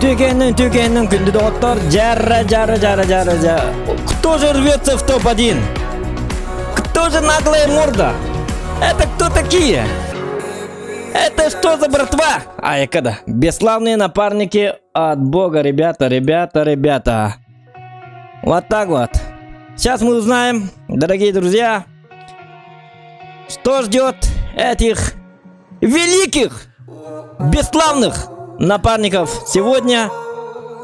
Үтүөкэннэн, үтүөкэннэн күндү доҕоттор, жара, жара, жара, жара, жара. Кто же рвется в топ-1? Кто же наглая морда? Это кто такие? Это что за братва? А, когда? Бесславные напарники от бога, ребята, ребята, ребята. Вот так вот. Сейчас мы узнаем, дорогие друзья, что ждет этих великих, бесславных напарников сегодня.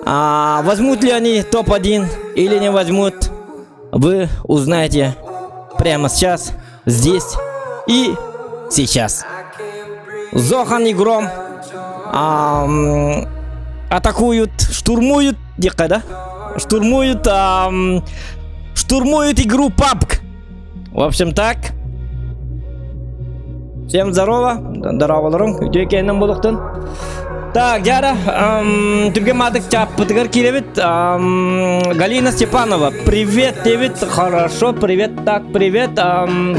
А, возьмут ли они топ-1 или не возьмут, вы узнаете прямо сейчас, здесь и сейчас. Зохан и Гром а, атакуют, штурмуют, да? Штурмуют, а, штурмуют игру PUBG. В общем так. Всем здорово. Здорово, Үтүө киэһэнэн буолуохтун. Так, дьэ, түргэн маадык чааппытыгар киирэбит. Галина Степанова, привет, Дэвид. Хорошо, привет, так, привет.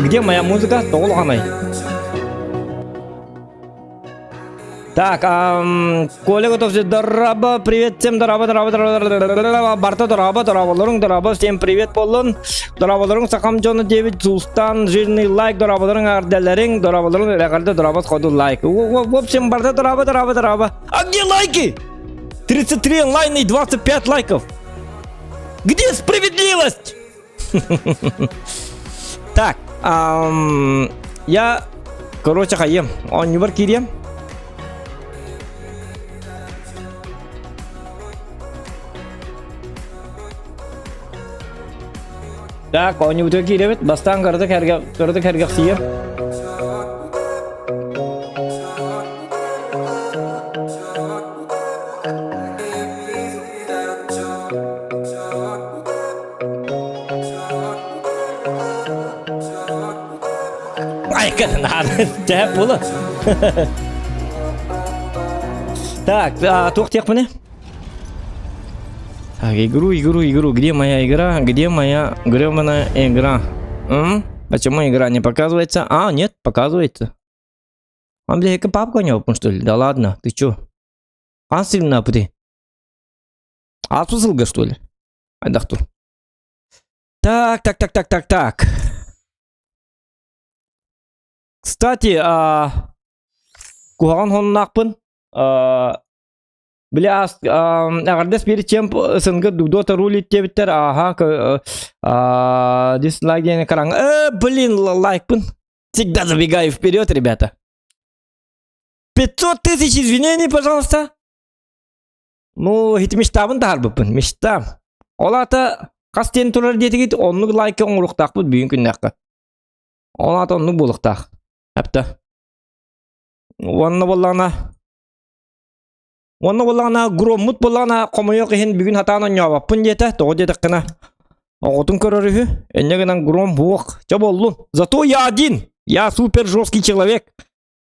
Где моя музыка? Тоҕо Так, Коля готов дорообо, привет всем, дорообо, дорообо, дорообо, барыта дорообо, дорооболоруҥ, дорообо, всем привет буоллун, дорооболоруҥ, сахам дьоно диэбит, Сулстан, жирный лайк, дорооболоруҥ, эҕэрдэлэриҥ, дорооболоруҥ, эҕэрдэ, дорообо, сходу лайк. В общем, барыта дорообо, дорообо, дорообо. А где лайки? 33 онлайн и 25 лайков. Где справедливость? Так, я, короче, хайым, оонньуубар киириэм. Так, оонньуубутугар киирэбит. Бастаан кыратык кыратык сэргэхсийиэм. Тэп була. Так, туох диэхпиний? Так, игру, игру, игру. Где моя игра? Где моя гребаная игра? М? Почему игра не показывается? А, нет, показывается. А, бля, папка у него, что ли? Да ладно, ты чё? А, сильно ты. А, сылга, что ли? Айдахтур. Так, так, так, так, так, так. Кстати, а, куһаҕан сонуннаахпын. А, бля, эҕэрдэс биэри чем СНГ Дота рулит диэбиттэр. Ага, дизлайк диэн экран. Э, блин, лайкпын. Всегда забегаю вперед, ребята. 500 тысяч извинений, пожалуйста. Ну, ити мечтабын таһарбыппын, мечта. Ол аата хас диэн турар диэтигит, оннук лайка оҥоруохтаахпыт бүгүн күннээххэ. Ол аата оннук буолуохтаах. Эптэ. Уонна буоллаҕына Уонна буоллаҕына громмут буоллаҕына хомойуох иһин бүгүн хатаан оонньообоппун диэтэ. Тоҕо диэтэххинэ оҕотун көрөр үһү. Инньэ гынан гром буох. Чэ буоллун. Зато я один. Я супер жесткий человек.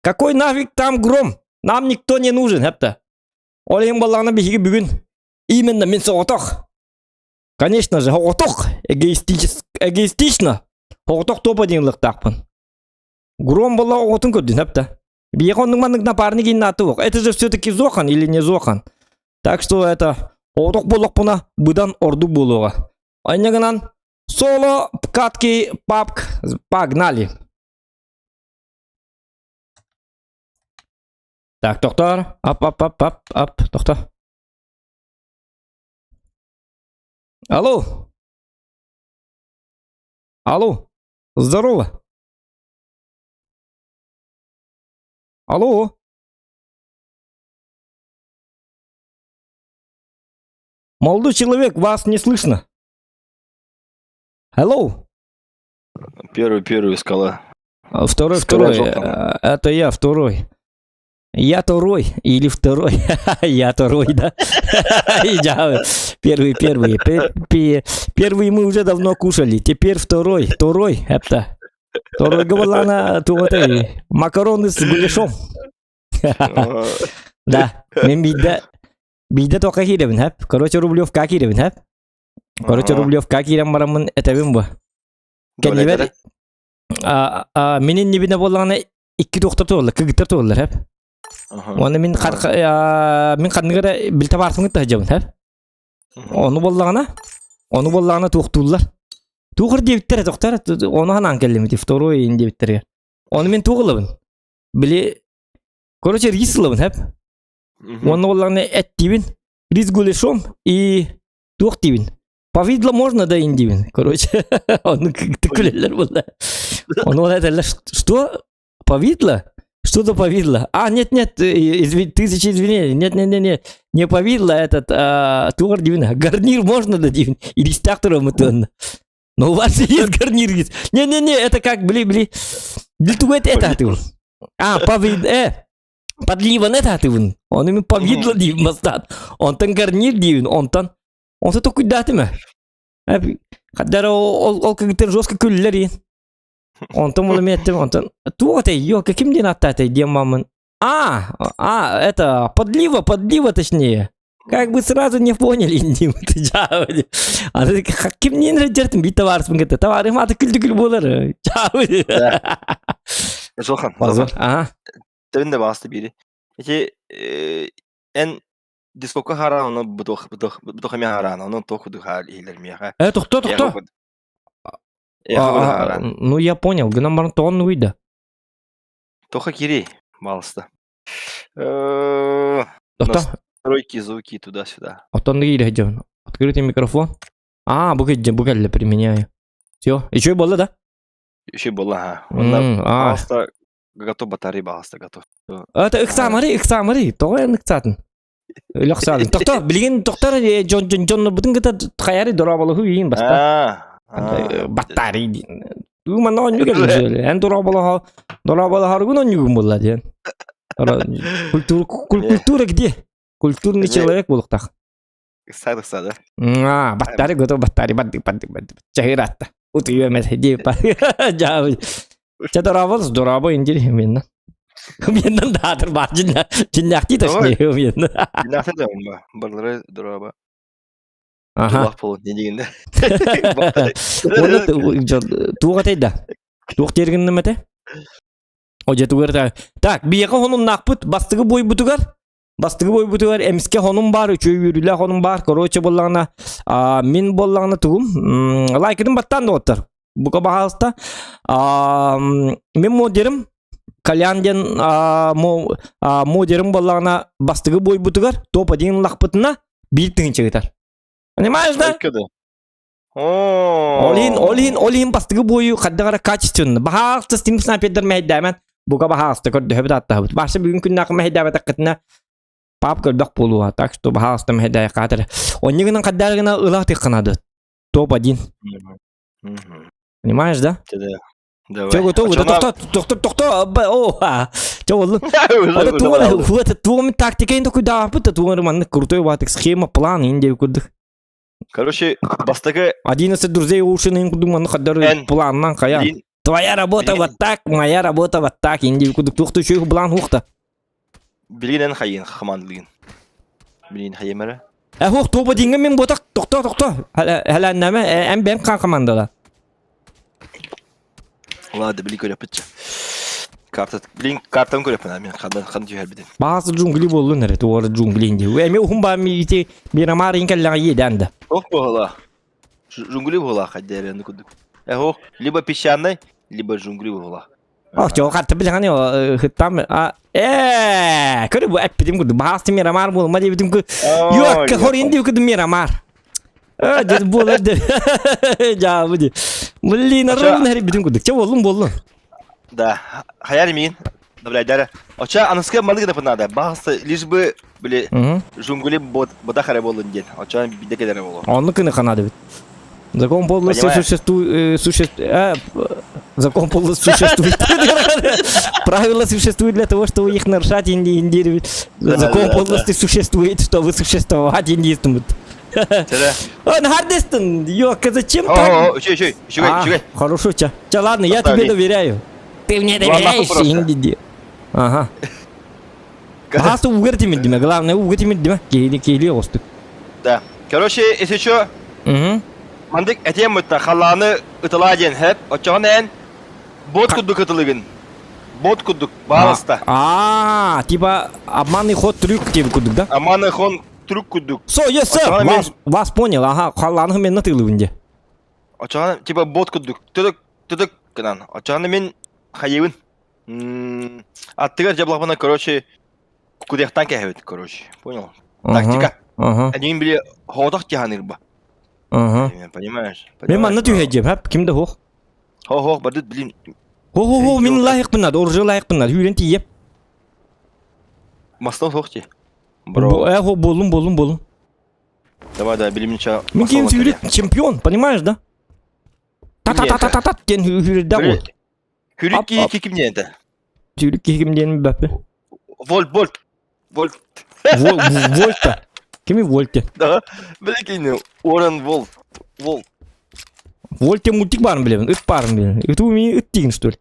Какой нафиг там гром? Нам никто не нужен, эптэ. Ол иһин буоллаҕына биһиги бүгүн именно мин соҕотох. Конечно же, соҕотох. Эгоистично. Соҕотох топ один ылыктаахпын. Гром буолла оҕотун көрдүн, эптэ. Биһиэхэ оннук маннык напарник иннааты суох. Это же все-таки Зохан или не Зохан? Так что это соҕотох буоллахпына быдан ордук буолуоҕа. Инньэ гынан соло катки папк погнали. Так, доктор. Ап, ап, ап, ап, ап, доктор. Алло. Алло. Здорово. Алло. Молодой человек, вас не слышно. Hello. Первый, первый скала. Второй, Скала второй. Джохана. Это я, второй. Я второй или второй. Я второй, да? Я первый, первый. Первый мы уже давно кушали. Теперь второй. Второй. Это. Второй говорила макароны с гуляшом. Да. Мен биирдэ биирдэ тоққа киирэбин хэп. Короче, Рублевка киирэбин хэп. Короче, Рублевка киирэн бараммын этэбин бу. Кэннибэр мин иннибинэ буоллаҕына икки туохтар туоллар, кыргыттар туоллар хэп. Уонна мин мин ханнык эрэ бил табаарсыммын кытта сылдьабын хэп. Ону буоллаҕына, ону буоллаҕына туохтууллар. Туох диэбиттэрэ тохтор, ону ханаан кэллим ити второй ин диэбиттэригэр. Ону мин туох ылабын? Били короче рис ылабын хэп. Уонна буоллаҕына эттиибин рис гуляшом и туох диибин? Повидло можно да диибин. Короче, ону күлэллэр буолла. Ону этэллэр, что? Повидло? Что за повидло? А, нет, нет, тысячи извинений. Нет, нет, нет, нет, не повидло этот, туох диибин. Гарнир можно да диибин? Или стактор Но у вас же есть гарнир. Не-не-не, это как, бли, бли. Били это ты. А, повид, подливан это ты. Он им повидло диибин бастаан. Онтон гарнир диибин, онтон. Онто токуйдаатым Хаддара ол кыргыттар жестко күллэр Онтон була меттим, онтон туох этэй, ё, каким диэн аттаатай диэн мамын. А, а, это подлива, подлива точнее. Как бы сразу не поняли, А ким не дертим бит товарыспын кетті. Товарым аты күлді күл болар. Зохан, Ага. Тебин де басты бири. Эти эн дискока харан оны бутох бутох бутох эме харан оны тох духар иһилер миэхэ. Э, тохто, тохто. Ну я понял, гынан баран тоҕон уйда. Тоха кири, балыста. Тохто. Настройки, звуки туда-сюда. Оттон киирэ Открытый микрофон. А, бу бу кэллэ применяю. Все, еще и было, да? Еще было, ага. Балыста готов батарея балыста готов. Это ыксаамары, ыксаамары. Тоҕо эн ыксаатын? Өлөхсаатын. Тохто, билигин тохтор дьон дьон дьон бутун кыта хайары дорооболоһу иин баста. Батарей диин. Тууман оонньуу Эн дорооболоһо дорооболоһоргун оонньуугун буолла диэн. Культура культура где? Культурный человек буолуохтаах. Ыксаад ыксаада. А, батарея готов, батарея, бадды, бадды, бадды. Чахыратта. Утуйуом этэ дии. Чэ, дорообо, дорообо, индир, менна. Меннан даатыр баар дьиннээхтии точнее, менна. Дьиннээхтии да ба, барлары дорообо. Аха. Тулах болот не дегенде. Оны туох этэй да? Туох диэргинним этэ? Одьетугар Так, биэхэ хонуннаахпыт бастыгы буойбутугар бастыгы буойбутугар эмискэ хонум баар, үчүгэй үөрүүлээх хонум баар. Короче буоллаҕына, мин буоллаҕына тугум? Лайкытын баттаан доҕоттор. Бука баһаалыста. Мин модерим Кальян диэн модерим буоллаҕына бастыгы буойбутугар топ-1 лахпытына биир тыһыынча ыытар. Понимаешь, да? Ол иһин, ол иһин, ол иһин бастыгы буойу хайдах эрэ качественно. Баһаалыста Steam снайпердар мэһэйдээмэн, бука баһаалыста көрдөһөбүт ааттаһабыт. Баша бүгүн күннээх мэһэйдээбэтэххитинэ пап көрбөх буолуо. Так что баһаалыста мэһэйдээйэх хаатыр. Онньу гынан хайдах гына ыла тыхханады. Топ-1. Понимаешь, да? Давай. Чего готовы? Да тохто, тохто, тохто, о, Чё болду? Это тугу, это тугу тактика ин такой да, это тугу маннык крутой ватык схема, план ин деп курдук. Короче, бастакы 11 друзей Оушена ин курдук маннык хаддар планнан хая. Твоя работа вот так, моя работа вот так ин деп курдук туохту үчүгэй план хуохта. Билигин эн хайын хамаандылыгын. Билигин хайым эрэ. Э хуох туоба диҥҥэ мин ботак тохто тохто. Хэлээннэмэ эн бэм хан командала. Ладно, били көрөппүт. Карта, блин, картам көрөппүн, мен хандан хан түһэрбитин. Баасы джунгли буоллун эрэ, туора джунгли инди. Эми ухун баа ми ити Мирамар ин кэллэҕэ иэдээн да. Ох буола. Джунгли буола хаддэрэ кудук. Эхо, либо песчаный, либо джунгли буола. Ох, чоо карта билэҕин хыттам а э көрү бу эппитим курдук баасты Мирамар буолма диэбитим ку Юакка хорин диэбит курдук Мирамар. Э, дед буолар де. Жаабы ди. Блин, ровно хэрибитим курдук. Чэ боллун боллун. Да, хаяр мин. Добрый Оча аныска маны гына надо. Баасы лишь бы били джунгли бот бота харе болун ден. Оча биде келере болу. Онну кыны канады бит. Закон подлости существует, суще... э, закон подлости существует. Правила существуют для того, чтобы их нарушать, инди, инди, закон подлости существует, чтобы существовать, индийствует. Он Хардистон, ёка, зачем так? Үчүгэй, үчүгэй, үчүгэй, үчүгэй. Хорошо, ча. Ча, ладно, я тебе доверяю. Ты мне доверяешь, инди. Ага. Баһаас угар тимирдиме, главное уга тимирдиме. Киһили киһили оҕустук. Да. Короче, если что, мандык этиэм мытта халааны ытылаа диэн хэп, оччоҕун эн бот курдук ытылыгын. Бот курдук, бааласта. А, типа обманный ход трюк тебе курдук, да? Обманный ход трюк курдук. Со, yes, sir. Вас, вас понял, ага, халааны мен ытылыбын де. Оччоҕун типа бот курдук, түдүк, түдүк гынан. Оччоҕун мен хайыбын. Аттыгар дьаблахпына, короче, кудехтан кэһэбит, короче. Понял? Тактика. Один били хоотох тиһанырба. Понимаешь? Мен манна түһэдьиэм, хап, ким да хуох. Хо-хо, бардыт, блин. Хо-хо-хо, мин лайықпын надо, оружие лайықпын надо, хүрен тиийеп. Мастан суох ти. Бро. Э, хо, болун, болун, болун. Давай, давай, билим ничего. Мин ким сүүрет чемпион, понимаешь, да? Та-та-та-та-та диэн хүрүрдэ ол. Хүрүк киһи ким диэн этэ? Хүрүк киһи ким диэн баппы? Вольт, Вольт. Вольт. Вольта. Кими Вольте? Да. Биле Уоррен Волт. Волт. Вольте мультик барын билебин, ыт барын билебин. Ыт уми ыт деген что ли?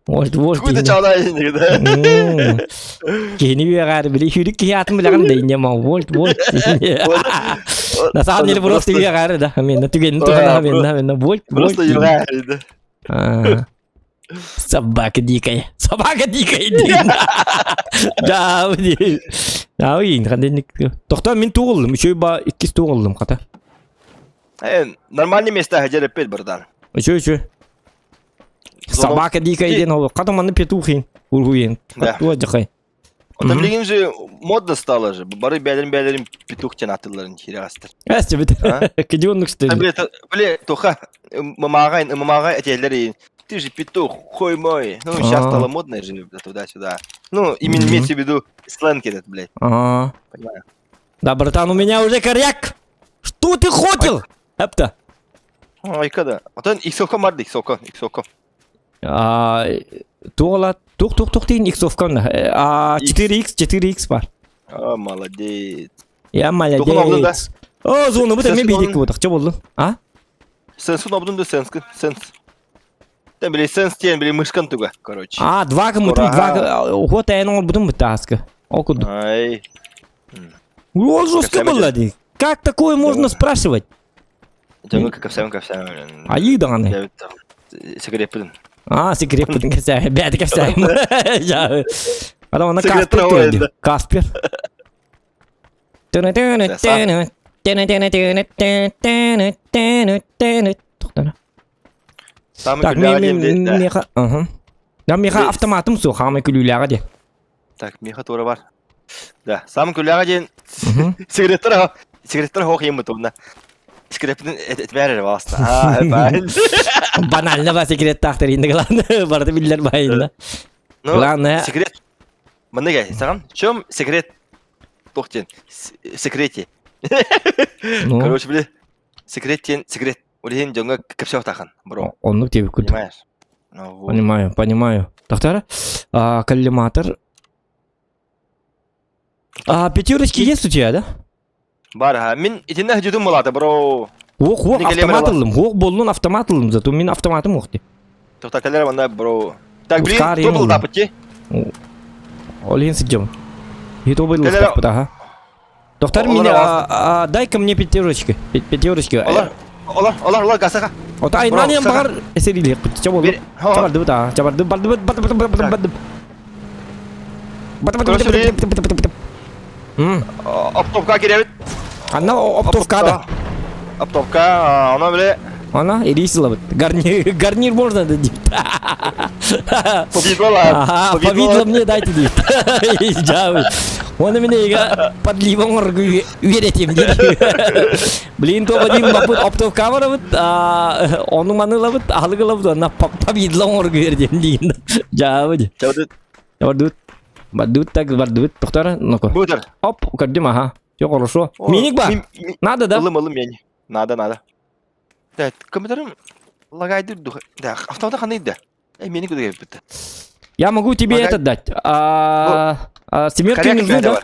Вольт, Вольт. Какой-то чалай да. Киһини үөҕээр били хүрүк киһи атын билэҕин да инньэ ма Вольт, Вольт. На самом деле просто үөҕээр да. Мен түгенин туһана мен мен Вольт, Вольт. Просто үөҕээр да. Собака дикая. Собака дикая диэн. Да, Да, ин ханденник. Тохтоо мин тугуллум. Үчүй ба иккис тугуллум хата. Э, нормальный место хажер братан. Үчүй үчүй. Собака дикая диэн ол. Хата манны петухин. Ургуин. Да. Туа жахай. Оттон билигин же модно стало же. Бары бээлэрин бээлэрин петух диэн атылларын хирэҕэстэр. Эсте бит. Кедионнук стили. Бле, бле, тоха, мамагай, мамагай этелери. Ты же петух, хуй мой. Ну, сейчас стало модно же туда-сюда. Ну, именно имеется в виду сленг этот, блядь. Ага. Понимаю. Да, братан, у меня уже коряк. Что ты хотел? Эпта. Ой, когда? Оттон иксовка марды, иксовка, иксовка. Туола, тух тух тух дейін иксовка А 4x, 4x бар. А, молодец. Я молодец. О, зону бу тэми бидик бодох. Чо болду? А? Сенсун обдун да сенскин, сенс. Тэн били сенс диэн били мышкан туга, короче. А, два гыммытым, два вот эн оҥорбутум бытааска. Ол курдук. Ай. О, жестко было ди. Как такое можно спрашивать? Дьоҥҥо кэпсээн кэпсээн. Айыы даҕаны. Секреппин. А, секреппин кэпсээн. Бэйэтэ кэпсээн. Ада онно Каспер Каспер. Так, миэхэ, ага. Да, миэхэ автоматым суох, хаамай күлүүлээҕэ диэн. Так, миэхэ туора бар. Да, саамай күлүүлээҕэ диэн сигареттар сигареттар хоох ием бутумна. Сигаретпин этмээр эрэ баҕаста. Банально ба секреттаахтар инде главное барыта биллэр байында. Ну, Главное секрет Маннык саҕан, в чем секрет туох диэн секрете. Ну. Короче, били секрет диэн секрет. Ол иһин дьоҥҥо кэпсээх бро. Оннук диэбит курдук. Понимаешь? Ну, вот. Понимаю, понимаю. Доктор, а, коллиматор. А, пятерочки есть у тебя, да? Бар, ха. Мин итиннэ сдьытым булаата, бро. Ох, ох, Николай автомат Мирова. ыллым. Ох, боллун автомат ыллым, зато мин автоматым ох ти. Тоқта кэлэр манна, бро. Так, блин, Ускар кто был ему. тапыт Ол иһин сидим. И то был Кэлэр- ага. Доктор, Олар меня, аласты. а, дай-ка мне пятерочки. Пятерочки. Олар, олар, олар, олар, гасаха. Ота Бро, айнан саха. багар эсерилиэх бит. Ча болду. Бир, хо, Чабарды бут, а. Чабарды, барды, барды, барды, барды, Так. барды. Барды, Короче, барды, барды, барды, барды. М. Оптовка кирэбит. Анна оптовка да. Оптовка, она, бля, Она ирисила Гарнир, гарнир можно дадим. повидло, Ага, повидло мне дайте дейт. Он меня ига подливом үеретим дейт. Блин, то Вадим бапыт оптовка барабыт, ону манылабыт, алыгылабыт, онна повидло оҥоргу үеретим дейин. Жабыт. Бардыбыт. Бардыбыт так бардыбыт. Тоқтар, ну-ка. Бутер. Оп, көрдүм, ага. Все хорошо. Миник бар. Надо, да? Ылым, ылым, мени. Надо, надо. Да, компьютерым лагайдыр дух. Да, автомата ханды да. Э, мени куда бит. Я могу тебе Лагай- этот дать. А, а, семерки Коряк нужны, да? бар.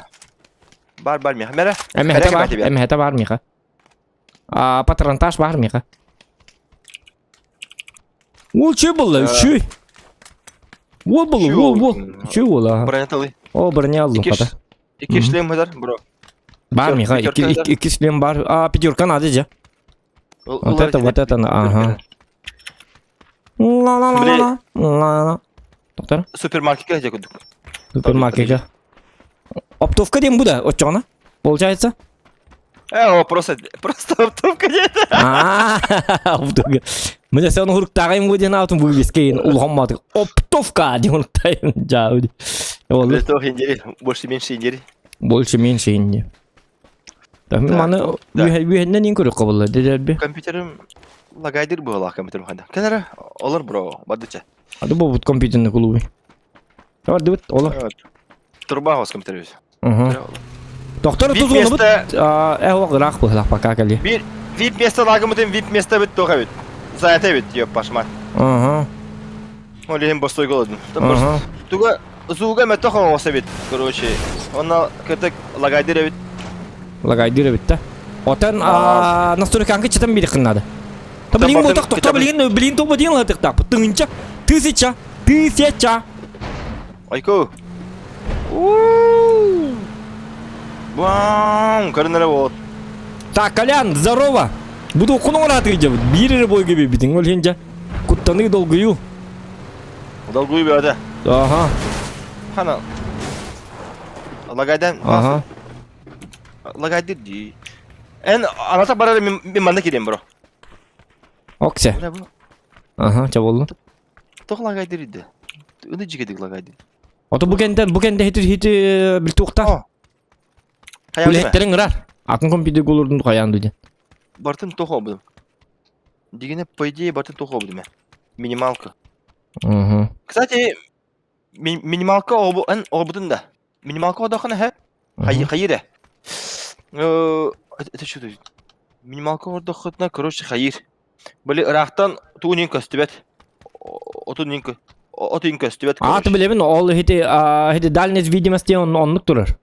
Бар, бар, меха. Мера. Эми это Коряк бар, тебе. эми это бар, Миха. А, патронтаж бар, Миха. Ол че было? Че? Ол было, Чё ол, ол? ол. Че ол, а? Броняталы. О, броня алдым, Икки хата. Икки шлем бар, бро. Бар, Миха, Пятерка икки, да. икки, икки шлем бар. А, пятерка надо же. Вот это, вот это, ага. Ла-ла-ла-ла. Ла-ла. Доктор, Супермаркетке где кудук. супермаркетке. Оптовка дем буда, отчона? Получается? Э, о, просто, просто оптовка нет. А, оптовка. Міне сен хуруктагайм го ден аутын вывескейин улхаммадык. Оптовка деп уруктайм жабы. Ол Для индери, больше меньше индери. больше меньше инди. Так, Так, маны да. үйәннен ең көрөк кабылла дедерби. Компьютерым лагайдыр была компьютерым ханда. Кенера, олар бро, бадыча. Ады бу бут компьютерный клубы. Давай дыбыт, ола. Труба у компьютер весь. Ага. Доктор Вип туз оны бут. место- Э, вак рах бу пока кали. Бир вип место лагымытын вип место бит тоха бит. Заята бит, ёп пашма. Ага. Ол бостой голоден. Ага. Туга зуга ме тоха оса бит, короче. Онна кытык лагайдыр бит. Лагайдыр бит та. Отан настройканка читам бир кыннады. Та блин бардым, ботак токта китабын- блин блин тоба дин латык та. Тыңынча. Тысяча. Тысяча. Айко. Вау, көрүнөрө болот. Так, Колян, здорово. Буду кунуңра тыгы Бир бой кеби битин ол хенжа. Куттаны долгую. Долгую бөдө. Ага. Хана. Лагайдан. Ага. Лагайдыр ди. Эн аната барар мен мен манда кирем бро. Оксе. Бля, бу Ага, ча болду. тох лагайдыр иди. Үні жигедик лагайдыр. Ото бу кенден, бу кенде хити хити бил туқта. Хаяр Билеттерин ырар. Атын компьютер голордун каянды ден. Бартын тох обдум. Дигене по идее бартын тох обдум. Минималка. Угу. Кстати, ми- минималка обу эн обудун да. Минималка одохана хэ. Хайыр хайыр. Э, это что тут? Минималка ордохотна, короче, хайыр. Били ырахтан туунин көстүбэт. Отун отун көстүбэт. А, ты билебин, ол хити хити дальность видимости он оннук турар.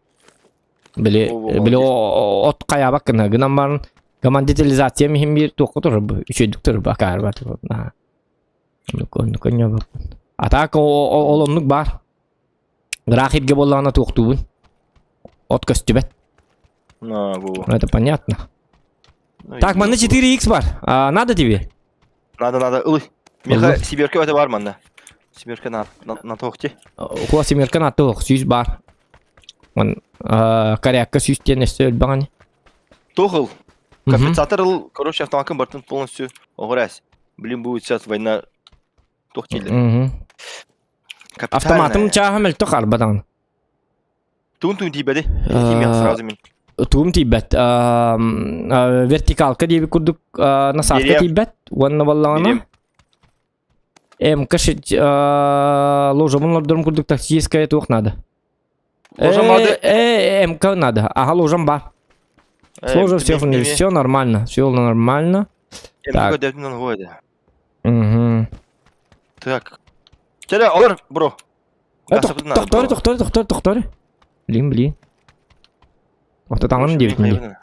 Били О, били от каябак гына гынан барын. Командитализация миһин биир туохха турар бу? Үчүгэйдик турар бу акаар бар. Оннук оннук А так ол оннук баар. Ыраах иргэ буоллаҕына туохтуубун. От көстүбэт. Это понятно. Так, манна 4х бар. А, надо тебе? Надо, надо, ылый. Миха семерка это бар манна. Семерка на на на тоохти. Хуа семерка на тоох, сүүс бар. Он корякка сүүс диэн өссө өлбөҕөн. Туох ыл? Компенсатор ыл, короче, автомакын бартын полностью оҕурас. Блин, будет сейчас война туох дииллэр. Автоматым чааһа мөлтөх арбадаҕын. Туун туун тиийбэти. Тииймиэх сразу мин. Туум тиийбэт. Вертикалка диэбит курдук насадка тиийбэт. Уонна баллаҕына МК ложабын лордорум курдук тактическая туох надо. Ложам надо. МК надо. Ага, ложам бар. Сложил все, все нормально. Все нормально. Так. Угу. Так. Чere, олор, бро. Тохтори, тохтори, тохтори, тохтори. Блин, блин. Вот это он 9 не.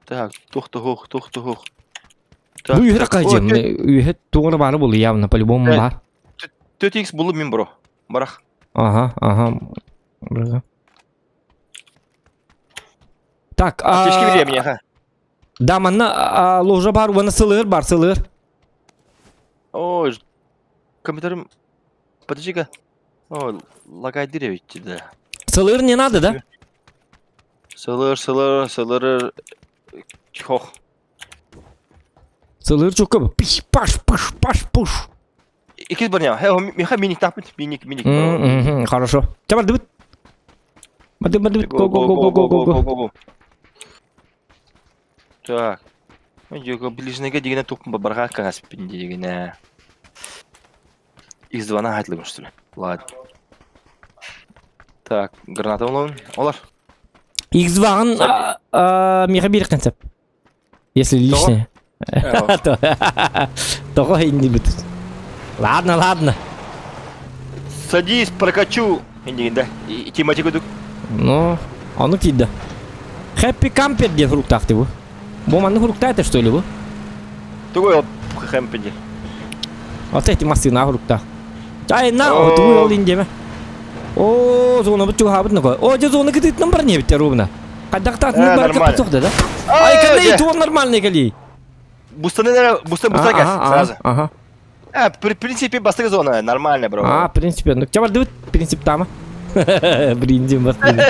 Так, тух тух тух тух. Бу үһэ кайдем. Үһэ тугуна бары булу явно по-любому бар. 4x булу мин бро. Барах. Ага, ага. Так, а... Аптечки Да, манна ложа бар, уонна сылыыр бар, сылыыр. Ой, компьютерым... Подожди-ка. Ой, лагай дыревить да. Сылыыр не надо, да? Сылыр, сылыр, сылыр... Хох. Сылыр чукка пиш, паш, паш, паш, пуш. Икис броня. Хэ, миха миник таппыт, миник, миник. Хорошо. Чабар дыбыт. Бады, бады, го, го, го, го, го, го, го. Так. Його ближнеге дигене тупын барга каспин дигене. X2-на хайтлыгым что ли? Ладно. Так, граната олон. Олар. X2-ын миха бир концепт. Если лишнее. Того и не будет. Ладно, ладно. Садись, прокачу. Индигин, да. И тематику дук. Ну, ону киирдэ. Хэппи Кампер диэн фруктаах бу. Бу маннык фрукта это что ли бу? Тугой ол хэмпи диэн? Вот эти массыына фруктаах. Чай на, тугуй ол индиэме. О, зона бут чугаабыт нокой. О, дьэ зона кытыытынан бар не ровно. Хайдахтаатыннык бар нормально. каппут да? Ай, кэлэй, туох нормальный кэлий. Бустаны, бустан бустан сразу. Ага. А, в принципе, бастык зона, нормально, бро. А, в принципе, ну, чабардыбыт принцип тама. Принцип бастыгы.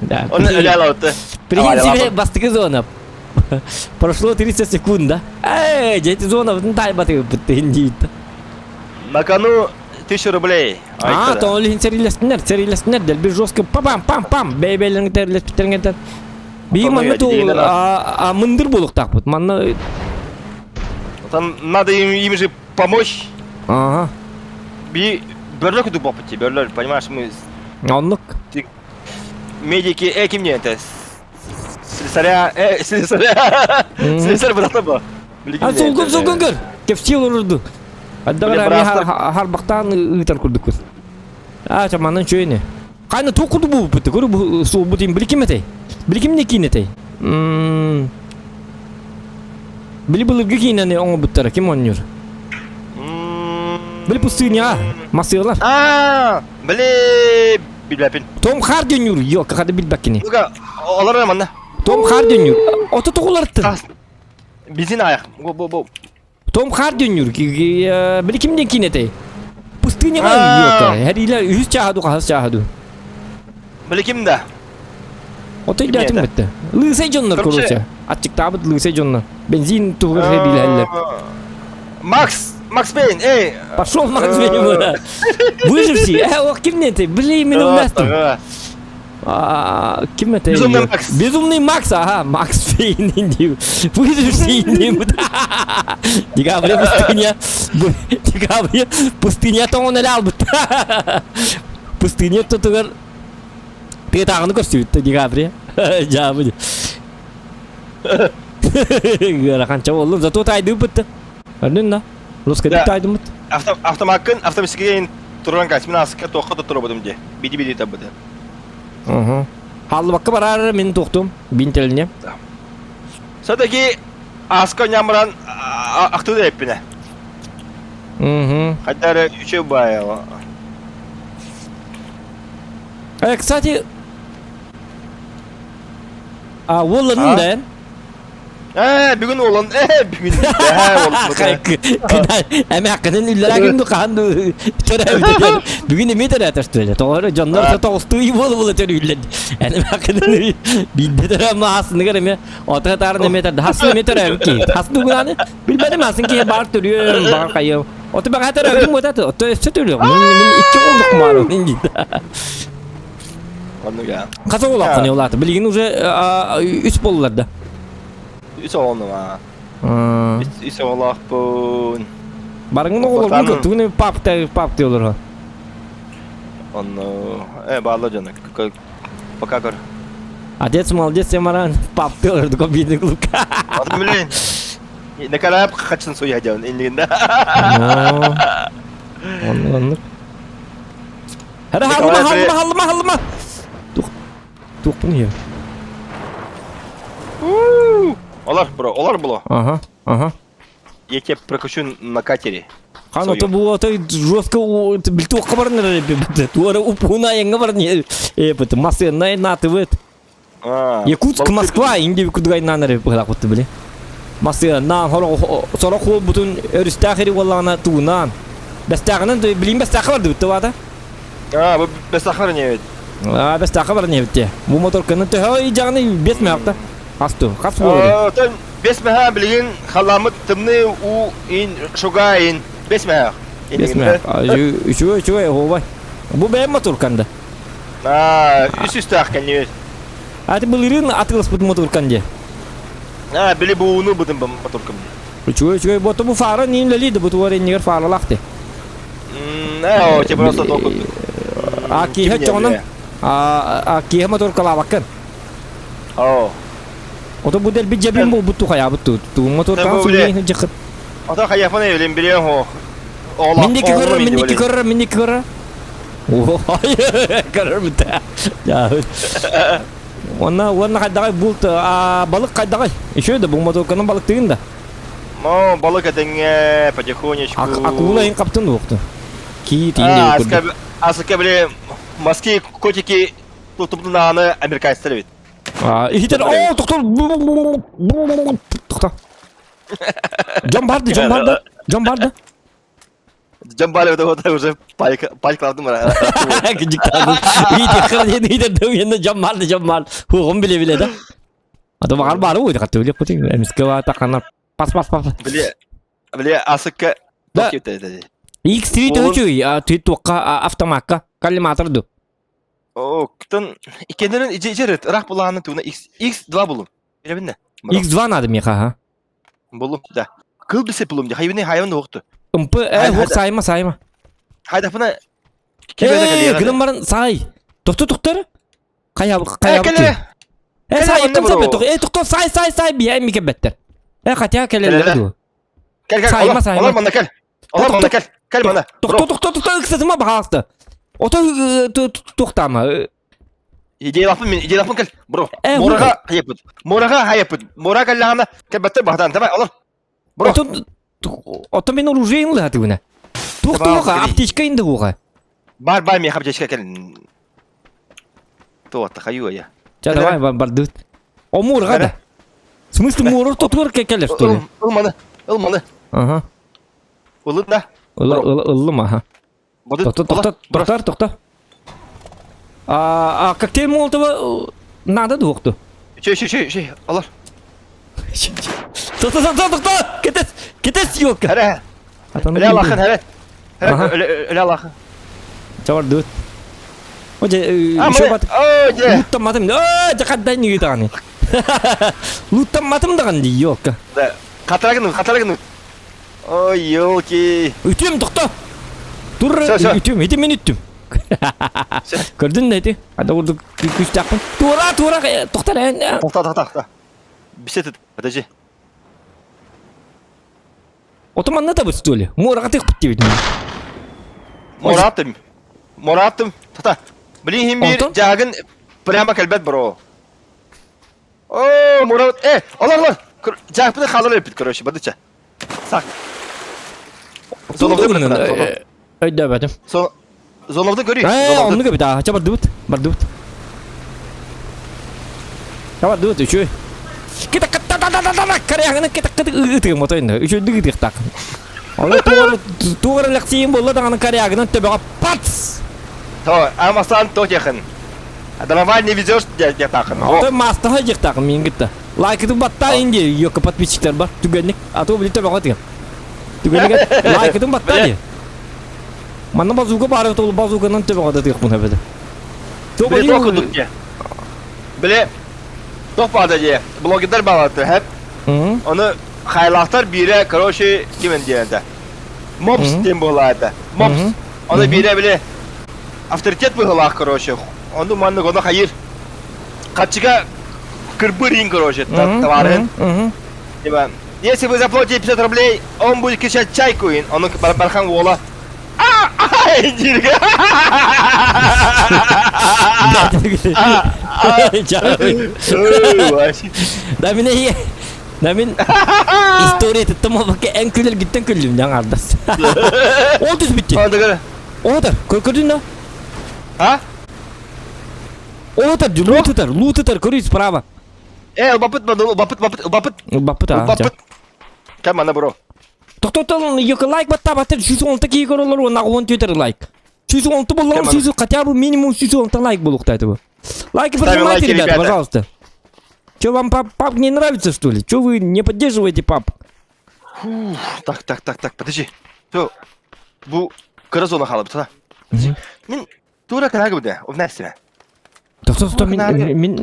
Да. Он реально вот. В принципе, бастыгы зона. Прошло 30 секунд, да? Эй, дети зона, ну дай баты, бытын На кону 1000 рублей. А, то он лихин сэрилэстинер, сэрилэстинер, дэлби жестко пам-пам-пам, бэйбэлин терлеспиттерингентен. Биги манна ту а мындыр буолуктаахпыт. Манна Там надо им, им же помочь. Ага. Би бөрлөр кудук боппут бөрлөр, понимаешь, мы Оннук. Медики, ким не это? Слесаря, слесаря. Слесарь братан ба. А сулгун сулгун көр. Кепсил урду. Аддагара харбактан ыытар курдукпут. А, чаманын чөйне. Кайна туох курдук бууппут, көрү бу суолбут им биликим этэй. Биликим не киин этэй. Били былыргы киинени оҥорбуттара ким оонньуур? Били пустыня, масыалар. А, били билбэпин. Том Харди оонньуур, ёлка, хады билбэккини. Ну-ка, олар манна. Том Харди оонньуур. Ото тоҕуларыттын. Бензин аяқ. Бу бу бу. Том Харди оонньуур. Били кимден киин этэй? Пустыняга ёлка. Хэриилэр үһүс чааһа ду, хаһыс чааһа ду. Били ким да? Ото өйдөөтүм бетте. Лысай дьоннор короче. Аччыктаабыт лысай дьоннор. Бензин туһугар хэбиилэһэллэр. Макс, Макс Пейн, эй! Пошел Макс Пейн, Выживший. Э, ох, ким не ты? Блин, мен умнастым. Ким это? Безумный Макс. Безумный Макс, ага, Макс Пейн дип. Выживший дип. Декабрь пустыня. Декабрь пустыня тоҥон эле албыт. Пустыня тутугар Тыатааҕыны көрсүбүт декабре. Дьаабы. Ыараханча буоллум, зато таайдыыбыт. Көрдүн да? Русская Да. таайдыммыт. Автомаккын автоматически туран кас мин аска туохха да туробутум дии. Биди биди табыты. Угу. Халлыбакка барар мин туохтум. Бинтелине. Все-таки ааска ньамыран ахтыы эппинэ. Угу. Хотя эрэ үчүгэй баайа. Кстати, а уолланын да Ээ, бүгүн уолан, ээ, бүгүн Эмээххинин үллэрэ күн хаан төрөөбүт бүгүн эмиэ төрөөтөр түөлэ. Тоҕо дьоннор тоҕустуу буола-буола төрүүллэр. Эмээххинин биирдэ төрөөм аасыныгар эмиэ ото таарын эмиэ тарда. Хасын эмиэ төрөөбүт киһи. Хас дугунааны билбэтим асын киһи баар төрүөм, баар хайым. Ото бэҕэһээ төрөөбүтүм буота ото өссө төрүөм. Мин икки оҕолук маарым диит. Оннук аа. Хас оҕолооххун улаата? Билигин уже үс буоллар да. Үс оҕолонум аа. Үс оҕолоохпун. Барыҥын оҕолоргун көттүгүн папта папты олорор. Онно баалла дьоно. Пока көр. Отец молодец, я маран папты олордук обидный клубка. Блин. Накалап хачын суя дьон иннигинде. Оннук оннук. Hadi halma halma halma halma. Тух туохпун иһэ. Олар бро, олар было. Ага, ага. Я тебя прокачу на катере. Хан ото бу ото жестко билтуохха баран эрэр туора упуна айанга баран эпит масыаннай наатыбыт. Якутск Москва инди кудгайнаан эрэ быһылаах били. Масыаннаан сорох уолбутун өрүстээх ири буоллаҕына туунаан. Бэстээҕинэн билин бэстээххэ бардыбыт да Аа, бу бэстээххэ баран иһэбит. Аа, бэстээххэ баран иһэбит дии. Бу моторканы төһө ыйдьаҕыный бес мөһөхтө. Хас ту, хас буолар? Оттон бес мөһө билигин халааммыт тымныы уу ин шуга ин бес мөһөх. Бес мөһөх. Үчүгэй, үчүгэй, оһуобай. Бу бэйэм моторкан да. Аа, үс үстээх кэннибит. А ты былырыын атыыласпыт моторкан дии. Аа, били бууну бытын моторкам дии. Үчүгэй, үчүгэй. Бото бу фара нин лели да бу туар иннигер фаралаах ти. Ээ, тебе просто только. А киһэ чоҕунан а киһэ моторкалаабаккын. Оо. Ото бу дэлби дьэбин буолбут тухайаабыт ту. Ту моторкаан суруйан дьахыт. Ото хайафан эвлен билиэн хо. Мин дики көрөр, мин дики көрөр, мин дики көрөр. Көрөр бүтэ. Уонна уонна хайдаҕай булт балык хайдаҕай? Еще да бу моторканан балыктыгын да. Мо балык этэҥҥэ потихонечку. Акула ин каптын уохту. Кии тиин курдук. Асыка били морские котики тутумнааны американецтар эбит. Иһитер оо токтор тохто. Дьон барды, дьон барды. Дьон барды. Дьон бары это уже палькалардым ара. Видите, хрен видите, дьон барды, дьон бар. Хугум биле биле да. А то багар бары уйды катты биле кутин. Эмиске ва такана пас пас пас. Биле биле асыкка Да. X3 төчүй, а ты туққа автоматка коллиматор ду. О, ктон икенерин ижерет, рах булааны туна X X2 булум. Билебин X2 надо меха, ха. Булум, да. Кыл билсе булум ди. Хайвини хайван оқты. МП, э, хук сайма, сайма. Хайдафына Э, гынан баран сай. Тохто тохтор. Кая кая. Э, сай, ким сапет. Э, тохто сай, сай, сай, бия мике беттер. Э, хотя келелер ду. Кел, кел, Сайма, сайма. Олар мана кел. Олар мана кел. Кел мана. Тохто, тохто, тохто, ыксатыма баҕаалыста. Ото тухтаама. Идеялаппын мен, идеялаппын кел. Бро. Э, Мораға хайаппыт. Мораға хайаппыт. Мора кэллэҕинэ кэлбэттэр баһатаан. Давай, олор. Бро. Ото ото мен оружиең лыһа түгүнэ. Туох туоха, аптечка инде уоха. Бар, бар, миэхэ аптечка кэл. Туота, хаю я. Ча, давай, бардыбыт. О, муорга да. В смысле, муору тотуар кэлэр, что ли? Ылманы, ылманы. Ага. Ылын да. Ыллым, аха. Тохто, тохто, тохтор, тохто. А, а коктейль Молотова надо двухту. Че, че, че, че, алар. Тохто, тохто, тохто! Кетес, кетес, елка! Хәрә. Өлә Аллахын, хәрә. Хәрә, өлә Аллахын. Чавар дуут. О, же, еще бат. О, же. Луттамматым. О, жакаддан нигит аны. Луттамматым даган ди, елка. Да. Катарагын, катарагын. Ой, елки. Үтүөм, тохто! Тур, үтүөм, ити мен үттүм. Көрдүн да ити. Ада курдук күстәкпин. Тура, тура, тохтар. Тохта, тохта, тохта. Бисет, подожди. Ото манна табыт что ли? Мураға тык бит. Мураттым. Мураттым. Тохта. Блин, хим бир жагын прямо кэлбэт бро. О, Мурат, э, олар, олар. Дьаакпыны хаалар эппит, короче, бадыча. Сак. Зоновды Өйдөөбөтүм. Зоновды көрүй. Ээ, оннук эбит аа, ча бардыбыт, бардыбыт. Ча бардыбыт, үчүгэй. Кита-ката-та-та-та-та, каряганы кита-ката ытыгым отойн, үчүгдүк ытыктаах. Оны тугар лексиин болла даҕаны корягынан төбөҕө пац! То, амасан то техын. Дрова не везешь диэхтаахын. Отой маастаха диэхтаахын миин кытта. Лайкытын баттаа ин диэ ёка подписчиктар бар. Түгэнник. А то били төбөҕө тыгын. Түгэнник лайкытын баттаа диэ. Манна базука баар ол базуканан төбөҕө да тыахпын эбэтэ. Били тоқ курдук диэ. Били тоқ баада диэ. Блогердар баалаты хэп. Ону хайлаахтар биирэ, короче, кимин диэн Мопс диэн буолаата. Мопс. Ону биирэ били авторитет быһыылаах, короче. Ону маннык ону хайыр. Хаччыга кырбыр короче, товарыһын. Типа, если вы заплатите 50 рублей, он будет кричать чайку, ону бархан уола. А, диир. Да мин Да мин история тыттым олбакка эн күлэргиттэн күллүм дьаҥ ардас. Ол түспүттү. Оотар, көрдүн да? А? Оотар, луутутар, луутутар, көрүй справа. Э, бапыт, бапыт, бапыт, бапыт. Бапыт, а. Бапыт. Кем ана бро? Тоқтотол, екі лайк баттабаттыр, 110 кии көрөлөр, онна 14 лайк. 110 боллоҕун, 100 хотя бы минимум 110 лайк буолуохтаах этэ Лайки прожимайте, ребята, ребята, пожалуйста. Че вам пап, пап не нравится, что ли? Че вы не поддерживаете пап? Фу, так, так, так, так, подожди. Все, бу кыра зона хаалбыт, та. Мин тура кыра гыбыда, ол нәрсеме. Тоқта, тоқта, мин мин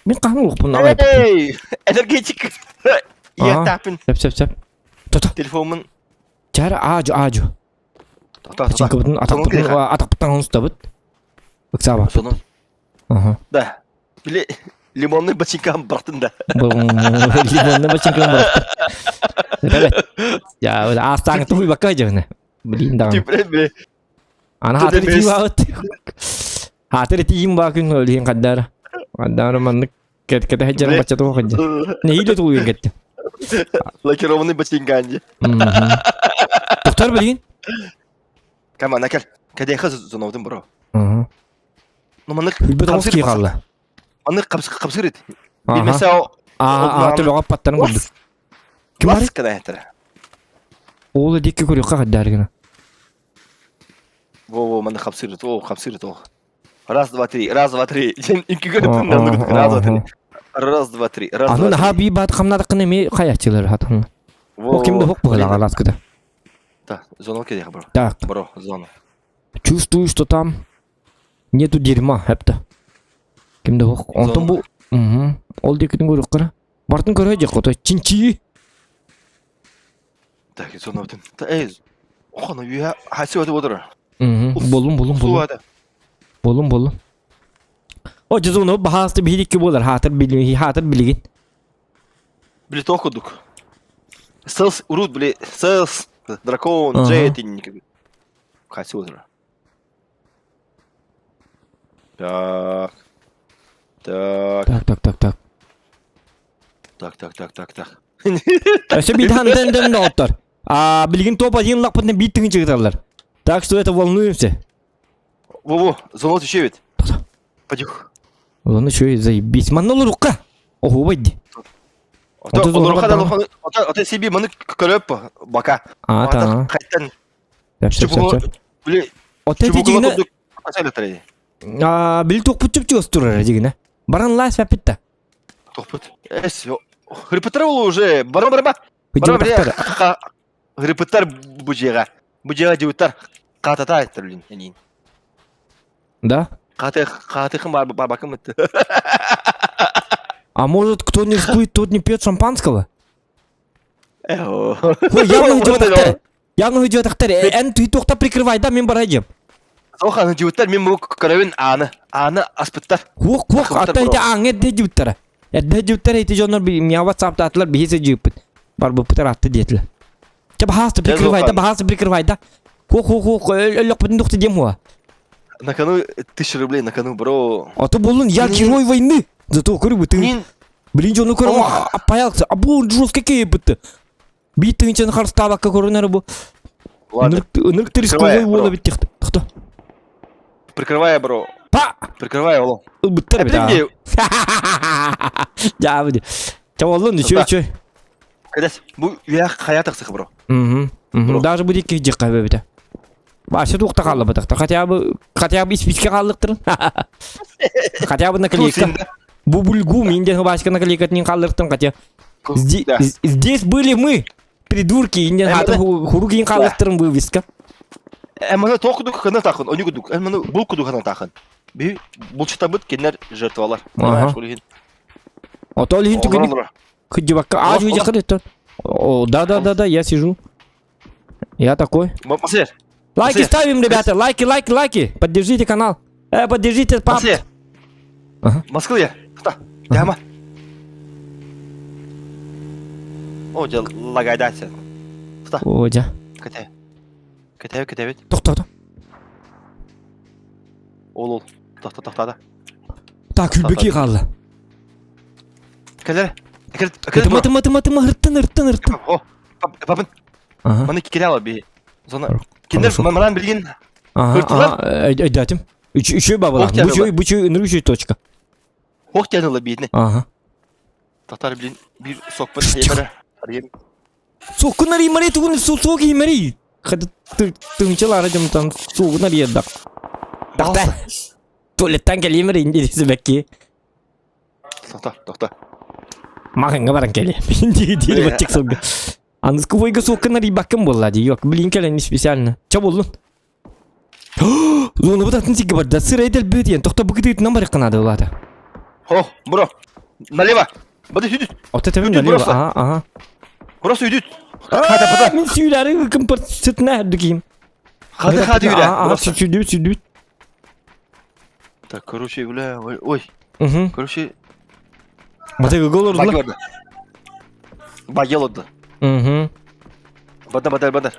мин хаһан олохпун аҕай. Эй, энергетик. Иэттааппын. Сөп, сөп, сөп. Тоқта. Телефоммун. Чара аажу, аажу. Пачинкабытын атахпытын атахпыттан онустабыт. Ыксаабаппыт. Сонун. Аха. Да. Били лимонный ботинкам бырахтын да. Лимонный ботинкам бырахтым. Ребят, я аастааҥ туһуйбакка дьыгына. Блин даҕаны. Били. Аны хаатыр итии баабыт. Хаатыр итиим баа күн өлүһүн хаддаара. Хаддаара маннык кэтэһэ дьарым бачча туох дьэ. Нэһиилэ тулуйан кеттим. Лакированный ботинкан дии. Тоқтар билигин. Кама накал. Кадеха зоновдун бро. Ну маннык Билбет оҕус кии хаалла. Маннык қапсыр ит. Билмесе Аа, төбөҕө аппаттарын курдук. Ким Лас кына Ол дикки көрүөххэ хаддаар гына. Во-во, маннык хапсыр о, хапсыр о. Раз, два, три, раз, два, три. Раз, два, три. Раз, два, три. Раз, Аны наһаа бии баат хамнадаккын эмиэ хайаччылар хатан. О ким да хук быһылаҕа ласкыда. Да, зону кедех, бро. Так. Бро, зону. Чувствую, что там нету дерьма, эпта. Ким да хук. Онтон бу Ол диэкитин көрүөххэ. Бартын көрө дьэ хотой чинчии. Так, зону бүтүн. Эй, охону үйэ хаси өтүп отур. Болум, болум, болум. Болум, болум. О, дьэ, баһаасты биһирикки буолар, хаатыр билигин, хаатыр билигин. Били тоох курдук. Селс урут били Селс, Дракон, Джет инник. Хаси отур. Так. Так. Так, так, так, так. Так, так, так, так, так. Өссө биир хантан дэн доҕоттор. А билигин топ один лаппытына биир тыһыынча ыыталлар. Так что это волнуемся. Во-во, золото еще ведь. Подюх. Оны еще заебись. Манна олорукка. Оһуобай ди. Ото олоруха да ото ото себе маны көрөп бака. А, та. Хайтан. Сөп сөп сөп сөп. Били. Ото эти дигине. А, били тохпут чүп турар дигине. Баран лас папитта. Тохпут. Эс, хрипытар ол уже. Баран барба. Баран Хрипыттар бу дьиэҕэ. Бу дьиэҕэ дьыбыттар хаатата айттар блин эниин. Да? Хаатыхым бар барбакым ытты. А может, кто не спит, тот не пьет шампанского? Ой, явно идет Явно идет ахтар. Эн ты тухта прикрывай, да, мен барайдем. Сохан дьыбыттар мен бу көрөбүн ааны. Ааны аспыттар. Куох, куох, ата ити ааҥҥа эрдэ дьыбыттара. Эрдэ дьыбыттар ити дьоннор меня ватсаптаатылар биһи сыдьыыппыт. Барбыппытар атты диэтилэр. Чэ баһаалыста прикрывай да, баһаалыста прикрывай да. Куох, куох, куох, өллөхпүтүн духты диэм хуа. На кону 1000 рублей, на кону, бро. А то болун, я герой войны. Зато көрү бытыы. Блин, дьону көрөн аппаялыксы. А бу жестко кейбитти. Биир тыһыынчаны харыстаабакка көрүнэр бу. Ладно. Ынырык рисковой буола биттих. Тохто. Прикрывай, бро. Па! Прикрывай, олом. Ылбыттар эбит аа. Дьаабы. Чаваллын үчү үчү. Кэдэс, бу үйэ хайа тахсых, бро. Угу. Даже бу дикки дьикка бэбитэ. Вообще туохта хааллабатахта. Хотя бы хотя бы испичке хааллыктырын. Хотя бы наклейка. Бубульгу минден хабашка наклейкатын хааллыктын хотя. Здесь были мы, придурки, инден хаты хуругин хааллыктырын вывеска. Эманы тоқудук хана тахын, они кудук. Эманы бул кудук хана тахын. Би булчутабыт кенер жертвалар. Ото лихин түгени кыдьыбакка аа жуйжакыр О, да, да, да, да, я сижу. Я такой. Лайки ставим, ребята, лайки, лайки, лайки. Поддержите канал. Поддержите пап. Ага. Москве. Яма. О, дьэ, лагайдайся. О, дьэ. Кэтэй. Кэтэй, кэтэбит. Тохтоото. Ол, ол. Тохто, тохтоото. Так, күлбеки хаалла. Кэлэр. Тыма, тыма, тыма, тыма, ырттын, ырттын, ырттын. О, папын. Маны киряла би. Зона. Киндер манан билген. Ага, өйдөөтүм. Үчү бабалах. Бу бу үчү точка. Ох тянула битне. Ага. Татар билин бир сокпын хемере. Соккунар имари тугун суок имари. Хады тыңчылары жымтан сугунар ердак. Такта. Туалеттан келемер инди бәкки. Тохта, тохта. Мағынға баран келе. Инди дири бачык сылга. Аныску бойга суоккунар ибаккын болла ди. Yok, блин келен специально. Ча болдун? Зоны бутатын сиге бар. Да сыр эдел бөтен. Тохта букытытынан бар кынады улата. О, бро. Налево. Бады сүйдүт. Ота тебин налево. Ага, ага. Просто үйдүт. Хата пата. Мен сүйдәри ким пыр сүтнә дүким. Хата хата үйдә. Ага, сүйдүт, сүйдүт. Так, короче, бля, ой. Угу. Короче, Бата гол урдула. Багел урду. Угу. Бада, бада, бада.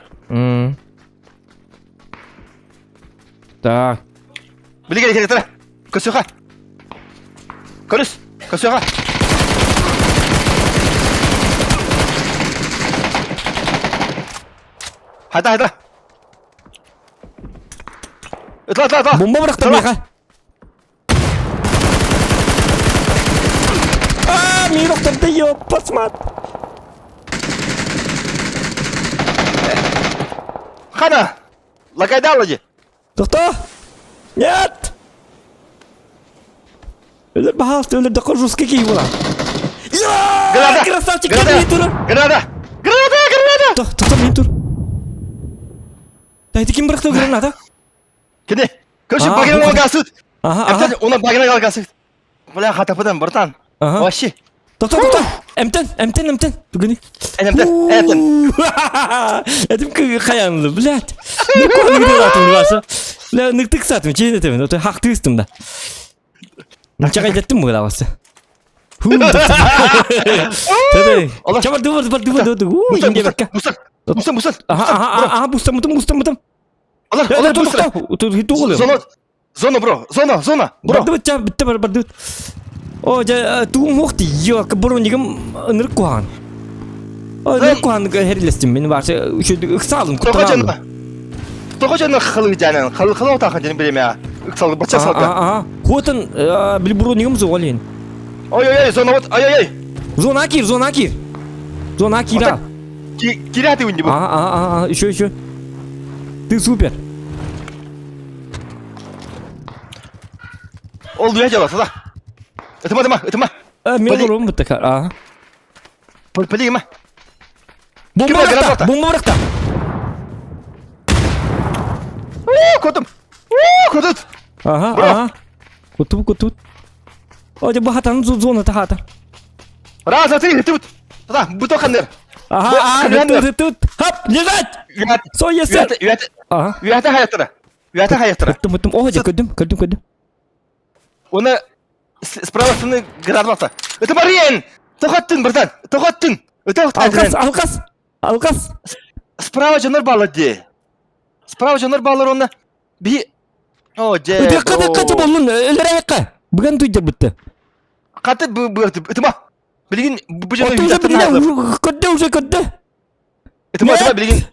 Так. Билиге келе Көсөҕө. Көрүс. Көсөҕө. Хайда, хайда. Ытла, ытла, ытла. Бомба бырахтым миэхэ. А, мин охторду, ёппасмат. Хана! Лагайдала дии. Тохтоо! Нет! Өлөр баһаалта өлөр да жестко киһи була. Граната! Красавчик, Граната! мин тур! Граната! Граната! Граната! Тохто, мин тур. Да, это ким бырахты граната? Кини! Короче, багина алгасыт! Ага, ага. Она багина алгасыт. Бля, хатапыдан, братан. Ага. Вообще. Тохто, тохто! Эмтен, эмтен, эмтен. Түгүнү. Эмтен, эмтен. Этим хаянлы, блядь. Ну, куһаҕан бааса. Бля, ныктык сатым, чейин этемин. Ото хактыыстым да. Нчага жеттим була басы. Чабар дубар дубар дубар дубар. Инге бакка. Мусор, мусор, мусор. Ага, ага, ага, бустам, бустам, бустам. Алар, алар, быстро. Тут Зона, зона, бро, зона, зона, бро. Бардыбыт, ча, битте бар, бардыбыт. О, жа, тугум хуох дии, ёк, бронигым ынырык куһаҕан. Ынырык куһаҕан хэрилэстим, мин башы үчү ыксаалым, куттанаалым. Тоҕо дьоно халы дьанан, халы халы отахан дьэн биремэ, ыксалгы бача салга. Ага, Хотын, били бронигым суох олин. Ой-ой-ой, зона вот, ой-ой-ой. Зона киир, зона киир. Зона киир. Киирэ ты бу. Ага, ага, ага, еще, еще. Ты супер. Ол дуя дьала, сада. Ытыма, ытыма, ытыма. Мен олорум бутта, ага. Пылима. Бомба бырахта, бомба бырахта. Куттум. Кутут. Ага, ага. Кутут, кутут. О, дьэ бу хатан зона тахата. Раз, два, три, тут. Туда, буток ханнер. Ага, ага, тут, тут. Хоп, лежать! Со есер. Ага. Үөтэ хайаттара. Үөтэ хайаттара. Ыттым, ыттым. О, дьэ, көрдүм, көрдүм, көрдүм. Оны справа стороны граната. Это Мариен! Тоқаттын, братан! Тоқаттын! Это Алқас, алқас! Алқас! Справа жанар баалар дии. Справа жанар баалар онна би О, дьэ. Ытыакка, ытыакка боллун, өлөр айакка. Бүгін туйдыр бітті. Қаты бу бу ытыма. Билигин бу дьоно Оту уже билигин көрдө уже көрдө. Это ма билигин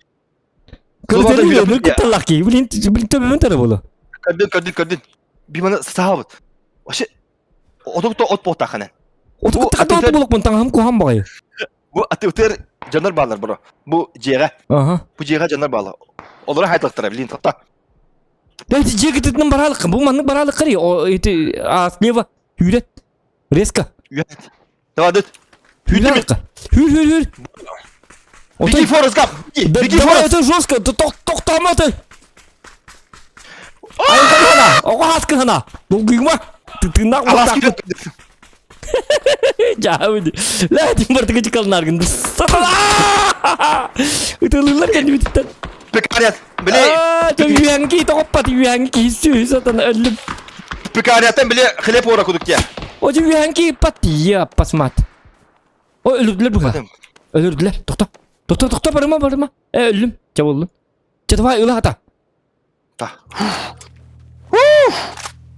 Көрдө бир кытталлах ки. Билин билин төбөмөн тары болу. Көрдүн көрдүн көрдүн. Би маны саабыт. Вообще отук от буолтаахына. Отук от болук таҥаһым куһаҕан баҕайы. Бу атыытыр дьоннор бааллар бро. Бу дьиэҕэ. Ага. Бу дьиэҕэ дьоннор бааллар. Олору хайталыктара билин тохто. Да эти дьиэ кытытынан бараалык. Бу маннык бараалык кари. Эти а слева Hüret. Резко. Үөт. Давай дыт. Hüret. Hür hür hür. Беги, Форест Гамп! Беги, Давай, это жестко! Тоқтама ты! Айқана! Оға хаскына! Долгуйма! Тыңнақ ортақ! Жауды. Ләтин бартыгы чыкалнаргын. Сатана! Ытылылар кәндибиттен. Пекарят! Били! Үйәнки тоқпат, үйәнки сүй сатана өллүм. Пекаряттан били хлеб ора кудук тия. О үйәнки пат я пасмат. О өлүрдүлөр буга. Өлүрдүлөр. Токто. Токто, токто, барыма, барыма. Э, өллүм. Ча болдум. Ча давай ыла ата. Та.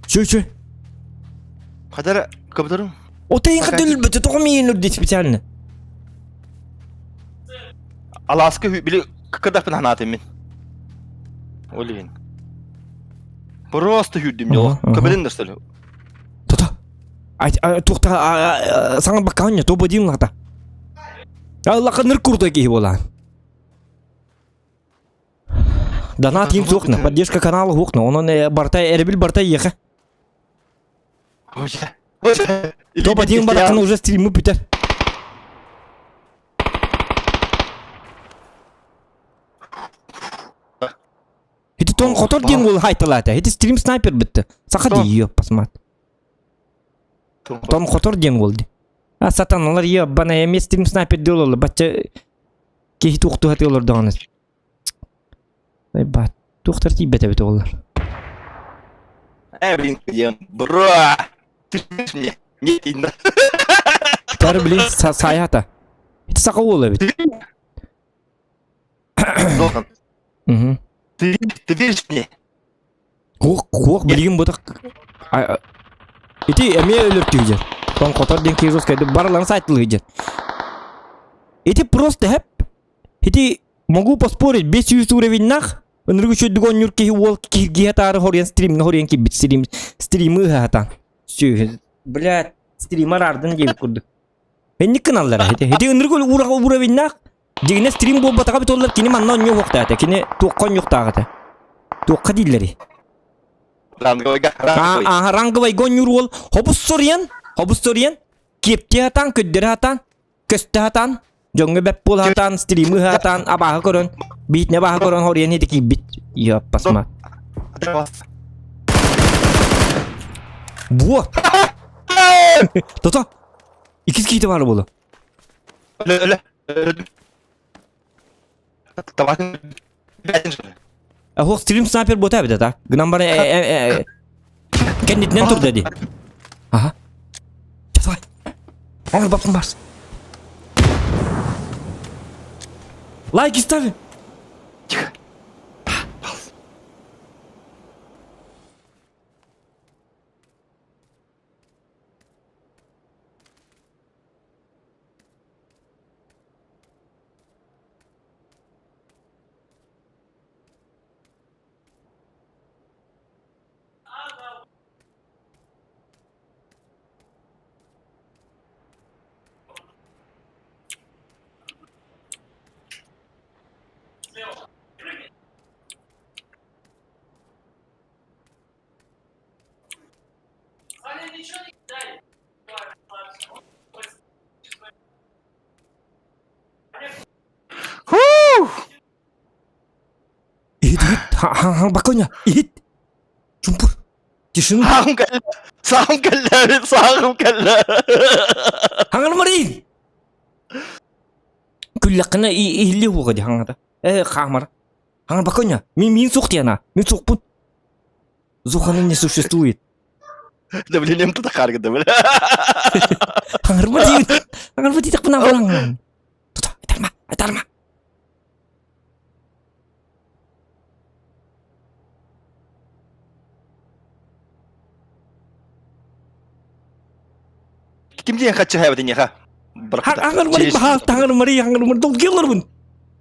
Чүй, чүй. Хадара кабдарым. Отайын хат өлбөтө, тоҕо миин үрдү специально. Аласка били кыкырдахпын ханаатым мин. Ол иһин. Просто хүрдүм жоло. Көбөдүн да что ли? Тота. Ай туохта саҥа баккаанньа то бодин лата. Аллаха ныр курда киһи буолаан. Донат им суохна, поддержка канала хуохна. Онон барта эребил барта иэхэ. Топ-1 барахана уже стримы бүтэр. Ити тон хотор диэн уол хайталаата. Ити стрим снайпер битти. Саха дии посмат. Тон хотор диэн уол ди. А сатаналар ебана эми стрим снайпер диололу. Бачча киһи туохтуһа олордоҕуна. Бат туохтар тиийбэт эбит оҕолор. Э, блин, диэн, бро! Ты мне? Нет, инна. Тар, блин, саята. Ити саха уол эбит. Зохан. Угу. Ты, ты веришь мне? Куох, куох, билигин бутах. Ити эмиэ өлөртүгүдэр. Тон хотор диэн киһи русскайды барыларын сайтылыгыдыр. Ити просто хэп. Ити могу поспорить 500 уровеннах ынырык үчүдүк оонньуур киһи уол киһиргиһэ таары хоруйан стримҥэ хоруйан киирбит стрим стримы ыһаатаан сүөһү блядь стримар ардын диэбит курдук инник гыналлара ити ити ынырык уровеннаах дьиҥинэ стрим буолбатаҕа эбит буоллар кини манна оонньуо суохтаах этэ кини туохха оонньуохтаах этэ туохха дииллэрий Ранговойга ранговой. Аа ранговойга оонньуур уол хобус соруйан хобус соруйан киэптии сатаан көрдөрө сатаан көстө сатаан дьоҥҥо бэп буола сатаан стримы сатаан абааһы көрөн биитинэ абааһы көрөн хоруйан ити киирбит ёппасма буо тото иккис киһитэ баар буолуо Өлө өлө Табатын Ох, стрим снайпер буота эбит ата. Гынан баран кэннитинэн турда дии. Аха. Давай. Оҥор баппын барс. Лайки ставим. Тихо. Иһит, иһит, баконя, иһит. Чумпур. Тишину. Сааҕым кэллэ. Сааҕым кэллэ. Сааҕым кэллэ. Хаҥармарый. Күллэххинэ иһиллиэ уоҕа дии хаҥата. Э, хаамара. Хаҥар баконя. Мин мин суох диэн Мин суохпун. Зуханы не существует. Давлением тут харгада, бля. Хаҥарба диибин. Хаҥарба диэтэхпин аҕалаҥ. Тута, айтарма, айтарма. Ким диэн хаччыһаабыт иньэхэ? Аңыр мари баһаал таҥыр мари аңыр мари долгуйалларбын.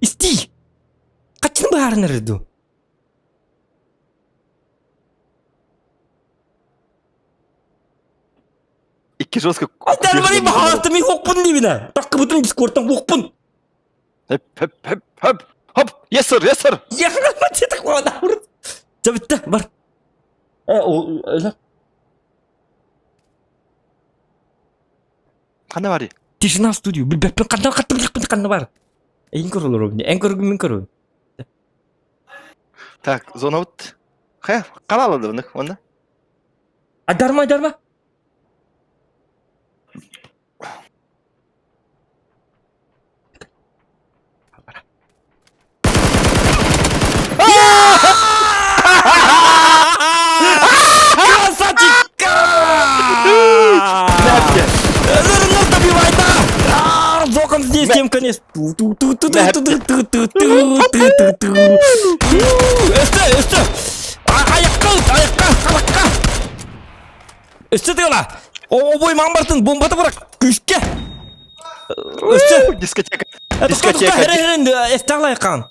Истии. Хаччыны баһаарынар ду. Икки жестко. Аңыр мари баһаал мин хокпун дибина. Таккыбытым дискордтан хокпун. Хөп хөп хөп хөп хоп. Yes sir, yes sir. Чэ бүттэ, бар. Э, ол Ханна барый? Тишина студию. Билбэппин ханна хатты билбэппин ханна бар. Эйин көрөлөр обни. Эн көргүн мин көрөбүн. Так, зона вот. Хэ, канал алды онна. Айдарма, айдарма. Красавчик! Нырнул добивай, да! Зоком здесь, тем конец. Ту-ту-ту-ту-ту-ту-ту-ту-ту-ту. Өстө, өстө! Аяққа, аяққа, қалаққа! Өстө тыла! Обой мамбартын бомбаты бұрак! Күшке! Өстө! Дискотека! Дискотека! Эстағлай қан!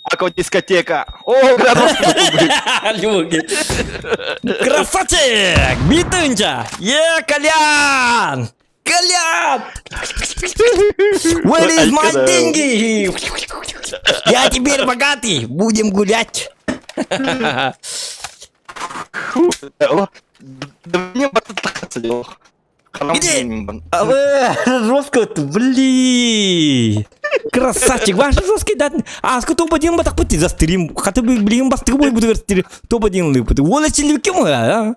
Ако дискотека! О, градус! Красавчик! Битынча! Е, Колян! Колян! Where is my деньги? Я теперь богатый! Будем гулять! Где? Жестко, блин! Красавчик, ваш жесткий да. А сколько топ-1 батак пути за стрим? Хотя бы, блин, бастыгы бой буду стрим. Топ-1 лыпы. Ола челюки мой, а?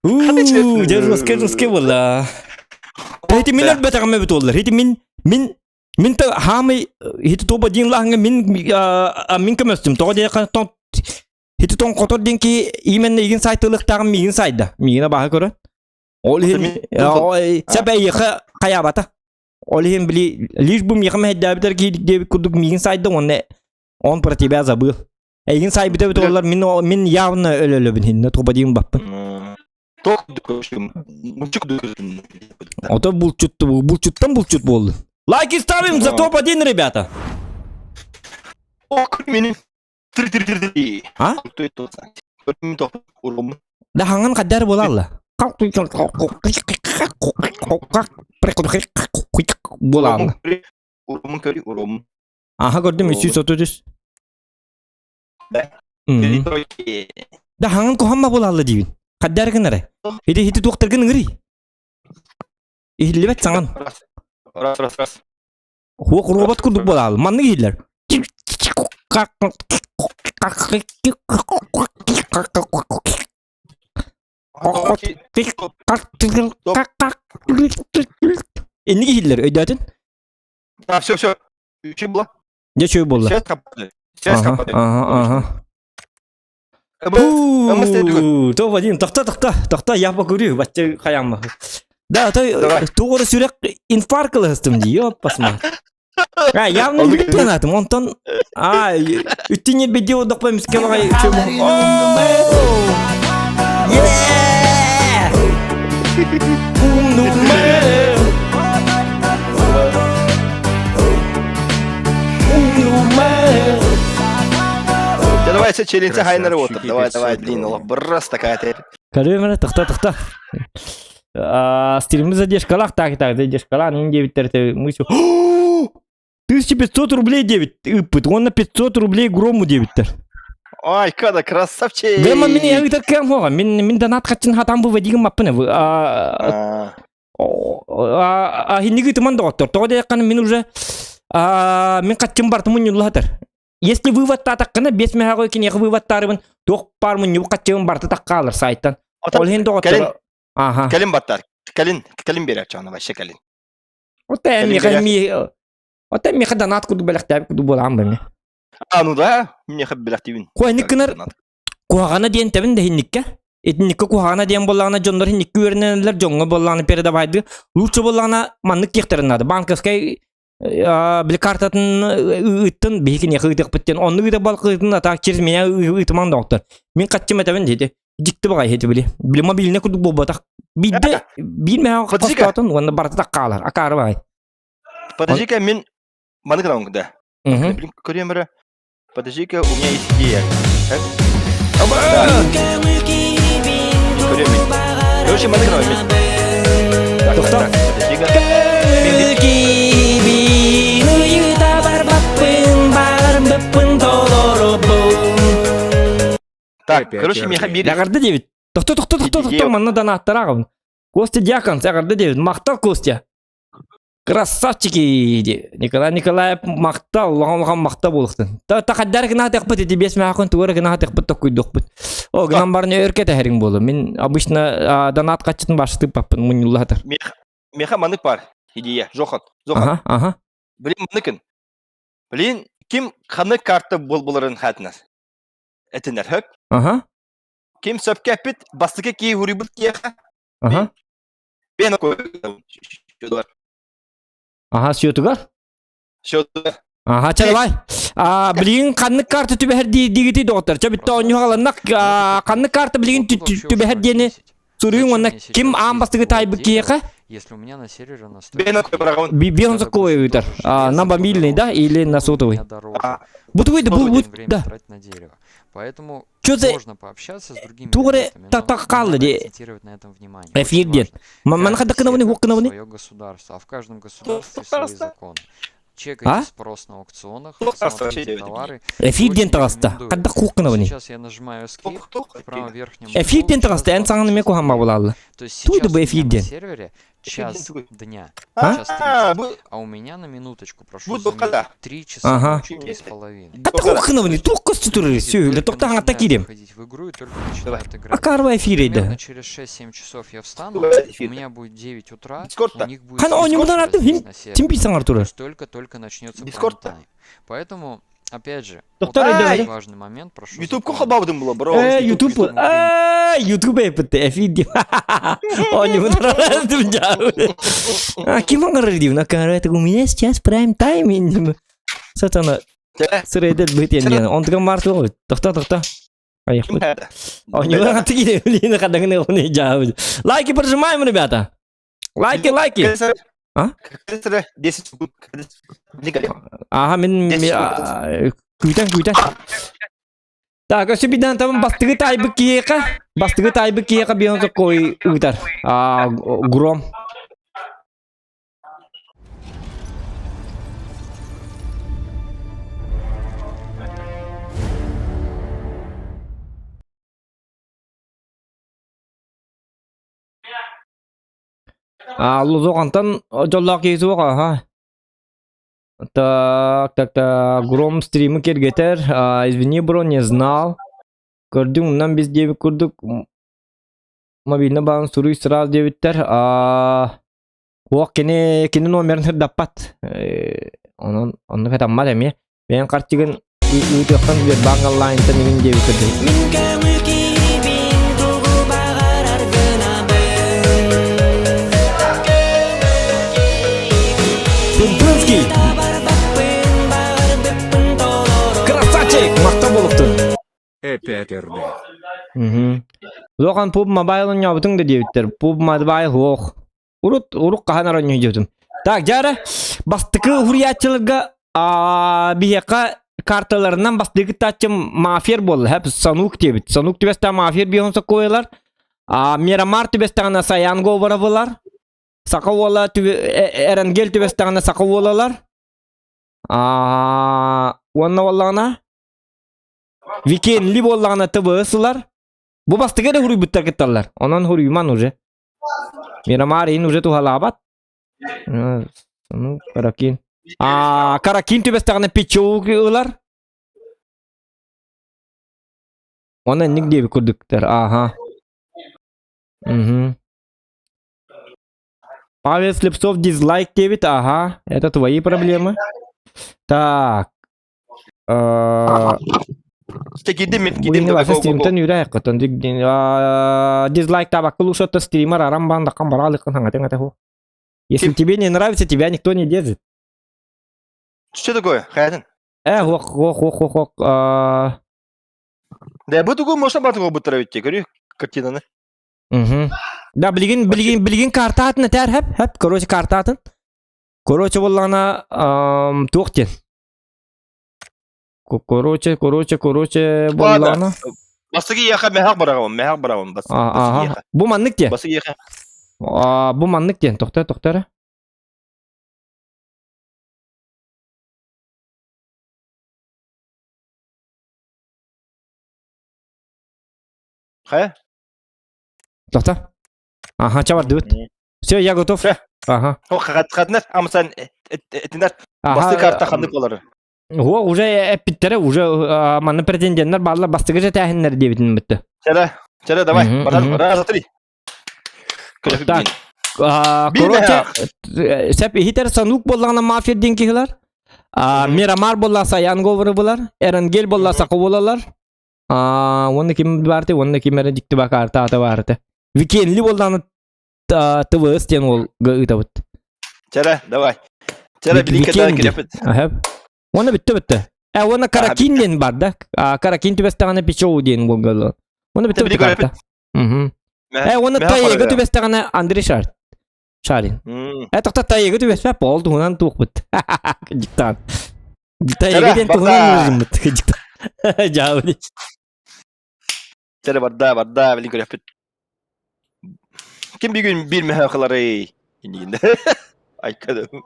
Уу, дьэ жесткий, жесткий буолла. Эти мин өлбөтөҕүм эбит буоллар. Ити мин мин мин та хаамый ити топ-1 лаһыҥа мин мин көмөстүм. Тоҕо диэххэ Ити тоҥхотор диэн киһи именно игин сайтылыктааҕын миигин сайда. Миигин абааһы көрөн. Ол иһин сөп эйиэхэ хайаабата. Ол иһин били лишь бы миэхэ мэһэйдээбитэр киһи диэбит курдук миигин сайда уонна он про тебя забыл. Эйигин сайбыта эбит оллар мин мин явно өлөлөбүн хинне тубадиин баппын. Ото булчут булчуттан булчут буолду. Лайки ставим за топ-1, ребята. А? Да хаңан каддар буолалла. Буолалла. Аха көрдүм 333. Да хаңан кухамма буолалла диибин. Каддар гынары. Хити хити туохтаргын ыҥырый. Иһиллибэт саҥан. Раз, раз, раз. Хуох робот курдук буолаал. Маннык иһиллэр. Инник иһиллэр, өйдөөтүн? А, все, все. Үчү була. Дьэ үчүгэй буолла. Связь капады. Связь капады. Ага, ага. То Вадим, тохто, тохто, тохто, я покурю, бачча хаямма. Да, то тугура сүрэх инфаркт ылыһыстым дии, ёппасма. А, явно бүтүнатым, онтон а, үттүнер беди одохпа миске багай Yeah! Давай все челлендж хайнер вот. Давай, давай, блин, раз такая теперь. Көрүө тохто тохто. Стримы задержкалах, так, так, задержкалах, ну 9 терте мы все. 1500 рублей 9 ыппыт, он на 500 рублей грому 9 Ай, када красавчик! Гема мин ыытар кэм хоға, мин мин донат хачын хатан бу вадигым маппыны. А хинниги туман доҕоттор. Тоҕо диэххэ мин уже мин хаччым бартым мунньуллаһатар. Если выводтаатаххына, бес мэһэҕэ киниэхэ выводтаарыбын, туох баар мунньубут хаччыбын барыта таххаалар сайтан. Ол иһин доҕоттор... Аха. Кэлин баттар. Кэлин, кэлин берер чаана вообще кэлин. Ота миэхэ ми Ота миэхэ донат курдук бэлэхтээбит курдук буолаан бэми. А, ну да, миэхэ бэлэхтиибин. Куһаник гынар куһаҕана диэн тэбин да иһинниккэ. Итинниккэ куһаҕана диэн буоллаҕына дьоннор иһинниккэ үөрэнэллэр, дьоҥҥо буоллаҕына передавайды. Лучше буоллаҕына маннык киэхтэрин наада. Банковскай били картатын ыыттын биһи киниэхэ ыытыахпыт диэн оннук ыыта балкыытын а так через меня ыытымаҥ доҕоттор. Мин хаччым этэбин диэти. Дьикти баҕайы ити били. Били мобильный курдук буолбатах. Биирдэ биир мэһэ Подожди-ка. хостоотун уонна барыта хаалар. Акаары баҕайы. Подожди-ка, мин маны гынан да. Мгм. Блин, көрүөм эрэ. Подожди-ка, у меня есть идея. Так? Көрүөм мин. Короче, маны гынан мин. Так, так, Тоқтоо. так, подожди-ка. Киибин уйута барбаппын, баарбыппын толоробун. Так, короче, миэхэ биир Эҕэрдэ диэбит. Тохто, тохто, тохто, тохто, манна донааттара аҕабын. Костя Дьякон, эҕэрдэ диэбит. Махтал, Костя. Красавчики! Николай Николаев махтал, улахан улахан махтал буолуохтун. Та та хаддар гынаатыахпыт ити биэс мэхакын тугу эрэ гынаатыахпыт токкуйдуохпут. О, гынан баран өр кэтэһэриҥ буолуо. Мин обычно донат хаччытын баштыыппаппын мунньуллаатар. Миэхэ маннык баар идея. Зохан, Зохан. Ага, ага. Блин, манныкын. Блин, ким ханнык карта буолбуларын хаатынар. Этинэр, хөп? Ага. Ким сөпкө эппит, бастакы кии хуруйбут киэхэ. Ага. Бен Аха, счетугар? Счетугар. Аха, чэ давай. А, билигин ханнык карта түбэһэр диигити доҕоттор. Чэ бүтте оонньуу хааланнах. Ханнык карта билигин түбэһэр диэни суруйуҥ уонна ким аан бастакы таайбыт киһиэхэ? Если у меня на сервере Бен Бен такой ыытар. На мобильный, да, или на сотовый? Бу тугуй да, бу, бу, да. на дерево. Поэтому Что за... можно пообщаться с другими Тугу эрэ ребятами, но та не хаалла надо дии. акцентировать на этом внимание. Эфир Очень диэн. важно. Манна Каждый хайдах гынабыный, сервер хуох гынабыный? свое государство, а в каждом государстве свои законы. Чекайте А? спрос на аукционах, смотрите товары. Эфир диэн Очень таҕыста. рекомендую. Хайдах хуох гынабыный? Сейчас я нажимаю Escape, в правом верхнем Эфир углу диэн час таҕыста. Эн саҥаны эмиэ куһаҕан буолаалла. То есть Туй да сейчас бу у эфир меня на диэн. сервере час дня, А? час 30, а у меня на минуточку, прошу Бу заметить, дохала. 3 часа Ага. ночи, 3,5. Хайдах хуох гынабыный? Туох көстө турар? Люди Сүөһүлэ только тохтоон аҥатта начинают киирим. заходить в игру и только начинают играть. Акаарба эфир Примерно да. через 6-7 часов я встану, у меня будет 9 утра, у них будет Хан 6 оонньуубутун утра аттым здесь хин на сервере. тим биир саҥар То турар. есть только-только начнется Дискорд-то? прайм-тайм. Поэтому, опять же, вот Доктор очень Ай! важный момент, прошу Ютуб запомнить. хабабдым була, бро. Э, YouTube. Э, YouTube эппитте эфир диэн. Оонньуубутун аттым дьаабы. А ким оҥорор диибин? Акаары это у меня сейчас прайм тайм. Сатана сырайдат бытен диэн. Онтуган мартыл Тохто, тохто. Поехали. Оонньуубутун аттым блин, хадагын оны дьаабы. Лайки прожимаем, ребята. Лайки, лайки. А? 10 секунд. Аха, мин күүтэн күүтэн. Так, өссө бидан табын бастыгы таайбыт киһиэхэ, бастыгы таайбыт киһиэхэ бион соккой ыытар. А, гром. А, Лузоҕантан дьоллоох киһи суох, аха. Так, так, так, Гром стримы киэргэтэр. А, извини, бро, не знал. Көрдүҥ, мунан біз диэбит курдук мобильный баан суруй сразу диэбиттэр. А, уох кини кини номерын сырдаппат. Онон оннук хатаммат эмиэ. Бэйэҥ харчыгын ыытыаххын Сбербанк онлайнтан иҥин диэбит курдук. Мин көҥүл киһибин тугу баҕарар гынабын. Пумпунский! Барбаппын, баҕарбыппын толору. Красавчик! Махтал буолуохтун! Эпэтерде. Мгм. Лохан пуб мобайл оонньообутуҥ да диэбиттэр. Пуб мобайл суох. Урут, урук хаһан оонньуу диэбитим. Так, дьара, бастакы уһуйааччыларга биһиэхэ карталарынан бастакы кыттааччы мафия буолла. Хэп Санук диэбит. Санук түбэстээх мафия биһон сокуойалар. Мирамар түбэстэҕинэ Саян Говоровылар. Саха уола Эренгел түбэстэҕинэ Саха уолалар. Уонна буоллаҕына Викенли буоллаҕына ТВС-лар. Бу бастакы эрэ хуруйбуттар кытталлар. Онон хуруйман уже. Мирамар иһин уже туһалаабат. Ну, Каракин. А, Каракин түбэстэҕинэ Пичоук ылар. Оны инник диэбит курдуктар. Ага. Угу. Павел Слепцов дизлайк диэбит. Ага. Это твои проблемы. Так. Киирдим Бу стримтан үүрэ котон дизлайк табакка лучше стример арам бандакан баралыкын хаңатын атаху. Если тебе не нравится, тебя никто не держит. Что такое? Хаятын? Ох, ох, ох, ох, ох. Да бу тугу можно бар тугу буттара битте. Көрү. картинаны. Угу. Да, билигин, билигин, билигин карта атын этэр, хэп, хэп, короче, карта атын. Короче, буоллаҕына, туох диэн. Короче, короче, короче, буоллаҕына. Бастакы иэхэ мэһэх бараҕым, мэһэх бараҕым, бастакы иэхэ. Бу маннык диэн. Бастакы иэхэ. Бу маннык диэн, тохтоо, тохтоо эрэ. Хайа? Тохтоо. Ага, ча бардыбыт. Все, я готов. Ага. Хатнар, амсан этинер. Басты карта ханнык болар. О, уже эппиттэрэ, уже манна претенденттэр бааллар бастакы этээһиннэр диэбитин бүтті. Чара, чара, давай. Баран, раз, три. Так, короче, сәп иһитер санук боллаҕына мафия диэн киһилэр. Мирамар болла Саян говоры булар, Эренгел болла Сако болалар. Уонна ким баарты, уонна ким эрэ дьикти бакаарта ата баарты. Викенли боллаҕына ТВС диэн уол ыытабыт. Чара, давай. Чара, биликкэ килепит. Уонна бүттэ бүттэ. Э, уонна Каракин диэн бар да. Каракин түбэстэҕинэ Пичоу диэн уолга. Уонна бүттэ бүттэ. Э, уонна Тайга түбэстэҕинэ Андрей Шар. Шарин. Э, тохто Тайга түбэспэт ол туһунан туохпут. Диктант. Тайга диэн туһунан музыммыт. Дьаабы. Чэрэ барда, барда, билин көрөппүт. Ким бүгүн биир мөһөөхыларый? Иннигинде. Айкадым.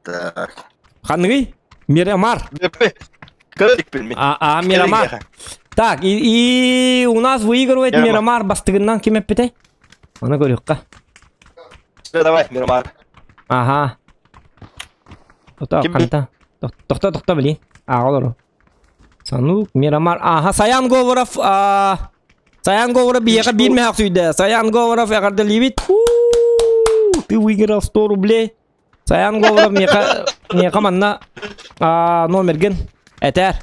Так. Ханныгый? Мирамар. А, а Мирамар. Так, и, и у нас выигрывает Мирамар бастыгынан ким эппитэй? Оны көрүөххэ. Давай, Мирамар. Ага. Тохто, ханта. Тохто, тохто, блин. А, олору. Санук, Мирамар. Ага, Саян Говоров. А, Саян Говоров биһиэхэ биир мөһөх сүүйдэ. Саян Говоров эҕэрдэлиибит. Ты выиграл 100 рублей. Саян Говоров миэхэ, миэхэ манна а, номерген этэр.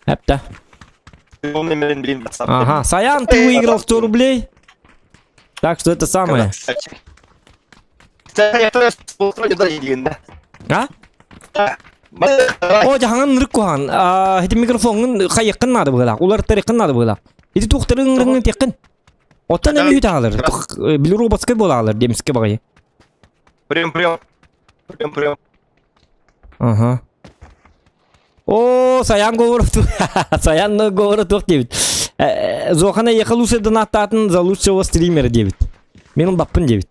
Эптэ. Ага, Саян, ты выиграл 100 рублей. Так что это самое. А? О, жаһаҥын ынырык куһаҕан. Ити микрофоҥҥун хайыаххын наада быһыылаах, уларыттарыаххын наада быһыылаах. Ити туохтарын ыҥырыҥын тиэххин. Оттон эми үт аҕалар. Били роботскай буола аҕалар диэмискэ баҕайы. Прием, прием. Прием, прием. Ага. О, Саян Говоров Саян Говоров туох диэбит. Зохана ехал лучше донаттаатын за лучшего стримера диэбит. Мен ылбаппын диэбит.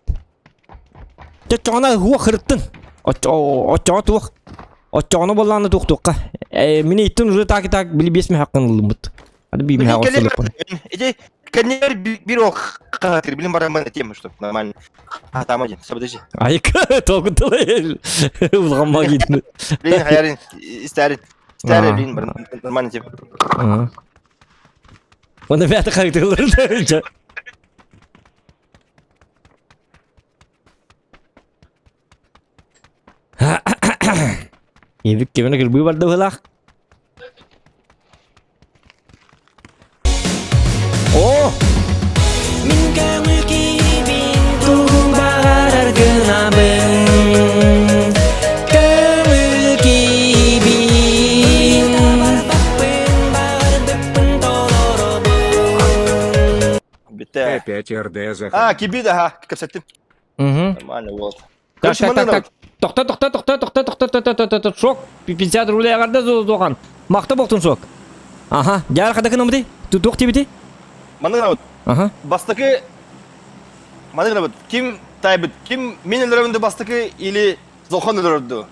Чочоҕуна уох ырыттын. Оччоҕо туох. Оччоҕуна буоллаҕына туохтуохха. Мин иттин уже так и так били биэс мөһөккөн ыллыммыт. Ады би мөһөк ыллыппын. Ити кэннигэр бир ол хаатыр билин бараммын этиэм что нормально. А там один, подожди. Айка толкуталай. Улгамма кийтин. Блин, хаярин, истәрин. Истәрин, блин, нормально тем. Оны бәті қайтылыр. Ебик кемene кырбыы барды быһылаах. О! Мин көҥүл киһибин тугу баҕарар гынабын Көҥүл киһибин Барбаппын баҕарбыппын толоробун Бүттэ. Опять РД А, кибит, ага, кэпсэттим. Угу. Нормально, вот. Так, так, так, так. Тохто, тохто, тохто, тохто, тохто, тохто, тохто, тохто, шок. 50 рублей агарда зохан. Махта боқтун шок. Ага, дьар хада кынамыты? Туох тибити? Маннык вот. Ага. Бастакы Маннык вот. Ким тайбыт? Ким мен өлөрөмдү бастакы или Зохан өлөрөрдү?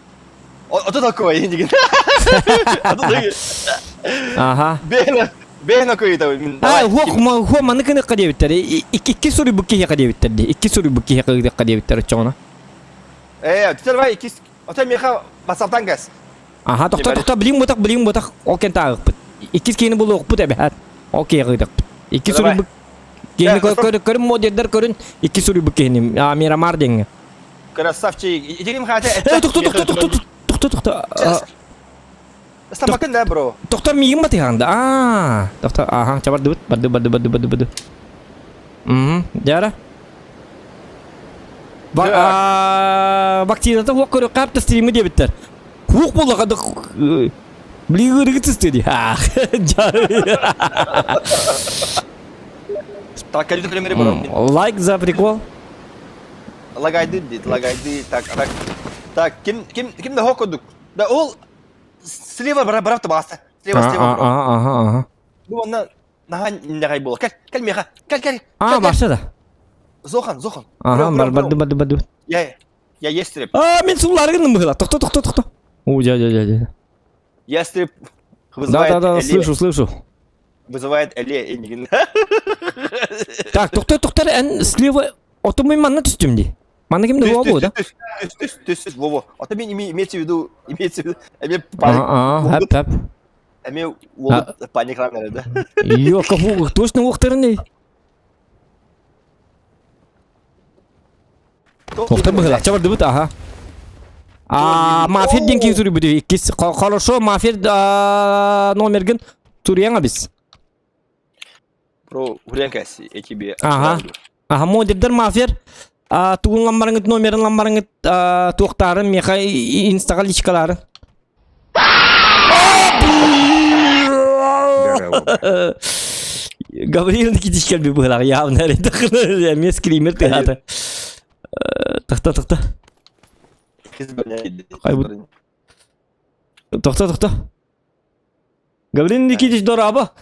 Ото такой деген. Ага. Бэйна бэйна көйдө. А, хуох хуох маннык кыныкка диэбиттэр. Икки суруйбут киһиэхэ диэбиттэр дии. Икки суруйбут киһиэхэ ыытыахха диэбиттэр оччоҕуна. Э, давай икки Ото миэхэ басаптан кэс. Аха, тохто, тохто, билиҥ ботах, билиҥ ботах, ол кэн тааҕыппыт. Иккис киһини булуохпут эбэһээт. Ол киһиэхэ ыытыахпыт. Икки суруйбут киһини көрүн модердер көрүн, икки суруйбут киһини Мирамар диэҥҥэ. Красавчик. Итигим хаата Э, тохто, тохто, тохто, тохто, тохто. Стамакын да, бро. Тохто миигин батыһаанда. Аа, тохто, аха, ча бардыбыт, барды, барды, барды, барды, барды. Мм, дьара. Вакцината хуох көрө капта стримы диэбиттэр. Хуох буолла кадык. Блин, ырыгыт сыстыди. Так, кэлбит примере барам. Лайк за прикол. Лагайды дейт, лагайды. Так, так. Так, ким ким ким да хокодук. Да ол слева бара барап табаста. Слева, слева. Ага, ага, ага. Бу онна наһаа ньаҕай буола. Кэл, кэл миэхэ. Кэл, кэл. А, барса да. Зохан, Зохан. Ага, бар барды барды барды. Я я ястреб. А, мен сулларгын быһыла. Тохто, тохто, тохто. О, дя, дя, дя, дя. Ястреб Да, да, да, слышу, слышу. Вызывает Эле Энигин. Так, тохто, тохто, эн слева Ото мен манна түстүм ди. Манна кимде буа бу да? Түс, түс, түс, түс, во, во. Ото мен имеется в виду, имеется в виду, эме паник. А, хап, хап. Эме ол паник рамер да. Йо, каху, точно уохтарын Тохтор быһыылаах чабардыбыт аха. А мафия диэн киһи суруйбут иккис хорошо мафия номергын суруйаҥа бис. Про Уренкас, я тебе Ага. Ага, модердер мафия тугун ламбарыңыт номерин ламбарыңыт туохтарын меха инстага личкалары. Гавриил Никитич кэлби быһылаах явно эмиэ скример тыһаата. Тохто, тохто. Тохто, тохто. Гаврил Никитич дораба.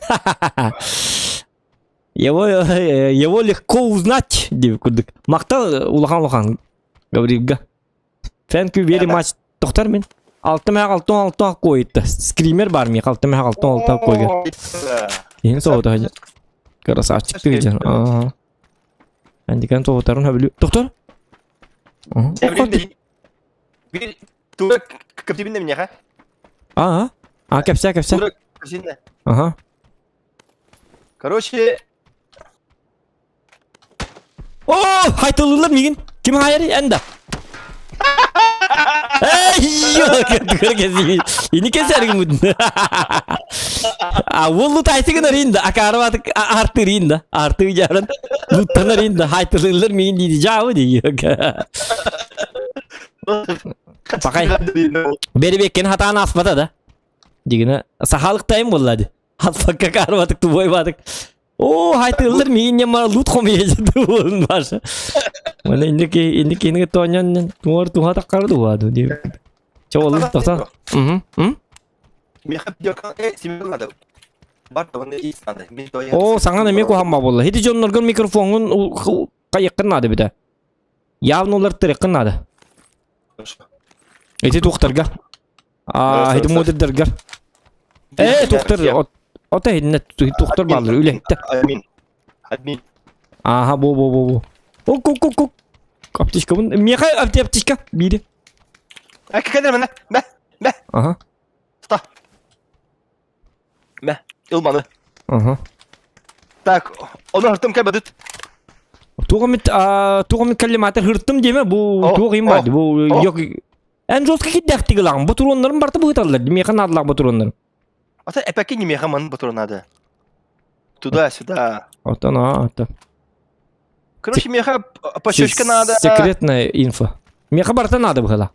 Его, его легко узнать, диэбит курдук. Махтал улахан-улахан Гаврилга. Thank you very much. Тохтар мин. Алты мэх алты алты койытта. Скример бар ми алты мэх алты алты койга. Ең соғыта хажа. Красавчик ты где. Ага. Андикан тоғытарын хөбүлү. Тоқтор. Тура кэптибинне минеха. Аа. А кэпсэ кэпсэ. Тура кэпсинне. Ага. Короче, О, хайтылылар мигин. Ким хайыр энда? Эй, Ини кесәргин будун. А ол лутайтыгын аринда, акарватык артыринда, арты жаран. Луттан аринда, хайтылылар мигин диди жабы ди. Пакай. Бери беккен хатаан аспата да. Дигине сахалыктайым боллады. Хатпакка карбатык тубойбадык. Оо, хайтыллар миин нема лут хомуйа буолун баша. Мана инники инники инники тооньон туор туха таккар дуаду ди. Чо олун тохтон. Мгм. М? Миэхэ э семен надо. Бар да ис надо. Мен Оо, саҥан эмиэ куһамма буолла. Ити дьонноргор микрофоҥҥун хайыаххын наада битэ. Явно улар тырыххын наада. Ити туохтарга. Аа, ити модердаргар. Ээ, туохтар ота иһиннэ туохтар бааллар үлэһиттэр. Админ. Админ. Ааха, бу бу бу бу. Ок ок ок ок. Аптечкабын. Миэхэ аптечка биири. А кэлэр мэнэ. Мэ. Мэ. Ага. Ста. Мэ. Ылманы. Ага. Так, ону хыртым кэлбэдит. Туох эмит туох эмит кэллимаатар хыртым диэмэ бу туох им бар бу yok Эн жестко киддээхтик ылаҕын ботуруоннарын барта быһыталлар миэхэ наадалаах ботуруоннарым. Ата эпэкки не миэхэ маны ботуруонады. Туда-сюда. Оттон аа оттон. Короче, миэхэ пощечка надо. Секретная инфо. Миэхэ барта надо быһыла.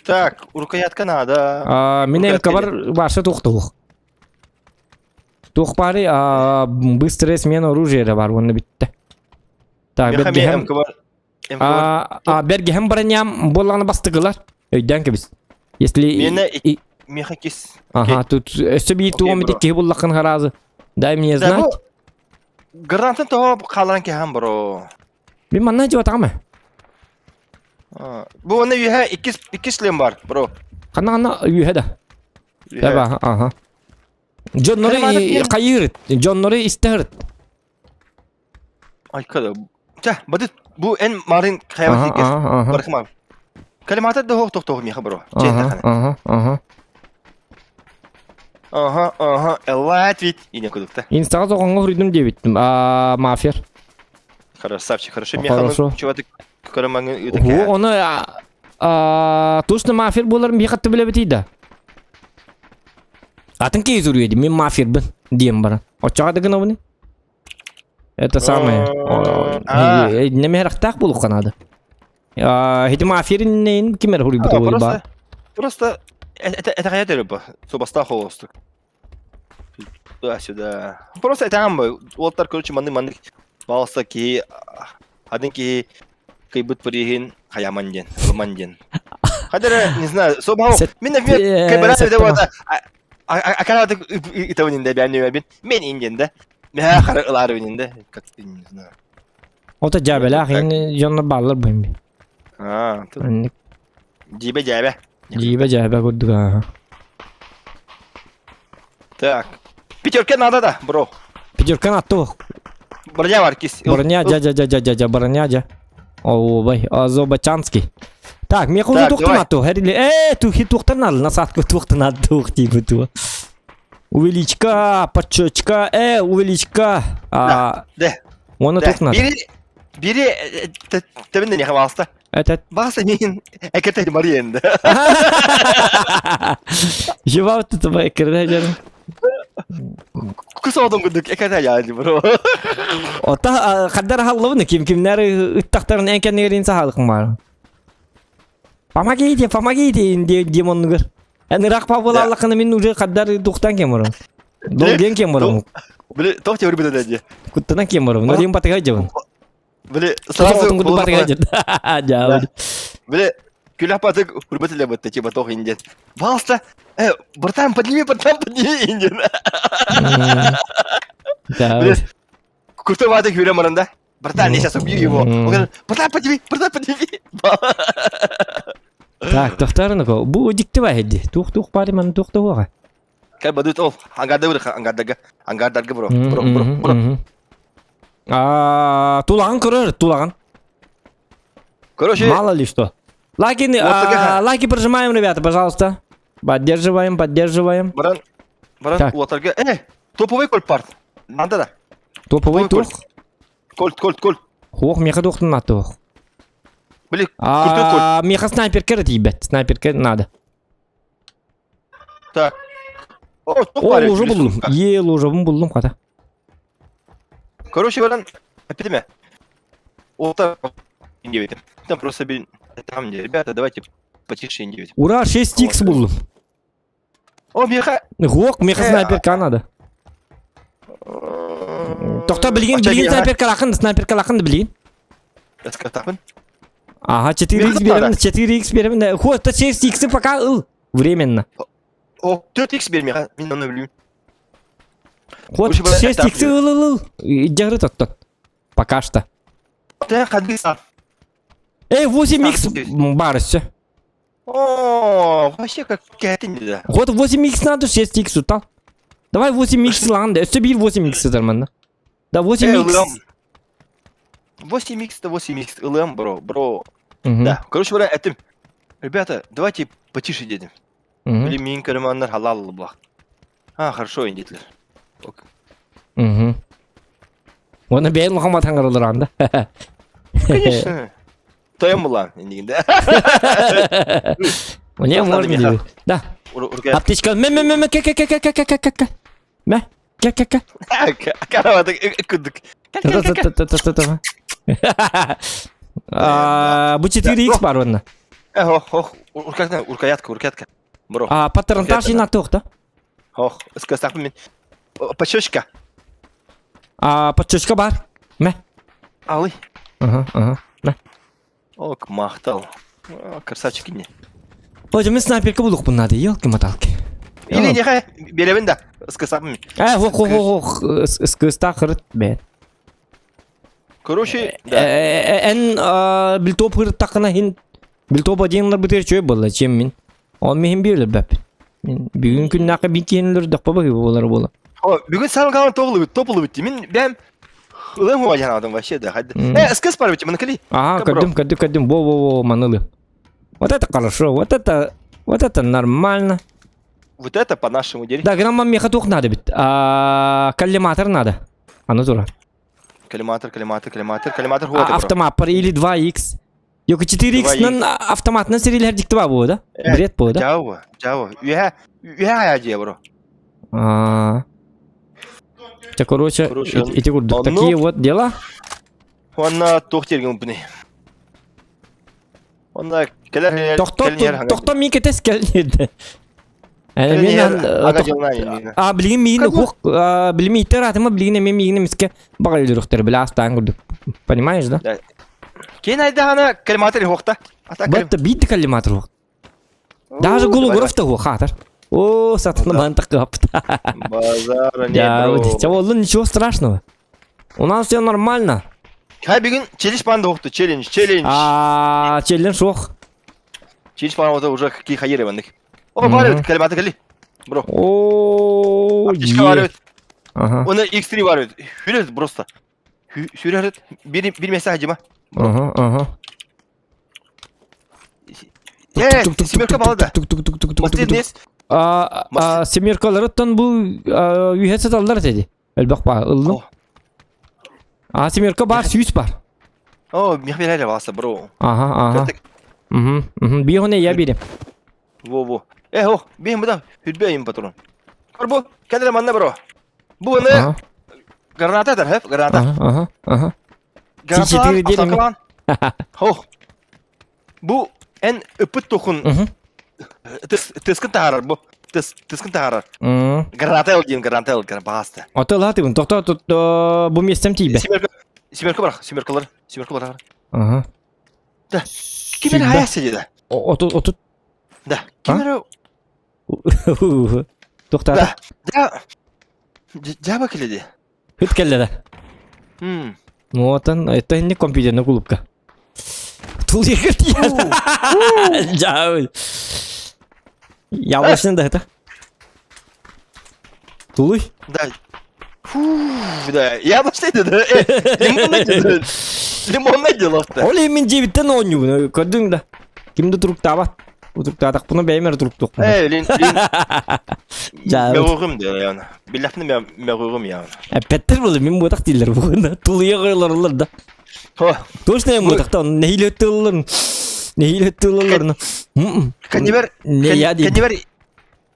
Так, рукоятка надо. А, мин МК-бар баша туох Туох баары быстрая смена оружия да бар уонна бүттэ. Так, бэргэһэм а бэргэһэм броням буоллаҕына бастыгылар. Өйдөөн кэбис. Если Меха кис. Ага, тут өссө биир туом ити киһи буллаххын харазы. Дай мне знать. Гранатын того хаалан кэһэн бро. Мин манна дьыбатаҕым Бу онно үөһэ иккис иккис шлем бар, бро. Ханна ханна үөһэ да. Таба, ага. Дьоннору хайыырыт, дьоннору истэһырыт. Айка Чэ, бады бу эн марын хайабат иккис. Бархымам. Калимата да хоох тохтоох миэхэ бро. Ага, ага, ага. Ага, ага, элла твит. Ине кудукта. Инстаға соғанға хуруйдум диэбиттим. А, мафер. Красавчик, хорошо. Хорошо. Чего ты көрөмөҥү О, оны а, точно мафер буоларым биэхатты билэбитий да. Атын киһи суруйа мин мафербын диэн баран. Оччоҕо да гынабыны. Это самое. Немерахтаах буолуохха наада. Хити маферин ким эрэ хуруйбута буолла. Просто. Это это хайа бу? Субастаах холостук. Туда-сюда. Просто этаҕым бу. Уолтар, короче, маннык маннык балса киһи один киһи кыйбыт приһин хаяман диэн, ылыман диэн. Хадара, не знаю, собаҕа мин например, кайбарат это вот акаратык итабын инде бән мен инден да. Мэ хара ылары инде, как ты не знаю. Ото дьаабэлээх дьоннор бааллар бу эми. А, дьиибэ дьээбэ. Дьиибэ дьээбэ курдук ааха. Так. Пятерка надо да, бро. Пятерка надо. Броня бар кис. Броня, дя дя дя дя дя дя броня дя. О, Азобачанский. Так, мне хуже тухтан ату. Э, тухи тухтан надо, насадку тухтан надо тух типа ту. Увеличка, подчечка, э, увеличка. А, да. Оны Да. тух надо. Бири бири төбүндө неха балста. Этот. Балста мин экете Мария Жевал ты твоя кирдәжер. Кусоодон курдук экете яады бро. Ота хаддар халлыбын ким кимнер ыттактарын эн кэннигерин сахалыкын бар. Помогите, помогите демоннугар. Эн ырак пабылаллакына мин уже хаддар тухтан кем барым. Долген кем барым. Били тох теория бит деді. Куттанан кем барым. Но дем батыга жабын. Били сразу Сразу батыга жабын. Жабын. Били күләп атык үрбетеле битте типа тох инден. Балста, э, братан, подними, братан, подними инден. Да. Били куртып атык хүрем барында. Братан, я сейчас убью его. Он говорит, братан, подними, братан, подними. Так, тохтарыныко. Бу дикти бар edi. Тух тух бар мен тух туға. Кәл бадут ол, ангарда бир, ангардарга, ангардарга бро, бро, бро, бро. А, тулаган көрөр, тулаган. Короче, Мало ли что. Лайки, Вот такая. а, лайки прожимаем, ребята, пожалуйста. Поддерживаем, поддерживаем. баран, баран, Так. уотарга, э, топовый кольт парт. Надо да. Топовый Топовый тух. Кольт, кольт, кольт. Ох, меха тухтан на тух. Били, крутой кольт. А, меха снайперка ребят, снайперка надо. Так. О, топ О, бар, уже били, булдум. сука. Ел уже булдум хата. Короче, баран, опять Ота, индивид. Там просто, блин, там, где, ребята, давайте потише индивид. Ура, 6х булдум. О, меха. Ох, меха Э, снайперка надо. Тохта билген, Ача билген меха. снайперка лакын, снайперка лакын билген. Эскатапын. Ага, 4х Меха берем, надо. 4х берем. Хо, это 6х пока ыл. Временно. О, 4х бер меха, мин оны билмейм. Вот Короче, бля, 6х это- ыл ыл ыл. Держи тот тот. Пока что. Ты ходи сам. Эй, 8х Так, бар все. О, вообще как кәтин да. Вот 8х надо, 6х утал. Давай 8х лан, өстө бир 8х нормально. Да 8х. ЛМ. 8х это 8х, ЛМ, бро, бро. Мгм, Да, короче говоря, это... Ребята, давайте потише едем. мгм, Или мин карманнар халал блах. А, хорошо, индитлер. Ок. мгм. Оны бәйін лұқама таңғырылыр анда. Конечно. Тоем була, индигинде. Не, Тоқтады, можно Миха. дейді. Да. Урга. Аптечка. Мә, мә, мә, мә, ке, ке, ке, ке, ке, ке, ке, ке. Мә, ке, ке, ке. Караваты күдүк. Та-та-та-та-та-та-та. А, Бу 4х бар онна. Э, ох, ох, уркатка, уркаятка, уркаятка. Бро. А, патронтаж Уркаятка, на тоқта. Ох, скастак мен. Пачочка. А, подчечка бар. Мә. Алы. Ага, ага. Мә. Ок, мактал. О, Красавчик не. Ой, мен снайперка булук bunlar елки-моталки. Или не хай, беребин да. Скастак мен. Э, хо хо хо хо, скыста хырыт бе. Короче, да. Эн билтоп хырыт такына хин билтоп одинлар бутер чөй болла, чем мин. Он михин бирле бәп. Мин бүгүн күн нақы бин кейинлер дақпа бағы болар бола. О, бүгүн сам калан тоглы бит, топлы бит. Мин бәм Улым хуа жанадым вообще да. Хадды. М. Э, скас бар бит, мына кали. Ага, Добро. көрдүм, көрдүм, көрдүм. Во, во, во, манылы. Вот это хорошо, вот это, вот это нормально. Вот это по нашему делу. Да, грамма меха тух надо бит. А, коллиматор надо. А ну тура. Коллиматор, коллиматор, коллиматор, коллиматор А, хуа. автомат пар или 2х. Yok 4x 2X. нан автоматынан серилер дикти ба бу да? Э, Бред бу да? Жао, жао. Үһә, үһә я бро. А. Те, короче, Короче, эти курдук. ну- Такие вот дела. Онна тох терген буны. Онна келер Тохто, тохто мин кетес келнеді. Мен а билигин миигин ух билим иттер атыма билигин эме миигин эмиске баҕа өлөрөхтөр биле астаан курдук. Понимаешь, да? Кин айдаһана коллиматор хуохта. Батта биир коллиматор хуох. Даже голограф та хуох хаатар. О, сатана мантак капта. Базара не бро. Оллун ничего страшного. У нас все нормально. Хай бүгүн челлендж панда охту, челлендж, челлендж. А, челлендж суох. Челлендж панда уже какие хайеры ванных. О, бар калиматы кали. Бро. О, Аптечка бар Ага. Оны X3 бар Хүрет просто. Сүрәрет. Bir bir mesaj hacıma. Ага, ага. Э, семерка балда. Мастер А, семеркаларыттан бу үйе саталлар dedi. Элбэх ба ыллым. А семерка бар, сүүс бар. О, мехмереле баса, бро. Ага, ага. Угу, угу. Бихоне я берем. Во, во. Э, о, бихим буда. Хүрбе им патрон. Корбу, кәдре манна бро. Бу не граната дер, хеп, граната. Ага, ага, ага. Граната. Хо. Бу эн ыпыт тухун. Тыскын таарар бу. Тыскын таарар. Граната ыл диэн, граната ыл, бааста. Ата латыбын, тохто бу местем тиийбэ. Семерка, семерка барах, семеркалар, семеркалар. Ага. Да. Ким эрэ хайа сидида? Отут, отут. Да. Ким эрэ... Тохтаата. Да. Дьаба кэлэди. Ыт кэллэ да. Ну, отон, это не компьютерная клубка. Тулуйга тиийэн. Дьаабый. Яблочный да это. Тулуй. Да. Фу, да. Яблочный да. Лимонный да. Лимонный дело-то. Ол мин дьиэбиттэн оонньуубун. Көрдүҥ да. Ким да туруктаабат. Утуруктаатахпына бэйэм эрэ туруктуохпун. Э, лин, лин. Мөҕүҕүм да яна. Биллэхпинэ мөҕүҕүм яна. Эппэттэр буолла, мин буотах дииллэр бугун. Тулуйа қойылар да. Точно я буотахта, нэһиилэ өттүллэр. Нэһиилэ өттүллэр. Кэннибэр Не я дейм. Кэннибэр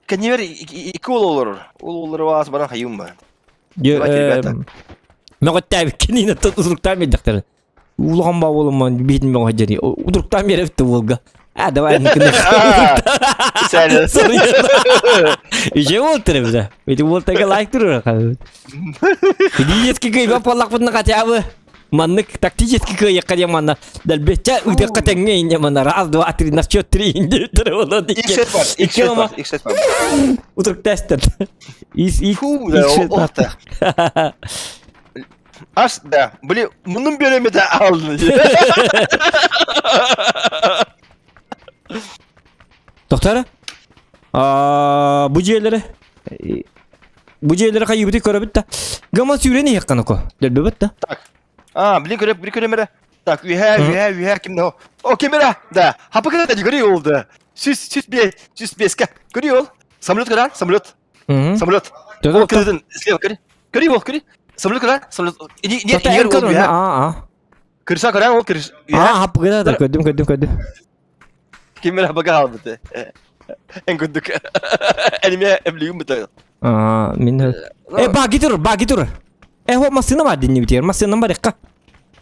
кэннибэр икки уол олорор. Ол уоллары аас баран хайым ба. Давайте, ребята. Мөҕөттээбиккин иинаттан утуруктаан биэрдэхтэрэ. Улахан баа буолумман биһитин бөҕө дьэри. Утуруктаан биэрэбит уолга. А, давай Сәле. Үчүгэй буолтар эбит. Ити уолтарга лайк турар. Физически кыайбат буоллахпытына хотя бы маннык тактически кыайыахха диэн манна дэлбэччэ ытыахха тэҥҥэ инньэ манна раз два три на счет три инде болон Иксет бар, иксет бар, иксет бар. Утуруктаастар. Ис ик Фу, да, охта. Ас, да, били, муннун биэремете алдын. Тоқтары? Бу дьиэлэри бу дьиэлэри хайыыбыты көрөбүт да. Гама сүүрэн иһиэххин око. Дөлбөбөт да. Так. А, блин, көрөп, били көрөмөрө. Так, үһэ, үһэ, үһэ, ким да. О, кемера! Да. Хапыкы да көрүй ол да. Сүс, сүс бе, сүс беске. Көрүй ол. Самолет көрөр, самолет. Самолет. Ол кырдын, слева көрүй. Көрүй ол, көрүй. Самолет көрөр, самолет. Не, не, не, ол үһэ. А, а. Кырса көрөр, ол кырс. А, хапыкы да көрдүм, көрдүм, көрдүм. Кемера хапыкы албыты. Эн көрдүк. Эниме эблигим бутэ. А, мин Э, баги тур, баги тур. Э, вот массыына бар динни битер, массыына бар якка.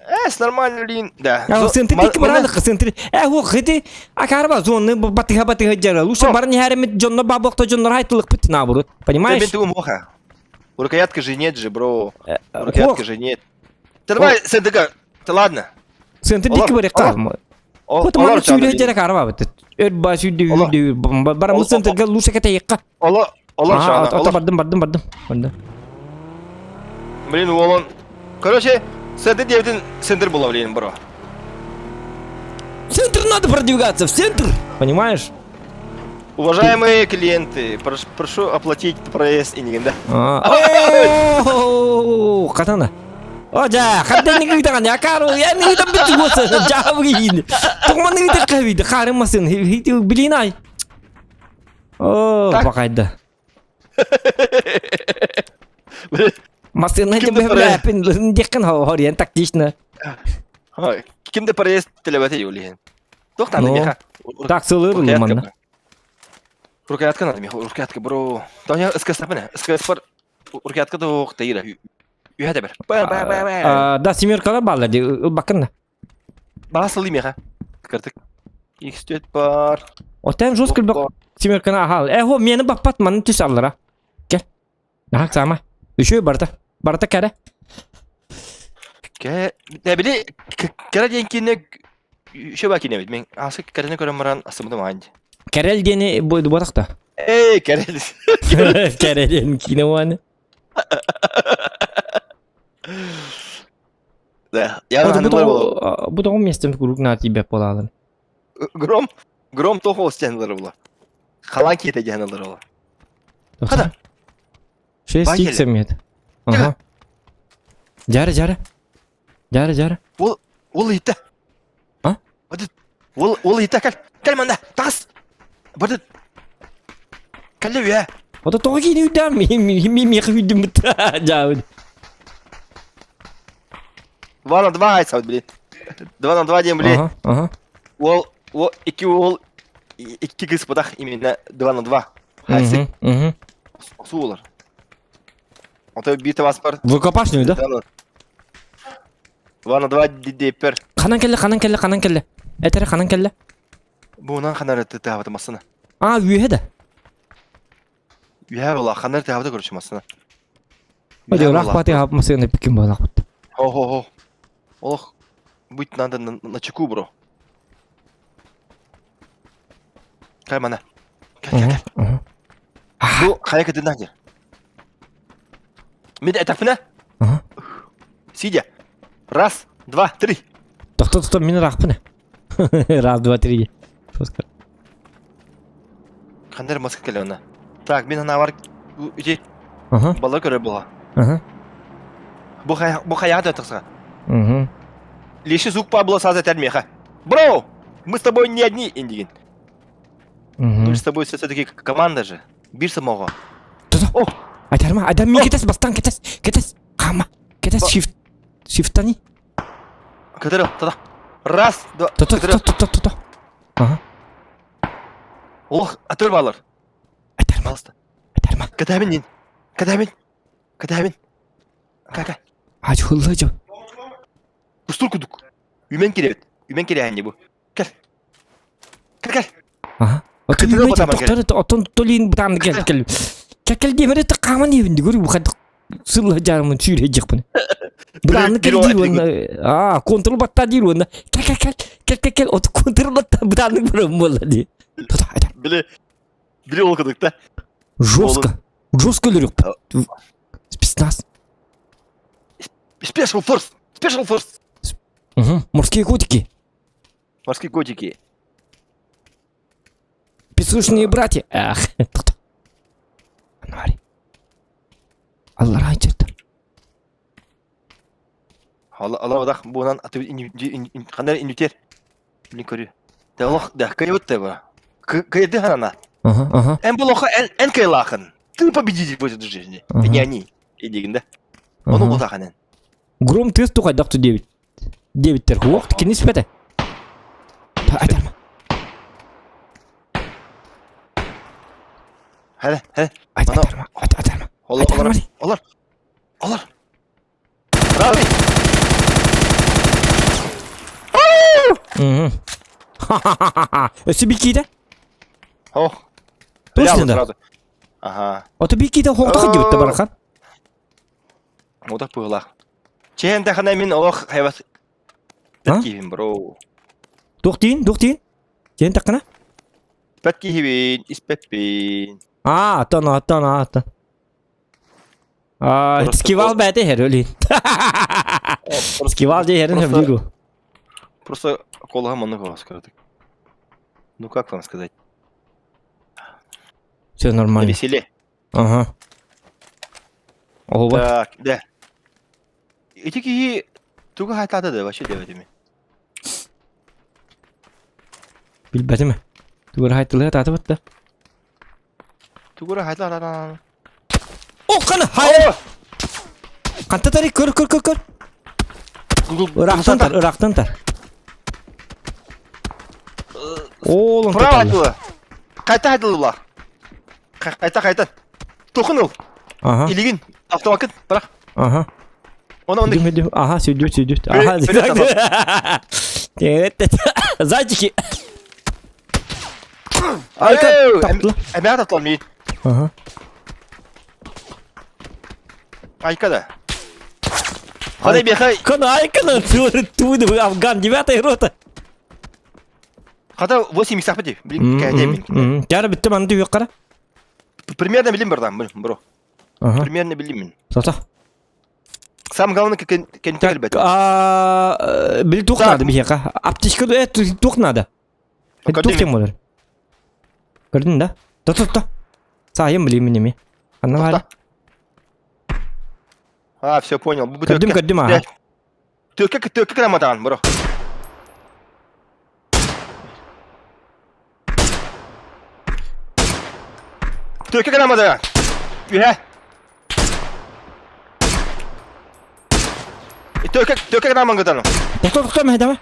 Э, нормально лин. Да. А, центр дикки баралык, центр. Э, хо, хити, а карба зоны батыха батыха жара. Лучше бар не харемит дьонно бабокто дьоннор хайтылык бит наоборот. Понимаешь? Мен тугум оха. Рукоятка же нет же, бро. Рукоятка же нет. Ты давай, СДК. Ты ладно. Центр дикки бар якка. Вот маны сүүрэ жара карба бит. Өр ба сүүрдү үүрдү барамы центрга лучше кете якка. Ола, ола шана. Ата бардым, бардым, бардым. Бардым. Блин, уолон. Короче, центр девятин центр была, блин, бро. В центр надо продвигаться, в центр, понимаешь? Уважаемые клиенты, прошу оплатить проезд и да. Катана. О, да, хадда не гыйтаган, я кару, я не гыйтам бит госа, жабы Тухман гыйтак кабиды, харымасын, блин ай. О, бакайда. Массыына дебэпин деккен хориен тактично. Кимде проезд телебете юлиен. Тохтан меха. Так сылыр манна. Рукоятка надо меха, рукоятка, бро. Таня СКС тапына, СКС бар рукоятка да тайра. Үһә бер. Ба ба ба ба. Да, семеркалар балла ди, бакын. Басылы меха. Кыртык. X4 бар. Отен жестко бак семерканы ахал. Э, хо, мени баппат манын түс аллара. Кел. Наһак сама. Үшөө барда. Барда кәрэ. Кэ, били кэрэ диэн киинэ үшө ба киинэ эбит. Мен асы кэрэни көрөн баран астыммытым аан. Кэрэл диэни бу буотахта. Эй, кэрэл. Кэрэ диэн киинэ уаны. Да, я Бу тоҕо местем куруук наа тиийбэт буолаалын. Гром, гром тоҕо остян була. Халан киэтэ диэн ылар Хада. Шесть икс мет. Ага. Жара, жара. Жара, жара. Ол ол иттэ. А? Ол ол иттэ кел. Кел манда. Тас. Барды. Кэллэ үө. Ото тоҕо киини үрдээн ми миэхэ үрдүм Жаабын. Два на два айсабыт, блин. Два на два диэн, блин. Ага, ага. Уол, уол, икки уол, икки кыз бытах именно два на два. Хайсы. Угу. Охсуу болар. Ото биир табаспар. Выкопашную, да? Два на два диэппэр. Ханан кэллэ, ханан кэллэ, ханан кэллэ. Этере ханан кэллэ. Буунан ханар тыаабыта массына. А, үөһэ да. Үөһэ була, ханар тыаабыта короче массына. Ой, ыраах баты хаап масына пикин буолаахпыт. Хо-хо-хо. Олох, быть надо на, на чеку, бро. Кай мана. Кай, кай, кай. Бу хайа кытынна дьэ. Мин этаппына. Сидя. Раз, два, три. Тохто, тохто, мин ыраахпын. Раз, два, три. Жестко. Хандар маска кэлэ она. Так, мин ханавар ити Ага. балар көрөр була. Ага. Бу хая бу хаяга да тахса. Угу. Лиши звук Пабло сразу этер меха. Бро, мы с тобой не одни, индигин. Мы с тобой все-таки команда же. Бир самого. О! Айдарма, айдарма, кетес, бастан, кетес, кетес, хама, кетес, shift, shiftани. Көтөрө, тада. Раз, два, То, то, то, то, то, то. Ага. Ох, атыр балар. Айдарма. Пожалуйста. Айдарма. Катамин, нин. Катамин. Катамин. Кака. Ачулла жо. Кустур кудук. Үмен киребит. Үмен кирэһэнни бу. Кэл. Кэл кэл. Аха. Отон Кытыгы үмэ батаман тохтор отон толин бутаан кэл кэл. Кэл диэмэр это хааман диэбин дигөр бу хад сылла жарымын сүүрэ жекпин. Бутаан кэл диир уонна аа контрол батта диир уонна кэл кэл кэл кэл кэл кэл от контрол батта бутаан барам буолла ди. Тота айда. Били били ол кудук да. Жестко. Жестко өлөрүк. Спецназ. Special Force. Special Force. Угу. Морские котики. Морские котики. Песочные братья. Ах, тоқта. Анвари. Аллар айчыртар. Алла Алла одах буунан аты хандар инүтер. Мин көрү. Те олох да кыйбыт те ба. Кыйды ханана. Ага, ага. Эн булоха эн эн кыйлахын. Ты победитель в этой жизни. Не они. Идигинде. Ону бутахан эн. Гром тыас тухайдах ту диэбит. Диэбиттэр. Уох кини испэтэ. Айтарма. Хәле, хәле. Айтарма, айтарма. Олар, олар, олар. Олар. Браво! Мгм. Ха-ха-ха-ха. Өссө бикиде? Ох. Точно да? Сразу. Ага. Ото бикиде хоңтоқ диэбитте барахан. Ода пыла. Чен тахана мин олох хайбат. А? Киһин бро. Туох диин, туох диин? Чен тахана? Бэт киһибин, испэппин. Аа, аттан, аттан, аттан. Аа, Просто скивал бәте хер өлин. Скивал же херин Просто- хевлиру. Просто колга много сказать. Ну как вам сказать? Все На нормально. веселе. Ага. Ооба. Так, да. Эти киһи тугу хайтаата да вообще диэбэтими. Билбэтим. Тугура хайтылыга таата батта. Тугура хайтаата. О, қана, хай! Қанта тари, көр, көр, көр, көр. Ырахтан тар, ырахтан тар. Оолун Право хайтылы. Қайта хайтылы Қайта қайта. Тоқын ол. Ага. Илигин. Автомакын. Бірақ. Ага. Оны оны. Дүм, дүм. Ага, сүдү, сүдү. Ага. Зайчики. Айка таптыла. Эмээ таптал миин. Ага. Айка да. Хана биэхэ Кана айкана тууду Афган 9 рота. Хата 8 иксапы Блин, кәдемин. Тяра битте манды юққара. Примерно билим бардан, бро. Ага. Примерно билим мин. Сота. Самое главное, кентек Так, ребят. а, били тух Так. надо биһиэхэ. Аптечка тух надо. Тух тем болар. Көрдүн да? То то то. Саайым билим минеми. Анна бар. А, все понял. Көрдүм көрдүм аха. Төкке төкке краматан, бро. Төкке краматан. Үһэ. Төкке төкке крамангытан. Тохто тохто мэһдэмэ.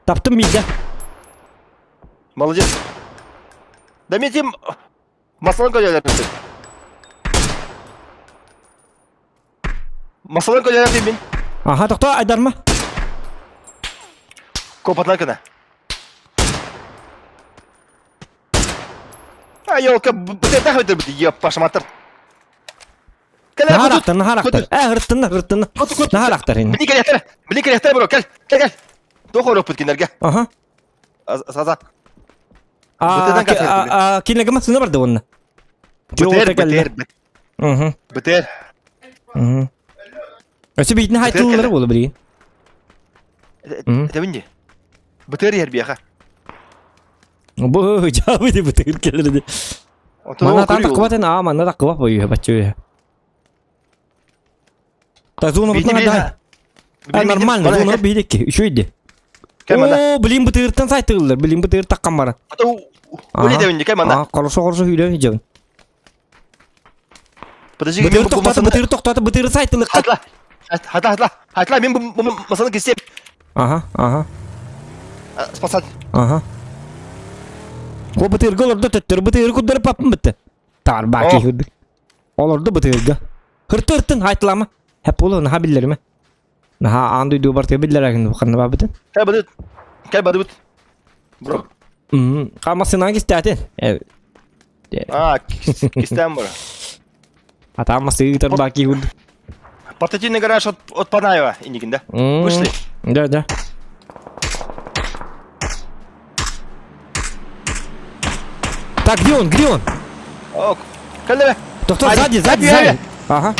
Таптым биирдэ. Молодец. Да мен тем масалан көдөлөрүн. Масалан көдөлөрүн мин. Аха тохто айдарма. Копатан кына. А елка, бытыртах өтөр бит, еп, пашматыр. Нахар ахтар, нахар ахтар. Э, хырттынна, хырттынна. Нахар ахтар ини. Били келехтер, били келехтер бро, кел, кел, кел. Тохор опыт кинерге. Аха. Саза. А, кинеге масына барды онна. Бытыр, бытыр, Угу. бытыр. Угу. Өсө биитин хайтыллары болу билигин. Это бинди. Бытыр ер бияха. Бу жабы деп бытыр келерди. Мана таккыбатын аа манна таккыба бою бачы. Так зона бутна дай. А нормально зона бидекки үчөйди. О, блин бытыртан сайтыллар, блин бытыр таккан бара. Ули дебинди кай мана. А, хорошо, хорошо үйлөн жабын. Подожди, Бытыр токтоты, бытыр токтоты, бытыр сайтылык. Хатла. Хатла, хатла. Хатла, мен бу масаны кесем. Ага, ага. Спасать. Ага. О бытырга олорду төттөр, бытыры куддары папым бітті. Тарба кихүрдүк. Олорду бытырга. Хырты ыртын айтылама. Хеп болу наха биллерме. Наха анды дубар те биллер агын бу ханна бабытын. Кай бадыт. Кай бадыт. Бро. Камасынан кистәтен. А, кистәм бро. Атамасы тарба кихүрдүк. Портативный гараж от, от Панаева, Иникин, да? Вышли? Да, да. Так, где он, где он? О, кэллэ. Доктор, сзади, сзади, сзади. Ага.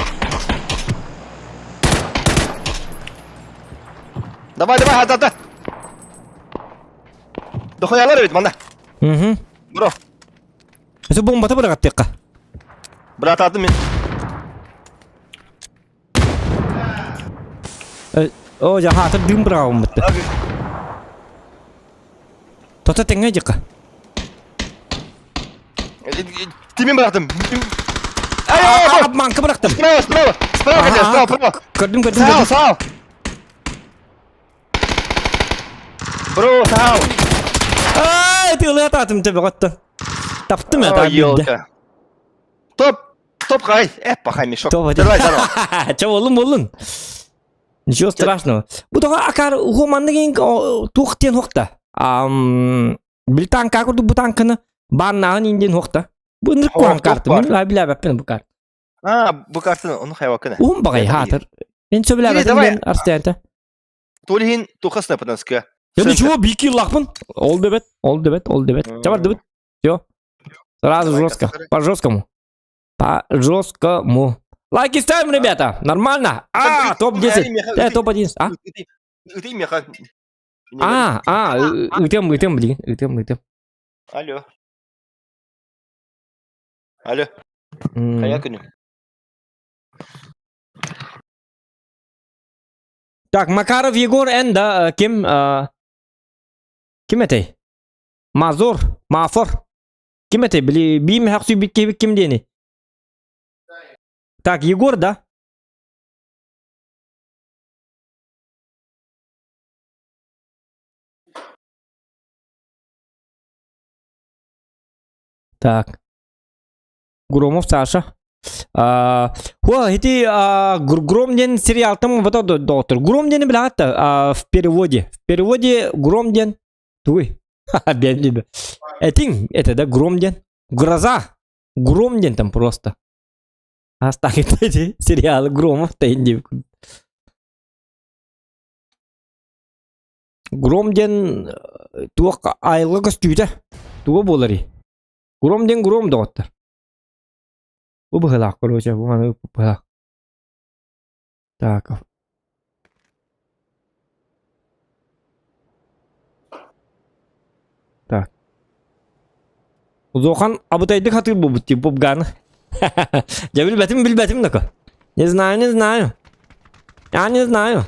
Давай, давай, хата, хата. Дохуялар ведь, манда. Угу. Бро. Өсө бомбата бырагаттыкка. Брат, атын мен. О, жаха аты дым бырагым бітті. Тота теңге жыққа. Тимен бырақтым. Обманка бырақтым. Справа, справа, справа, хотя, справа, справа. Көрдім, көрдім, Сау, сау. Бро, сау. Ай, тылы ататым тебе готты. Таптым это Елка. Топ, топ хай. Пахай мешок. Топ Давай, здорово. Че болун болун. Ничего страшного. Бу тоға акар ухоманны кейін тух тен хокта. Ам бил танка курду бу танканы баннагын инден хокта. Бу ныр куан карты. Мен ла биле баппен бу карт. А, бу картаны оны хайвакына. Ум багай хатыр. Мен сөбілә баппен арстаянта. Толихин тухасна патанска. Я ничего, бики лахпын. Ол дебет, ол дебет, ол дебет. Чабар дебет. Все. Сразу жестко. По жесткому. По жесткому. Лайки ставим, ребята. Нормально. А, топ-10. Э, топ-11. А? А, а, ытым, ытым, блин. Ытым, ытым. Алло. Алло. Хайа күнү. Так, Макаров Егор Н, да, ким, ким этэй? Мазур, Мафор. Ким этэй? Били, биим хаксүй ким диэни? Так, Егор, да? Так. Громов Саша. Хуа, ити Гром диэн сериалтан вот доктор. Гром диэни билэҕит в переводе. В переводе Гром диэн. Тугуй? Бэм Этиҥ, это да гром диэн. Гроза. Гром диэн там просто. Астаҥыта эти сериалы Громов тайын диэбит. Гром диэн туох айылҕа көстүүтэ. Туга буоларый? Гром диэн гром доҕоттор. Бу быһылаах, короче, бу маны быһылаах. Так. Так. Улахан абытайдык хатыыр буолбут тип Бобганы. Дьэ билбэтим билбэтим доко. Не знаю, не знаю. Я не знаю.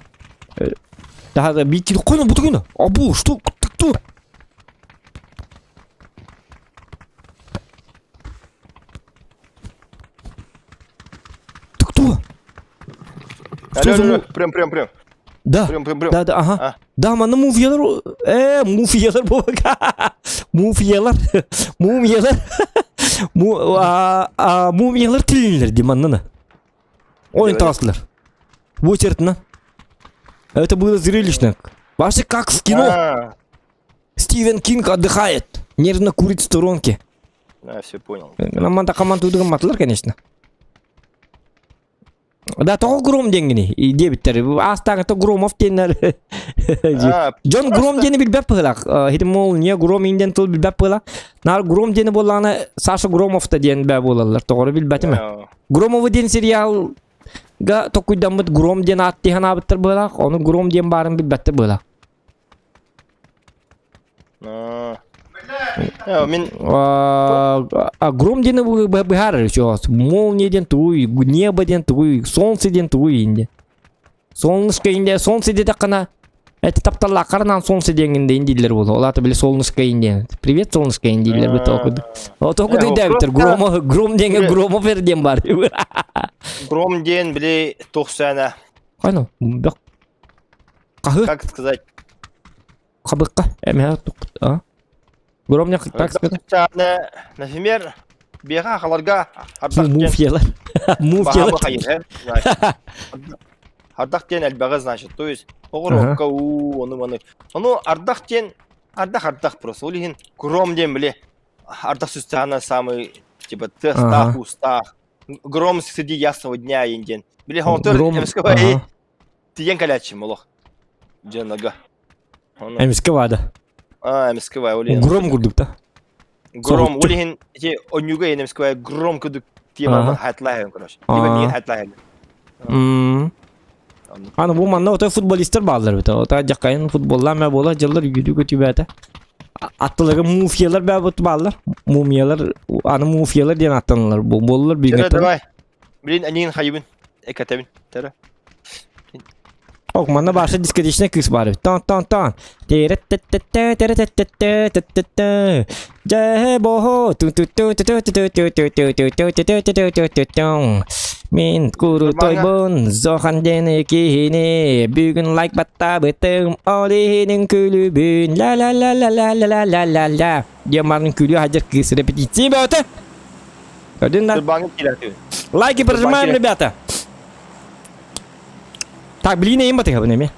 Да, да, бити коно бутугуна. Абу, что, ты кто? Ты кто? Алло, алло, алло, прям, прям, прям. Да. Прям, прям, прям. Да, да, ага. А. Да, манна муфиялар, э, муфиялар буолбакка. Муфиялар, мумиялар, му, а, а, мумиялар тилинилэр ди маннана. Ойын таҕыстылар. Бу чертина. Это было зрелищно. Вообще как в кино. А, Стивен Кинг отдыхает. Нервно курит в сторонке. Да, все понял. Наман такаман тудуган матылар, конечно. Да, тоҕо Гром диэҥҥиний диэбиттэр. Аастааҥҥыта Громов диэннэр. А, Дьон Гром диэни билбэт быһыылаах. Ити мол не Гром инден тыл билбэт быһыылаах. Наар Гром диэни буоллаҕына Саша Громов-та диэн бээ буолаллар. Тоҕоро билбэтим. а, Громовы диэн сериалга токуйдаммыт Гром диэн аат дии санаабыттар быһыылаах. Ону Гром диэн баарын билбэттэр быһыылаах. а. Э, Мин А гром диэни быһаарар чугас. Молния диэн тугуй, небо диэн тугуй, солнце диэн тугуй инде. Солнышко инде, солнце диэтэххинэ, это тапталлааххарынан солнце диэҥҥин индииллэр буолуо. Ол аата били солнышко инде. Привет, солнышко индииллэр бу тоокуд. Отоокуд өйдөөбүттэр. Громо, гром диэҥҥэ громов эр диэн баар. Гром диэн били туох сыана. Хайно, бөх. Хаһы? Как сказать? Хабыкка. Эмэ а? Гром не так сказать. Например, бега халарга ардах диэн Муфьялар. Муфьялар. Ардах диэн элбэҕи значит, то есть оҕурокка уу ону маны. Ону ардах диэн ардах ардах просто. Ол иһин гром диэн били ардах сүстэҕинэ самый типа тыастаах уустаах гром среди ясного дня диэн. Били хоҥтор эмискэ Тиийэн кэлээччим олох. Дьыанага. Эмискэ баада. А, эмискэ баа, ол иһин. Гром курдук да. Гром, ол иһин ити онньуга иһин эмискэ баа гром курдук тиэманы хатлаһын, короче. Либо миин хатлаһын. Аны бу манна отой футболисттар бааллар бит. Ота жаккайын футболлаа мэ буола дьыллар үгүдү көтүбээтэ. Аттыларга муфиялар баа бааллар. Мумиялар, аны муфиялар диэн аттаналар. Буоллар биҥеттер. Давай. Блин, анин хайыбын. Экатэбин. Тэра. Ок, манна баша дискотечная кыыс баар эбит. Тан тан тан. Тере-те-те-те, тере-те-те-те, те-те-те. Дьэ бохо ту ту ту ту ту ту ту ту ту ту ту ту ту ту ту ту ту ту Мин курутойбун, зохан диэн киһини бүгүн лайк баттаабытым, ол иһинин күлүбүн, ла ла ла ла ла ла ла ла ла Диэн марын күлүү хадьар кыыс репетиция бөҕөтө. Көрдүн да? Лайки прожимаем, ребята. Так, блин, им батыхабын эми.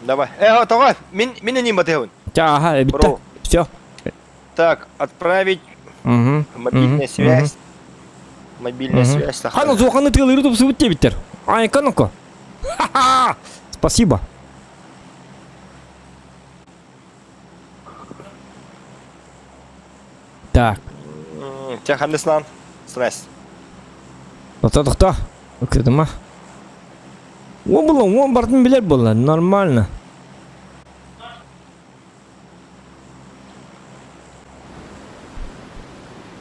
Давай. Э, тоҕо, мин мин эним батыхабын. Ча, ага, битте. Все. Так, отправить Угу. мобильная связь. Мобильная связь. Хана зуоханы тыалыры тупсубут диэбиттер. Айка ну-ка. Ха-ха! Спасибо. Так. Чэ, ханныслаан? Стресс. Тоқта, тоқта. Ыксатыма. Уон була, уон бартын билер буолла. Нормально.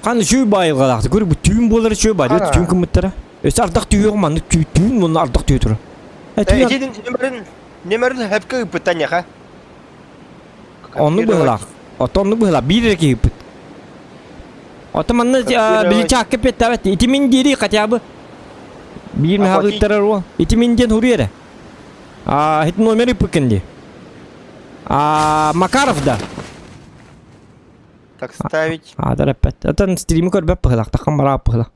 Хан үчүгэй баайылҕалаахты. Көр, бу түүн буолар үчүгэй баай. Ана. Түүн кыммыттара. Өссө ардах түһүөх маннык түүн мунна ардах түһэ турар. Э, түүн Итин нөмөрүн нөмөрүн хөпкө ыыппыттан яха. Оннук быһылаах. Оттон оннук быһылаах. Биир эрэ киһи ыппыт. Оттон манна били чаакка эппиэттээбэт. Ити мин диэри хотя бы биир мөһөҕү ыттарар уол. Ити мин диэн хуруй эрэ. А, ити номер ыппыккын дии. А, Макаров да. Так ставить. А, да эппэт. Оттон стримы көрбөт быһылаах. Таххан бараап быһылаах.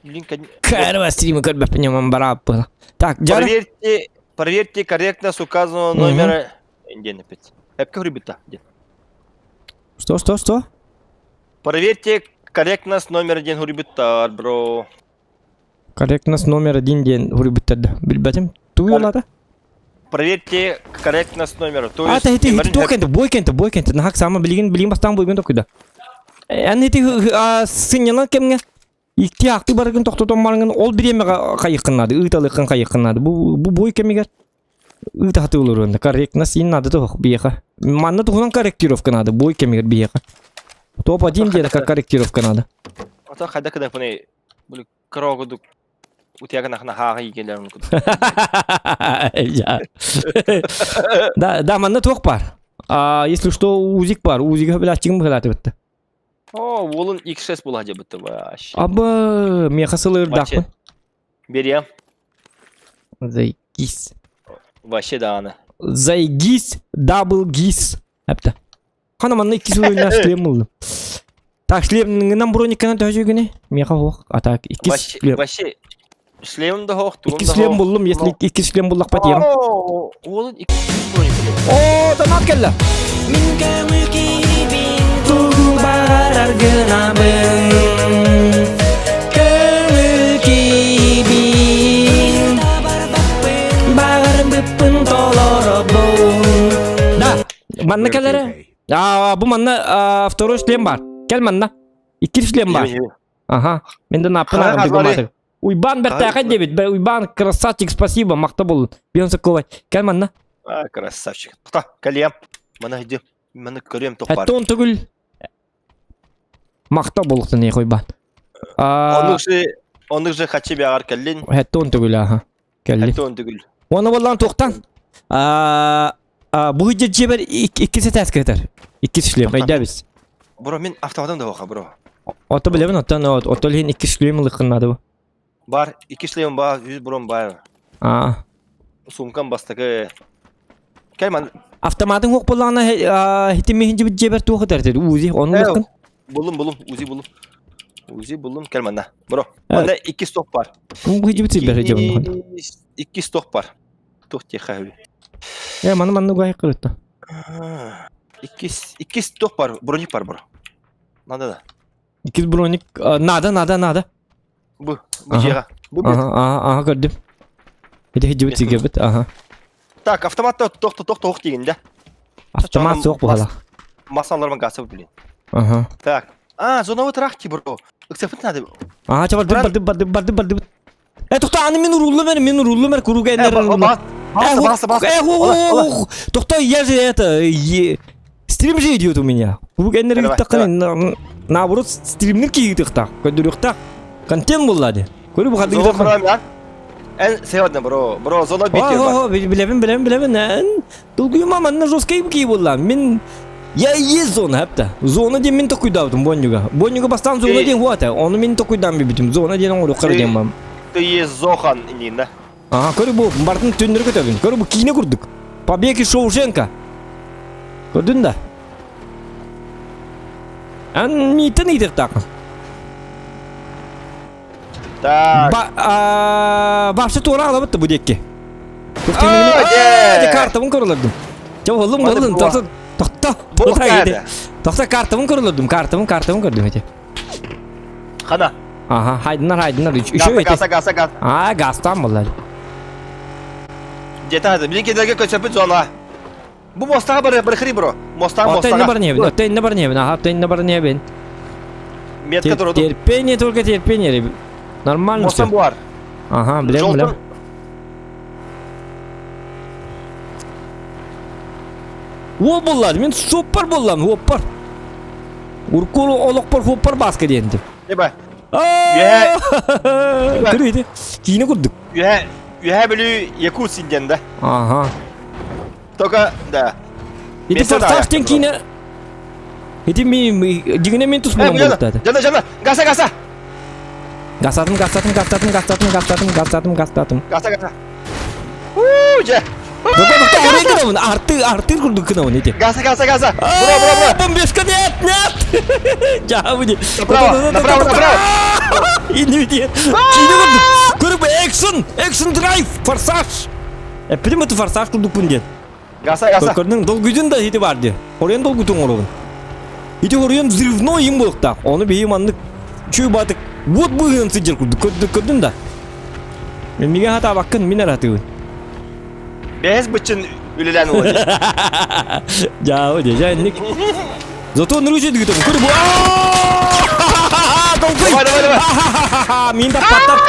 Блин, Кэрва стримы көрбөппүн ньыман бараап быһылаах. Так, дьара. Проверьте, проверьте корректность указанного номера. Индиан опять. Эпке хурибита. Что, что, что? Проверьте корректность номер один хурибиттар, бро. Корректность номер один диэн хурибиттар да. Билбэтим. Туйулата? Проверьте корректность номера. То А, есть... та ити ити туох кэнтэ, бой кэнтэ, бой кэнтэ. Нахак сама билигин билигин бастаан бойгун токуйда. Эн ити сынньанан кэмҥэ икки акты барыгын тохтотон барыгын ол бириэмэҕэ хайыххын наада, ыыталыххын хайыххын наада. Бу бу бой кэмигэр ыыта хатыылар корректность ин надо туох биһиэхэ. Манна туһунан корректировка надо, бой кэмигэр биһиэхэ. Топ-1 диэн как корректировка надо. Ата хайда кыда пыны бу кырогудук утягана хааҕа игэлэрин кудук. Да, да, манна туох бар. А, если что, узик бар, узига билаччыгым быһалааты бытта. О, уолун X6 була дебытты вообще. Абы, меха сылырдакпын. Берем. Зайгис. Вообще да аны. Зайгис, дабл гис. Әпті. Хана манна иккис ойыннан шлем булдum. Так, шлемнан броникканан төһөжүгүнэ? Миэхэ суох. А так, иккис шлем. Вообще, шлемим да хоох, тугум Иккис шлем буллум, если иккис шлем буллахпа тиэҕим. Уолун иккис броник О, донат кэллэ! Мин көҥүл киһибин тугу баҕарар гынабын Көҥүл киһибин Баҕарбыппын толоробун Да, манна кэлэрэ. А, бу манна второй шлем бар. Кэл манна. Иккис шлем бар. Ага. Мен де наппын ағым Уйбан бэртээхэй диэбит. Уйбан красавчик, спасибо, махта болун. Бион Соколай. Кэл манна. А, красавчик. Тута, кэлиэм. Мана иди. Маны көрүөм тохпар. Эттон түгүл. Махта болуктун эй Уйбан. Онук же, онук же хачы бягар кэллин. Эттон түгүл, аха. Кэлли. Эттон түгүл. Уонна буоллаан туохтан? Бу дьиэбэр иккис этээскэ кэтэр. Иккис шлем, өйдөөбүс. Бро, мин автоматым да хоха, бро. Ото билэбин, оттон ото иһин иккис шлем ылыххын наада бу. Бар, икки шлем бар, үс бром бар. Аа. Сумкам бастакы. Кэл ман. Автоматың хуох буоллаҕына хитимиһин дьибит дьиэбэр туох этэр УЗИ ону ылыххын. Буллум, буллум, УЗИ буллум. УЗИ буллум, кэл манна. Бро, манна икки стоп бар. Бу дьибит силбэр дьибин. Икки стоп бар. Тух тихо. Э, маны манны угай кырытта. Иккис, иккис туох бар, броник бар, бро. Надо да. Иккис броник, надо, надо, надо. Бу, бу дьиэҕэ. Бу Ага, ага, ага, көрдүм. Ити хиддибит сигебит, ага. Так, автомат тохто тохто ох дигин да. Автомат суох буһалах. Масаларман гаса блин. Ага. Так. А, зоновый трахти, бро. Ыксапыт надо. Ага, чабар барды барды барды барды барды. Э, тохто, аны мин урууллум эр, мин урууллум эр, куруга энер. Баса, баса, баса. Э, тохто, я же это, стрим же идет у меня. Куруга энер ыттакын, наоборот, стримнер киитыхтах, көдүрүхтах. Контент буллады. Көрү бу хады Зона Эн сегодня, бро, бро, зона битер бар. Билебин, билебин, билебин. Эн долгуйма манна жесткий кии булла. Мин Я есть зона, хапта. Зона диэн мин токуйдаабытым Боннюга. Боннюга бастаан зона диэн хуата. Ону мин токуйдаан бибитим. Зона диэн оҥоруоххара диэн бам. Ты есть Зохан инин, да? Ага, көрү бу бартын түннөрү көтөбүн. Көрү бу киинэ курдук. Побег из Шоушенка. Көрдүн да? Ан миитен ыйтыктаакын. Так. Ба а, башты туора алабыт бу диэкки. Туох картабын көрөлөрдүм. Чэ боллум боллум тохто тохто тохто картабын көрөлөрдүм картабын картабын көрдүм эти. Хана. Ага, хайдынар хайдынар еще эти. Гаса гаса гаса. А, гастан боллар. Где-то это. Билин кедерге көчөпүт зона. Бу мостаға бар бархри бро. Мостаға мостаға. Отын бар небин, отын бар небин, ага, отын бар небин. Метка туруду. Терпение только терпение. Нормально все. Мостан бар. Ага, билем, билем. Уол буллар, мен суппар буллам, уоппар. Уркул олохпор хуоппар баска диэнтим. Еба. Көрүйді. Киіне курдук. Үһэ, үһэ бүлүү Якутск диэн да. Ага. Только, да. Ити форсаж диэн киинэ Ити ми дигине мен тус булан буолуктааты. Жана, жана, гаса, гаса. Гасатым, гасатым, гасатым, гасатым, гасатым, гасатым, гасатым. Гаса, гаса. Уу, дьэ. Тоқта, тоқта, орой гынабын, арты, артыр курдук гынабын ити. Гаса, гаса, гаса. Бро, бро, бро. Бомбежка, нет, нет. Жабыни. Направо, направо, направо. Инни Киинэ курдук. Көрүп, экшн, экшн драйв, форсаж. Эппитим это форсаж курдукпун диэн. Гаса, гаса. Көрдүң, долгуйдун да ити бар ди. Хоруйан долгутуң оробун. Ити хоруйан взрывной им буолуктаах. Ону биһи маннык чүй батык вот быһыын сыдьыр курдук көрдүк көрдүн да. Мен мигэ хатаабаккын мин аратыбын. Бэһэс быччын үлэлээн олорор. Дьаабы дьэ, дьэ инник. Зато нырыычы дыгытым. Көрү бу. Долгуй. Давай, давай, давай. Мин таппаттар.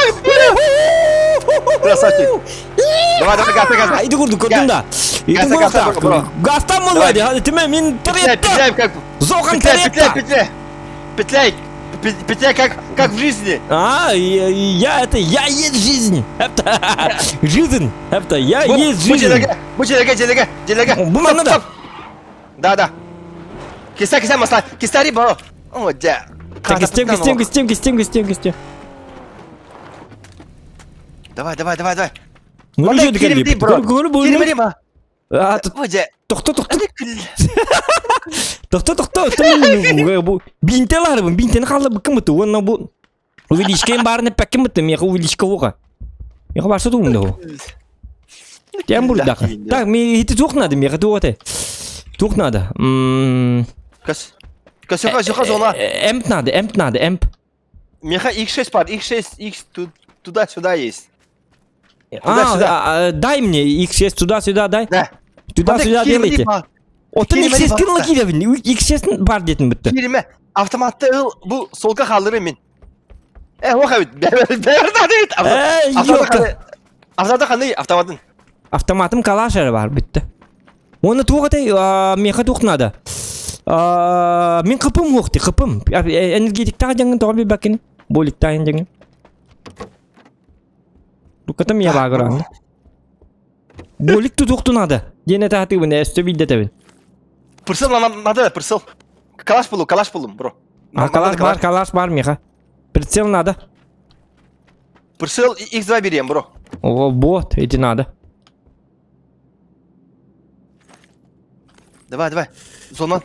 Красавчик. Давай, давай, газ, газ. Иди курдук көрдүн да. Газ, газ, бро. Газтан болла ди. Тиме мин Петляй, торетта. петляй, как... Зохан Петляй, петляй, торетта. петляй. Петляй. Петляй, как, как в жизни. А, я это, я есть жизнь. Это, жизнь. Это, я есть Бу жизнь. делеге, бу делеге, делеге, делеге. Бу манна да. Да, да. Киса, киса, масла. Кисари, бро. О, дя. Так, кистем, кистем, кистем, кистем, кистем, кистем. Давай, давай, давай, давай. Ну, Манда же кирим ди, бро. Көрү бу. Кирим ди, А, О, дя. тохто, тохто. Тохто, тохто, тохто. Бу бинте ларбын, бинтени халла быккын буту. Онна бу увеличкен барны пәккин буту. Меха увеличка оға. Меха барса туумда о. Тем бурдак. Так, ми ити тух надо, меха туоте. Тух надо. М. Кас. Кас, сюха, сюха, зона. Эмп надо, эмп надо, эмп. Меха X6 пар, X6, X туда-сюда есть. А, дай мне X6 туда-сюда, дай. Да. Туда-сюда делайте. Отын X6 кырла киребин. X6 бар детин бітті. Кириме. Автоматты ыл бу солга халдыры мен. Э, оха бит. Бер да Э, ёлка. Автоматы қандай автоматын? Автоматым калаш әрі бар бітті. Оны туға меха туқ надо. Мен қыпым оқты, қыпым. Энергетиктағы жаңын тоға бәкін. Боликтағы жаңын. Лукатам я багыран. Болик тутуқту надо. Дене тағаты бұны, әсті билді тәбін. Пырсыл надо, пырсыл. Калаш болу, калаш болу, бро. А калаш бар, калаш бар, меха. Прицел надо. Пырсыл X2 берем, бро. О, вот, эти надо. Давай, давай. Зона.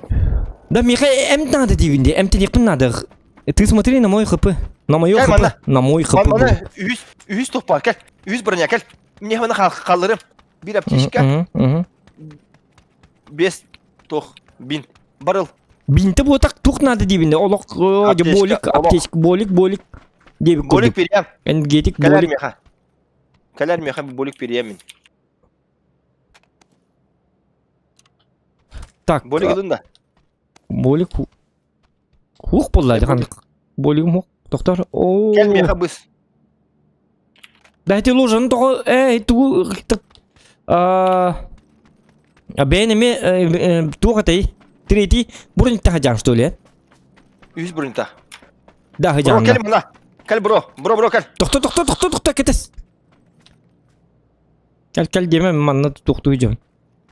Да, Миха, М надо дейбінде, М телефон надо. Ты смотри на мой хп. На мое Кел хп. мана. На мой хп. Мана 100 100 топ бар, кел. 100 броня, кел. Мне мана қалырым. Bir аптечка, 5 тох, бин. Барыл. Бинті болтақ тух надо дейбінде. Олық, болик, аптечка, болик, болик. Дейбі Болик берем. Энергетик, Кәләр болик. меха. Кәләр меха болик берем мен. Так. Болик ылын да. Болик. Хух боллайды қандық. Болигім хух. Тоқтар. О. Кәл меха быс. Дайте ложаны тоғы, эй, тугу, а, бәйнеме туға тай, третий, бұрын жан, что ли? Үз бұрын та. Да, Бро, жан. кәл мына. Кәл, бро, бро, бро, кәл. Тоқта, тоқта, тоқта, тоқта, кетес. Кәл, кәл деме, манна тоқту жан.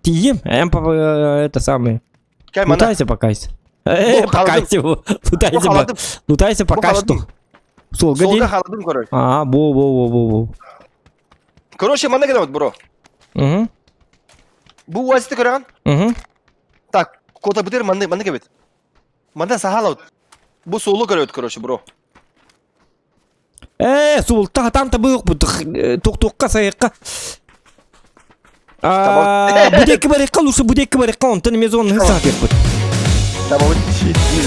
Тием, эм, это самое. Кәл мана. Лутайся покайся. Э, покайся, лутайся, лутайся пока что. Солга Солга халадым, короче. А, бо, бо, бо, бо, бо. Короче, мана кедем, бро. Угу. Бу уазиты көреген? Угу. Так, кота бітер манны, манны кебет. Манда сахала. Бу солу көрөт, короче, бро. Э, сул та там та бу тук-тукка сайыкка. А, будекки барыкка, лучше будекки барыкка, онтон мезон хысак бит. Тамам.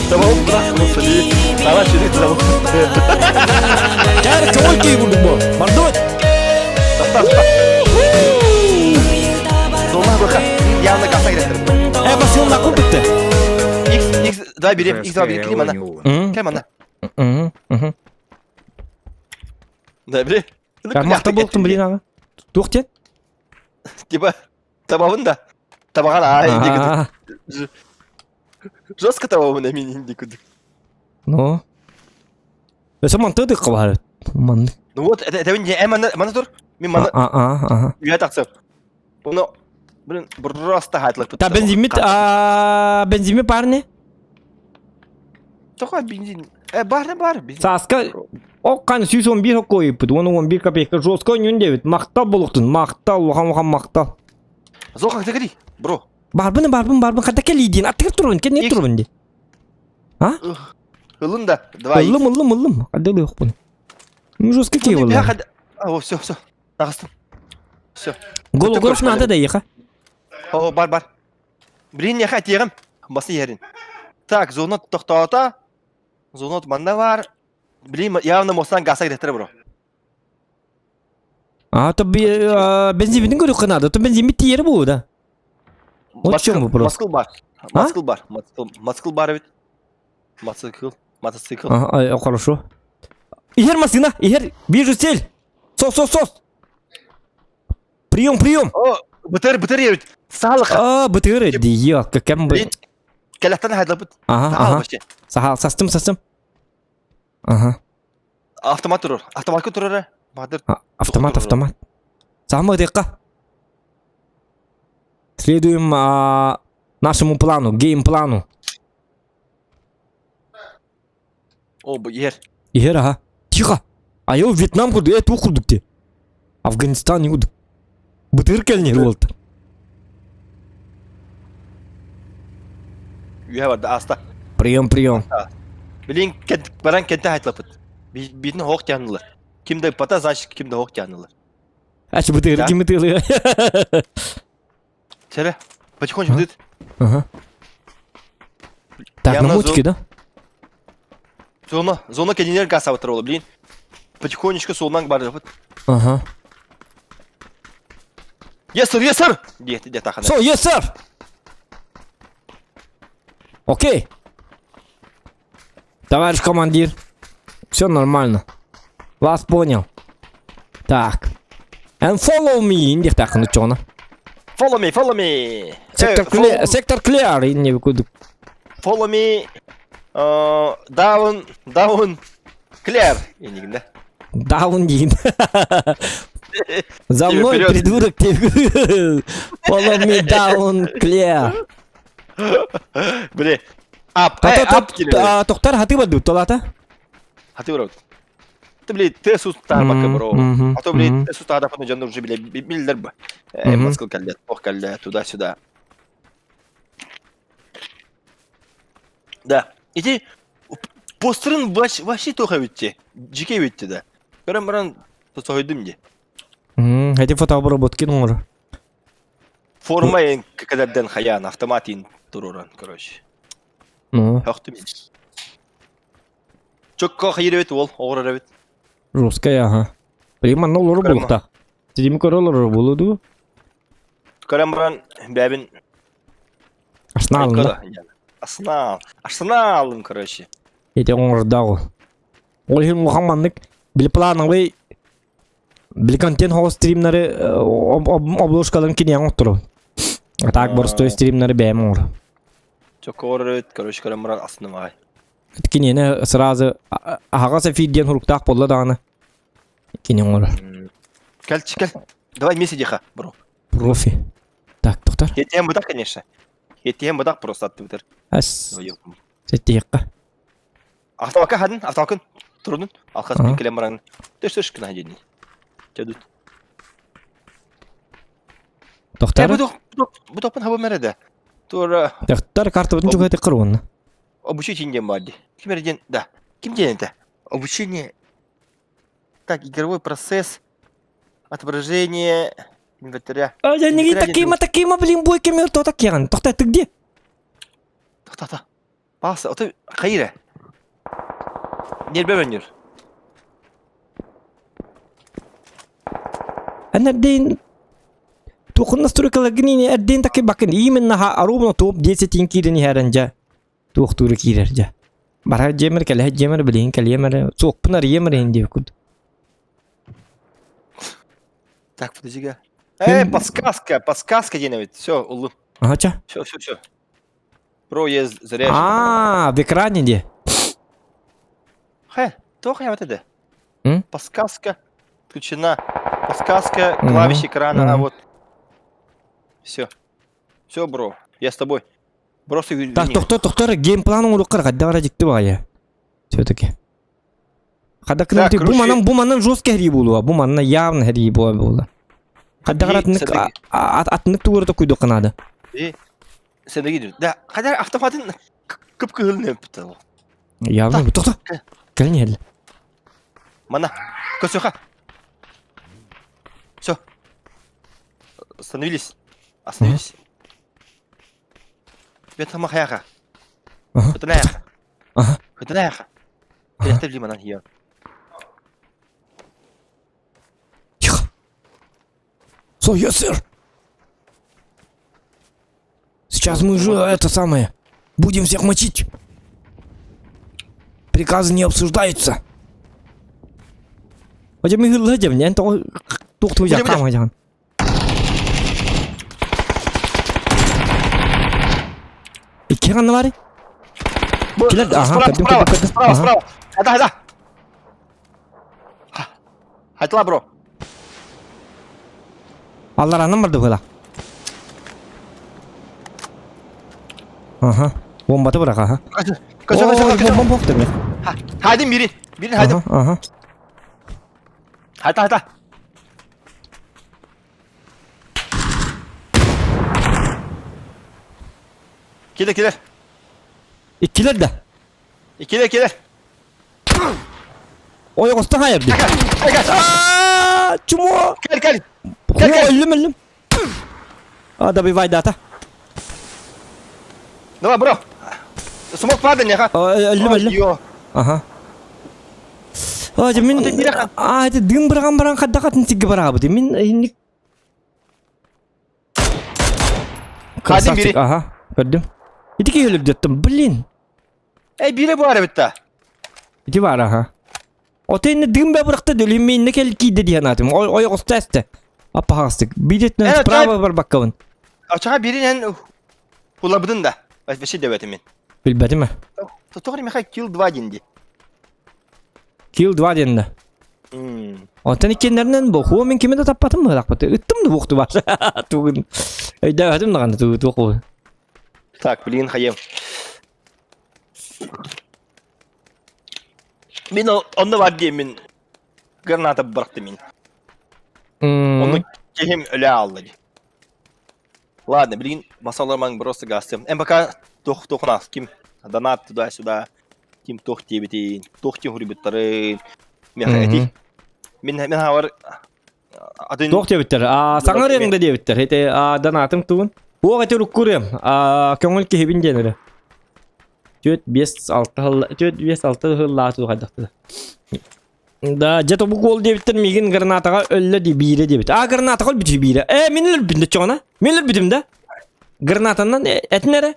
Тамам, господи. Давай, чүрек, тамам. Кәр кой кей бурдук бу. Мардот. Тоқта, тоқта. Зона баха. Явно гаса киректир. Э, басылна куп битти. X, X, давай берем, X, давай берем, кел мана. Кел мана. Мгм. Да, бери. Кармакта болуптун блин ага. Тух тен? Типа, табабын да. Табаган ай, дикудук. Жестко табабын эмин дикудук. Ну. Эсэ мантыдык кабар. Ман. Ну вот, это это не мана мана тур. Мен мана. А, а, ага. Үйә тақсып. Оны блин, просто хайтлык. Та бензин а бензин парни? Тоқа бензин. Э, бар, бар, бензин. Саска Оккан 111 коюп, оны 11 копейка жестко 9. Мактал болуктун, мактал, улахан улахан мактал. Зоқа тегри, бро. Барбын, барбын, барбын, ката келидин, аттыгыр турбун, кен не турбун ди. А? Ылын да, давай. Ылым, ылым, ылым. Кадылы yok Ну жестко кей болду. А, все, все. Тагыстым. Все. Голограф надо да еха. О, бар, бар. Блин, я хотел. Басы ерин. Так, зона тохтоото. Зона манна бар. Блин, явно мостан гаса киреттер бро. А то бензин көрүөххэ наада, то бензин тиийэр буолуо да. Вот в чем вопрос. Москва бар. Москва бар. Москва бар ведь. Мотоцикл. Мотоцикл. Ага, хорошо. Иһэр машина, иһэр, вижу цель. Сос, сос, сос. Прием, прием. О, бытыр, бытыр ебит. Саалык. А, бытыр, дии, кем бы. Кэлэхтэн хайдалбыт. Ага, ага. Сахал, састым, састым. Ага. Автомат турар. Автоматка турар. Баһадыр. Автомат, автомат. Самый дыка. Следуем а, нашему плану, геймплану. О, бу иһэр. Иһэр, ага. Тихо! А я Вьетнам курдук, э, туох курдук те. Афганистан не курдук. Бытыр кэлнер уолта. Үһэ барда, аста. Прием, прием. Билин баран кенте хайтлапыт. Битин хоох тянылар. Кимде пата, значит, кимде хоох тянылар. Ачы бытыр, ким бытыр. Сэрэ, потихонечку бытыт. Ага. Так, на мутике, да? Зона, зона кенинер газ аватар блин. Потихонечку солнан бар. Ага. Yes, sir, yes, sir! Диэти, диэти, тахана. So, yes, sir! Окей. Товарищ командир, все нормально. Вас понял. Так. And follow me, индих тахны чона. Follow me, follow me. Сектор clear, сектор clear, инне кудук. Follow me. Down, down, clear. Иннигинде. Down диин. За мной, придурок, ты. Follow me down, clear. Били. Ап, ап килер. Тохтар хаты бадду, толата? Хаты барабыт. Ты, блин, ты сустарбакка, бро. А то, блин, ты сустарбакка, дьон уже, блин, биллер бы. Москва каллет, ох, каллет, туда-сюда. Да. Ити постерын вообще тоха битти. Жике битти да. Көрөн баран тосойдум ди. Эти фотообработки оҥоро. Форма эн кадерден хаян автомат ин туруран, короче. Ну. Хөхтүм. Чокко хайыр эбит ол, оҕорор эбит. Русская, ага. Блин, манна олору булуктаах. Сидими көрө олорор буолуо дуу? Көрөн баран бэбин Арсеналым да? Арсенал. Арсеналым, короче. Ити оҥордоох ол. Ол иһин улахан маннык били плановый били контент хоҕус стримнары обложкаларын киниэҕэ оҥотторобун. А так боростой стримнары бэйэм оҥоро. Чокоорут, короче, көрөн баран астынамай. Киниэне сразу аһаҕас эфир диэн хуруктаах буолла даҕаны кини оҥорор. Кэл, кэл. Давай вместе диха, бро. Профи. Так, доктор. Етиһэн бытах, конечно. Етиһэн бытах просто аттыбытыр. Ас. Сеттиһикка. Автомакка хадын, автомакын турунун. Алхас бин кэлэн баран. Төш төш кына дедин. Чөдүт. Доктор. Бу топын хаба мереде. Тура. Доктор картабытын чугай кыруынна. Обучение диэн баар дии. Ким эрэ диэн, да. Ким диэн этэ? Обучение. Так, игровой процесс, отображение инвентаря. А я не такима, такима, блин, бой кемер то такиан. Тохта, ты где? Тохта, Паса, ото хайре. Нербе өнүр. Ана день Туохун настройкаларгын эрдин таки бакын именно ровно топ 10 киирэн иһэрэн дьэ туохтуура киирэр дьэ. Барар дьиэмэр кэлэһэ дьиэмэр билигин кэлиэмэр суохпун арыйыамар иһин диэбит Так, подожди-ка. Э, подсказка, подсказка диэн эбит. Все, уллум. Ага, ча? Все, все, все. Про есть заряжен. А, в экране де. Хэ, туох хайабат этэ? Подсказка включена. Подсказка, клавиш экрана, а вот. Все. Все, бро, я с тобой. Просто Так, тохтор, тохтор, геймплан оҥоруохха хайдах эрэ дьикти баҕайы. Все-таки. Хадакын бу манан бу манан жестко хэрии буолуо, бу манна явно хэрии буола буола. Хайдах эрэ атыннык атыннык тугу эрэ токуйдуохха наада. Сэнэгин да, хайдах автоматын кып-кыһыл нөппүт Явно тохто. Кэлин иһэллэ. Мана, көсөха. Все. Остановились. Остановились. Бетама хаяха. Ага. Хытына. Ага. Хытына. Кэлэхтэр лиманан хия. Тихо. So, yes, sir. Сейчас мы же это самое будем всех мочить. Приказы не обсуждаются. Хотя мы гладим, не то тух тух Будем, жакам жан. Икки ханна бары? Килер, ага, Справа, көрдүм, справа, көрдүм, көрдүм. справа, Ага. справа. Хайда, хайда. Хайтла, бро. Алларанан барды была. Аха. Бомбаты бырақ, аха. Көсө, көсө, көсө. Бомба бомба демек. Хайдым бирин. Бирин хайдым. Аха, аха. Хайта, хайта. Келе, келе. Иккилер да. Келе, келе. Ойоҕостон хайар дии. Аа, чмо! Кел, кел. Кел, кел. Өллүм, өллүм. А, добивай дата. Давай, бро. Смок падай, неха. Өллүм, өллүм. Аха. А, дьэ мин а, это дым быраган баран хаддакатын сигге бараабыт. Мин инник Красавчик, ага, көрдүм. Ити киһи өлөрдөттүм, блин. Эй, бире баар эбит да. Ити баар, аха. Ото инне дым бе бырахта дөлүм инне кел киирдэ дии санаатым. Ойоҕосто эстэ. Аппаһаҕастык. Биирэтинэн справа барбаккабын. Очаға биринен улабыдын да. Вообще дебетим мен. Билбэтим э. Тоҕо меха килл 2 диэн дии. Килл 2 диэн да. Онтон иккиэннэринэн бохуо мин кими да таппатым быһылаахпыт. Ыттым да буохту баар. Тугун өйдөөбөтүм даҕаны тугу туох буолуо. Так, блин, хаем. Мин онно бар диэммин граната бырахтым мин. Онно киһим өлө аалла дии. Ладно, блин, масалармаҥ просто гастым. Эн пока туох туохунаас ким донат туда-сюда, ким туох диэбитин, туох диэн суруйбуттарын, миэхэ этий. Мин мин хаабар атын Туох диэбиттэр? Аа, саҥа ырыаҥ да диэбиттэр. Ити аа, донатым тугун. Уох эти урукку ырыам. Аа, көҥүл киһибин диэн эрэ. Түөрт, биэс, алта сыл, түөрт, биэс, алта сыллаах хайдахтыда. Да, дьэ тобук уол диэбиттэр миигин гранатаҕа өллө дии биирэ диэбит. Аа, гранатаҕа өлбүтү биирэ. Ээ, мин өлбүтүм да чоҕуна. Мин өлбүтүм да. Гранатанан этин эрэ.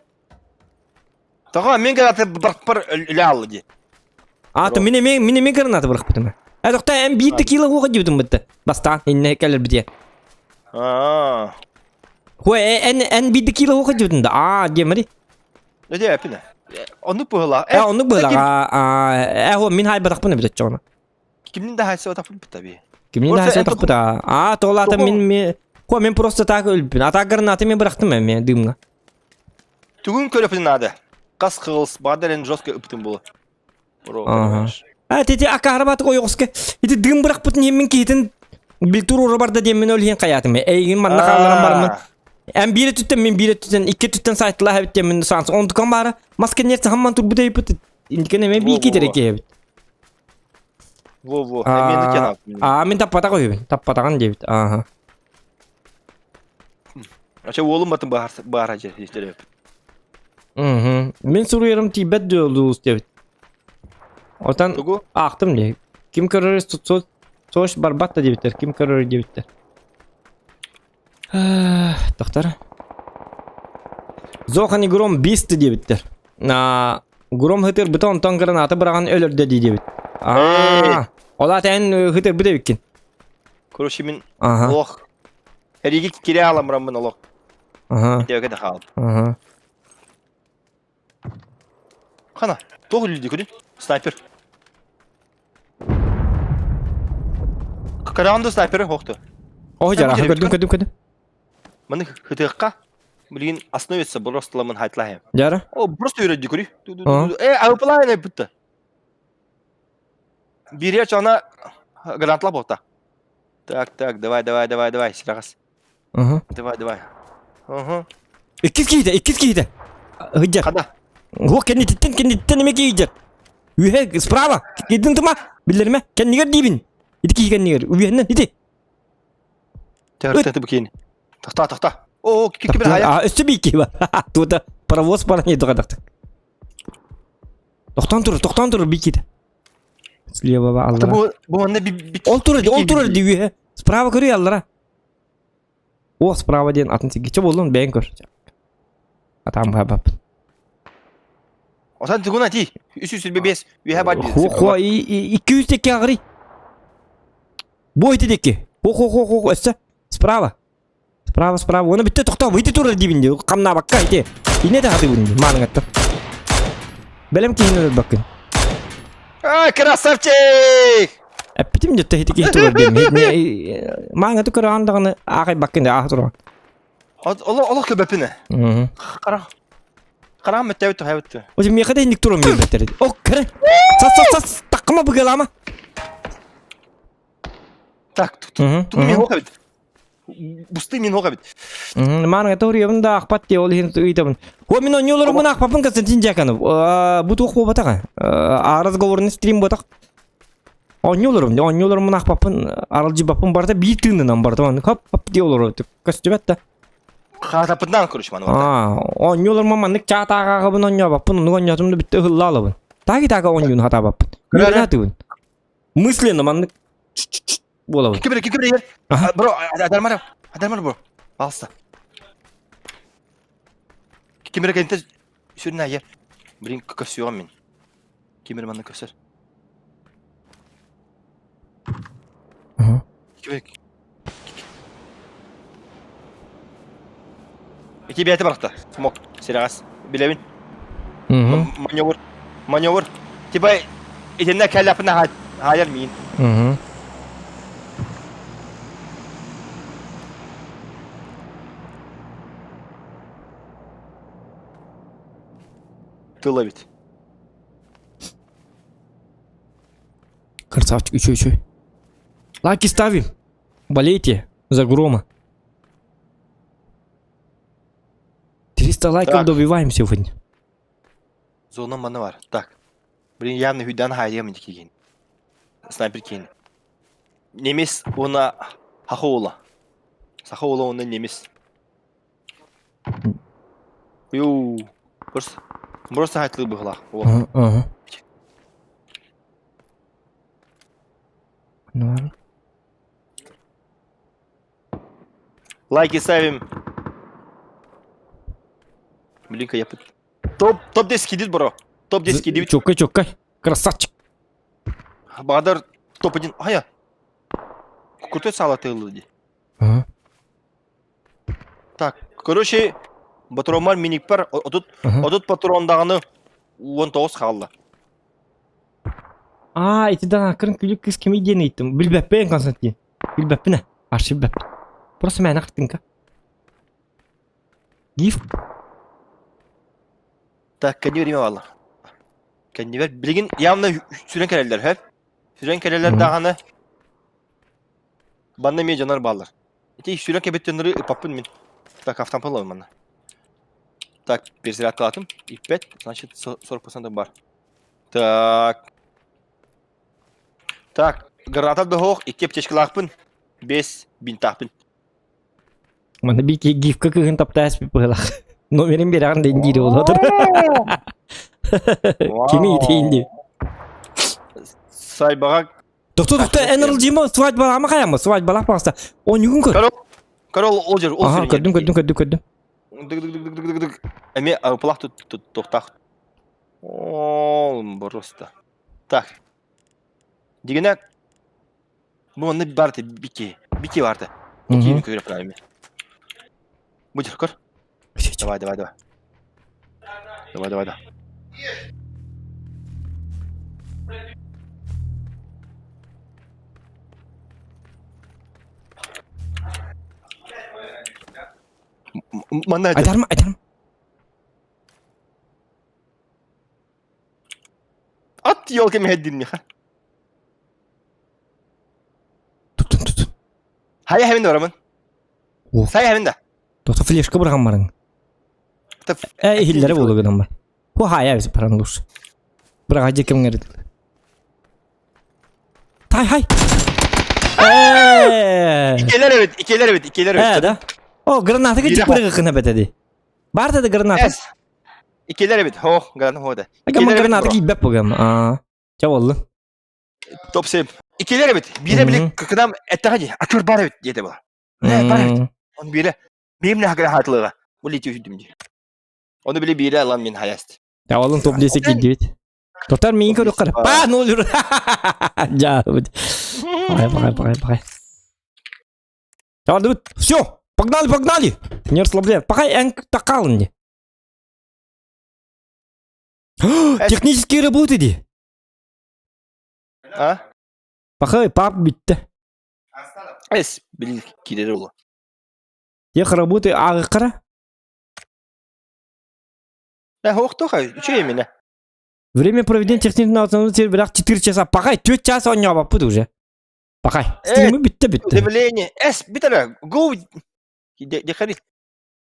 Тоҕо мин граната бырахпар өлө аалла дии. А, то мин эмиэ мин эмиэ граната бырахпытым. Э, тохтоо, эн биир да кило уоха диэбитим бытта. Бастаан иннэ кэлэрбитиэ. Аа. Хуа, эн эн биир да кило уоха диэбитим да. Аа, диэмэри. Дэ эппинэ. Оннук быһыылаах. Э, оннук быһыылаах. Аа, э, мин хайбатахпын эбит оччоҕуна. Кимнин да хайсыбатахпын таби. Кимнин да хайсыбатахпыт аа. Аа, тоҕолаата мин ми Хуа, мен просто так өлбүн. А так гранаты мен бырахтым эмиэ дымҥа. Түгүн көрөпүн наада. Хас кыгылс бадарен жестко ыптым булу. Ага. А, тити акаарбатык ойоҕоске. Ити дым бырахпытын иһин мин киһитин билтур ура барда диэн мин өлүһүн хайаатым. Эйигин манна хаалларан бараммын. Эн биир өттүттэн мин биир өттүттэн икки өттүттэн сайтылаах эбит диэн мин санс. Онтукан баара мас кэнниэр хамман турбут эйпит. Инникин эмэ бии киитэрэ киһэбит. Во-во, эмиэ тянат. Аа, мин таппатах үһүбүн. Таппатаҕын диэбит. Ааха. Ача уолум батын баар баар же истереп. Мгм. Мин суруйарым тиийбэт дьолуус диэбит. Отан Тугу? аахтым дии. Ким көрөр сош барбат да диэбиттэр. Ким көрөр диэбиттэр. Тохтор. Зохани Гром бисты диэбиттэр. Аа, Гром хытырбыта онтон граната быраҕан өлөрдө дии диэбит. Аа, ол аата эн хытырбыт эбиккин. Короче, мин Ага. олох Эриги кире аламраммын олох. Ага. Диэгэ да хаалбыт. Ага. Хана, туох үллүдү күнүн? Снайпер. Караанды снайпері хоқты. Ой, жара, көрдүм, көрдүм, көрдүм. Маны хытыаққа, блин, остановится, просто ламын хайтлахем. Жара. О, просто үйрәді көрі. Э, ауплайны бітті. Бире чана гранатла болта. Так, так, давай, давай, давай, давай, сирагас. Ага. Давай, давай. Угу. Иккис киһитэ, иккис киһитэ. Ыдьар. Хада. Уох кэнниттэн, кэнниттэн эмэ киһи Үһэ, справа. Кидин тума, биллэрмэ. Кэннигэр диибин. Ити киһи кэннигэр. Үһэннэн, ити. Төхтө букин. Тохта, тохта. О, кики бир хая. Өссө биир киһи бар. Тута. Паровоз баран иһдэ Тохтоон турар, тохтоон турар бикит. Слева аллара. Бу бу манна би Ол турар, ол турар дии үөһэ. Справа көрүй аллара. О, справа диэн атын сиргэ. Чэ буоллун бэйэҥ көр. Атаам баабаппын. Отан тугуна ти. 325 үөһэ бар дии. Хо хо 200 текке аҕырый. Бу ити диэки. Хо хо хо хо өссө. Справа. Справа, справа. Оны бүттэ тоқтоо, ити турар диибин дии. Хамнаабакка ити. Инне да хатыбын дии, мааныҥаттан. Бэлэм киһини өлөрбөккүн. А, красавчик! Эппитим дьэ ити киһи турар диэн. Мааҥаты көрөҕөн даҕаны аахайбаккын дии, ааха тураҕын. Олох олох көбөппүн. Қара. Қарам мөттәбит тухайбыт. Оже миэхэ да инник туран биэрбэттэр. О, кэрэ. Сас сас сас таккыма быгалаама. Так, тут тут мен оқабит. Бусты мен оқабит. Мааны торуйабын да ахпат дии ол иһин ыйтабын. О мин онньолорбун ахпаппын Константин Дьяконов. Бу туох буолбатаҕа. А разговорный стрим буотах. Онньолорум, онньолорумун ахпаппын, аралдьыбаппын барыта биир тыынынан барыта маннык хоп хоп дии олорор көстүбэт да. Хаатаппытынан короче маны. Аа, онньолорум маннык чаатааҕабын онньообаппын, оннук онньоотум да бүтте ыһылла алабын. Таги таага онньуун хатаабаппын. Үөрэнэ Мысленно маннык буолабын. Кибер, кибер, Ага. Бро, адармар, адармар бро. Пожалуйста. Кимер кенте сүрүн айар. Блин, көсүөҕүм мин. Кимер манна көсөр. Ага. Кимер Ити бэйэтэ барахта. Смок, сирэҕэс. Билэбин. Мгм. Маневр. Маневр. Типа итиннэ кэллэппинэ хаайар миин. Мгм. Тыл эбит. Красавчик, еще, еще. Лайки ставим. Болейте за грома. 300 лайков Так. добиваем сегодня. Зона маны бар. Так. Блин, явно хүдән хайдыам киген. Снайпер киин. Немес уна хахоула. Сахоула уна немес. Ю. Просто просто хайтлы быһла. Ага, ага. Ну ладно. Лайки ставим. Блин, я Топ топ 10 кидит, бро. Топ 10 кидит. Чоккай, чоккай. Красавчик. Бағдар топ-1. Ая. Крутой сало ты ылды. Ага. Так, короче, патронмар миник бар. Отут, Ага. отут патрондағыны 19 қалды. Аа, ити да кырын күлүк кыз кими диэн ыйыттым. Билбэппин, Константин. Билбэппин ээ. Арчы билбэппин. Просто мээнэ картинка. Гиф. Так, кэнни время баалар. Кэннибэр билигин явно сүрэн кэлэллэр, хөп? Сүрэн кэлэллэр Мгм. даҕаны банна эмиэ дьоннор бааллар. Ити сүрэн кэбиттэннэри ыппаппын мин. Так, автомпал ылабын манна. Так, перезарядкалаатым. Иппэт, значит, 40% бар. Так. Так, граната дохох, икки аптечкалаахпын, 5 бинтаахпын. Манна биир киһи гифка кыыһын таптаас быһылах. Номерин биэрэҕин да диир буолуотар. Кими итиин дии. Сайбаҕа Тохто тохто NRLG-ма свадьбалаама хайама свадьбалаах паҕаста. Онньугун көр. Корол, корол ол жер, ол Аха, сирин көрдүм көрдүм көрдүм көрдүм. Дык дык дык дык дык дык. Эми арыпылах тут тут тохтах. Ол просто. Так. Дигенә бу манна барты бики. Бики барты. Бикини көрө правильно. Будь көр. Давай, давай, давай. Давай, давай, давай. Манна Айтарма, айтарма. Ат елка мехеддинниха. Туттун, туттун. Хайа хэмин барамын. О. Сайа хэмин да. Тота флешка быраган барың. Э, иһиллэрэ буолуо гынан бар. Ху хая бис паран луш. Бырага же кемҥер. Тай хай. Э. Икелер эбит, икелер эбит, икелер Э, эбит. да. О, граната Биирэ кытык бырыгы кына бетеди. Бар да граната. Эс. Иккилэр эбит. Хоох, гранат хода. Ага граната киирбэт бугам. Аа. Ча боллун. Топ 7. Иккилэр эбит. Биирэ били кыкынам эттэҕэ дии. Атыр бар эбит диэтэ була. Бар эбит. Он биирэ миим нахагра хаатылыга. Бу лити үһүдүм дии. Ону били биирэ алан мин хаяст. Ча боллун топ 10 киирдибит. Тотар миин көрүк кара. Па ноль. Жа. Пахай, пахай, пахай, пахай. Давай, все, погнали, погнали. Не расслабляй. Пахай, эн такал мне. Технические работы ди. А? Пахай, пап битте. Эс, блин, кирер ола. Тех работы ағыққара. Э, хоқтоқа, үче именно. Время проведения технического остановки бірақ 4 часа. Пахай, 4 часа оңнап уже. Пахай, стримы бітті бітті. Удивление. Эс, битера, go. Дехари.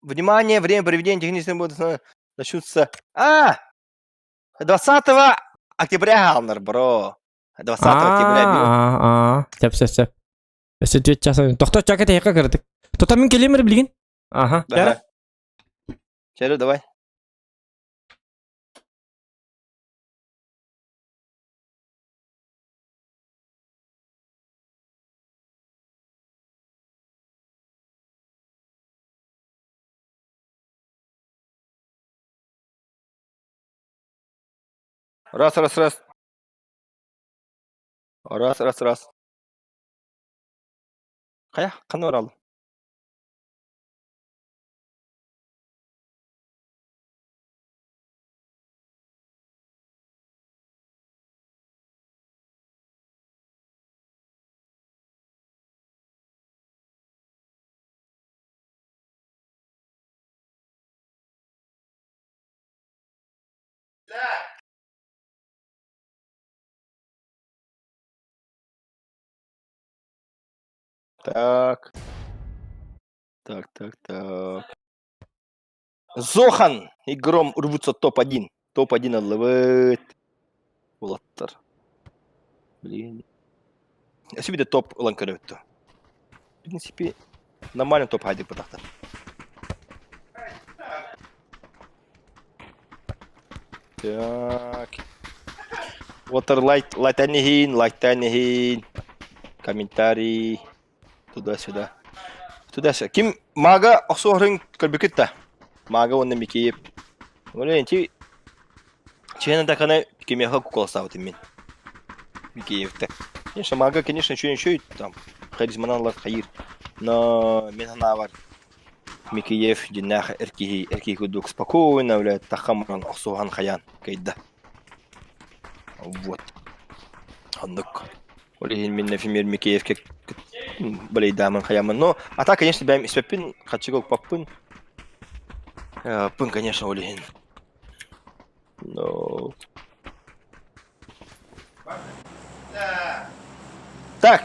Внимание, время проведения технической работы начнутся. А! 20 октября, Алнар, бро. 20 октября. А, сәп, сәп, сәп. Өсө 4 часа. Тохто чака тейка кырдык. Тота мин келемер билгин. Ага. Да. Чәрі, давай. Раз, раз, раз. Раз, раз, раз. Хайа, ханна баралым? Так. Так, так, так. Зохан и Гром рвутся топ-1. Топ-1 ыллыбыт. Уолаттар. Блин. Өссө топ ылан көрөбүт дуо. В принципе, нормально топ хайдык бытахтар. Так. Water лайк, лайтанихин, лайтанихин. Комментарий. Туда-сюда. Туда-сюда. Ким мага охсуохрын көрбүкүт да. Мага уонна Микиев. Блин, ти Чена такана кимиэхэ куколостаабытым мин. Микиевте. Конечно, мага, конечно, ничего ничего там харизманан ылар хайыр. Но мин санаабар Микиев дьиннээх эр киһи эр киһи курдук спокойно, блядь, таххан баран охсуһан хайаан кыайда. Вот. Оннук. Ол иһин мин, например, Микеевке балейдаамын хайаммын. Но, а так, конечно, бэйэм испэппин, хаччыга укпаппын. Пын, конечно, ол иһин. Но... Так.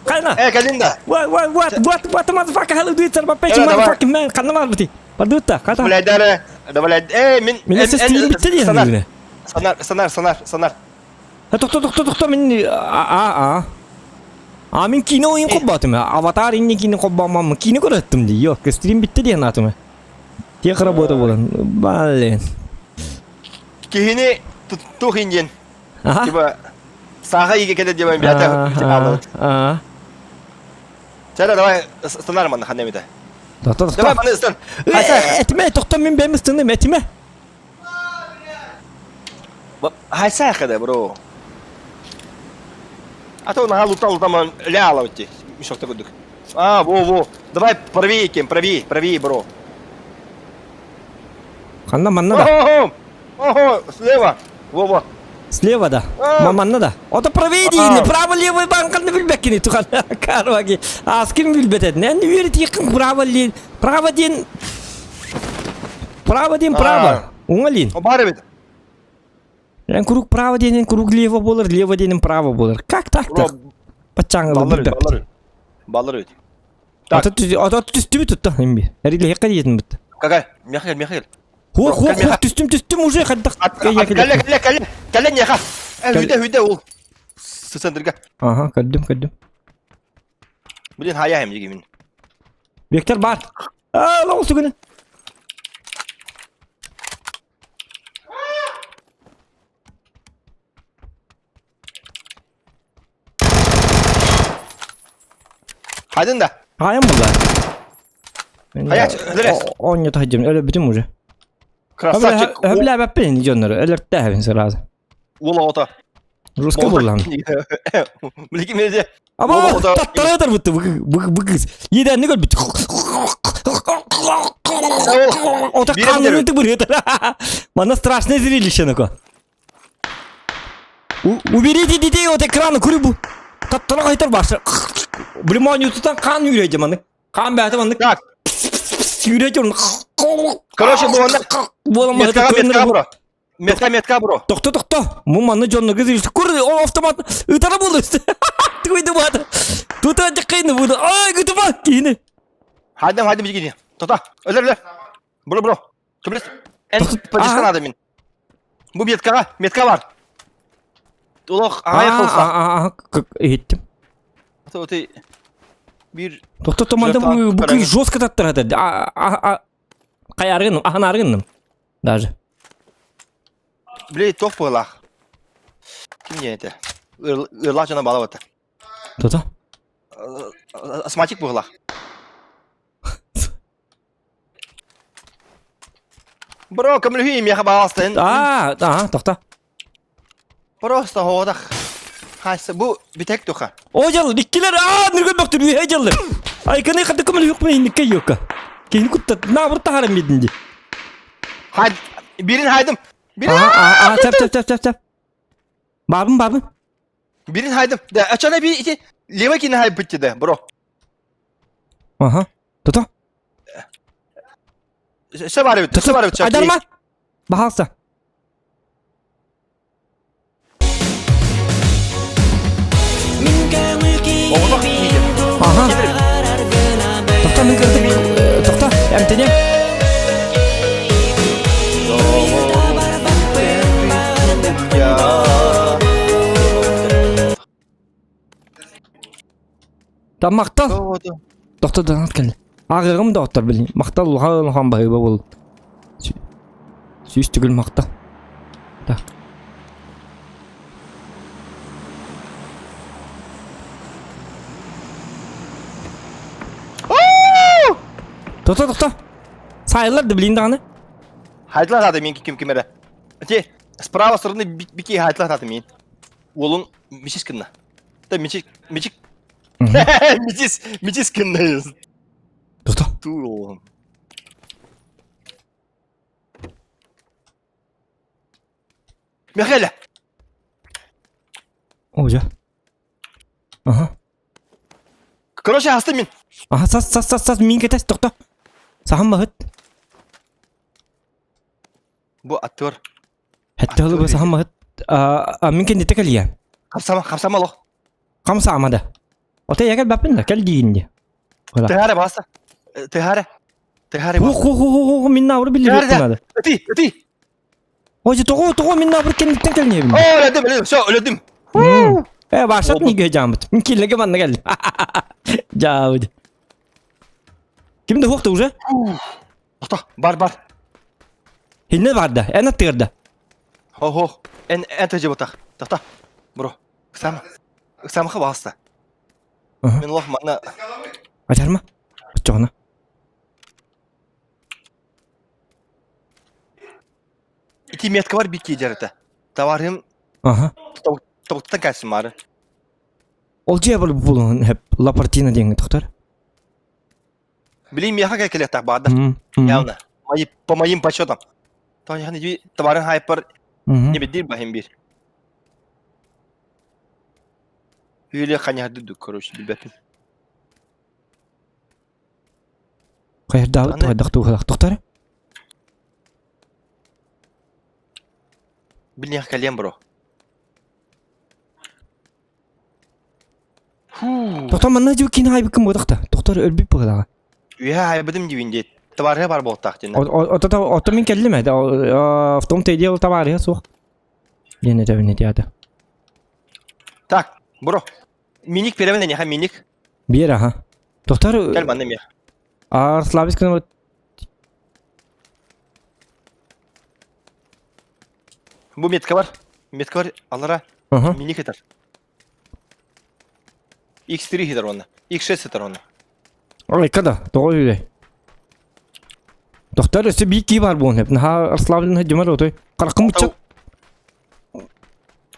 Хайна. Э, кэлин да. What, what, what, what, what, motherfucker, hello, dude, motherfucking man, ханна бар бити. Бардутта, хата. Блядь, давай, э, мин... Мин эсэ стилин битте диэн Санар, санар, санар, санар. Тохто, тохто, тохто, мин а а а мин киинэ ойын холбоотум. Аватар инни киинэ холбооммун киинэ көрөттүм дии. Йок, стрим битте диэн аатым. Тех работа буолан. Блин. Киһини туох индиэн. Типа сааха иге кэлэ диэбэн биата Аа. Чара давай станар манна ханна эмитэ. Тохто, Давай маны ыстан. Этиме, тохто мин бэйэм ыстанным, этиме. Хайсаха да, бро. А то наһаа лута лутаман ляла ти. Мешок курдук. А, во, во. Давай правее кем, правее, правее, бро. Ханна манна да. Ого, ого, слева. Во, во. Слева да. Манна да. Ото правее диини, право левый банканы билбеккини тухан. Карваги. Аскин билбет этин. Эн үөрэтиэххин право ли право диэн право диэн право. Уҥа лин. Баар эбит. Эн куруук право диэнин куруук лево буолар, лево диэнин право буолар. Как так-то? Баччааҥҥа билбэппит. Баллар эбит. Так. Ото түстүбүт тутта имби. Эрилиэххэ диэтин бут. Какая? Михаил, Михаил. Хуох, хуох, хуох, түстүм, түстүм уже хайдах. Кэллэ, кэллэ, кэллэ, кэллэ ньэха. Хүдэ, хүдэ ол. Сысандырга. Ага, көрдүм, көрдүм. Блин, хаяхым дигимин. Виктор бар. Аа, лоҕус түгүнэ. Хайдын да. Хайан булла. Хайа, өлөрөс. Оонньото сылдьабын, өлөрбүтүм уже. Красавчик. Өбүлээбэппин дьоннору, өлөртөөбүн сразу. Уол оҕото. Русский буллам. Билигин мезе. Аба, таттара бутты бу кыз. Едәнни көрбүт. Ота канны тыбырыт. Мана страшное зрелище нако. Уберите детей от экрана, көрү бу. Таттара кайтар башы. Блиман ютутан кан үйрәйде маны. Кан бәті маны. Так. Үйрәйде оны. Короче, бу онда Бола метка, бро. Метка, метка, бро. Тохто, тохто. Бу манны дьонно кыз Кур, о автомат ытара буолу. Туйду баата. Тута дьаккайны буду. Ай, гытыма киини. Хайдам, хайдам бигини. Тота. Өлөр, өлөр. Бро, бро. Көмөлөс. Эн поддержка надо мин. Бу меткаға, метка бар. Олох аҕай кылса. Иһиттим. Ты бир Тохто томанда бу бу кыз жестко таттырады. Каяргыным, аханаргыным. Даже. Били туох буолаах. Ким диэн этэ? Ырлаах дьоно баалабата. Тото? Астматик буолаах. Бро, көмөлөһүү миэхэ бааластын. Аа, аа, тохто. Просто хоодах. Хайсы бу бүтэк туха. О дьыл, иккилер, аа, нүргөн бөхтүр, үһэ дьыллар. Айканы хаты көмөлөһүк мен инникке юкка. Кини кутта, наабыр тахарам бидин ди. Хай, бирин хайдым. Бирин. Аа, аа, чап, чап, чап, чап, чап. Бабын, бабын. Бирин хайдым. Да, ачана би ити левый кини хай битти да, бро. Аха. Тото. Все бар бит, все бар бит. Айдарма. Баһалса. Аха. Тоқта, мен кірдік. Тоқта, әмтене. Та мақтал. Тохто донат кэллэ. Ааҕыаҕым доҕоттор билин. Махтал улахан улахан баһыыба буолун. Сүүс төгүл махтал. Так. Тохто тохто. Саайыллар да билин даҕаны. Хайдылар аты мен ким ким эрэ. Те, справа стороны бики хайдылар аты мен. Уолун мичис кынна. Та мичик мичик Мичис мичис кынна. Тохто. Туу. Михаил. О, дьэ. Аха. Короче, астым мин. Аха, сас, сас, сас, сас, мин кэтэс, тохто. Саһан баһыт. Бу аттыгар. Хэтте хылы саһан баһыт. А, мин кэнниттэ кэлиэ. Хамсама, хамсама лох. Хамсаама да. Ота я кэлбэппин да, кэл диин ди. Тыһаара баста. Тыһаара. Тыһаара. Ху ху ху ху ху мин наабыр биллибэппин надо. Ити, ити. Ой, тоҕо тоҕо мин наабыр кэнниттэн кэлниэбин. О, өлөдүм, өлөдүм, все, өлөдүм. Э, башат неге жаамыт. Мин киллеге манна кэллим. Жаабыт. Ким да хуохта уже? Тоқта, бар, бар. Хинне барда, эн аттыгар Хо-хо, эн эн тажы ботах. Тоқта, бро. Ыксама. Ыксамаха баста. Мен лох манна. Ачарма. Очоҕуна. Ити метка бар бикки жарыта. Товарым Аха. тобуктан кәсім бары. Ол дьиэ булун хеп Лапартина диэҥҥэ тохтор. Билин миэхэ кэлиэхтээх баада. Явно. Мои, по моим подсчетам. Тоняхны дии товарын хайпар не бидир бахим бир. Үөле ханяһды короче билбэппин. Хайырдаабыт хайдах туһалах тохтор. Билиэх кэлиэм бро. Тохтор манна дьу кин хайбыккын буотахта. Тохтор өлбүт быһылаҕа. Үһэ хайбытым дибин диэт. Табаарыһа бар буолтаах диэн. Ото ото мин кэллим ээ. В том-то и дело табаарыһа суох. Диэн этэбин этиата. Так, бро. Миник беремин эниха миник. Биэр аха. Тохтор Кэл манна миэх. Арслабис кына Бу метка бар. Метка бар. Алара миник этер. X3 хидер онна. X6 сытар оны. Ой, када, тоҕо үһү. Тохтор өссө биир кии бар буон хөп. Наһаа расслаблен дьомор отой. Харахым муччат.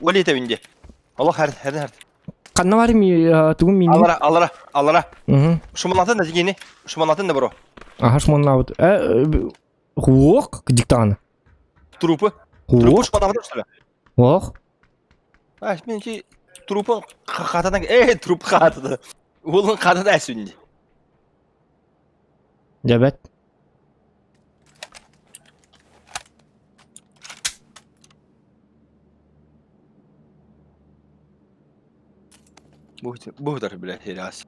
Оли этэбин дии. Олох хэр хэр хэр. Ханна бар ми тугун мини? Алара, алара, алара. Шумалатын да дигини. Шумалатын да бро. Аха шумаллаабыт. Э, хуок диктаны. Трупы. Трупы шумаллаабыт что ли? Ох. А, мен чи трупы хатадан, э, труп хатада. Улун хатада әсүнди. Дәбәт. Бухтар, блядь, раз.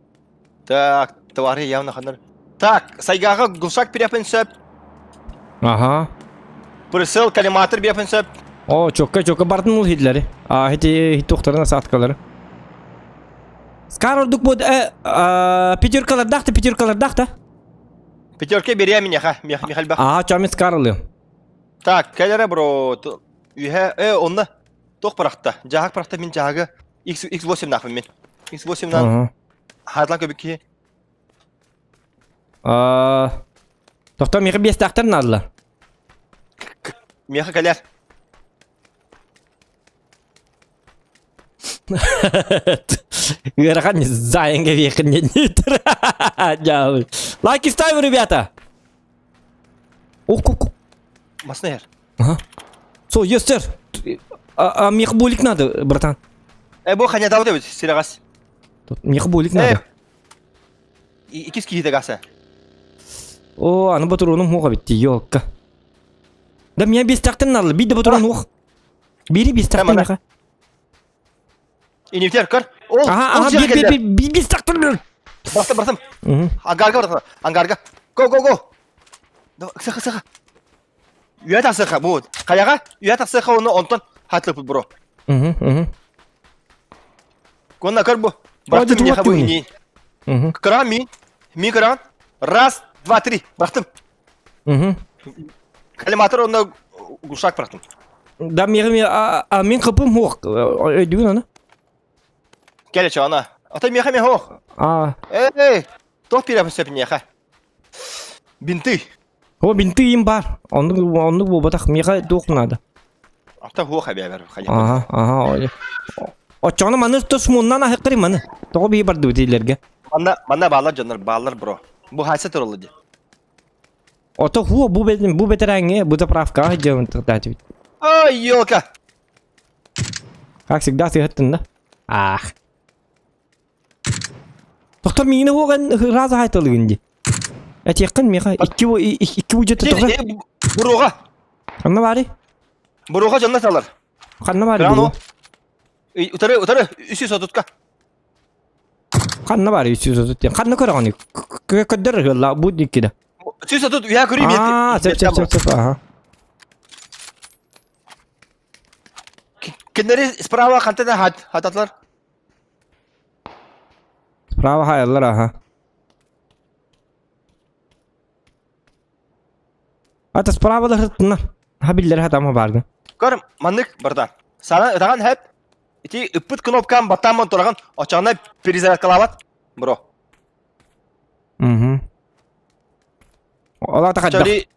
Так, товары явно ханар. Так, сайгаға гусак перепін сөп. Ага. Прысыл коллиматор биэпин сөп. О, чокка чокка бардын ол хитлери. А, хити хит тухтарына сааткалары. Скар ордук бод э пятеркалардахта, пятеркалардахта. Пятерка берия меня, Михальба. Ага, чамин скар ылыым. Так, кэлэрэ бро, үһэ, э, онно туох барахта, жаһак барахта мин жаһагы X X8 нахпын мин. X8 нан хатлан көбүк киһи. Аа, Тохтоо миэхэ биэстээхтэр наадалар. Миэхэ кэлэр. Ыарахан зайынга биэхин Лайки ставим, ребята! Ох, ох, Масына эр. Ага. Со, yes, sir. А, а миэхэ булик надо, братан. Э, бу ханятабыт эбит, сирагас. Миэхэ булик надо. Икис киһитэ гаса. О, аны ботуруунум хуоха битти, ёлка. Да меня бестактан надо, биде ботуруун хуох. Бири бестактан меха. Инифтер көр. Ол, Ага, ага, бир, бир, бир, бир бестактан бир. Бартым, бартым. Ангарга бартым, ангарга. Го, го, го. Давай, сыха, сыха. Үйә тахсыха, бу. Каяга? Үйә тахсыха оны онтон хатлып бро. Угу, угу. Конна көр бу. Бырахтым миэхэ бу ини. Кыраан мин. Мин кыраан. Раз, два, три. Бырахтым. Коллиматор онно глушак бырахтым. Да, миэхэ а мин кыпым хуох. Өйдүгүн аны. Кэлэ чоона. Ата миэхэ миэхэ хуох. А. Эй, туох пирэбин сөп миэхэ. Бинты. О, бинты им бар. Оннук оннук буолбатах. Миэхэ туох надо. Ата хуох эбэбэр. Ага, ага. Оччоҕуна маны тус муннан аһыктар маны. Тоҕо бии бардыбыт илэргэ. Манна манна баалар дьоннор баалар бро. Бу хайса тураллы ди. Ото хуо бу бетин бу бетерээҥҥэ бу заправкаҕа сылдьабын тахтаатыбыт. Ай, елка. Как всегда сыһыттын да. Ах. Тохтор миигин уоҕан ыраас аһайталыгын дии. Этиэххин миэхэ икки икки будьета тоҕо? Буруоҕа. Ханна баарый? Буруоҕа дьонно салар. Ханна баарый буруо? Утары, утары, үсү сотутка. Ханна баарый үсү сотут диэн? Ханна көрөҕүнүй? Көрдөр ыһылла бу диккиде. Үсү сотут үйә көрүү Аа, сөп сөп сөп сөп аха. Кинleri справа хантан хататлар. Справа хаяллар аха. Ата справа да хырттыннар. Ха биллер хатама барды. Көр, маннык барда. Сана ытаган хэп ити ыппыт кнопкан баттааман тураган очоҕуна перезарядкалаабат бро. Угу. Олата хадда. Чори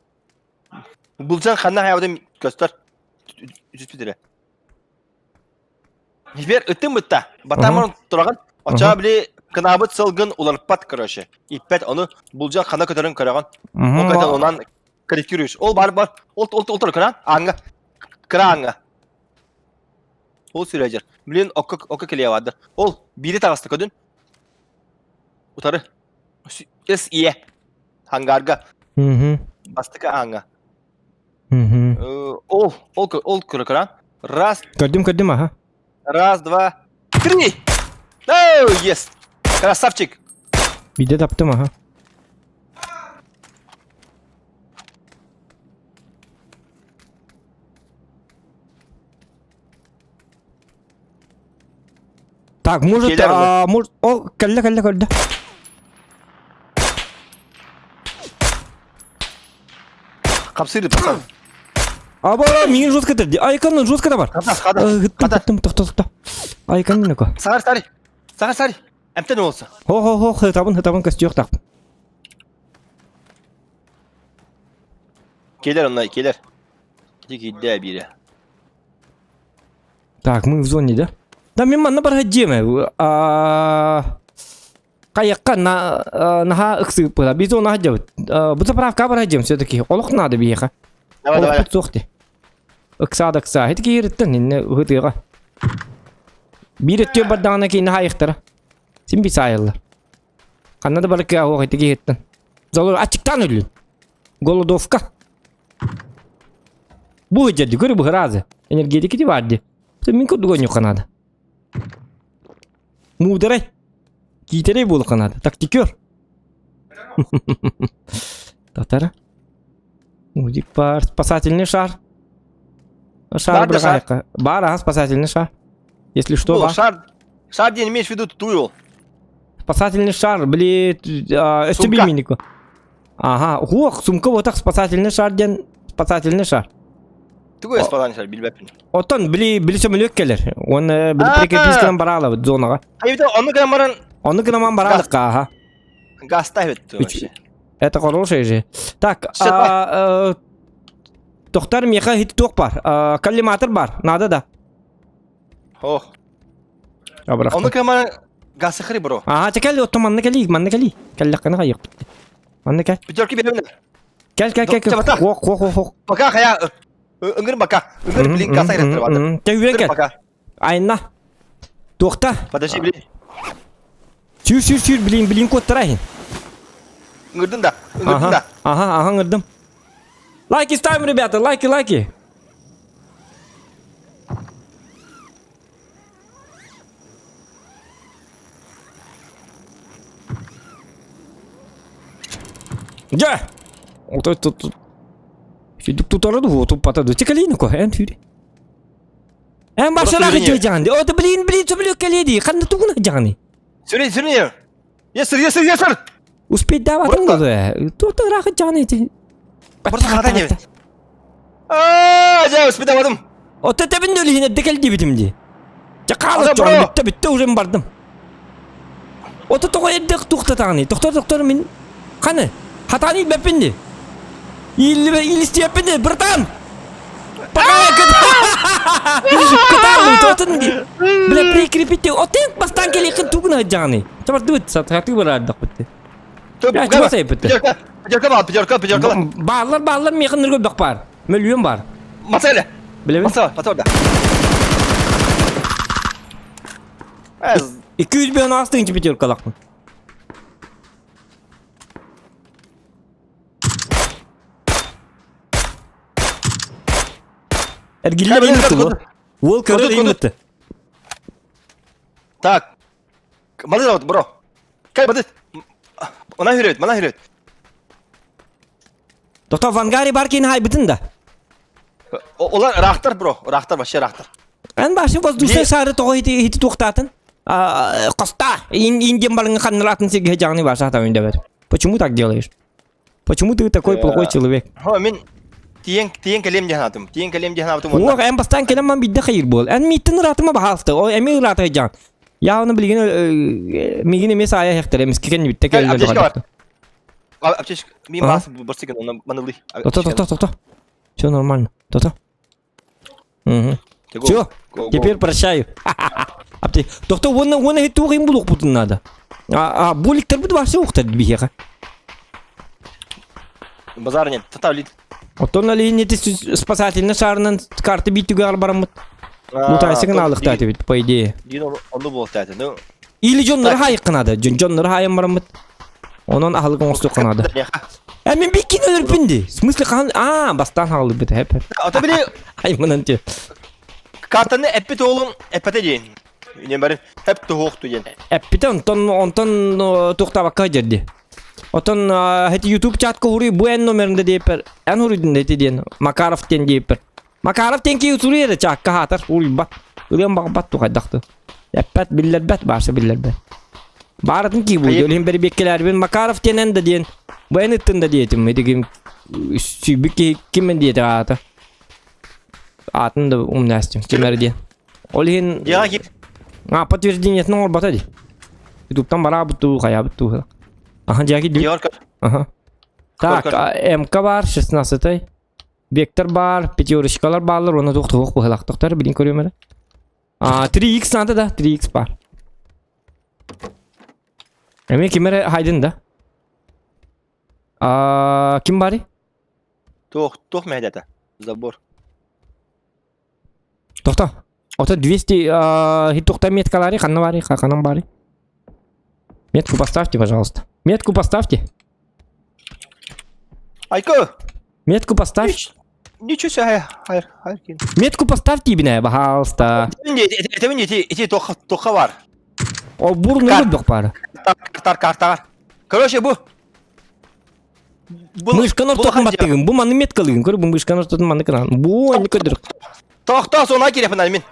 Булжан ханна хаябытын көстөр. Үтүспүт эрэ. Теперь ытым ытта. Батамын тураган. Оча били кынаабыт сылгын уларпат короче. Иппет ону булжан хана көтөрүн көрөгөн. Ол көтөн онан корректируешь. Ол бар бар. Ол ол ол кыра аңга. Кыра аңга. Ол сүрәжер. Блин, окко окко келе барды. Ол бири тагысты көдүн. Утары. С ие. Ангарга. Бастыкы аңа. Ол, ол, ол көрө Раз. Көрдүм, көрдүм, аха. Раз, два, три. Оу, есть. Красавчик. Биде таптым, аха. Так, может, Келер а, может, о, кэллэ, кэллэ, көрдө. Хапсыыр пацан. Аба, миигин жестко терди. Айканын жестко да бар. Хата, хата. Ыттым, Хата. ыттым, тохто, тохто. Айканын өкө. Саар, сари. Саар, сари. Эмтэн уолса. Хо-хо-хо, хытабын, хытабын көстүөх Келер онно, келер. Ити киирдэ биирэ. Так, мы в зоне, да? Да, мен манна барар дьиэм. Хайакка наһаа ыксыыппыта. Биз оны хадьабыт. Бу заправка барар дьиэм все-таки. Олох надо биһиэхэ. Давай, давай. Олохпут суох дии. Ыксаа да ыксаа. Ити киһириттэн инне ыһытыаҕа. Биир өттүө бардаҕына киинэ хаайыахтара. Син би саайаллар. Ханна да барар кыаҕа суох ити киһиттэн. Залор аччыктаан өллүн. Голодовка. Бу дьэ көрү быһыраазы. Энергетики ти бар ди. Мин курдук ойнуохха наада. Муударай. Киитэрэй буолуохха наада. Тактикер. Татара. Удик бар. Спасательный шар. Шар Бар да шар. бырахайка. Бар, ага, спасательный шар. Если что, Бу, бар. шар. Шар диэн имеешь в виду туйул. Спасательный шар, блин, өстө Сумка. билминико. Ага, уох, сумка вот так спасательный шар диэн спасательный шар. Тугу спасательный шар билбэппин. Оттон били били сөмөлүөк кэлэр. Он били А. прикреписканан бараалабыт зонаҕа. Айбыта онну гынан баран Ону гынан бараалыкка, ага. гаста эбит вообще. Это хороший же. Так, Всё, а, Тохтар миэхэ хит туох бар. А, Коллиматор бар. Надо да. Ох. Абырахтым. Онну гынан баран гасыхри бро. Ага, чэ кэл, оттон манна кэлии, манна кэлии. Кэллэххинэ хайыахпыт. Манна кэл. Пятерки беремин. Кэл, кэл, кэл, кэл. Чабата. Хуох, хуох, хуох, хуох. Пока хая. Ыҥыр бака. Ыҥыр блин гаса иреттер барды. Чэ, үүрэн кэл. Пока. Айна. Туохта. Подожди, блин. Сүүр, сүүр, сүүр, блин, блин куоттара иһин. Ыҥырдын да. Ыҥырдын Ага, да. ага, ага, ыҥырдым. Лайки ставим, ребята, лайки, лайки. Дьэ! Ото тут Сүдүк тутары ду туппата ду. Тикалиин ко эн түрі. Эн башарах жааны. Ото блин блин сөмөлөк кэлиэди. Ханна тугуна жааны. Сүрүн сүрүн. Yes sir, yes sir, yes sir. Успеть даватын го. Тута рах жааны ти. Просто хата не. Аа, жа успеть даватым. Ото тебин өлүһүнэ декел дибитим ди. Жа хаалык Ата, дьон бро. бүттэ бүттэ уже бардым. Ото тоҕо эрдэх тухтатаҕыный? Тохтор тохтор мин ханы хатааны илбэппин ди. Ииллибэ иилистиэппин ди, братан! Пока кытааллыбыт отун ди. Бля прикрепите отын бастан келихин тугуна сылдьаҕыный? Чабардыбыт сатыы бараардахпыт ди. Бля, чего сайыппыт? Пятерка, пятерка баар, пятерка, пятерка. Бааллар бааллар миэхэ ныргы баар. Мөлүйүөн баар. Мацеля. Билэбин? Маса, маса да. 200 астыынчы пятеркалаахпын. Эргиллэр ыймытты бу. Уол көрөр ыймытты. Так. Мады вот, бро. Кай бады. Она хүрөт, мана хүрөт. Тота Вангари бар кин хайбытын да. Олар рахтар, бро. Рахтар, вообще рахтар. Эн башы воздушный шары тоҕо ити ити туохтаатын? Коста! Индиан барыҥы ханнаратын сиргэ дьаҕаны баша хатамын дэбэр. Почему так делаешь? Почему ты такой плохой человек? Хо, мин тиен тиен кэлиэм диэн аатым. Тиен кэлиэм диэн аатым. Уох, эн бастаан кэлэн ман бидде хайыр буол. Эн мииттин ыраатыма баһаалта. О, эми ыраата дьаан. Я оны билигин мигин эмиэ саайа хехтер эмискэ кэннибитте кэллэр. Аптечка мин бас барсыгын оны манылый. Тото тото тото. Все нормально. Тото. Угу. Все, теперь прощаю. Апте, тохто уонна уонна хит туох булуохпутун надо. А, а буликтарбыт вообще ухтар биһиэхэ. Базар нет, тата лит. Оттон алиинети спасательный шарынан карты биттүгэр бараммыт. Лутайсыгын алыхта этибит, по идее. Дин онну буолта этэ. Ну, Или дьоннору хайыкка надо. Дьоннору хайан бараммыт. Онон аһылык оҥостуохха надо. Э, мен биккин өлөрпүн ди. В смысле хаан аа бастаан хаалбыт хэп. Ата били Айманан те. картаны эппит оолун эппете диэн. Инен бары хэп туһуохту диэн. Эппите онтон онтон туохтаабакка дьэрди. Отон хэти YouTube чатка хуруй бу эн номеринде диэппэр. Эн хуруйдун эти диэн. Макаров диэн диэппэр. Макаров диэн киһи суруйар эрэ чаакка хаатар уруйбат. Ырыам баҕарбат тухайдахты. Эппэт биллэрбэт баарса биллэрбэт. Бааратын кии буолуо иһин бэрибиэккэлээрбин Макаров диэн эн да диэн бу эн ыттын да диэтим итигим сүүйбүт киһи ким диэтэ аата. Аатын да умнаастым ким эрэ диэн. Ол иһин Дьиэҕэ киир. а подтверждениетин оҥорбото дии. Ютубтан бараабыт дуу, хайаабыт дуу. Аха, дьээки дүү. Егор, Аха. Так, МК бар, 16 Вектор бар, пятерочкалар бааллар, уонна туох туох быһылаахтахтар, билин көрүөм эрэ. А, 3X надо да, 3X бар. Эмиэ ким эрэ хайдын да? А, ким барый? Туох, туох мэһэдэтэ? Забор. Тохто. Ото 200 тухта меткалары ханна бары, ханан бары. Метку поставьте, пожалуйста. Метку поставьте. Айка! Метку поставь. Ничего себе, хайр, хайр. Метку поставьте, бина, пожалуйста. Это не ити, ити тоха, тоха бар. О, бурный любых пара. Тар, картагар. Короче, бу Мышканы ортотун баттыгын. Бу маны меткалыгын. Көр, бу мышканы ортотун маны кыран. Бу они көдүр. Тохто, сона керепин мин.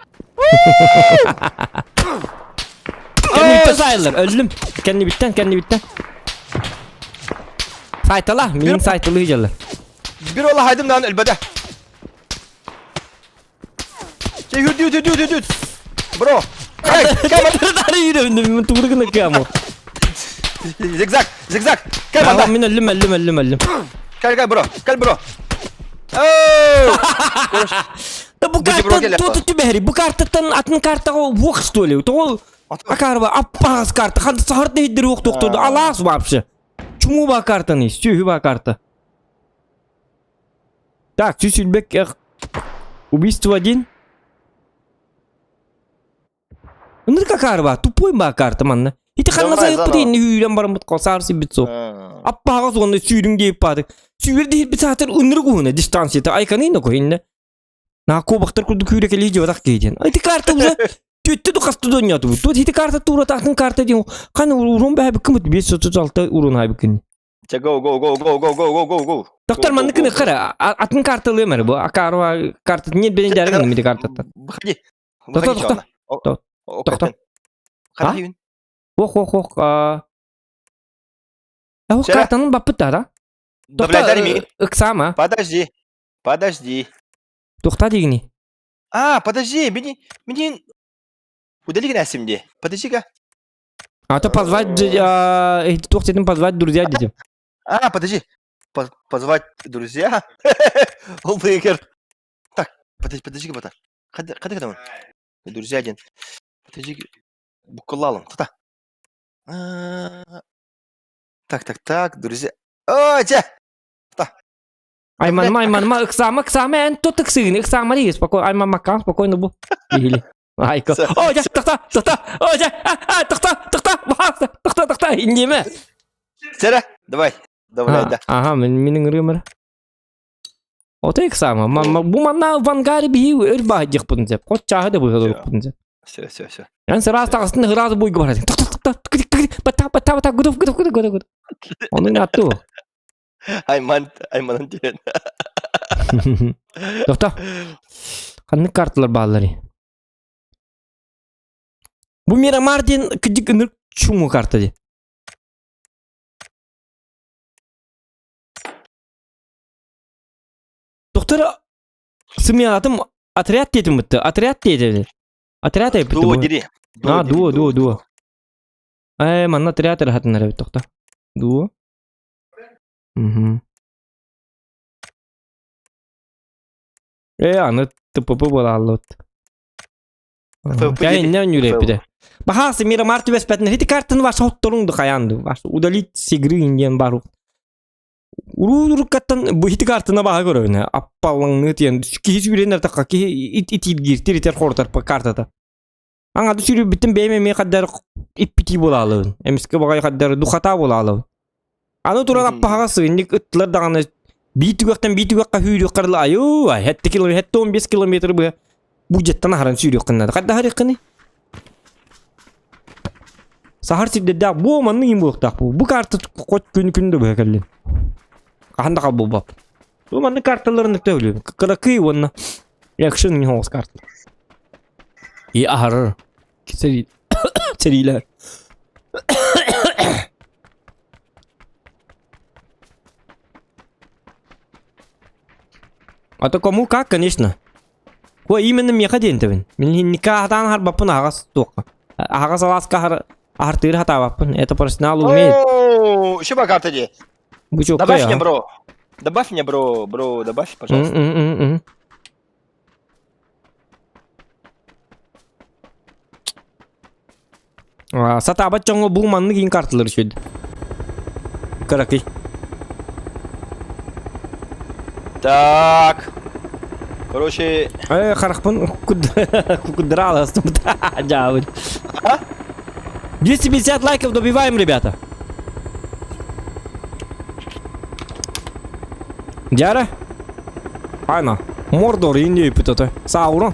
Кэннибиттэн сайыллар. Өллүм. Кэннибиттэн, кэннибиттэн. Сайтала, мин сайтылыы дьаллар. Бир ола хайдым дан өлбөдө. Чей, дүт, дүт, дүт, дүт. Бро. Тары тугургына кыамы. Зигзаг, зигзаг. Кел манда. Мин өллүм, өллүм, өллүм, өллүм. Кел, кел, бро. Кел, бро. Да бу карта тут түбэри. Бу картаттан атын картага вох что ли? Того акарба аппагас карта. Ханды сахарда хиддер вох тохторду. Алас вообще. Чуму ба картаны, сүйү ба карта. Так, Сюсюльбек, убийство один. Ыныр какарба, тупой ба карта манна. Ити ханна сайыппыт инни hүүрэн бараммыт косаар сибит со. Аппаҕа суонна сүүрүҥ диэп баатык. Сүүрэр диһирбит саатар ынырык уһуна дистанцията айканы ноко инне. На кубактар курдук күүрэ кэлии дьыбатах киһи Ити карта уже түттү ду хасту донньотубут. Тут ити карта тура тахтын карта диэн ханы урун бэһэбиккин 536 урун хайбыккын. Go go go go go go go go go. Доктор манныкын кара атын карталыы мэр бу акарва карта нет бен жарыгын мити картаттан. Выходи. Тохто тохто. Тохто. А? Ох ох ох. А картанын баппыт да? Добавляй Ыксама. Подожди. Подожди. Тохта дигини. А, подожди, мени мени удали генәсимди. Подожди-ка. А то позвать, туох позвать друзья дедим. А, подожди. Позвать друзья? Ол бегер. Так, подожди, подожди, бата. Қада қада қада Друзья один. Подожди. Букалалым. Тута. Так, так, так, друзья. О, те! Айман, айман, ыксама, ыксама, эн тут ыксыгын, ыксама дии, спокойно, айман маккан, спокойно бу. Или. Айко. О, жа, тохта, тохта, о, жа, а, тохта, тохта, тохта, тохта, индеме. Сера, давай. Давай, да. Ага, минин ырымыр. Ото ыксама, бу манна вангари бии өр баһдих бун деп. Кот чаһы да бу бун деп. Все, все, все. Ян сразу тагыстын сразу буй говорит. Тохта, тохта, бата, бата, бата, гудов, гудов, гудов, гудов. Оны атту. Айман, айман диэн. Тохта. Ханнык карталар бааллары. Бу Мирамар диэн кыдьык ынырык чуму карта ди. Доктор сымыятым отряд диэтим бытты. Отряд диэти. Отряд айппыт. Дуо дири. А, дуо, дуо, дуо. Э, манна отряд эрахатыннар эбит тохта. Дуо. Угу. Э, аны ТПП буолааллыбыт. ФП Я не нүреппите. Бахасы Мирамар түбэспэтин ити картаны ваш хотторуңду хаянды. Ваш удалить с игры индиен бару. Уруу-уруккаттан бу ити картына баха көрөбүнэ. Аппаллаңны тиен киһи сүүренер такка киһи ит итиргир тиритер хортар картата. Аңа сүүрү биттен бэйме ме каддар иппити буолаалыбын. Эмиске багай каддар духата буолаалыбын. Аны туран аппаха сыгынник ыттылар даҕаны бии түгэхтэн бии түгэххэ сүүрүөх карла айуу ай хэтте километр хэтте 15 километр быа бу жеттан ахаран сүүрүөх кыннады. Кадда харык Сахар сирдердээх бу манны им буолуохтаах бу. Бу карта хоть күн күндө быһа кэллин. Хаһан да халбылбап. Бу манны карталарын төөлү. Кыракый уонна экшн не хоос карта. И ахарар. Сери серилер. А то кому как, конечно. Ой, именно меха диэн тэбин. Мин никаһатаан харбаппын аҕас туохха. Аҕас алааска хар Артыыр хатаабаппын. Это профессионал умеет. О, еще по карте де. Бу чуоккай, Добавь мне, а. бро. Добавь мне, бро, бро, добавь, пожалуйста. М-м-м-м. Сатаабат дьоҥҥо бу маннык иин карталар үчүгэй. Кыракый. Так. Короче... Э, харахпын кукудрал Дьаабын. А? 250 лайков добиваем, ребята. Дьара? Айна. Мордор инде өпүт Саурон.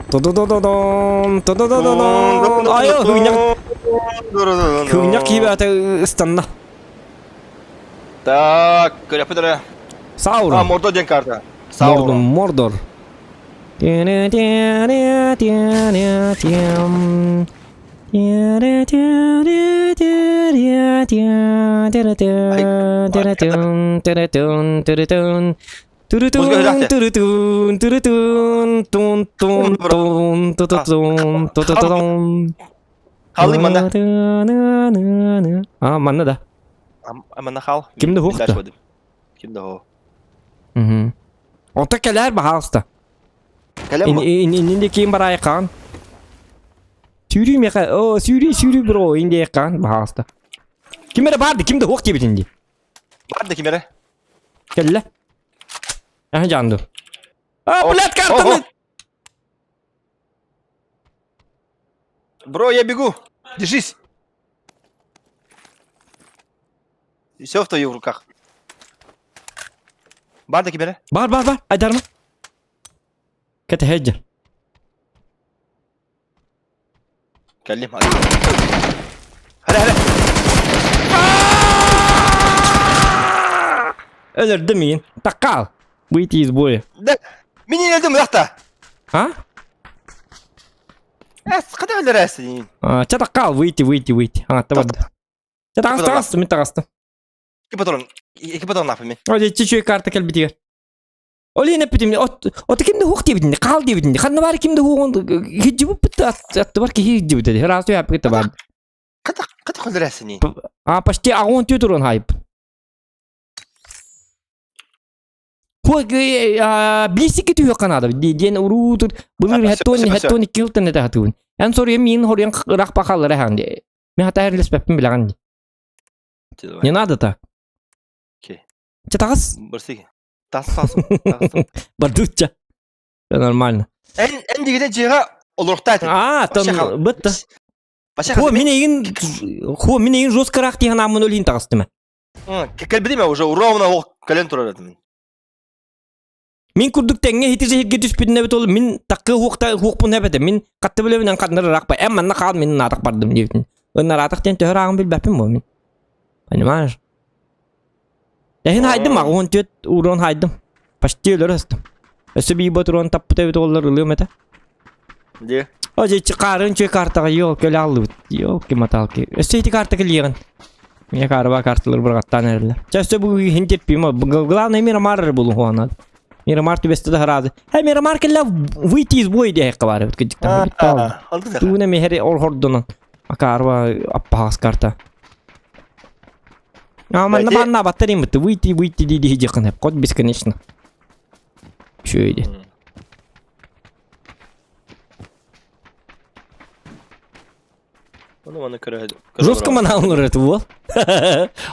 Ту-ду-ду-ду-дун, ту-ду-ду-ду-дун. Айыл, хыгынньах хыгынньах киибээтэ ыстанна. Так, көрөппүт эрэ. Саурон. А, Мордор диэн карта. Мордор, Саурон. Мордор. Музыка Турутун, турутун, тун тун тун тутутун, тутутун. Халый манна. А, манна да. Манна хал. Ким да хуохта. Ким да хо. Онто кэлээр баһаалыста. Кэлэн Иннинде киин бараайыкаан. Сүүрүү меха, о, сүүрүү, сүүрүү бро, индиэкаан, баһаалыста. Ким эрэ баар ким да хуох диэбитин дии. Бар да ким эрэ. Кэллэ. Аха жаанду. А, блядь, картаны! Бро, я бегу. Держись. Все в твоих руках. Бар да ким эрэ. Бар, бар, бар. Айдарма. Кэтэһэ Кэллим. Хара, хара. Өлөрдө миин. Таккал. Выйти из боя. Да. Мин өлдүм ыраахта. А? Эс, қада өлөрөсүн? Ча таккал, выйти, выйти, выйти. А, табарды. Ча таҕыс, таҕыс, мин таҕыстым. Икки патрон, икки патрон ааппын мин. О, дьэ, чүчү карта кэлбитигэр. Ол иһин эппитим, от ким да хуох диэбитин, хаал диэбитин, ханна баар ким да хуоҕун хиджибуппут аттыбар киһи хиджибут этэ. Ыраас түһээппит баар. Қата қата хөлөрөсүн? А, почти агон тү турун хайып. Хуа близки түһүөххэ наада диэн уруутур былыр хеттон хеттон икки сылтан этэ хатыбын. Эн соруйан миин хоруйан ыраах бахаллара хаан ди. Мен хата эрлеспеппин билэҕин ди. Не надо так. Окей. Чэ таҕыс. Бырсык. Тас тас. Бардучча. Все нормально. Эн эн дигитен дьиэҕэ олорохтаа этим. А, там бытта. Хо мин эйин хо мин эйин жестко раах диэн ааммын өлүн таҕыстым. Кэлбитим уже ровно ол кэлэн турар этим. Мин курдук тэҥҥэ ити сиһиргэ түспүтүн эбит ол мин таккы хуохта хуохпун эбэтэ мин хатты билэбинэн ханнар ыраахпа эм манна хаал мин наатах бардым диэбитин. Ынараатах диэн төһө ырааҕын билбэппин бу мин. Понимаешь? Эһин хайдым аҕуон түөт уурун хайдым. Почти өлөр өстüm. Өссө бии ботуруон таппыт эбит оллар ылыам этэ. Де. О дьэ хаарын чү картаҕа йоо көлө аллыбыт. Ёлки маталки. Өссө ити карта кэлиэҕин. Меня карба карталар бырҕаттаан эрэллэр. Чэ өссө бу иһин терпимо. Главное Мирамар эрэ булуһуонад. Мирамар түбэстэ да хараады. Хэ Мирамар кэллэ выйти из боя диэххэ баар эбит кыдьыктан. Тууна мехери ол хордунан. Акаарба аппаҕас карта. А манна манна баттарим бытты. Выйти, выйти ди ди дьахын ход бесконечно. Үчүгэй диэн. Ону маны көрө Жестко мана олорор этэ буол.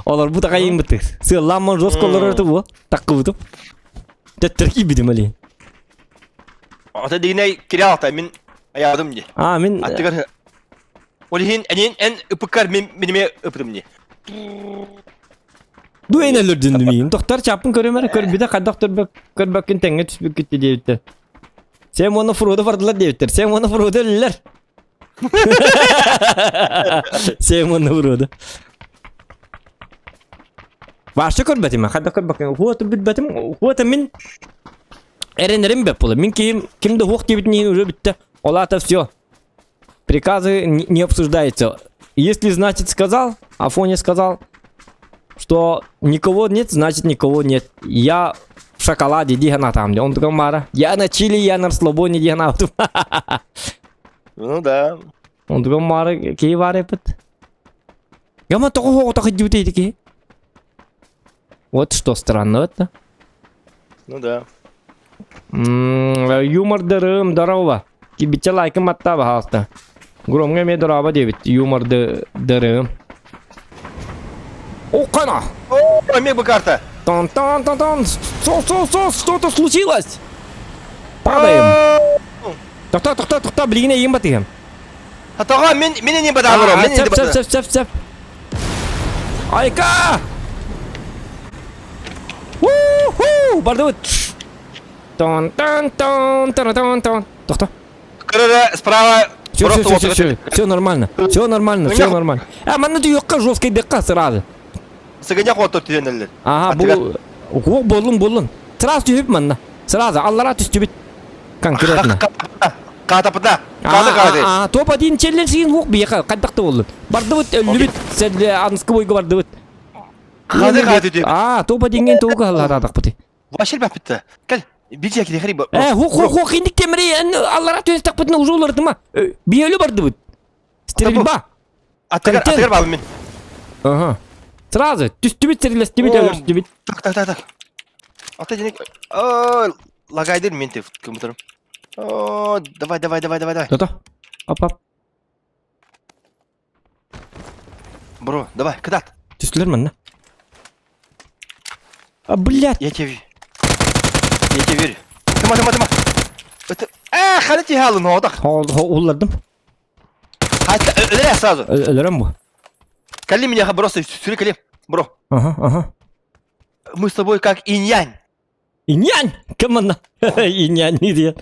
Олорбут аҕайын бытык. Сыаллааммын жестко олорор этэ буол. Таккыбытым. Төттөрү киирбитим олин. Ата дигинэй кириалта мин аядым ди. А мин Аттыгар Ол иһин энин эн ыпыккар мин миниме ыпытым ди. Ду эн өлөрдүн миин. Тохтор чаппын көрөм эрэ көрбүтэ хайдах көрбөккүн тэҥҥэ түспүккүт диэбиттэр. Сен уонна Фродо бардылар диэбиттэр. Сен уонна Фродо өллөр. Сен уонна Фродо. Вообще көрбөтүм, хайдах көрбөккүн. Хуота билбэтим. Хуота мин эрэнэрим бэп буолар. Мин ким ким да хуох диэбитин иһин уже бүттэ. Ол аата все. Приказы не обсуждаются. Если, значит, сказал, Афоня сказал, что никого нет, значит, никого нет. Я в шоколаде, дии там. Он такой, Мара, я на чили, я на расслабоне, дии Ну да. Он такой, Мара, киһи баар эпит. Яма тоҕо хоҕотох иддибит эти Вот что странно это. Ну да. Юмордырым, здорово. Кибиче лайкым атта, пожалуйста. Громко мне здорово, девять. Юмордырым. О, кана! О, мега карта! Тон тон тон тон Со, со, со, что-то случилось! Падаем! Тохто, тохто, тохто, билигин эйим батыһым. Тоҕо мин мин не бадабыро, мин Сөп, сөп, сөп, сөп, сөп. Айка! Уху! Бардыбыт. Тон тон тон тон тон тон. Тохто. Кырыры справа. Все, все, все, все, все, все нормально. Все нормально, все нормально. А, манна түйөккө жесткий декка сразу. Сыгыня хотор түһэнэллэр. Ага, бу Ух, боллун, боллун. Сразу түһүп манна. Сразу аллара түстүбүт. Конкретно. Катапыта. Каты каты. А, топ-1 челлендж ух бияха кайдакта боллун. Бардыбыт, өллүбүт, сәл анскы бойга бардыбыт. Каты каты түһүп. А, топ-1-ген тоуга алларадак бути. Вообще баппытта. Кел, бити яки хри. Э, хух хух хух инdik темри, аллара түстак бутны уже улардыма. Биөлү бардыбыт. Стрельба. Атыгар, атыгар бабым мен. Ага. Сразу түстүбүт сирилестибит өлөрстүбүт. Так, так, так, так. Ата денек. Лагайдыр мен те компьютерым. О, давай, давай, давай, давай, давай. То-то. Оп, оп. Бро, давай, кыдат. Түстүлөр манна. А, блядь. Я тебе Я тебе верю. Тыма, тыма, тыма. Это... А, халити халын, одах. Уллардым. Өлөр сразу. Өлөрөм бу. Кали меня просто сүрі кали. Бро. Ага, ага. Мы с тобой как инь-янь. Инь-янь? Ким манна? Инь-янь не диэн.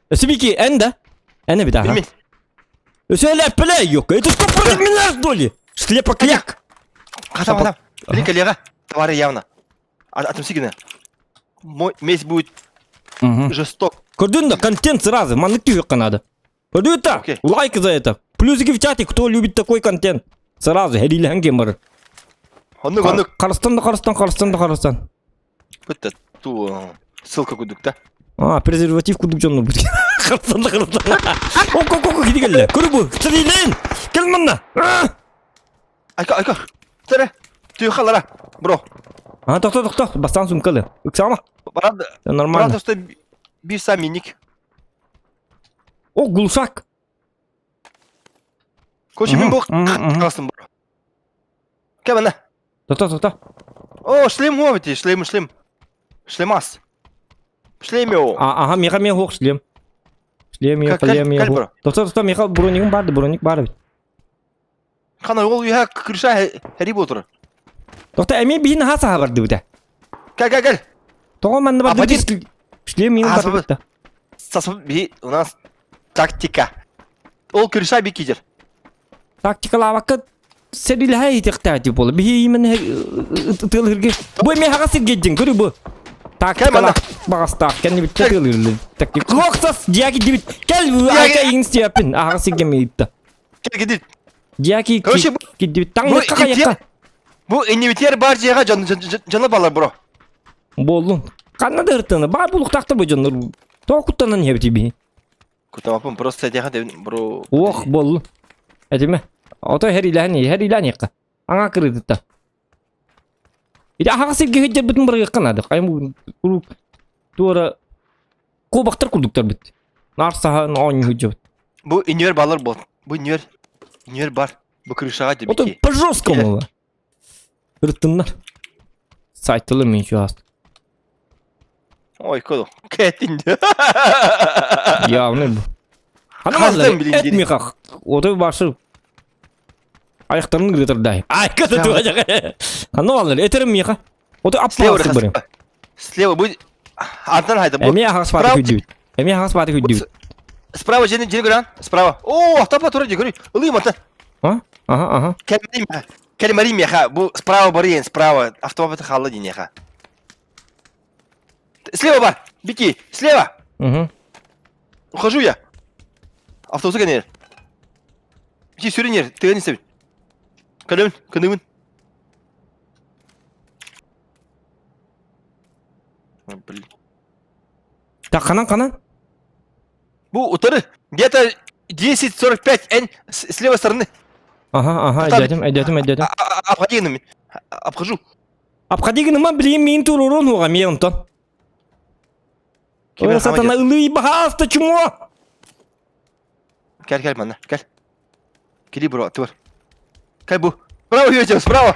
Өсүбики эн да? Эн эбит ага. Өсөлө пиле yok. Это что против меня что ли? Шлепокляк. Хатам, хатам. Блин, коллега, товары явно. Отомси Мой месть будет жесток. Көрдүн да, контент сразу, маннык түйөккө надо. Көрдүн да, лайк за это. Плюсики в чате, кто любит такой контент. Сразу, херилен кемір. Оннук, оннук. Карыстан да карыстан, карыстан да карыстан. Бітті, ту ссылка кудук да. А, презерватив кудук жонну бит. Карыстан да карыстан. Ок, ок, ок, киди келле. Көрү бу. Стрелен. Кел манна. Айка, айка. Тәрі. Түйе халара. Бро. А, тохто, тохто. Бастан сумкалы. Ыксама. Брат, Нормально. Брат, что бир сам миник. О, глушак. Короче, мин бу калсын бро. Кәмәнә. Тохто, тохто. О, шлем хобити, шлем, шлем. Шлемас. Шлемео. Ага, меха мен хоқ шлем. Шлем я, шлем я. Тохто, тохто, меха бронигым барды, броник бар бит. Хана ол юха крыша Harry Potter. Тохто, эми бин хаса барды бит. Кел, кел, кел. Тоҕо манна барды шлем мин барды бит. Би у нас тактика. Ол крыша би кидер. Тактикалаабакка сэрилэһэ итэхтээти буола. Биһи именно тыалырге. Бу эми хаҕа сиргейдин көрү бу. Тактикала бағастаах кэнни битте тыалырлы. Тактик. Лоқсас дияки дибит. Кел айка иң степин. Аҕа сиргеми итта. Кел кидит. Дияки кидибит. Таңныкка кайякка. Бу инвитер бар жега жаны балар бро. Боллун. Канна дыртыны. Бар булуктакты бу жоннор. Тоокуттанан хебити би. Кутамапын просто этеха бро. Ох, боллун. Этиме. Ото хериләни, хериләни якка. Аңа кырыдытта. Иде аһаҕа сиргэ сылдьарбытын бырыгыкка наада. Хайым куруук туора куобахтар курдуктар бит. Наар саһан оонньуу сылдьабыт. Бу инвер балар бот. Бу инвер инвер бар. Бу крышаға Ото дебики. по жесткому. Ырыттыннар. Сайтылы мен şu ааст. Ой, коду. Кэтин. Явный бу. Хаздын билин Эт дери. михах. Ото башы аяқтарын ырытырдай. Ай, ката туажак. Хана баллар, этерим миха. Ото Слева аппасы барым. Слева будет. Антон хайда бу. Эми ахас баты күдүбүт. Эми ахас баты күдүбүт. Справа жени жени көрөн. Справа. О, автопа тура жени. Ылый мата. А? Ага, ага. Кэлмарим. Кэлмарим яха. Бу справа барыен, справа. Автопа халла дин яха. Слева бар. Бики, слева. Угу. Ухожу я. Автобуса кенер. Бики сүрүнер, тыгын истебит. Көлөмүн, кыныбын. Блин. Так, канан, канан. Бу утары где-то 10.45 Н с левой стороны. Ага, ага, өйдөөтүм, өйдөөтүм, өйдөөтүм. Обходи гынным. Обхожу. Обходи гыныма билигин миин туруорун уоҕа миэ онтон. Ой, сатана ылыы баһааста чумо! Кел, кел манна, кел. Кили бро, тур. Кел бу. Справа, Юрий, справа.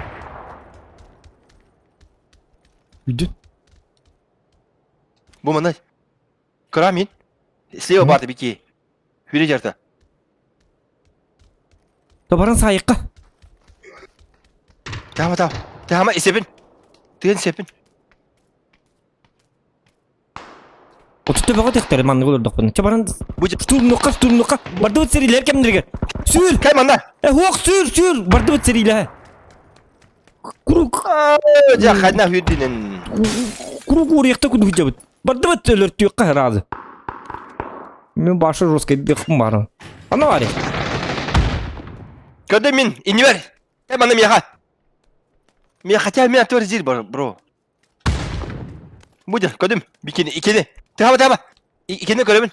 Үйдүн. Бу манна. Кыра мин. Слева барды бики. Хүле жарта. Табаран сайыққа. Тама тама. Тама исепин. Тыгын сепин. Отутта бөҕө төхтөрө маннык олордохпуна. Чэ баран Бу штурмнукка штурмнукка бардыбыт сэриилэр кэмнэригэр. Сүүр! Кай манна. Э хуох сүүр сүүр бардыбыт сэриилэһэ. Курук Дьэ ханна хүрдүнэн. курук уоруйахта кудуһдьабыт. Бардыбыт өлөртүөххэ сразу. Мен башы жесткий дыхпын бары. Ана бари. Көрдө мин иннибэр. Кай манна миэхэ. Миэхэ хотя мен атыр зир бар бро. Будет, көрдүм. Бикини, икини. Тыһаба, тыһаба. Икини көрөбүн.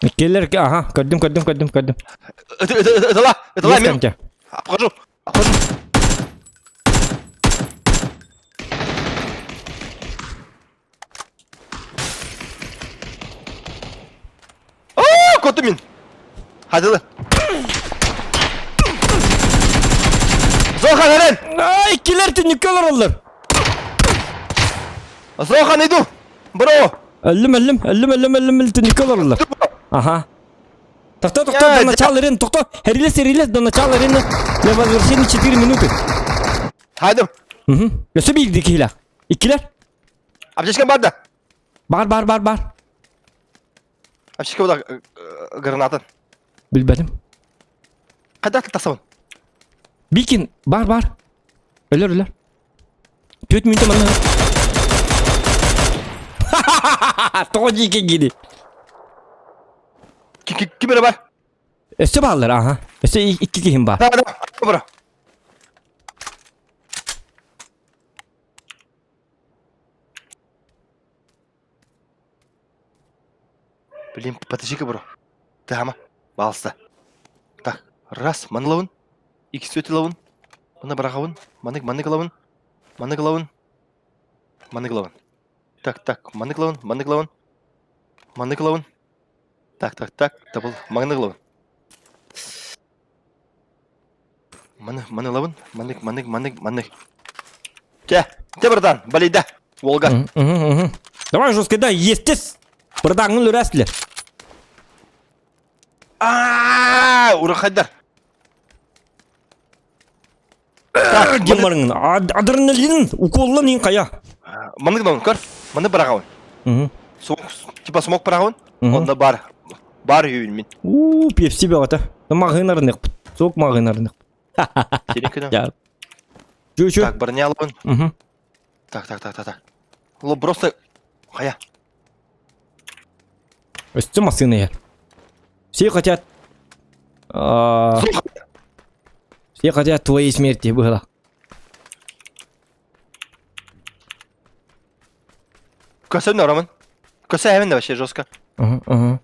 Иккилер, ага, көрдүм, көрдүм, көрдүм, көрдүм. Ытыла, ытыла мен. Обхожу, обхожу. Оо, коту мин. Хадылы. Зохан эрен. Ай, килер түннүккэ олороллор. Зохан иду. Бро. Өллүм, өллүм, өллүм, өллүм, өллүм, өллүм, түннүккэ олороллор. Ага. Тохто, тохто, до начала арены, тохто. Релиз, релиз, до начала арены. Для возвращения 4 минуты. Хайдым. Угу. Өссө биирди киһилээх. Иккилэр. Аптечка бар да? Бар, бар, бар, бар. Аптечка була гранатын. Билбэтим. Хайдах тахсабын? Бикин, бар, бар. Өлөр, өлөр. Төрт минута манна. Тоҕо дьиикэ гиди. Ким эрэ бар? Өссө бааллар, аха. Өссө икки киһим бар. Да, да, бро. Блин, подожди-ка, бро. Тама, балста. Так, раз, маны лавын. Икки өтө лавын. Маны бырахабын. Маны, маны кылабын. Маны кылабын. Маны кылабын. Так, так, маны кылабын, маны кылабын. Маны кылабын. Так, так, так, табыл, маны кылабын. Маны, маны ылабын. Манык, манык, манык, манык. Чэ, чэ, братан, балейда. Волга. Давай жестко, да, естес. Бырдаңын үрәсілер. Аа, урахайдар. Демарыңын, адреналин, уколлан ең қая. Манык маны көр. Маны бырағауын. Типа смок бырағауын. Онда бар. Бар үйін мен. У, пепси беғата. Мағынарынық. Сок мағынарынық. Терекіні. Чү, чү. Так, броня алабын. Угу. Так, так, так, так, так. Ло просто хайа. Өстө массыына Все хотят... А, все хотят твоей смерти было. Көсө Роман. Көсө эвен вообще жестко. Ага, ага.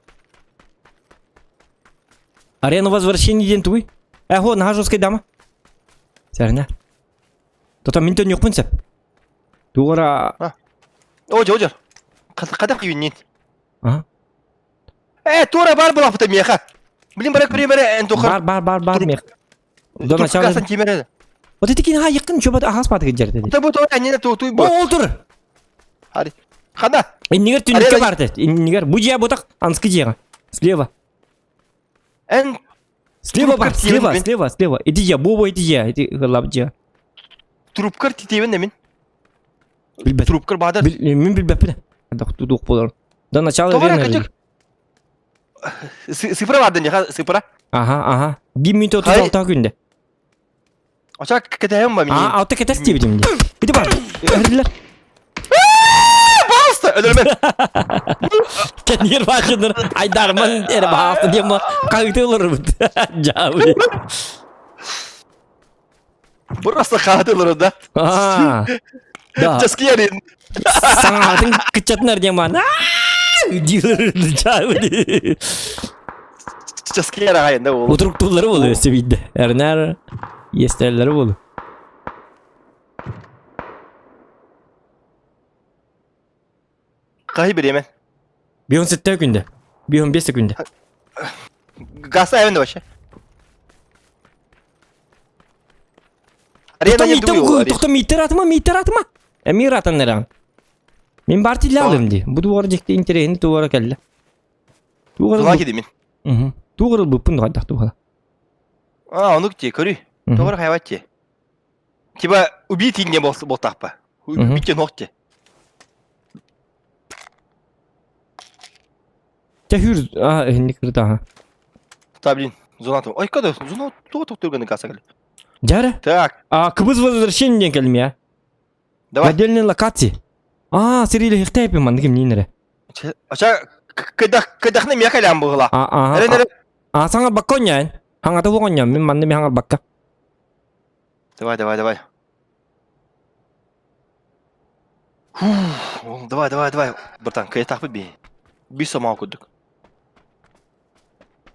Арена возвращения день туй. Эхо, наһаа жесткай дама. Сәрнә. Тота мин төннүөхпүн сөп. Тугара... Ожо, ожо. Кадак юнин. Ага. Э, тура бар була меха. Блин, барак примере эн тухар. Бар, бар, бар, бар мех. До начала... сантиметр. Вот это кино якын чөбөт ахас баты жерде. Та бу то не ту туй бу. Ол тур. Хари. Хана. Иннигер түннүккэ барды. Иннигер бу жия бутак анскы жига. Слева. Эн Слева бар, слева, слева, слева. Иди я, бобо, иди я, иди лап жия. Трубкар титебин да мин. Билбет. Трубкар бадар. Мин билбеппин. Тудук болор. До начала верно. Цифра барды не цифра. Ага, ага. Бир минут 36 күндө. Оча кетем ба мин. А, алты кетес дебидим. Биди бар. Өрдүлөр. Пожалуйста, өлөрмөн. Кенир башыныр айдарман эре баасы дем кагыты олор. Жабы. Просто кагыты да. А. Да. Жаскиярин. Саңатын кычатынар дем. Дилер жабы. Часкыйар аҕай да ол. Утуруктууллары буолу өссө биирдэ. Эрнэр иэстэллэри буолу. Хаһы бириэмэ? 117 күндэ. 115 күндэ. Газ айвен вообще. Арена не дугу. Тохто миитер атыма, миитер атыма. Эмир атын эрэн. Мин бар тиллалым ди. Бу дуор дьикти интэриэһин туора кэллэ. Тугар кидимин. Тугар буппун хайдах тугала. А, онук ти, көрүй. Тугар хайват ти. Типа убить не болтахпа. Убить ногти. Чэ хүр а инник кырта. Та блин, зона то. Ой, когда зона то то түргәне каса кэле. Дьэ Так. А кыбыз возвращение диэн кэлим я. Давай. Отдельные локации. А, сирилиһихтэйпин маннык кимниин эрэ. Ача кыдах кыдахны мия кэлэм бугла. А, Эрен эрен. А, саҥа бакка онньаан. Хаҥата бук онньаан, мин манны ми хаҥар бакка. Давай, давай, давай. Фух, давай, давай, давай. Братан, кыятахпыт би. Би сомоо курдук.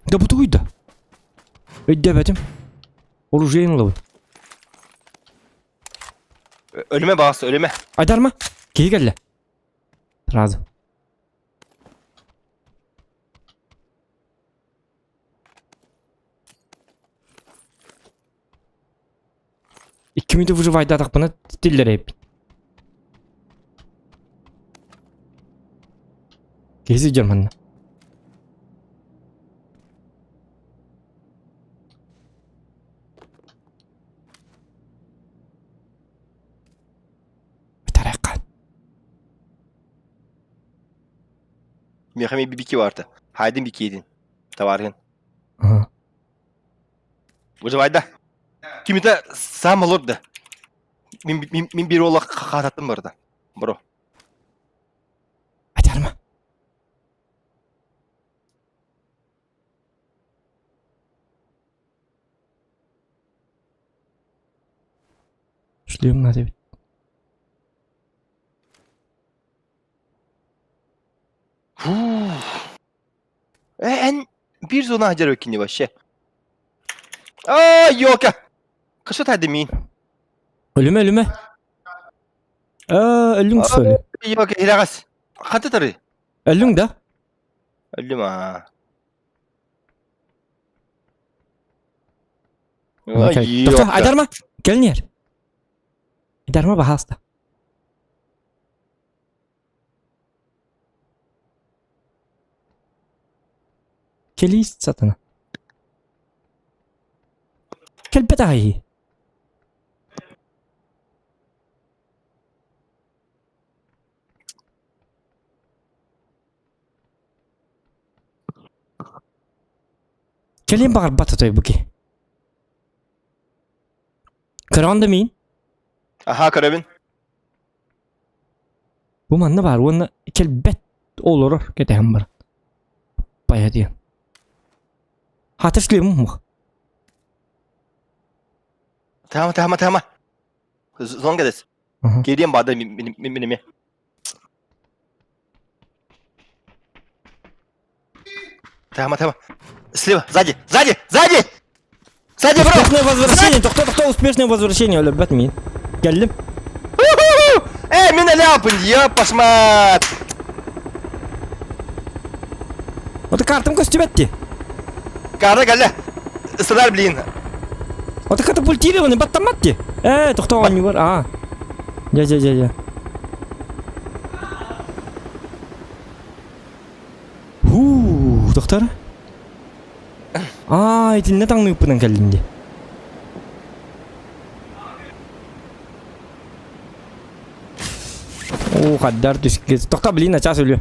Да бу тугуйда. Өйдөбөтүм. Оружиен ылабын. Өлүмэ баҕас, өлүмэ. Айдарма. Киһи кэллэ. Сразу. Икки мүнүүтэ выживайдаатахпына тиллэрэйбин. Киһи сылдьар манна. Таракан. Миэхэ эмиэ бибики баарта. Хайдын бикиэдин. Табаарыһын. Ага. Выживайда. Кимите сам олорду. Мин мин мин бир уола хаататтым барда. Бро. Айтарма. Шлем надо. Фу. Эн бир зона хадьар өккини вообще. А, ёлка. Кышы тайды мин. Өлүмэ, өлүмэ. Аа, өлүҥ сөли. Ёлка, ирагас. Ханты тары? Өлүҥ да? Өлүм аа. Тоқта, айдарма. Кэлнер. Айдарма баһааста. Кэлиис сатана. Кэлбэт аҕай. Кэлиэн баҕарбат отой бу киһи. Көрөҕүн да миин? Аха көрөбүн. Бу манна баар уонна кэлбэт олорор кэтэһэн баран. Байа диэн. Хата шлемум мух. Тама тама тама. Зон кэдэс. Кириэн баада минеме. Тама тама. Слева, сзади, сзади, сзади! Сзади, бро! Успешное возвращение, тохто тохто успешное возвращение, өлөрбөт миин. Кэллим. Э, мин ляпын, ёпашмат! Ото картам көстүбэт дии. Карта кэллэ. Сыдар, блин. Ото катапультированный баттаммат дии. Э, тохто оонньуур. Аа. Дьэ, дьэ, дьэ, дьэ. Хуу, доктор. Аа, итиннэ таҥныыппынан кэллим дии. Оо, хаддар түскэ. Тохто, блин, начаас өлүө.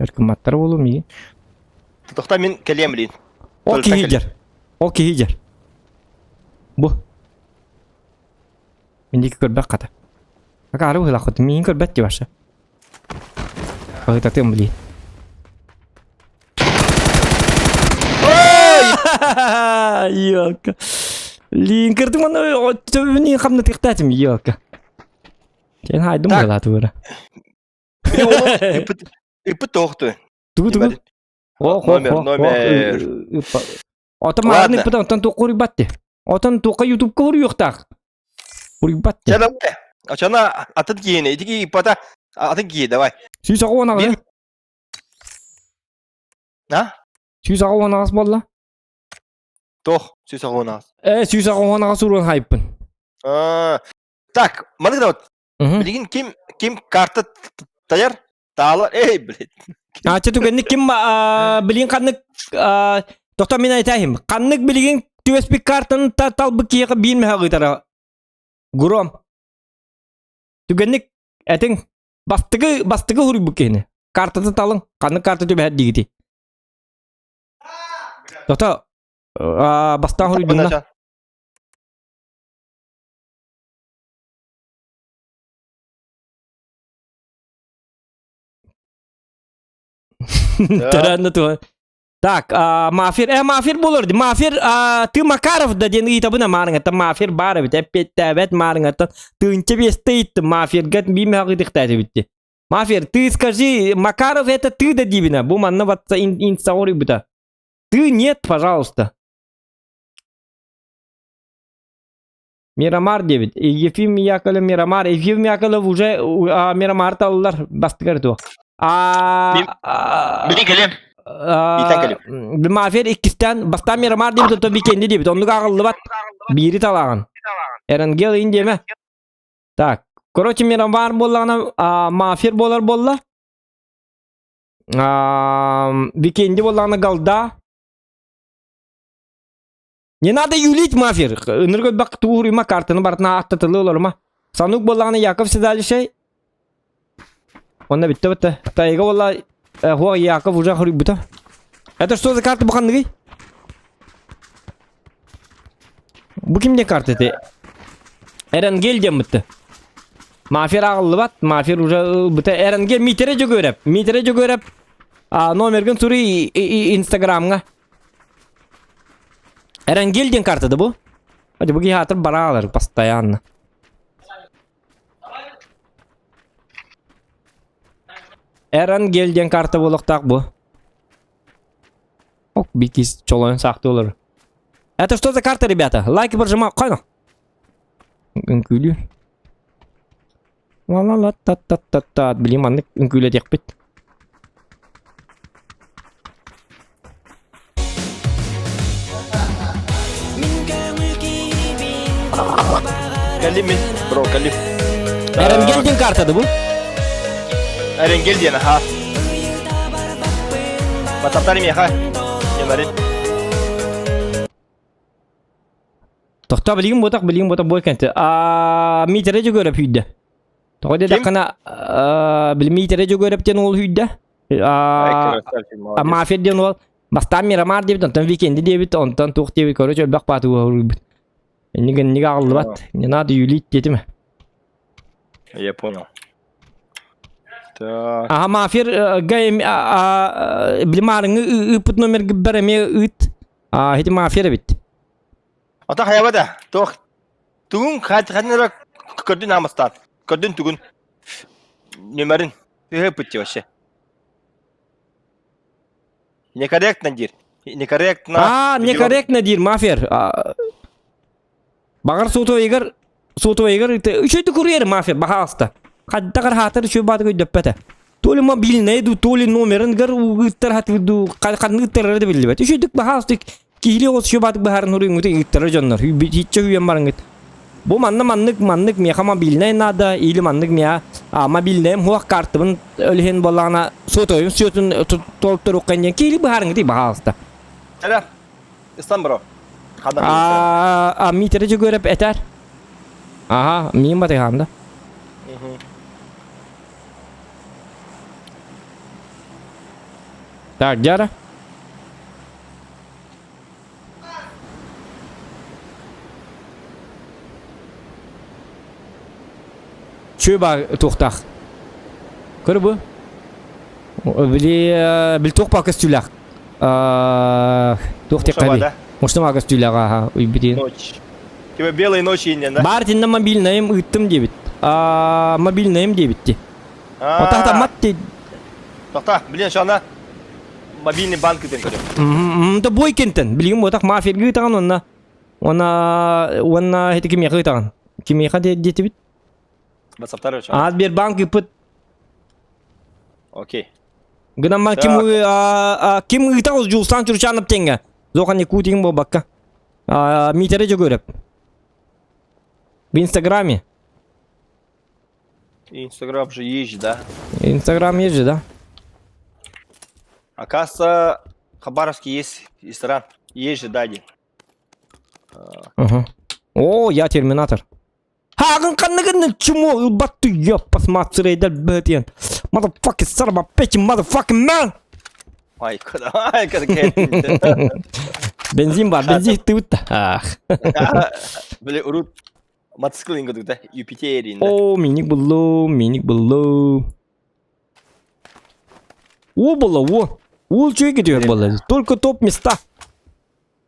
Өркүматтар буолуо миигин. Тохто мин кэлиэм, блин. Ол киһи дьэр. Ол киһи дьэр. Бу. Мин диэки көрбөх хата. Акаары быһыылаах миигин көрбөт дии вообще. Хаһыытатыам блин. Ёлка. Блин, кырдым аны төбөбүн хамнатыахтаатым, ёлка. Сен хайдым Так. быһыылаатыбыра. Били уолу ыппыт ыппыт тоохту. Тугу тугу? Ох, ох, Номер, ох, номер. ох. Отон маарны Ладно. ыппыта, онтон туохха уруйбат ти. Отон туохха ютубка уруйуохтаах. Уруйбат ти. Чэ, давай. Очона атын киһини, ити иппата атын киһи, давай. 198. Бир- А? 198 буолла. Тох, 198. Э, 198 уруон хайппын. А, Так, маннык да вот, билигин ким ким карта тайар? Таалар, эй, блядь. Ача түгэнник ким билигин ханнык тохто мин айтаһым. Ханнык билигин түбэспит картаны талбыт киһиэхэ биир мөһөҕ ыытара. Гром. Түгэнник этиҥ бастыгы бастыгы хуруйбут киһини. Картаны талыҥ. Ханнык карта түбэһэр диигити. Тохто бастаан хуруйдунна. Төрөөннө туһа. Так, мафир, э, мафир болор ди. Мафир, ты Макаров да диэн ыйытабын маарыҥаттан мафир баар эбит. Эппиэттээбэт маарыҥаттан тыынча биэстэ ыйыттым. Мафирга биир мөҕүдүхтээти битти. Мафир, ты скажи, Макаров это ты да дибина. Бу манна ватса инстагор ыйбыта. Ты нет, пожалуйста. Мирамар диэбит. Ефим Яковлев Мирамар. Ефим Яковлев уже Мирамар таллар бастыгар туох. Били кэлем. Итен кэлем. Мафер иккистен бастан Мирамар диэбит, онтон Бикенди диэбит. Оннук аҕыллыбат. Биири талааҕын. Эренгел ин диэмэ. Так. Короче, Мирамар буоллаҕына мафер буолар буолла. Викенди буоллаҕына Галда. Не надо юлить, мафир. Ынырга бак туурuma картаны барытына аттатылы олорума. Санук буоллаҕына Яков седалищей. Онно бүтте бүтте. Тайга буолла хуа Яков уже хоруйбута. Это что за карта буханныгый? Бу кимде карта эти? Эренгел диэн бутты. Мафир аҕыллыбат, мафир уже быта Эренгел Митере Жөгөрөп. Митере Жөгөрөп номерген суруй Инстаграмҥа. Эренгел диэн картада бу. Hadi bu гиһаатыр бараалар постоянно. Эренгел диэн карта буолуохтаах бу. Ок, бикис чолойон саахты олор. Это что за карта, ребята? Лайки прожимал. Қайна? Үҥкүүлүү. Ла-ла-ла-та-та-та-та. Блин, маннык үҥкүүлэтиэхпит. Кэллим мин, бро, кэллим. Эренгел диэн картада бу? Эренгел диэн, аха. Батаптар миэхэ. Кемарин. Тохтоо билигин буотах, билигин буотах буой кэнти. Аа, Митере Жөгөрөп хүйдэ. Тоҕо диэтэххинэ, били Митере Жөгөрөп диэн уол хүйдэ. Ай, красавчик, молодец. Мафия диэн уол бастаан Мирамар диэбит, онтон Викенди диэбит, онтон туох диэбит, короче, элбэх бааты уһуруйбут. Инник инник аҕыллыбат. Не надо юлить диэтим. Я понял. Так. Аха, мафир гай били маарыҥы ыыппыт номергыбар эмиэ ыыт. А, ити мафия эбит. Ата хайаба да. Туох тугун ханнара көрдүн амастаат. Көрдүн тугун. Нөмерин. Тыһыппыт вообще. Некорректно диир. Некорректно. А, некорректно диир мафер. Баҕар сотовайгар сотовайгар үчүгэй курьер мафер баһаалыста. Хайдах хаатар үчүгэй баатык өйдөппөтө. То ли мобильный ду, то ли номерин гар ыыттар хатыр ду, ханнык ыыттарара да биллибэт. Үчүгдүк баһаалыста киһили оҕус үчүгэй баатык баһарын уруйуҥҥуту ыыттара дьоннор. Иччэ үйэн бараҥҥыт. Бу манна маннык маннык миэхэ мобильнай наада или маннык миэхэ мобильнайым хуах картабын өлүһүн буоллаҕына сотовым счетун толторуохха диэн киһили быһаарыҥҥытый баһаалыста. Эрэ, Ыстан бро. Ханна А, Митере Жөгөрөп этэр. Аха, миин батыһаан да. Так, дьара. Чүө туохтаах. Көр бу. Били били туох баа көстүүлээх. Туох диэххэ Муштама көстүүлээх аха уйбутин. Ночь. Типа белые ночи иннен, да? Бар тинна мобильнайым ыыттым диэбит. Мобильнайым диэбитти. Отахта мат ти. Тоқта, блин, шана. Мобильный банк ытын көрүм. Да бой кентен. Билигин буотах мафияга ытаҕын уонна уонна уонна ити кимиэхэ ытаҕын? Кимиэхэ диэтибит? Ватсаптар өчө. А Сбербанк ыппыт. Окей. Гынан ким ким ыытаҕыз Жулсан Чурчанов теңге. Зохан Якутин буолбакка. Митере Жөгөрөп. В Инстаграме. Инстаграм же есть, да? Инстаграм есть же, да? Оказывается, Хабаровский есть ресторан. Есть же, да, один. Ага. О, я терминатор. Хагын ханныгын чмо ылбатты ёп посмотри бэтен. Motherfucking son of a bitch, motherfucking man. Ай, куда, ай, куда кэлтин. Бензин бар, бензин тыбытта. Ах. Били урут мотоцикл ингодук да, Юпитерин. О, миник буллу, миник буллу. О было, о. Ол чөй кетер было. Только топ места.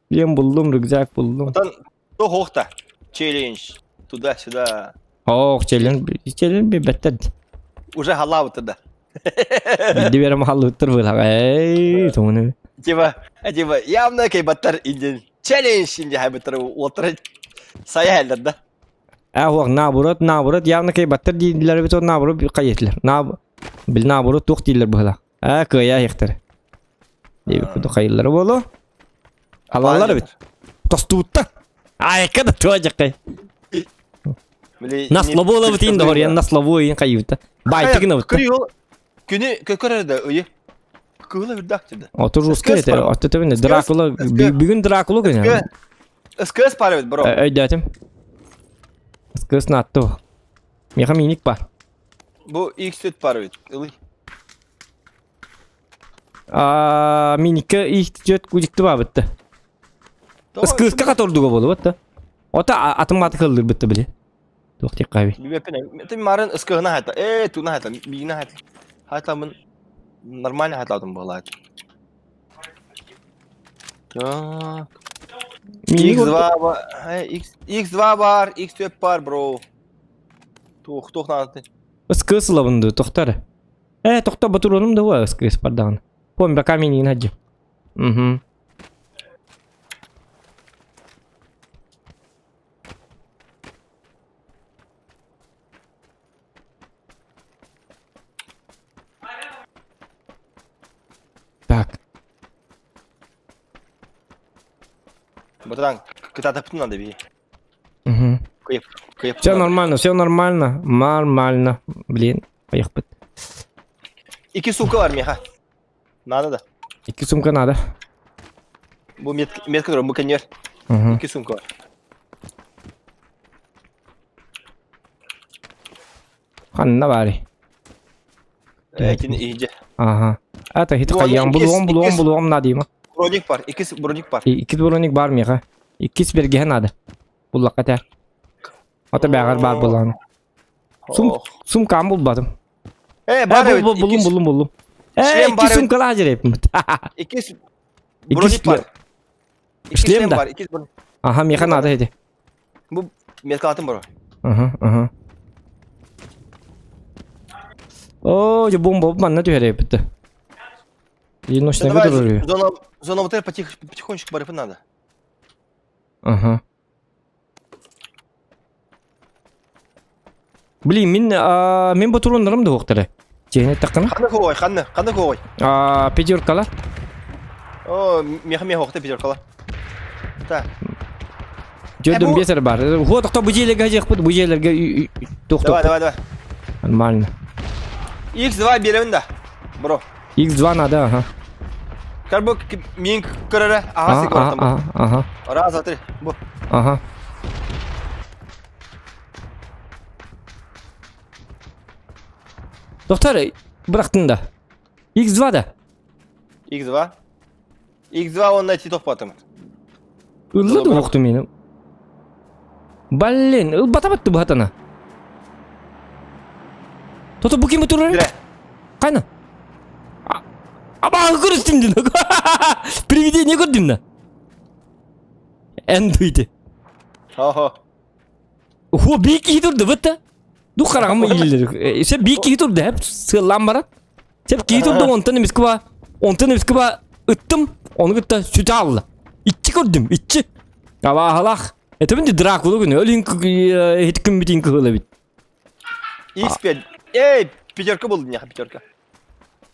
Лем буллум, рюкзак буллум. Оттон то Челлендж. Туда-сюда. Ох, челлендж, челлендж беттер. Уже халавы тогда. Бидди берем халлыттыр был. Эй, тоны. Типа, типа, явно кайбаттар индин. Челлендж инди хайбаттар отыры сая элдер да. А, хуак, наоборот, наоборот, явно кайбаттар дииллер бит, наоборот, кайетлер. На, бил наоборот тух дииллер была. А, кыя яхтар. Диби куду хайыллары болу. Алалар бит. Тостуутта. Айка да туа жаккай. На слабо лабытын да хорьян на слабо иин кайыбыта. Байтыгына бытта. Күнү көкөрөр да ыйы. Кыыла үрдак да. Ото русская это, ото төбүнэ Дракула, бүгүн Дракула күнэ. СКС бар бит, бро. Өйдөтүм. СКС натту. Меха миник бар. Бу X4 бар бит. Ылый. А миникке X4 кудикты бар битте. СКС-ка катордуга болу битте. Ота атым аты кылдыр битте били. Туох тиэххэ Билбэппин. Марын СК-на хайта. Э, туна хайта, миина хайта. Хайта мын нормально хайтладым буолаат. Так. X2 бар, X X2 бар, X4 бар, бро. Туох, туох наадаты. СКС ылабын дуу, тохтар. Э, тохто батуруонум да уа СКС бардаҕына. Пом бака минигин хаджы. Угу. Так. Братан, кытаатаппытын надо бии. Угу. Кыйып, кыйып. Все нормально, все нормально. Нормально. Блин, поехали. Ики сумка бар меха. Надо да. Ики сумка надо. Бу мет метка турар, бу кенер. Угу. Ики сумка бар. Ханна баарый? Этини иһдьэ. Ага. Это хит Бу хайян иккис- булуом булуом иккис- булуом надо Броник бар, иккис броник бар. Иккис броник бар миэхэ. Иккис бэргэһэ надо. Буллахха этэ. Ото бэҕэр баар буоллаҕына. Сум Ох. сумкам булбатым. Э, Э, бар бул эбит, бул буллум иккис- буллум буллум. Э, Шлем бар иккис эбит. сумкалаах дьирэппит. Иккис Иккис броник бар. Иккис Шлем шлем да. бар, иккис броник. Аха, миэхэ надо эти. Бу меткалатын бар. Аха, аха. Оо, дьэ бомба манна түһэрэппит. И ночной Давай, турар зона, зона вот это потих, потихонечку барып надо. Ага. Блин, мин а, мин бу туруоннарым да уохтара. Чиһин эттэххинэ. Ханна көй, ханна, ханна көй. А, пятеркалар. О, меха меха охта пятеркалар. Так. Дьөрдүм бу- биэс эрэ бар. Хуо тохто бу дьиэлэргэ дьиэхпит, бу дьиэлэргэ Давай, тохто. давай, давай. Нормально. X2 беремин да. Бро. X2 надо, ага. Как бы мин көрөрө, ага, Ага, ага, ага, Раз, два, три. Бу. ага. Доктор, бырахтын да. X2 да. X2. X2 он найти тохпатым. Ылла да уохту мени. Блин, ылбатабатты быһатана. Тото бу ким турар? Бire. Кайна? Абааһы көрүстүм дин. Привидение көрдүм да. Эн дуйты. Хо-хо. Хо бии киһи турду бытта. Ду хараҕым ииллер. Сеп бии киһи турду хеп сыаллаан баран. Сеп киһи турду онтон эмискэ ба онтон эмискэ ба. Ыттым, ону кытта сүтэ алла. Иччи көрдүм, иччи. Абааһалаах. Этебин ди Дракула күнү, өлүн иһит күммүтин кыһыл эбит. X5. Эй, пятерка был у пятерка.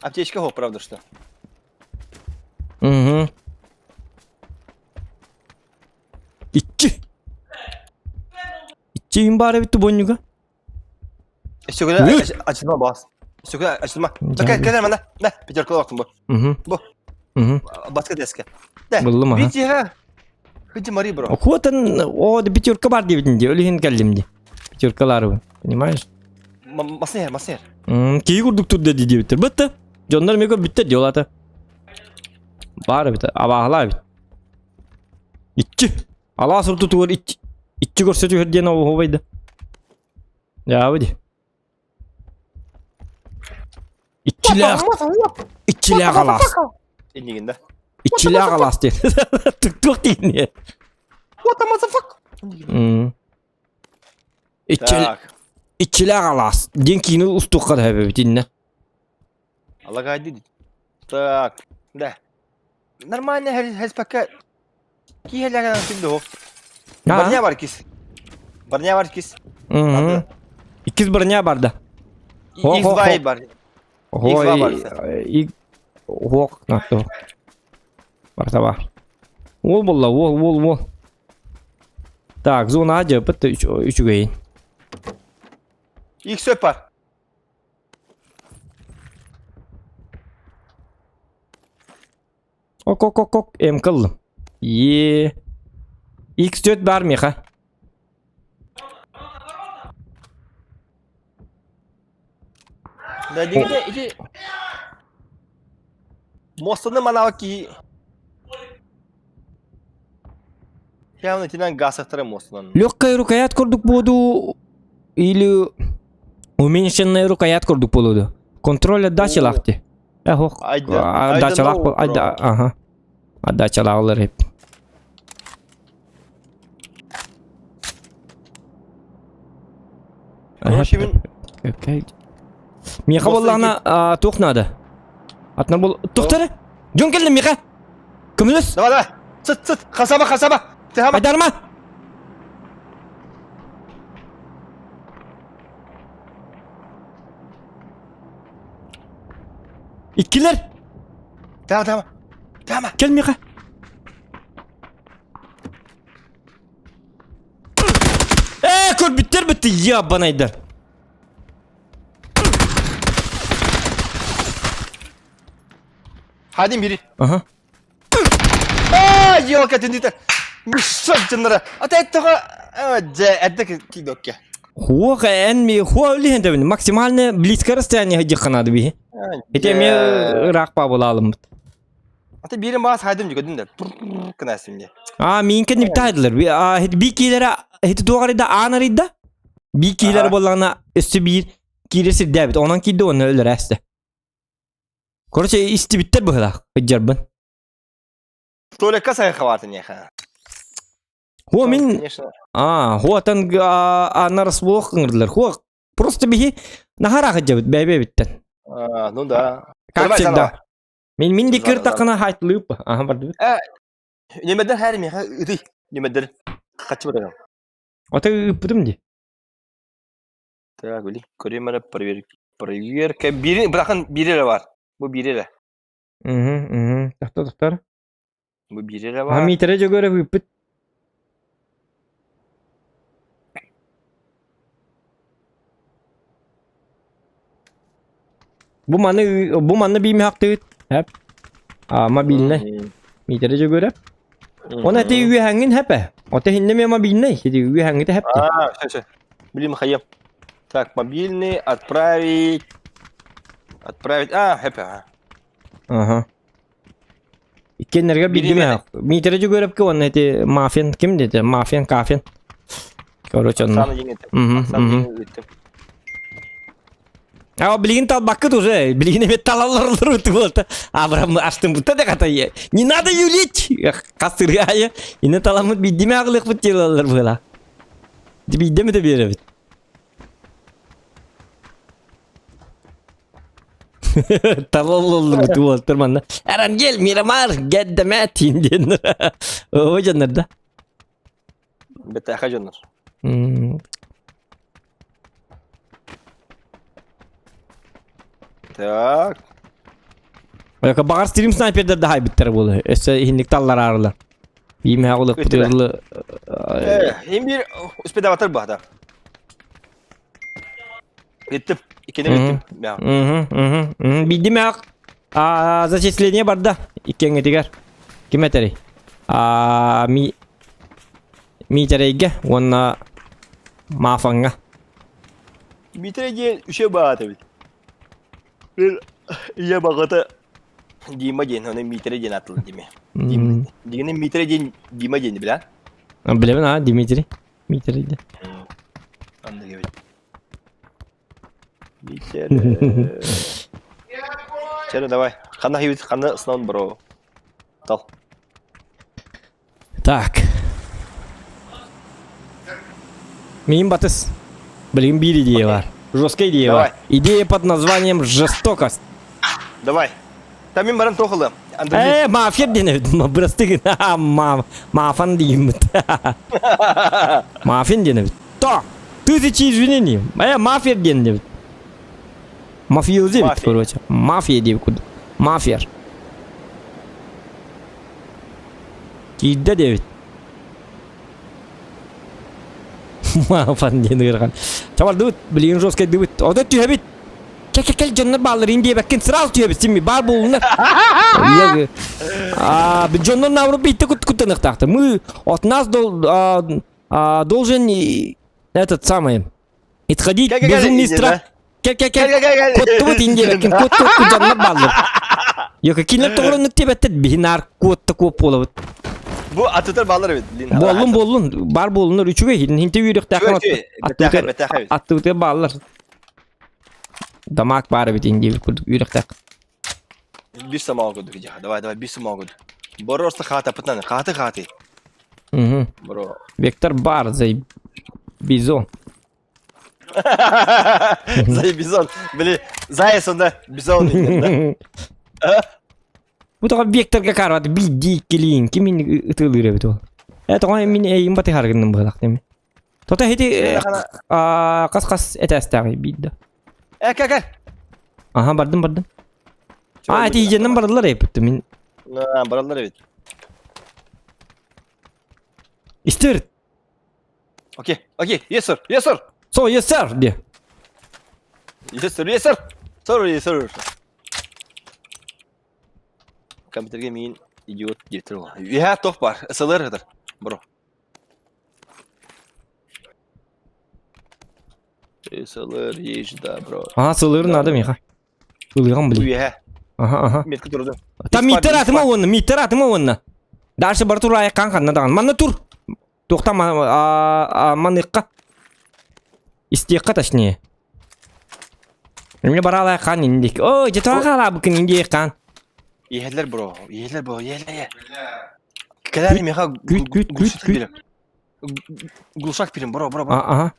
Аптечка хоп, правда что. Угу. Иччи. Иччи им баар эбит бонньуга. Өссө ачылма бас. Өссө ачылма. Такая кэлэр мана. Да, пятерка локтум бу. Угу. Бу. Угу. Баска деске. Да. Буллум аха. Битиха. Хыджи мари бро. Охотан, о, да пятерка бар диэбитин дии, ол иһин кэллим дии. Пятеркалары, понимаешь? Масыһар, масыһар. Киһи курдук турда дии диэбиттэр. Бытта. Дьоннор эмиэ көрбүттэр дии ол ата. Баар эбит, абааһылаа эбит. Иччи. Алаас ортотугар иччи, иччи көрсө түһэр диэн оһуобайда. Дьаабы дии. Иччилээх, иччилээх алаас. Иннигин да. Иччилээх алаас диэн. Туох диэн. What the motherfucker? Иччил, иччилээх алаас диэн киини устуохха да эбит иннэ. Алагайды. Так, да. Нормально хәспәккә киһәләгән инде ул. Броня бар кис. Броня бар кис. Иккис броня бар да. X2 бар. Ой, Ох, натто. Барта бар. Ол болла, ол, ол, ол. Так, зона А бітті үчүгэй. X бар. Ок, ок, ок, ок, М кыллым. Е. X4 бар меха. Да, дигите ити Мостаны манава ки Явно тинан гасахтара мостунан. Легкая рукоять курдук буду или уменьшенная рукоять курдук буду. Контроль отдачи лахти. Эх, отдача лах, ага. Отдача лахлар хеп. Короче, мин... Миха буоллаҕына туох наада? Атына бол... Тохтары! Дьон кэллэ Миха! Көмөлөс! Давай, давай! Сыт, сыт! Хасаба, хасаба! Тыхаба! Айдарма! Иккилэр! Тама, тама! Тама! Кэл Миха! Ээ, көрбүттэр бітті, ябанайдар. Хадим бери. Ага. Аа, елка түндүтэ. Мишшок дьонноро. Ата эттоҕо дьэ эрдэ киидокке. Хуох эн ми хуа үлиһэн тэбин максимально близкое расстояние диэххэ наада биһи. Ити эмиэ ыраах баабылаалыммыт. Ата биирин баас хайдым дьүгөдүн да кынасым дьэ. Аа миинкэ нибтаайдылар. Аа би киилэрэ хити туох арыйда аан арыйда. Би киилэр буоллаҕына өссө биир киирэ сирдээбит. Онон киирдэ уонна өлөрө эстэ. Короче, истибиттэр быһылаах ыдьарбын. Туалекка сайхабаатын яха. Хуа мин аа хуатан анар суох ыҥырдылар. Хуа просто биһи наһараах ыдьабыт бэйбэбиттэн. Ну да. Как всегда. Мин мин дикир тақына хайтылыып. Аха бардыбыт. Немедер хәр миха ыты. Немедер хачы барагам. Ата ыппытым ди. Так, ули. Көрөм проверка. Проверка. Бири бырахан бири бар. Бу бири Угу, угу. Тохтор, тохтор. Бу бири бар. А митере жөгөрө ыппыт. Бу маны бу манна биими хактыгыт. Хэп. А мобильный. Митере жөгөрө. Оны эти үөһэҥҥин хэпэ. Ота хиннеме мобильный. Ити үөһэҥҥите хэп. А, все, все. Блин, хаем. Так, мобильный, отправить. Отправить. А, хэпэ. Ага. Иккеннерге билдим Митере Жүгөрөпкө уонна ити мафиян ким дети? Мафиян, кафен. Короче, онно. Оксана деңетим. А билигин талбаккыт уже, билигин эбет талаллар буолта. Абрам астын бутта да катай. Не надо юлить. Касыргая. Ине таламыт биддиме агылык делалар була. Биддеме де беребит. Талаллыбыт уолтар манна. Эрангел, Мирамар, Геддемет диэн. О дьоннор да. Бэтээхэ дьоннор. Так. Ояка баҕар стрим снайпердер да хайбыттар буолу. Өссө иһинник таллараарылар. Биимэҕэ улыппытырлы. Им бир успедаватар баһда. Иттим. Иккини биттим. Бидим ак зачисление барда иккиэҥҥитигэр. Ким этэрий? Ми Миитэрэйгэ уонна Мафаҥҥа. Миитэрэй диэн үчүгэй баҕата эбит. Бил ийэ баҕата Дима диэн, ону Миитэрэй диэн ааттыыллар Дима. Дима. Дигини Миитэрэй диэн Дима диэн билэн? Билэбин аа, Дмитрий. Миитэрэй диэн. Оннук эбит. Миитэрэй. Чэ, давай. Ханна хибит, ханна снаун бро. Тал. Так. Миин батыс. Блин, биир идея бар. Жесткая идея бар. Идея под названием «Жестокость». Давай. Там мин баран туох ылыам. Э, мафия диэн эбит. Бырастыы Мафан дииммит. Мафин диэн эбит. То! Тысячи извинений. Э, мафия диэн эбит. Мафиози эбит, короче. Мафия диэбит курдук. Мафия. Киирдэ диэбит. Мафан диэн ыарахан. Чабардыбыт, билигин жесткайдыбыт. Ото түһэбит. Кэл-кэл дьоннор баалларын диэбэккин сразу түһэбит симми баар буолунар. А, дьоннор наоборот битте куттаныахтаахтар. Мы от нас должен этот самый исходить безумный страх. Кэл кэл кэл. Куоттубут индиэбэккин куот куот куот дьоннор бааллар. Йока кинилэр тоҕороннук диэбэттэр биһи наар куотта куоп буолабыт. Бу атытар бааллар эбит. Буоллун буоллун бар буоллунар үчүгэй хинте үөрүөхтээххин аттыбытыгар бааллар. Дамаак баар эбит индиэбит курдук үөрүөхтээх. Биир самоҕа курдук дьаха. Давай давай биир самоҕа курдук. Боро хаатапытынан хааты хааты. Бро. Вектор бар зай бизон. Зай бизон. Били, заяц онда бизон да? Бу тоҕо векторга карват биирдии иккилиин ким ытыылыыр эбит ол. Э тоҕо мин эйим батыһар гынным быһалах деми. Тота хити хас хас этээстээҕий биирдэ. Э кэ кэ. Аха бардым бардым. А эти идженнен бараллар эбит мин. Бараллар эбит. Истер Окей, окей, yes sir, yes sir. So yes sir диye. Yes sir, yes sir. Sorry, yes sir. Компьютерге миин идиот диэтир ол. Үһэ тох бар, ысылыр ыдыр. Бро. Ысылыр есть да, бро. Ага, сылыр надо миха. Ылыгам блин. Үөһэ. Ага, ага. Метка турду. Там миттер атыма уонна, миттер атыма уонна. Дальше бар тур айыккан ханна даҕан. Манна тур. Туохтан маныыкка. Истиэххэ точнее. Мне баралай хан индик. Ой, дьэ тоҕо хаалаабыккын индиэ хан. Иһэллэр бро, иһэллэр бро, иһэллэр. Кэлээр миэхэ Күт, күт, күт, күт. Глушак бирин, бро, бро, бро. Ага.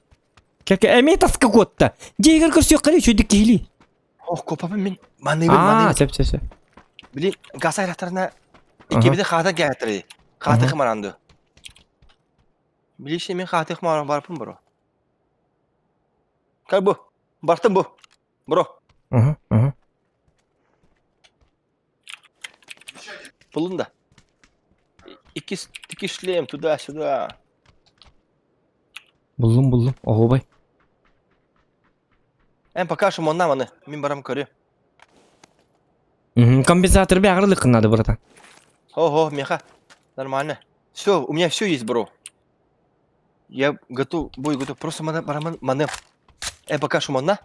Кэкэ эмиэ таска куотта. Дьиэгэр көрсүөххэ үчүгэй киһилии. Ох, копапын мин маныыбын, маныыбын. сөп, сөп, сөп. Били, газ айраттарына иккибити хаата кээттери. Хаатых маранды. Били мин хаатых маран барпын бро. Как бу? Бартым бу. Бро. Ага, ага. Булун да. Икки, икки шлем туда-сюда. Буллум, буллум. Оһуобай. Эн пока что манна маны. Мин барам көрү. Компенсатор бэҕэр надо, братан. Ого, меха. Нормально. Все, у меня все есть, бро. Я готов, бой готов. Просто маны, барамын, маны. Эн пока что манна.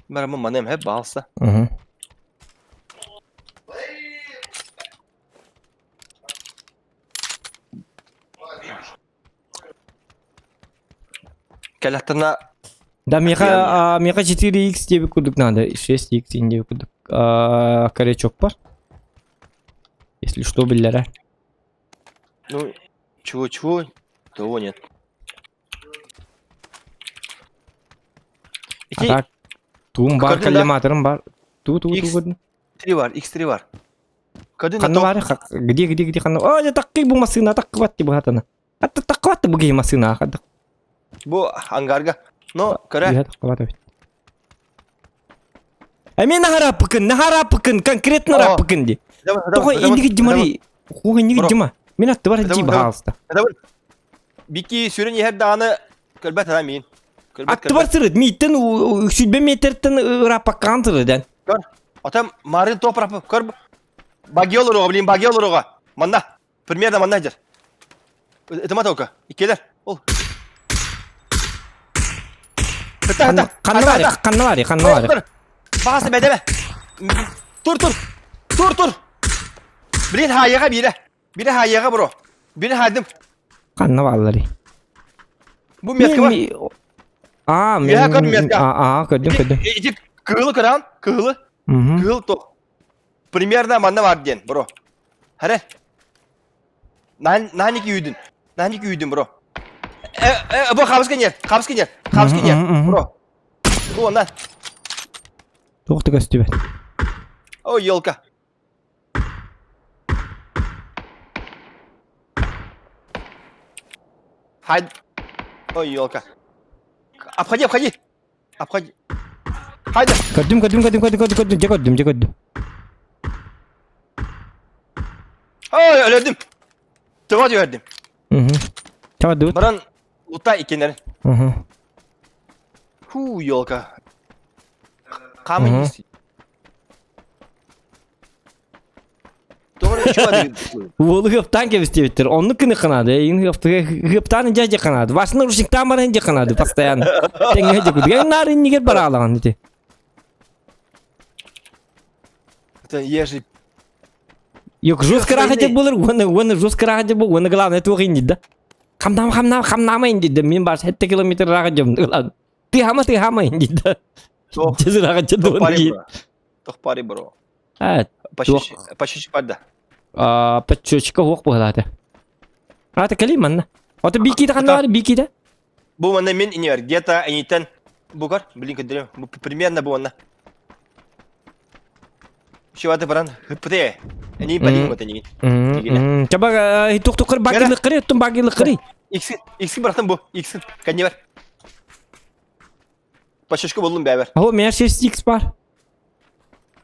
Барамын маным, хэп, баалса. Угу. Кэлэхтана Да, меха, меха 4x диэбит курдук надо, 6x диэбит курдук корячок бар. Если что, биллэрэ. Ну, чего-чего, того нет. А так, туум бар, Көрдүн да? коллиматорым бар. Ту-ту-ту X. көрдүм. X3 бар, X3 бар. Көрдүн Ханна баар? Где, где, где ханна? О, таккый бу массыына таккыбат ти быһатана. Атта таккыбат бу киһи массыына хадда. Бу ангарга. Но, көрө. Таккыбат эбит. Эми нахараппыкын, нахараппыкын, конкретно раппыкын ди. Тоҕо инники димари, хуга инники дима. Мин аттыбар ди баһаалыста. Бики сүрүн иһэр даҕаны көрбөт ана миин. Аттыбар сырыт, мииттен сүлбэ метртен ыраппаккаан сырыт Көр. Атам Марын топ рапы. Көр. Баги олоруга, блин, баги олоруга. Манна. Примерно манна дер. Ытыма только. Иккелер. Ол. Ханна бар, ханна бар, ханна бар. Басы бәдеме. Тур, тур. Тур, тур. Блин, хаяга бире. Бире хаяга бро. Бире хайдым. Ханна бааллары. Бу метка бар. А, мен А, а, көрдүм, көрдүм. Ити кыылы көрөн, кыылы. Кыыл то. Примерно манна бар диэн, бро. Харе. Наники үйдүн. Наники үйдүн, бро. Э, э, бу хабыска нер, хабыска нер, хабыска нер, бро. Бу онда. Туох да көстүбэт. О, елка. Хай. Ой, елка. Обходи, обходи. Обходи. Хайда. Көрдүм, көрдүм, көрдүм, көрдүм, көрдүм, көрдүм, дьэ көрдүм, дьэ көрдүм. Ой, өлөрдүм. Тоҕо түһэрдим. Мгм. Чабадыбыт. Баран ута иккеннэрин. Мгм. Фу, елка. Камы Мгм. есть. Уолу хыптан кэбистиэбиттэр. Оннук гына канады. Эйин хыптан дьэ канады. Башына рушниктан баран дьэ канады постоянно. Тэҥҥэ дьэ кудуга наар иннигэр бараалаҕын ити. Это ежи. Yok жестко рахат болар, оны оны жестко рахат бол, оны главное туох инди да. Хамнам хамнам хамнама инди да. Мен бар 7 километр рахат жом. Ты хама ты хама инди да. Тез рахат жом. Тох пари бро. А, Почти падда. А, подчечка ох буолаата. Аата кэлий манна. Ото бикиде ханна бар бикиде? Бу манна мен инер где-то инитен бугар, блин, көндөрөм. Бу примерно бу манна. Шиваты баран хпте. Эни балин вот эни. Чаба туктукыр багилы кыры, тум багилы кыры. Иксин, иксин баратын бу, иксин. Кәне бар. Пашешка болдум бәбер. О, меня 6x бар.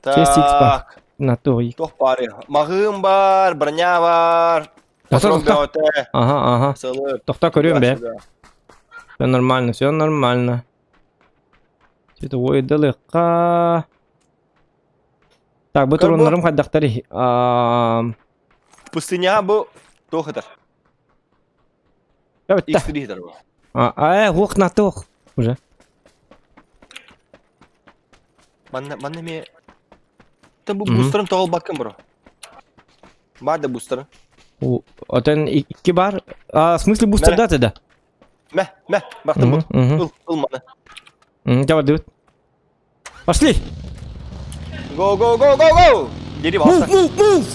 6x бар. На то и. Туох баар. Маҕыым бар, броня бар. Тоқта, тоқта. Ага, ага. Тоқта көрүм бе. Все нормально, все нормально. Что-то ой далека. Так, бу туруннарым хайдахтар. Пустыня бу туох этэр. X3 этэр бу. А, ох, на туох. Уже. Манна, манна ме... Та бу бустерым тоҕол баккын бро. Бар да бустерым. Отон икки бар. А, в смысле бустер да да? Мә, мә, бактым бу. Ыл, ыл маны. Давай, давай. Пошли! Go, go, go, go, go! Дери Move, move, move!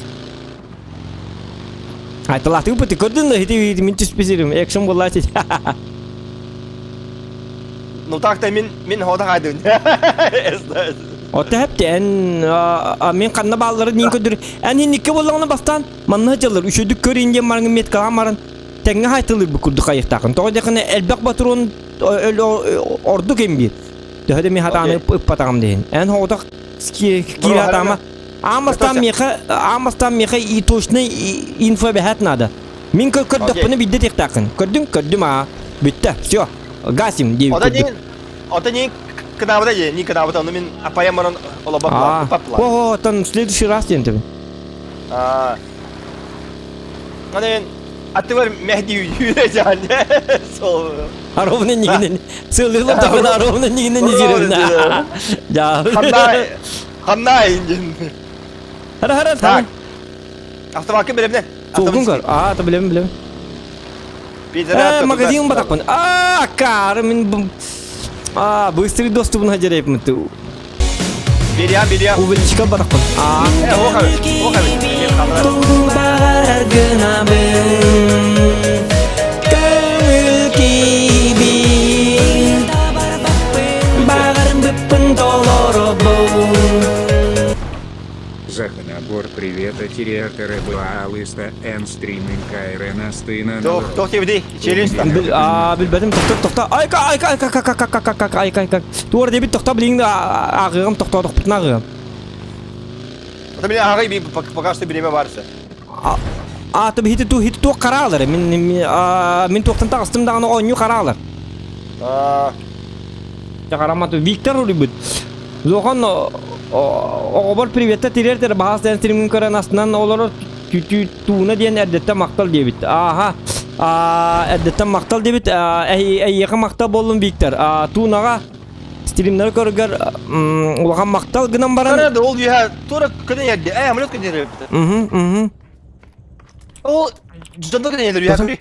Айталаатыгы быты көрдүн да хити мин түспесерим экшн буоллаачы. Ну так-то мин мин хода хайдын. Ота хепте эн мен ханна бааллары нин көдөр. Эн инникке боллаҕына бастаан манна дьаллар үчүдүк көр индиэн баран меткалаан баран тэҥҥэ хайтылыр бу курдук хайыктаахын. Тоҕо диэххинэ элбэх патрон ордук эмбиир. Төһө да мин хатааны ыппатаҕым диһин. Эн хоҕотох киирэ Аан бастаан миэхэ, аан бастаан миэхэ и точный инфо бэһэт надо. Мин көрдөхпүнэ биирдэ тиэхтээххин. Көрдүҥ? Көрдүм аа. Бүттэ. Все. Гасим диэбит Ота нин, ота нин кынаабыта дии, нин кынаабыта, ону мин апайам баран олобат папла. О, оттон в следующий раз диэн тэбин. Аа. Аны мен аттыбар Мехди үйрэ жаан. Сол. А ровно нигинен. Сылылып тахына ровно нигинен низирин. Ja. Ханна ханна индин. Хара хара Так. Автомакка билемнен. Сугун көр. А, та билем билем. Э, магазин батакпын. А, кар мин А, быстрый доступын хажарайпмын. Берия, берия. Увеличка батакпын. А. Э, оха, оха. Тугу баҕарар гынабын Көҥүл киибин Баҕарбыппын толоробун. Оҕобор привета тириэртэрэ баалыста эн стриминг кайрен астыынан Туох туох диэбитий? Челлендж та. Бил, а, билбэтим тохто тохто. Айка айка айка ка ка ка ка ка айка айка. Туор диэбит тохто билигин ааҕыам тохтоотохпутун ааҕыам. Это меня ааҕый би пока что время барса. А то хити ту хити туох хараалар. Мин мин туохтан таҕыстым даҕаны оонньуу хараалар. А Чагарамат Виктор улуйбут. Зохан оҕобор приветта тириэртэр баһаас диэн стримин көрөн астынан олорор тууна диэн эрдэттэн махтал диэбит. Ааха эрдэттэн махтал диэбит. Эйиэхэ махтал буоллун Виктор. Туунаҕа стримнары көргөр улахан махтал гынан баран. Көрө ол үһэ тура көтөн ерде. Э, амлет көтөн ерде. Мгм, мгм. Ол дьонно көтөн ерде үһэ.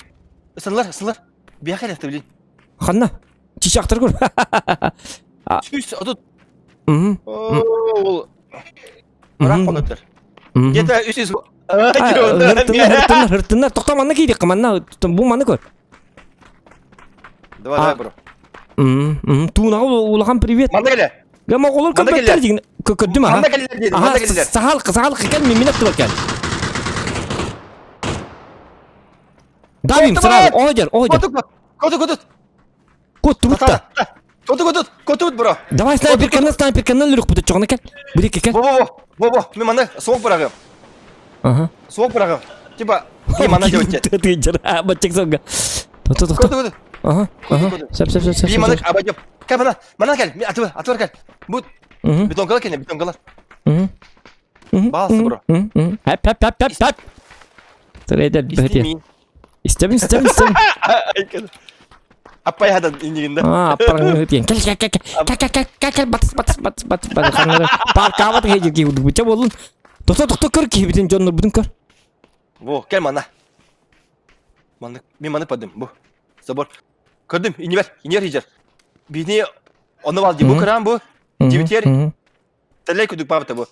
Сыллар, сыллар. Биэхэ эрэ блин. Ханна? Чичахтар көр. 130. Мгм. Ол Ыраах конотор. Где-то 300 Хыртыннар, хыртыннар, хыртыннар. Тоқта манна киирик, манна бу маны көр. Давай, давай, бро. Туунаҕа улахан привет. Манна кэлэ. Гама оҕолор көрбөттөр дигин көрдүм аха. Манна кэллэр диэн, манна кэллэр. Сахал, сахал кэл мин аттыбар кэл. Давим сразу, оһодер, оһодер. Коту, коту. Куттубут да. Коту, коту, котубут, бро. Давай снайперканы, снайперканы өлөрүк чоҕуна кэл. Бүдекке кэл. Во, во, во, во, мен манна суох быраҕым. Ага. Суох быраҕым. Типа, не манна делать. Ты баччак сонга. Тото, тото. Коту, коту. Ага, ага. Сөп, сөп, сөп, сөп. Би маннык обойдем. Кэл, мана, мана кэл. Атыбар, атыбар кэл. Бу бетонкалар кэлне, бетонкалар. Баалсы, бро. Хэп, хэп, хэп, хэп, хэп. Трейдер бөтен. Истэбин, истэбин, истэбин. Аппай хадан иннигинде. А, аппарың өтен. Кел, кел, кел, кел, кел, кел, кел, кел, батыс, батыс, батыс, батыс, батыс. Ханнары паркаабат хейжирги буча болун. Тохто, тохто көр киһибитин дьоннорбутун көр. Во, кел манна. Манны, мен маны падым, бу. Забор. Көрдүм, инибер, инер хижер. Бини оны бал ди, бу кыран бу. Дибитер Тэлэй күдүк бабыта бу.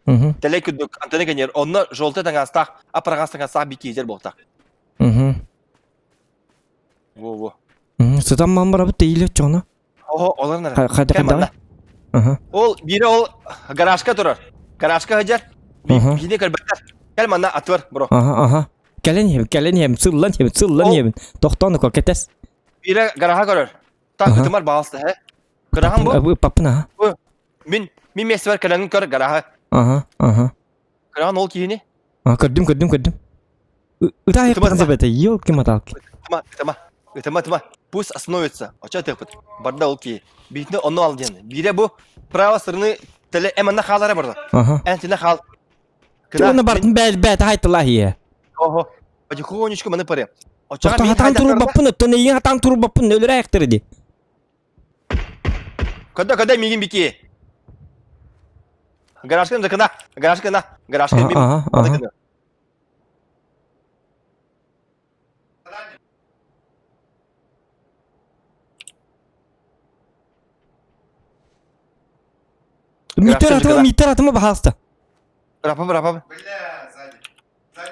Тэлэй күдүк Антони Генер онно желтый таҥастаах, апараҕас таҥастаах бикиизер буолтах. Во-во. Сытан ман барабыт тэйиле чоно. Ого, олар нара. Хайда хайда. Аха. Ол бире ол гаражка турар. Гаражка хыдьар. Биини көрбөттөр. Кэл манна атвар, бро. Аха, аха. Кэлэн иһэбин, кэлэн иһэбин, сыллан иһэбин, сыллан иһэбин. Тохтоон ко кэтэс. Бире гаража көрөр. Так ытымар баалста, хэ. Кырахан бу. Паппын аха. Мин мин миэстэбэр кэлэҥҥин көр гараһа. Аха, аха. Кыраҕан ол киһини. А, көрдүм, көрдүм, көрдүм. Ытаа Ытыма, себете, елки-моталки. Ытыма, ытыма, ытыма, ытыма. Пусть остановится. Оча тыпыт. Барда ол киһи. Биитини онно ал диэн. Биирэ бу право стороны теле эманна хаалара барда. Аха. Эн тине хаал. Кына бардын бәл бәт айтыла хие. Ого. Потихонечку маны паре. Очаға хатан турбаппын, өттөн эйин хатан турбаппын, өлөрө аяктыр ди. Когда, когда мигин бики? Гаражка кына, гаражка на, гаражка мим. Ага, ага. Митер атыма, митер атыма баһаста. Рапа, рапа.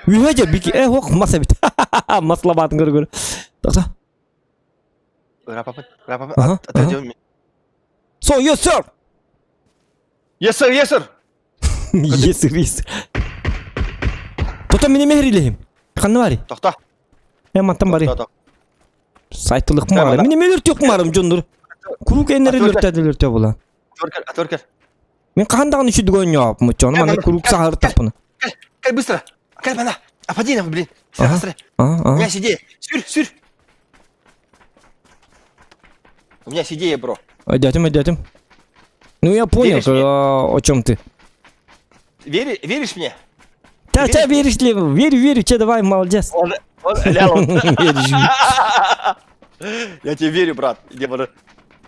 Үһэ бики, э, ох, маса бит. Маслабатын көрө-көрө. Тоқта. Рапа, рапа. Ага, ага. So, yes sir. Yes sir, yes sir. Yes sir, yes. Тота мени мехрилехим. Ханна бари? Тохто. Э, мантан бари. Сайтылык мары. Мени мелер тök марым жонdur. Курук эннери лөртө лөртө була. Атваркер, атваркер. Мен кандагын үшүдүк ойноп мучону мана курук сахар таппына. Кел быстро. Кел мана. Апади нам, блин. Быстро. Ага, У меня есть идея. Сүр, сүр. У меня есть идея, бро. Идётем, идётем. Ну я понял, Веришь мне? о чем ты. Вери, веришь мне? Да, да, веришь ли? Верю, верю, че, давай, молодец. Он, он, ля, он. Веришь. Я тебе верю, брат. Иди, брат.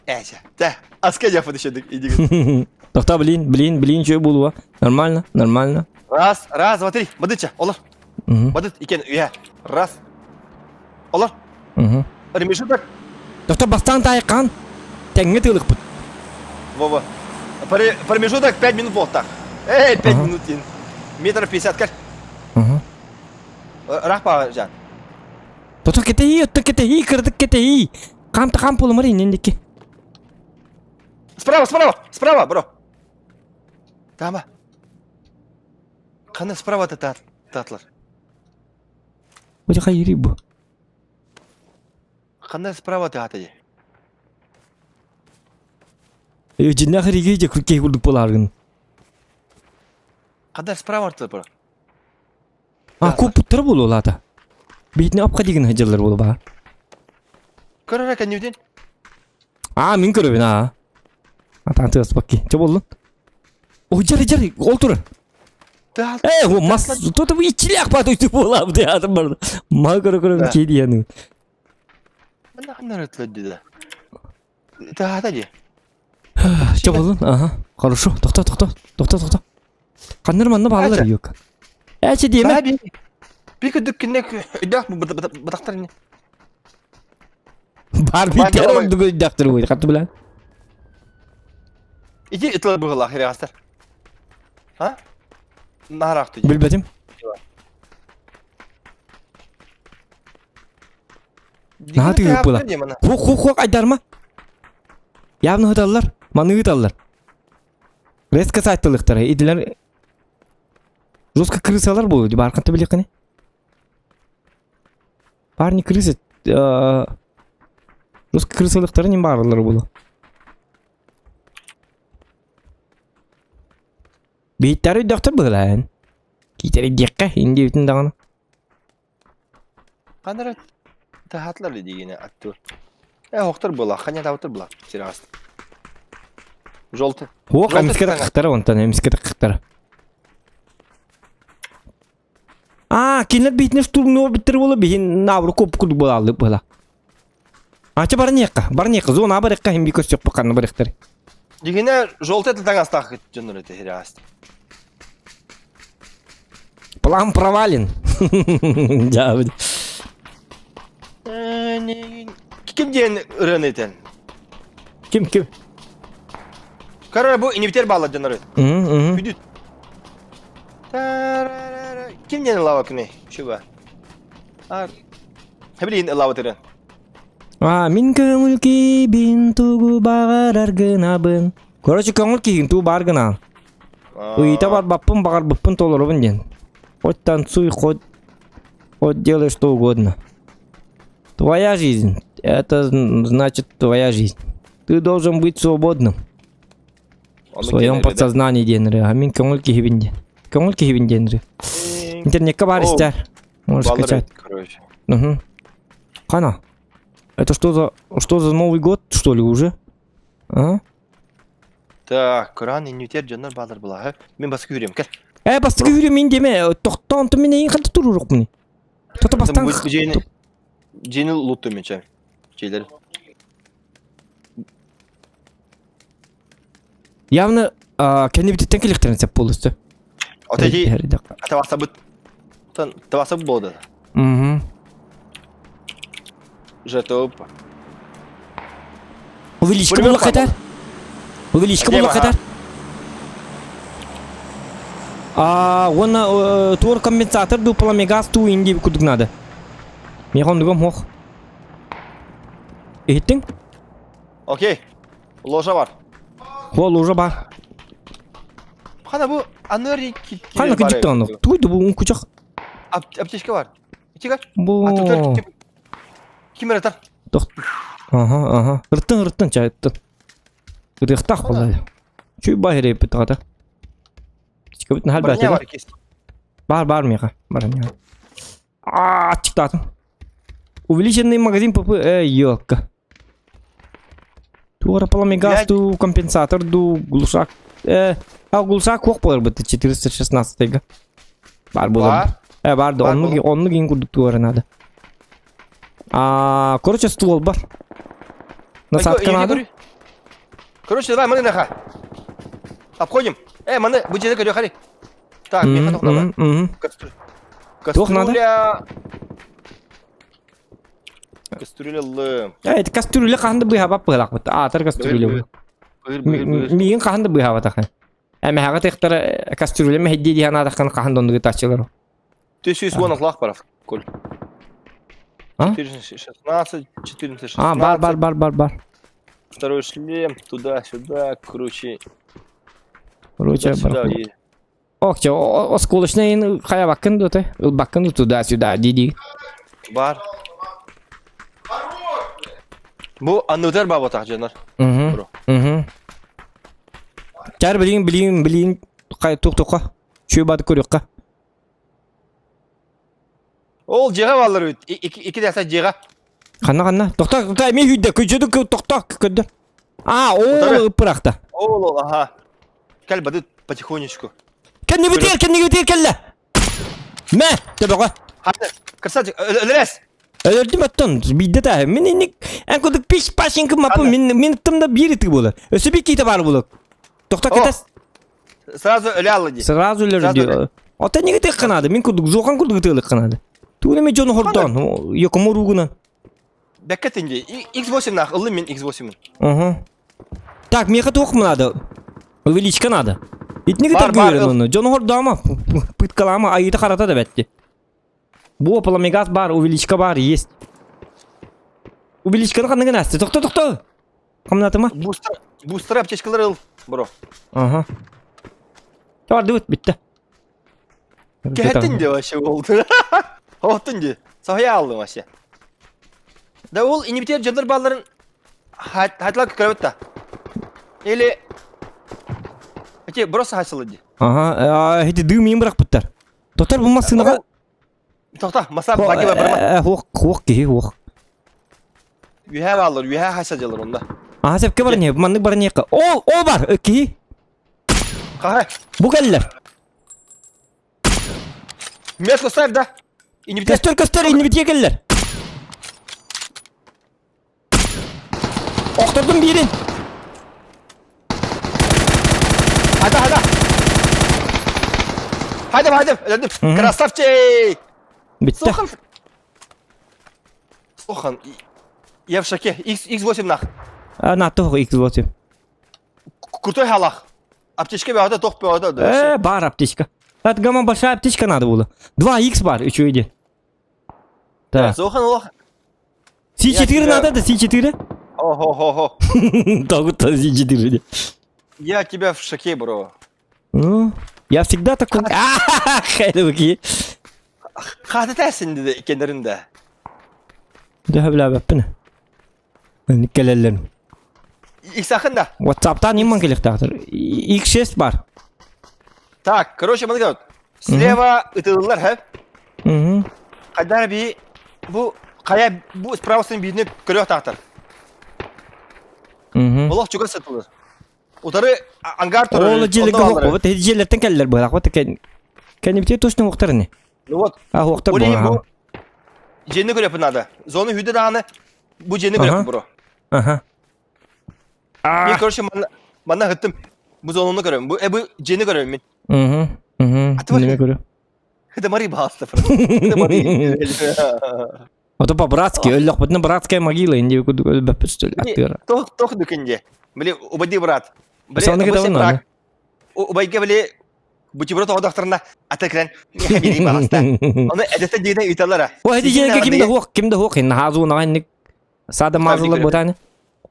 Эся, да. А с кем я еще иди. Тохта, блин, блин, блин, что было? Нормально, нормально. Раз, раз, два, три. Бадыча, олар. Бадыт, икен, я. Раз. Олар. Угу. Ремешеток. Тохта, бастан тайкан. Теңге тылык бут. Во-во. Промежуток 5 минут был так. Эй, 5 минут. Метров 50, как? Угу. Рахпа, жан. Тото кетеи, отто кетеи, кырдык кетеи. Кам-та кам полумар иннендики. Справа, справа, справа, бро. Тама. Ханна справа татлар. Бу хайыри бу. Ханна справа таата Дьиннээх риги же кей курдук буолааргын. Ханна справа артылар бара. А куппуттара буолуолаата. Биитини апка дигин сылдьаллар буолу баар. Көрөрө кэннибитин. А мин көрөбүн аа. Атаан тыаспакки. Чэ буоллун. Ой, жары жары, ол турар. Э, о, мас, то-то иччилээх баат өйтү буолаабыт диятым бар. Ма көрө көрө кей диэни. Ханна да. Таата дии. Чэ буоллун, ага. Хорошо, тохто, тохто, тохто, тохто. Ханнар манна бааллар юк. Эчи диэмэ. Би күдүк кинне өйдөөх бытахтар не. Бар битер ордук өйдөөхтөр буй, хатты билэн. Ити ытылар быһылаах ирэҕэстэр. А? Наһараахты. Билбэтим. Наһаа тыгыппыла. Хук хук хук айдарма. Явно ыталлар. Маны ыталлар. Резко сайттылыктара. Идилер жестко крысалар болду. Барканта биликкини. Парни крысы жестко крысалыктары не баарлар болу. Бииттары өйдөөхтөр быһылаан. Киитери диэххэ, индиэбитин даҕаны. Ханара таһатлар дигине атту. Э, хохтор була, ханя таутыр була. Сирас. Желтый. Хуох эмискэ тахтара онтон эмискэ тахтара. Аа, кинилэр биитинэ штурмнуо биттер буола биһин наабыры куоп курдук буолааллы буола. Ача барниэхха, барниэхха, зона барыахха хим би көрсөхпө ханна барыахтар. Дигине желтый таҥастаах дьоннор этэ хирас. План провален. Да. Ким диэн ырыаны этэн? Ким ким? Короче, бу инибитер баалар дьоннор. Күдүт. Ким диэн лава күнэ? Шуба. А. Хабилин лава тырын. А, мин көҥүл киһибин тугу баҕарар гынабын. Короче, көҥүл киһигин тугу баар гынаан. Ыйыта барбаппын, баҕарбыппын толоробун диэн. Хоть танцуй, хоть, хоть делай что угодно. Твоя жизнь, это значит твоя жизнь. Ты должен быть свободным. В своем подсознании диэн ырыа. Мин көҥүл киһибин диэн. Көҥүл киһибин диэн ырыа. Интернетка бар истэр. Можешь скачать. Короче. Угу. Хана. Это что за Новый год, что ли, уже? А? Так, Коран иннютер дьоннор баалар булаһы. Мин баскы үрем кел. Э, бастыкы үрү мин деме, тохтоон ту мин эйин ханта турурук муни. Тото бастан. Жени Жени лутту мен чай. Чейлер. Явно кэннибититтен келихтерин сеп болусту. Отети тавасабыт. Тан тавасабыт болду. Угу. Жертва. Увеличка була катар. Увеличка була катар. А, он тур компенсатор ду пламегаз ту инди кудук надо. Мехон дугом хох. Иһиттиң? Окей. Ложа бар. Хо ложа бар. Хана бу аныр Хана кыдьыкта ону. Туйду бу кучах. Аптечка бар. Итигар. Бу. Ким ырытар? Ага, ага. Ырыттын, ырыттын, чайыттын. Ырыхтах болай. Чүй бахире битата. Чикабит нахал Броня бәтеде. бар кес. Бар, бар меха. Бар меха. А, чиктатым. Увеличенный магазин ПП, э, ёлка. Туара пламегаз, ту компенсатор, ду глушак. Э, а глушак хох болар бит 416 га. Бар болар. Э, бар да, онну онну кин курдук туара надо. А, короче, ствол бар. Насадка надо. Короче, давай, маны наха. Обходим. Э, маны, будь это хари. Так, мне потом надо. Туох надо? Кастрюля л. Э, это кастрюля хаһан да быһаабап быһалаахпыт. Аатар кастрюля бу. Миигин хаһан да быһаабатах. Эмэһэҕэ тыхтара кастрюля мэһэйдии дии санаатаххына хаһан да оннугу таччылар. 1110 атлах баров, Коль. А? 14, 14, 16. А, бар, бар, бар, бар, бар. Второй шлем, туда-сюда, круче. Короче, Туда-сюда. бар. Ок, осколочный хайабаккын дуоты, ылбаккын туда-сюда дии Бар. Бу аннытар баботах дьоннор. Угу. Угу. Чар билин билин билин хай тух туха. Чү бат көрүкка. Ол дьиэҕэ бааллар эбит. Икки дээсэ дьиэҕэ. Ханна ханна? Тохто, тохто, эмиэ хүдэ, күчүдү тохто көрдө. А, ол ыппырахта. Ол ол, аха. Кэл бады потихонечку. Кэннибитигэр, кэннибитигэр кэллэ. Мэ, төбөҕө. Ханна, красавчик, өлөрөс. Өлөрдүм оттон, биирдэ тааһы. Мин инник, эн кудук пиш пашинкы мапы, мин мин тымда биир ытык буолар. Өссө биир киитэ баар буолар. Тохто кэтэс. Сразу өлө алла дии. Сразу өлөрдү. Оттон неге тык канады? Мин курдук, зохан курдук тыылык канады. Тугун эме дьону хордоон, йокому ругунан. Бэккэ тинди. X8 нах, ыллым мин X8. Угу. Так, миэхэ туох надо? Увеличка надо. Итини Бар, кытта бар, көрөн ону. Дьону хордоама, пыткалаама, айыта харата да бэтти. Бу пламегаз бар, увеличка бар, есть. Увеличканы ханныгын асты. Тохто, тохто. Хамнатыма. Бустер, бустер аптечкалар ыл, бро. Ага. Барды битте. Кэһэтин де вообще болды. Оттун де. Сахая алдым вообще. Да ол инибитер дьоннор бааларын хайтла көрөбүт да. Или Эти просто хайсылы ди. Ага, эти дым им бырахпыттар. Тоқтар бу массынаға Тоқта, маса баги барма. Хуох, хуох киһи хуох. Үһэ баалар, үһэ хайса дьалар онда. Аха сепке бар не, маннык бар не. Ол, ол бар, киһи. Хаһай. Бу кэллэр. Метку ставь, да? Инибитер. Көстөр, көстөр, инибитиге кэллэр. Охтордум биирин. Хада, хада. Хайдам, хайдам. Өлөрдүм. Красавчик! Битте. Сухан. Сухан. Я в шоке. X, X8 нах. А, на то X8. Крутой халах. Аптечка бөҕөтө, тох бөҕөтө. Э, бар аптечка. Это гамма большая аптечка надо было. 2х бар, еще иди. Так. Сухан олох. С4 надо, да, С4? Ого-го-го. Так вот С4. Я тебя в шоке, бро. Ну, я всегда такой. Хайдуки. Хата тәсин диде икеннәрендә. Дөһө билээбэппин. Кэлэллэр. Иксахын да. WhatsApp'тан иман келихтаахтар. X6 бар. Так, короче, маны вот. Слева ытылылар, хэ? Угу. Хайдар би бу хайа бу справасын биирне көрөх таахтар. Угу. Олох чугас сытылыр. Утары ангар турар. Ол дьиэлэргэ хоп, вот эти дьиэлэртэн кэллэр быһах. Вот кэннибитигэр точно уохтар ини. Ну вот. А уохтар Ол иһин буолар. бу дьиэни көрөппүн надо. Зону хүдэ даҕаны бу дьиэни Аха. көрөппүн бро. Аха. Мен короче манна манна ыттым. Бу зонуну көрөм. Бу э бу дьиэни көрөм мин. Угу. Угу. А ты вот- Неме көрө. Это Мари баҕаста. Это Мари. Ото по-братски, өллөхпүтүнэ братская могила, инди кудук өлбөппүт аттыгара. Тох тох дүкенде. Били убади брат. Били Соны бу кытабын брат. Убайга били бутерброд оҕодохторуна ата кирэн миэхэ баҕаста. Оны эдэтэ диэдэ ыыталлара. О, эти дьиэгэ ким да хуох, ким да хуох, инна хазу наҕанник саада мазылар ботаны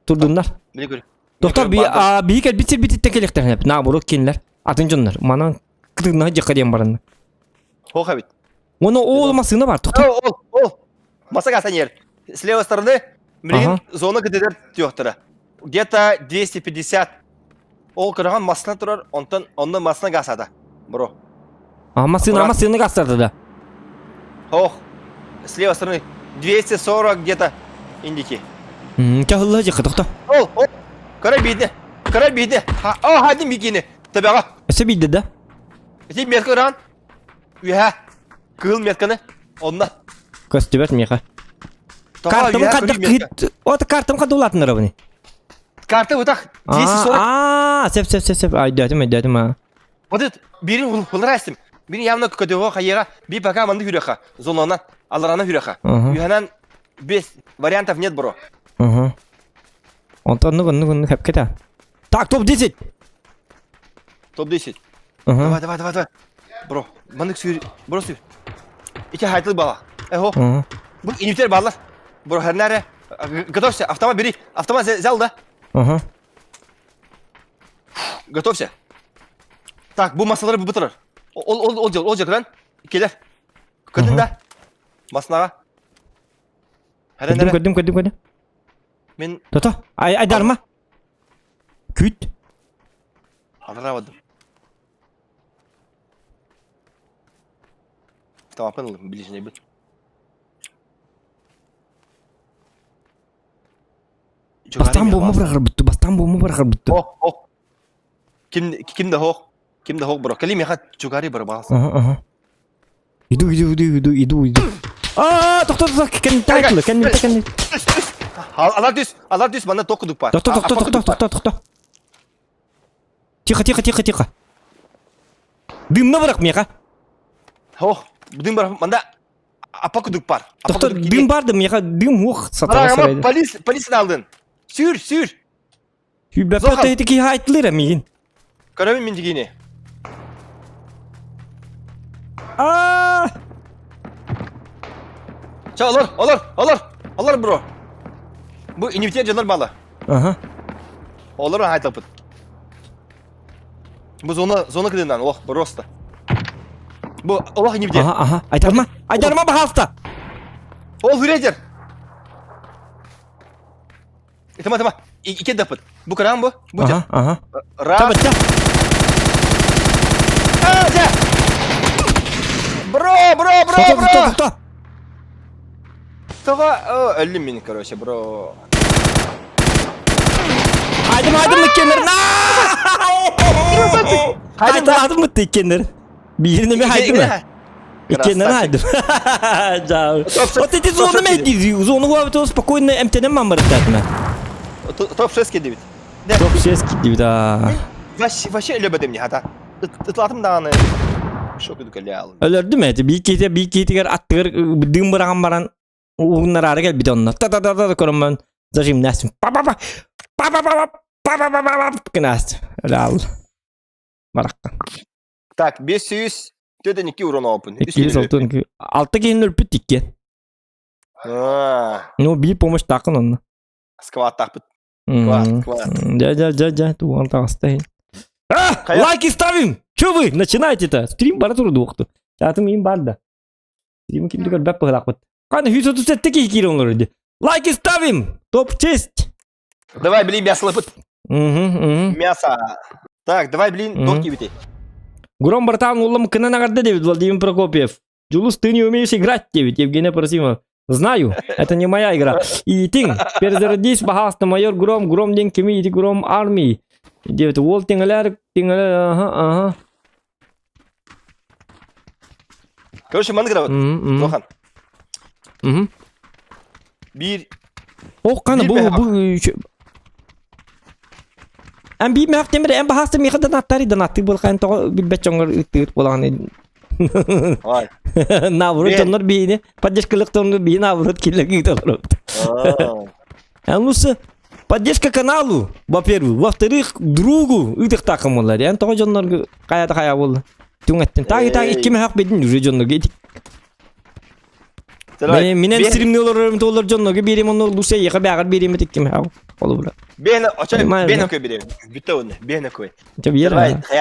турдуннар. Били көр. Доктор би а би кэлбит сирбититтэн кэлиэхтэринэ наоборот кинилэр атын дьоннор манан кытыгнаһы дьахха диэн баранна. Хуох эбит. Уонна ол массыына бар тоқтор. Ол ол ол. Масага санер. С левой стороны билигин зона кытыгар түөхтара. Где-то 250. Ол кыраҕан массына турар, онтон онно массына гасада. Бро. А массыына массыына гастарды да. Ох, с левой стороны 240 где-то индики. Чаһылла дьахха тохто. Ол, ол. Кыра биирдэ. Кыра биирдэ. О, хадым бикини. Төбөҕө. Өссө биирдэ да? Ити метка ыран. Үһэ. Кыыл метканы. Онно. Көстүбэт миэхэ. Картам хаддах кыт. От картам хадда улаатыннарабыны. Карта бутах 240. Аа, сеп сеп сеп сеп. Айдатым, айдатым а. Вот это бирин хулрастым. Бирин явно көтөҕө хайыга би пока манды хүрөха. Зононан аларана хүрөха. Үһэнэн без вариантов нет бро. Угу. Онтон ну ну ну хэпкета. Так, топ-10. Топ-10. Давай, давай, давай, давай. Бро, маннык сүүр, бро сүүр. Ити хайтыл бала. Эхо. Бу инүтер баллар. Бро, хернәре. Готовься, автомат бери. Автомат взял, да? Ол ол ол ол ол жакыран келер. Көрдүң да? Басынаға. Хәрен Көрдүм, көрдүм, көрдүм, көрдүм. Мен Тото, ай айдарма. Күт. Арарабадым. Тамапын ылым, билишине бит. Бастан болма бырахар бүттү, бастан болма бырахар бүттү. О, о. Ким ким да хоқ? Ким да хоқ бро. Кали меха чугари бро бас. Ага, ага. Иду, иду, иду, иду, иду, иду. А, тохто, тохто, кенни тайтлы, кенни, кенни. Алар түс, алар түс, мана токудук бар. Тохто, тохто, тохто, тохто, тохто. Тихо, тихо, тихо, тихо. Дымна бырах меха. Хох, дым бар, манда апа кудук бар. Тохто, дым барды, меха дым ух, сатана сарайды. Полис, полис алдын. Сүр, сүр. Сүүрбэппэ ити киһи айтылыр миигин. Көрөбүн мин дигини. Аа! Ча олор, олор, олор, олор бро. Бу инвитер дьоннор бала. Аха. Олор айтылпыт. Бу зона, зона кыдынан, ох, просто. Бу олох инвитер. Аха, аха. Айтарма, айтарма баһаалта. Ол хүредер. Тама, тама. Икки дапыт. Бу кыран бу. Бу Аха, аха. Раз. Табачча. А, дя! Бро, бро, бро, Тоқта, бро! тоқта, тоқта. Тоға, өлдім мен, короче, бро. Айдым, айдым иккеннер. Айдым, айдым иккеннер. Биирин эме айдым. Иккеннер айдым. Жау. Вот эти зоны мен зону гуабы спокойно эмтенем мамыртатма. Топ 6 кедебит. Топ 6 кедебит, а. Вообще өлөбөдүм не хата. Ытлатым даҕаны. Шок үдүкэлэ Өлөрдүм эти. Бии киһитэ бии киһитигэр аттыгар дым быраҕан баран угуннараары кэлбит онно. Та-та-та-та көрөммөн зажим нэстим. Па-па-па! Па-па-па-па! Па-па-па-па! Гынаас. Өлө Баракка. Так, 500 төдөн 2 урон алыппын. 206 алта киһини өлбүт икки. Ну, биир помощь таакын онно. Скваттаахпыт. Кват, кват. Дя, дя, дя, дя, туган таҕыста А, лайки ставим! Че вы начинаете-то? Стрим бара турду Чатым им бар да. Стрим кимди көрбөп быһылаахпыт. Каны 137 киһи киирэн олорор ди. Лайки ставим! Топ честь! Давай, блин, мясо лыпыт. Угу, Мясо. Так, давай, блин, торт кибити. Гром братан улам кына нагарды Дэвид Владимир Прокопьев. Джулус, ты не умеешь играть, Дэвид, Евгения Просимова. Знаю, это не моя игра. И тин, перезарядись, пожалуйста, майор Гром, Гром день кими, иди Гром армии. Дэвид, уол тиңелер, тиңелер, ага, ага. Короче, маннык гына Зохан. Биир Ох, кана бу бу Эн биир мөһөх темир, эн баһаста миэхэ донаттар донатты буолхан тоҕо билбэт дьоҥҥор ыттыыр буолаҕын. Ай. Наоборот, дьоннор биһини поддержкалык биһи наоборот киллер ыыталар. Эн лучше поддержка каналу, во-первых, во-вторых, другу ыытыктаахын буоллар. Эн тоҕо дьоннорго хайата хайа буолла. Түҥэттин. Таги таги икки мөһөх бедин уже дьоннорго Минен стримни олорорум толор дьоннорго биэрим онно лучше ехе бэҕэр биэрим икки мөһөх холобура. Бэйэни очо бэйэни көй биэрем. Бүтэ онно. Бэйэни көй. Чэ биэр.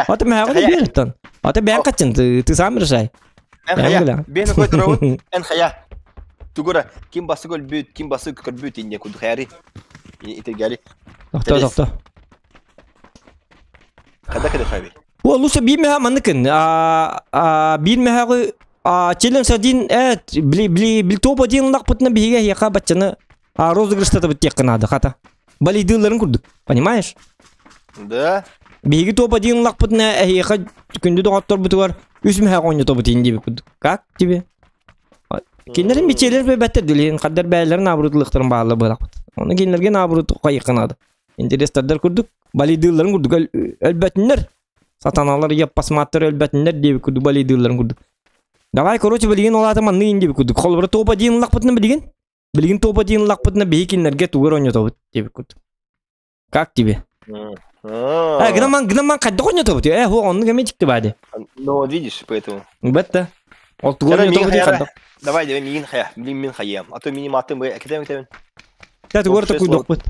Ата мөһөҕү биэриттэн. Ата бэйэн качын ты сам решай. Эн хая. Бэйэни көй туробут. Эн хая. Тугура ким басы көлбүт, ким басы көрбүт инне куду хаяри. Итергали. Тохто тохто. Когда кede хайби? О, лучше биир мөһө манныкын. А биир мөһөҕү челлендж один э били били били топ один лахпытына биһигэ яха баччаны розыгрыштатабыт диэххэ наада хата. Балидыыларын курдук, понимаешь? Да. Биһиги топ один лахпытына эһиэхэ күндү доҕотторбутугар үс мөһөҕү оонньотобут иин диэбит курдук. Как тебе? Кинилэрин бичиэлэр бэбэттэр дүлиин хаддар бэйэлэрин наабырытылыктарын баалла быһалахпыт. Ону кинилэргэ наабырыт хайыхха наада. Интерестардар курдук, балидыылларын курдук өлбөтүннэр. Сатаналар яппасмааттар өлбөтүннэр диэбит курдук балидыылларын курдук. Давай, короче, билигин ол аата маннык иин диэбит курдук. Холобура топ один ыллахпытына билигин. Билигин топ один ыллахпытына биһи кинилэргэ тугар оонньотобут диэбит курдук. Как тебе? Э, гынаман, гынаман хайдах оонньотобут? Э, хуо, оннук эмиэ дьикти баады. Ну, вот видишь, поэтому. Бетте. Ол тугу оонньотобут хайдах? Давай, давай, миин хая, блин, мин хаям. А то мини атын бы, кетем, кетем. Тэ, тугар такуйдохпут.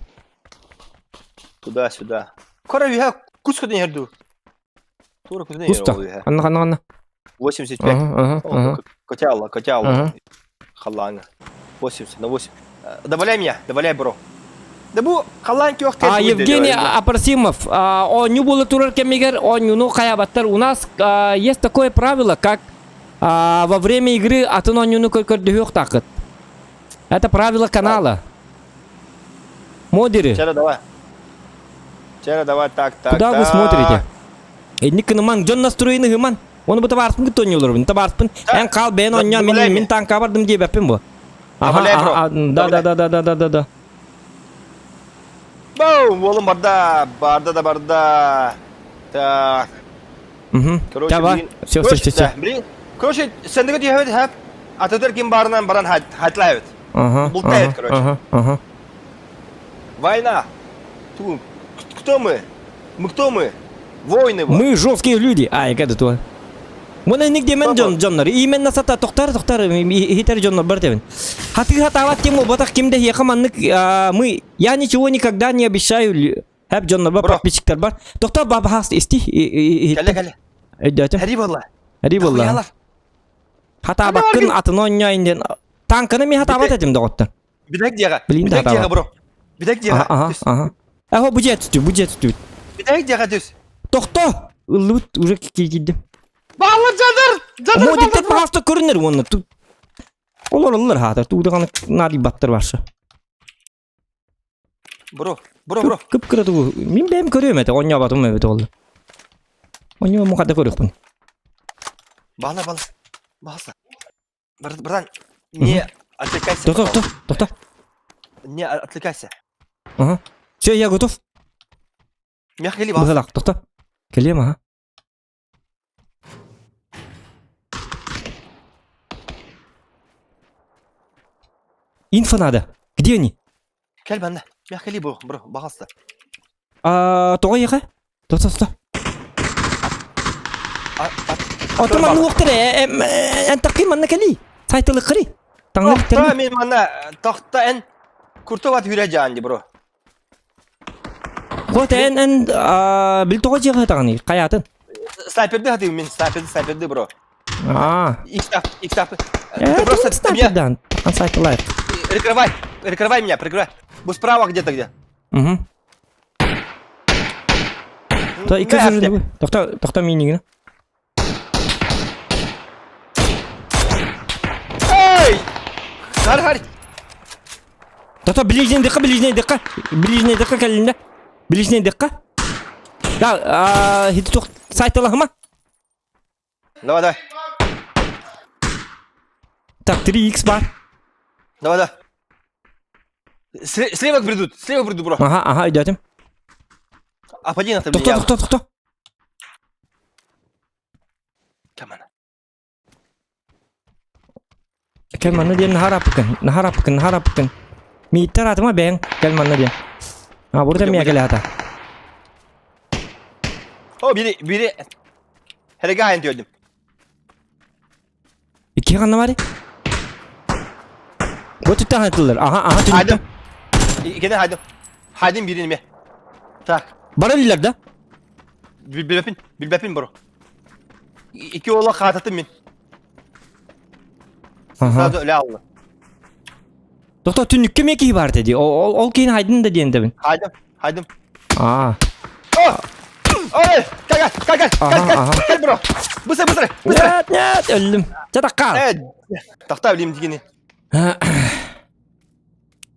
Туда-сюда. Кора виха, кус кудын ерду. Тура кудын ерду. Анна, анна, анна. 85. Ага, ага, ага. Котяла, котяла. Ага. Халлааҥҥа. 80 на 8. Добавляй меня, добавляй, бро. Да бу халлаан күөх А Евгений Апарсимов, оонньуу буола турар кэмигэр оонньууну хайаабаттар. У нас есть такое правило, как во время игры атын оонньууну көрдөһүөхтааххыт. Это правило канала. Модеры. Чара давай. Чара давай, так, так, Куда так. вы смотрите? Инник кыныман, дьон настроены гыман. Оны бу табаарыспын кытта оонньууларбын. Табаарыспын. Эн хаал бэйэн оонньоон мин мин танка бардым диэбэппин бу. Ага, да да да да да да да да. Бау, уолум барда, барда да барда. Так. Угу. Короче, Давай. Все, все, все, все. Блин, короче, сендиге түһэбит хэп. Атыдыр ким барынан баран хатлаабыт. Ага. Бултает, короче. Ага, ага. Война. Кто мы? Мы кто мы? Воины вот. Мы жесткие люди. Ай, кады туа. Мына ник демен дьон дьоннор. Именно сата тохтар тохтар иһитэр дьоннор бар тебин. Хатыы хатаабат ким буолбатах ким да эһиэхэ маннык мы я ничего никогда не обещаю хэп дьоннор бар подписчиктар бар. Тохтар бабахас исти Кэлэ кэлэ. Өйдөөтүм. Хари буолла. Хари буолла. Хатаабаккын атын оонньоон диэн танканы ми хатаабат этим доҕоттор. Бүтэк диэҕэ. Блин, Бүтэк диэҕэ, бро. Бүтэк диэҕэ. Ага, ага. Аха, бу дьиэ түстү, бу дьиэ түстүбүт. Бүтэк диэҕэ түс. Тохто! Ыллыбыт, уже киирдим. Бааллар дьадар! Дьадар Модиктер паһаста көрүнэр уонна тут. Олор олор хаата, туудаганы наадыйбаттар барса. Бро, бро, бро. Кып-кыра тугу. Мин бэйэм көрүөм этэ, оонньообатым эбит ол. Оонньоомун хата көрүөхпүн. Баала, баала. Баалса. Братан, не отвлекайся. Тохто, тохто, тохто. Не отвлекайся. Ага. Все, я готов. Мягко ли вас? Быһалаах, тохто. Кэлиэм, ага. Инфо надо. Где они? Кэл манна. Мягко ли бро, бро, баҕаста. А, тоҕо эйиэхэ? Тохто, тохто. Ото манна уохтар эн таккый манна кэлий. Сайтылыккырый. Таҥнар Тохто мен манна тохто эн куртоват хүрэ дьаан ди бро. Вот эн эн бил тоҕо дьиэҕэ таҕаны хайаатын? Снайперды хатыым мин снайперды снайперды бро. А. Икстап, икстап. Ты просто снайпердан. Он сайтылайт. Прикрывай, прикрывай меня, прикрывай. Бу справа где-то где. Угу. То икки жүрді. Тоқта, тоқта минигini. Эй! Хар хар. Тоқта ближний дыққа, ближний дыққа. Ближний дыққа кәлінде. Ближний дыққа. Да, хити тоқ сайталахыма. Давай, давай. Так, 3х бар. Давай, давай. Слева придут, слева придут, бро. Ага, ага, идем. Апади на Тохто, тохто, тохто. Камана. Кэл манна диэн наһаар аппыкын, наһаар аппыкын, наһаар аппыкын. Мииттэр атыма бэйэҥ, кэл манна диэн. А, бурда миэ кэлэ ата. О, бири, бири. Херегаин диэдим. Икки ханна бари? Вот это хатылар. Ага, ага, түнүктэ. Хайдым. Икини хайдым. Хайдым бирин ме. Так. Бараллар да? Билбэпин, билбэпин бро. Ики ола хаататым мин. Сразу өлө алла. Тохто түнүккэ ме киһи бар дии. Ол ол киһини хайдын да диэн дэбин. Хайдым, хайдым. Аа. Ой, кал, кал, кал, кал, кал, кал, бро. Быстро, быстро, быстро. Нет, нет, өллүм. Чэ таккаа. Э, тахта билим дигини.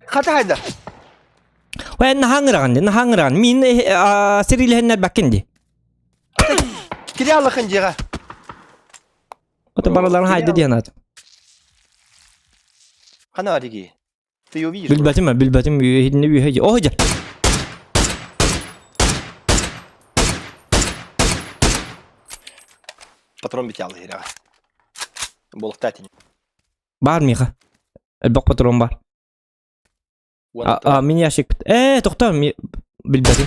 Хата хайда. Ой, наһаҥыраҕын ди, наһаҥыраҕын. Мин сирилэһиннэр баккин ди. Кири аллахын дьиэҕэ. Ото бараларын хайды диэн ат. Хана бар дии. Ты ее видишь? Билбэтим, билбэтим, иһитинне үөһэ дии. Оо, дьэ. Патрон битялы ирэҕэ. Буолуктаатин. Баар миэхэ. Элбэх патрон бар. А, мин ящик. Э, тохтоо, билбэтим.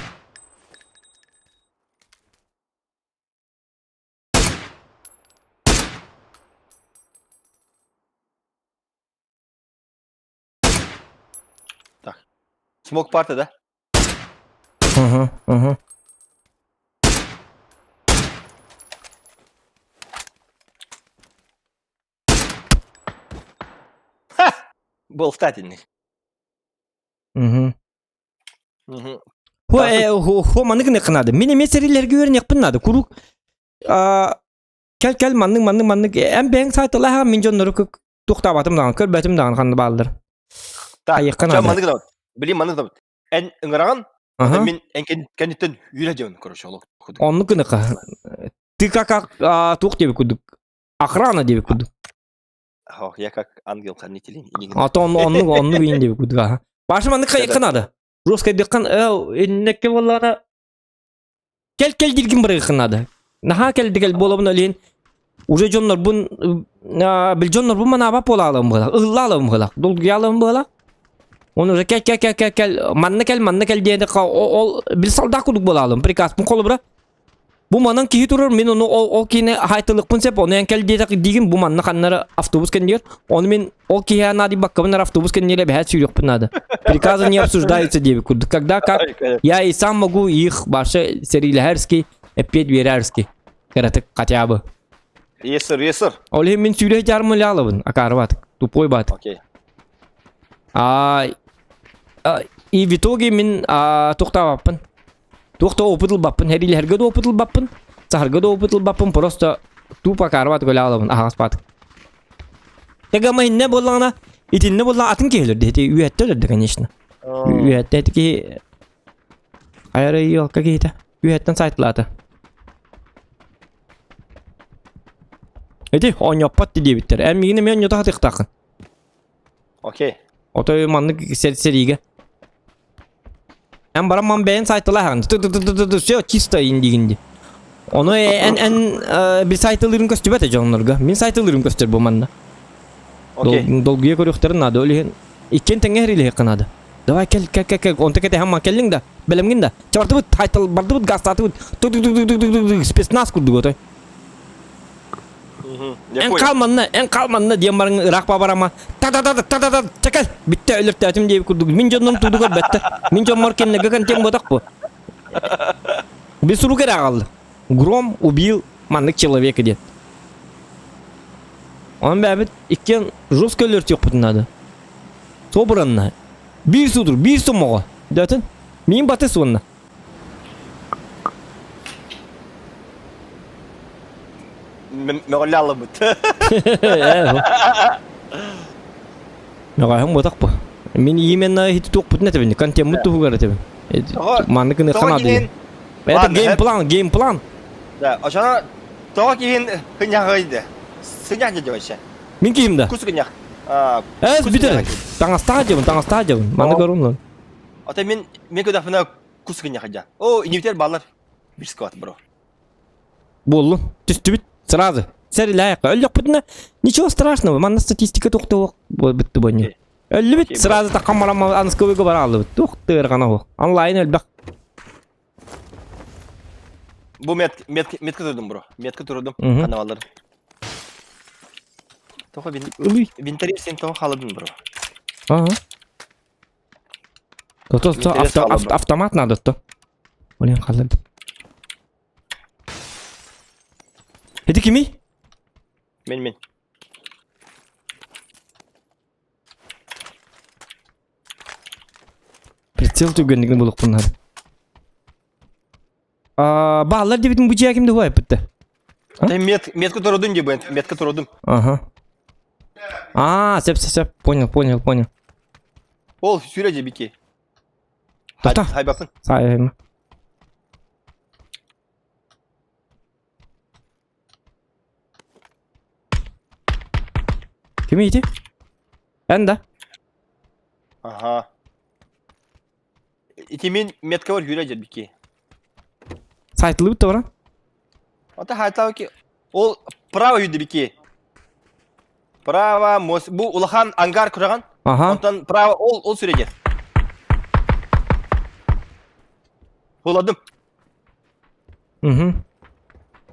Так. Смок парта, да? Угу, угу. Буолуохтаах итинник. Мгм. Мгм. Хо, Тахса- э, хо, хо маннык гыныахха наада. Мин эмиэ сэриилэргэ үөрэниэхпин наада. Куруук а, кэл кэл маннык маннык маннык эн бэйэҥ сайталаһа мин дьоннору туохтаабатым даҕаны көрбөтүм даҕаны ханна бааллар. Так, Хайыахха чэ наада. маннык гынабыт. Билим маннык гынабыт. Эн ыҥыраҕын, Аха. мин эн кэнниттэн үүрэ дьон, короче, олох. Оннук гыныахха. Ты как а, туох диэбит курдук. Охрана диэбит курдук. Ох, я как ангел-хранитель. А то оннук оннук оннук иин диэбит курдук. Аха. Башы маннык хайыахха наада. Жестко дыххан иннекке буоллаҕына кэл кэл дииргин барыаххын наада. Наһаа кэлди кэл буолабын олиһин уже дьоннорбун бил дьоннорбун манаабат буолаалым быһалах, ыһыллаалым быһалах, долгуйаалым быһалах. Оны уже кэл кэл кэл кэл кэл манна кэл манна кэл диэн ол бил солдат курдук буолаалым. Приказпын холобура Бу манан киһи турар, мин ону ол, ол киһини хаайтылыкпын сөп, ону эн кэл диэтэх диигин, бу манна ханнары автобус кэннигэр, ону мин ол киһи наадыйбаккабын эр автобус кэннигэр эбэһээт сүүрүөхпүн наада. Приказы не обсуждаются диэбит курдук. Когда как я и сам могу их башы сэриилэһэрский, эппиэт биэрэрский. Кыратык хотя бы. Yes sir, yes sir. Ол иһин мин сүүрэ дьаармылаалабын, акаарыбат, тупой бат. Окей. А, и в итоге мин туохтаабаппын. Туох да опыт ылбаппын, хэриилэһэргэ да опыт ылбаппын, саһарга да опыт ылбаппын, просто тупо акаарыбат көлө аҕалабын, аһаҕас баатык. Тагама иннэ буоллаҕына, итиннэ буоллаҕына атын киһи өлөрдө, ити үөһэттэ өлөрдө, конечно. Үөһэттэ ити киһи хайа елка киһитэ үөһэттэн сайтылаата. Ити оонньоппот диэбиттэр. Эн миигин эмиэ оонньото сатыахтааххын. Окей. Отой маннык сэриигэ. Эн баран ман бэйэн сайтылаһаҕын. Все чисто индигинди. Ону эн эн bir сайтылыырын көстүбэт дьоннорго. Мин сайтылыырым көстөр бу манна. Окей. Долгуйа көрүөхтэрин наада. Ол иһин иккиэн тэҥҥэ хэрилиһиэххэ наада. Давай кэл кэл кэл кэл. Онто кэтэһэн ман кэллиҥ да. Бэлэмҥин да. Чабардыбыт, хайтал бардыбыт, гастаатыбыт. Тук-тук-тук-тук-тук-тук спецназ курдук отой. Я Эн понял. хаал манна, эн хаал манна диэн баран ыраах барама. Та-та-та та-та-та чакал бүттэ өлөртөөтүм диэбит курдук. Мин дьоннум туудугар бэтте. Мин дьоммор кэннэгэ кантем ботах бу. Без рук эрэ аҕалла. Гром убил маннык человека диэн. Онон бэйэбит иккиэн жестко өлөртүөхпүтүн наада. Собранно. Биир судур, биир сомоҕо. Дөтүн. Миин батыс уонна. Мөҕүллэ аллабыт. Мөҕөһүн ботах бу. Мин именно ити туохпутун этэбин, контеммут туһугар этэбин. Маннык гыныахха наада. Это геймплан, геймплан. Да, ошоно тоҕо киһин хыньаҕыйды. Сыньах дьэ вообще. Мин киһим да. Кус гыньах. Эс бүтэр. Таҥастаах дьабын, таҥастаах дьабын. Маннык көрүм Ата мин мен көдөхпүнэ кус гыньахыдьа. О, инибитер баллар. Бир скват, бро. Буоллун. Түстүбүт. Сразу. Сэрилээххэ. Өллөхпүтүнэ ничего страшного. Манна статистика туохта бытты бонньу. Өллүбүт сразу таккан баран анысковыйга бара аллыбыт. Туох тыырҕана оһох. Онлайн элбэх. Бу мет мет метка турдум бро. Метка турдум. Каналлар. Тоха бин винтарив сен тоха халадын бро. Ага. То, то, то, авто, авто, автомат надо то. Блин, халып. Это кими? Мен мен. Прицел түгенлигин булуқпун надо. А, баалар дебитин бу дьиэ кимде хуайпытты? Ты мет метка турудум дебен, метка турудум. Ага. А, сеп, сеп, сеп, понял, понял, понял. Ол сүрэ дебики. Тоқта. Хайбапын. Сайма. Ким ити? Эн да? Ага. Ити мин метка бар хүрэ дебики. Сайтылыбыт да баран. Ата хайтаки ол право юдебики. Право мос бу улахан ангар кураган. Ага. Онтон право ол ол сүрэ дер. Хуладым. Угу.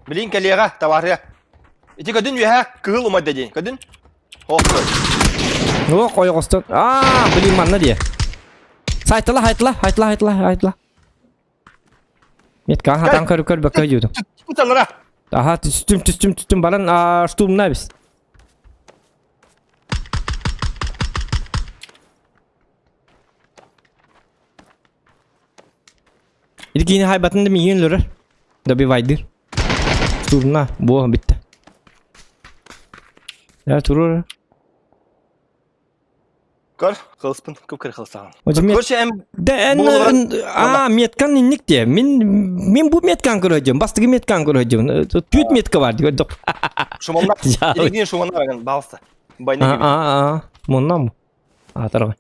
Билин кэлиэҕэ, табаарыа. Ити көдүн үөһэ кыһыл умайда диэн. Көдүн. Хоохтой. О, ойоҕостон. Аа, блин, манна диэ. Сайтыла, хайтыла, хайтыла, хайтыла, хайтыла. Метка, хатан көр көр бөккө дьудум. Туталара. Аха, түстүм, түстүм, түстүм баран, аа, штурмна бис. Ити киини хайбатын да миигин өлөрөр. Добивайдыр. Турна, буо битте. Я турур. Көр, кылыспын, көп көр кылыстаҕын. Отже, Короче, эм Да эн а меткан инник те. Мин мин бу меткан көрөдүм. Бастыгы меткан көрөдүм. Түт метка бар диyor. Шуманна. Илигин шуманна барган балса. Байны. А а а. Муннан бу. А тарга.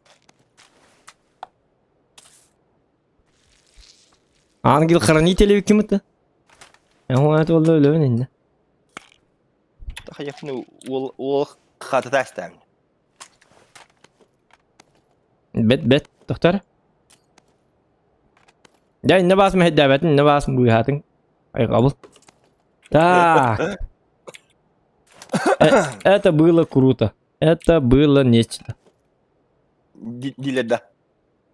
Ангел хранитель ким это? Я это ол өлөбүн инде. Тахаяфны ол ол хатата стам. Бет бет доктор. Дьэ иннэ баас мэһэйдээбэтин, иннэ баас быыһаатыҥ. Айҕабыл. Так. Это было круто. Это было нечто. Диилэр да.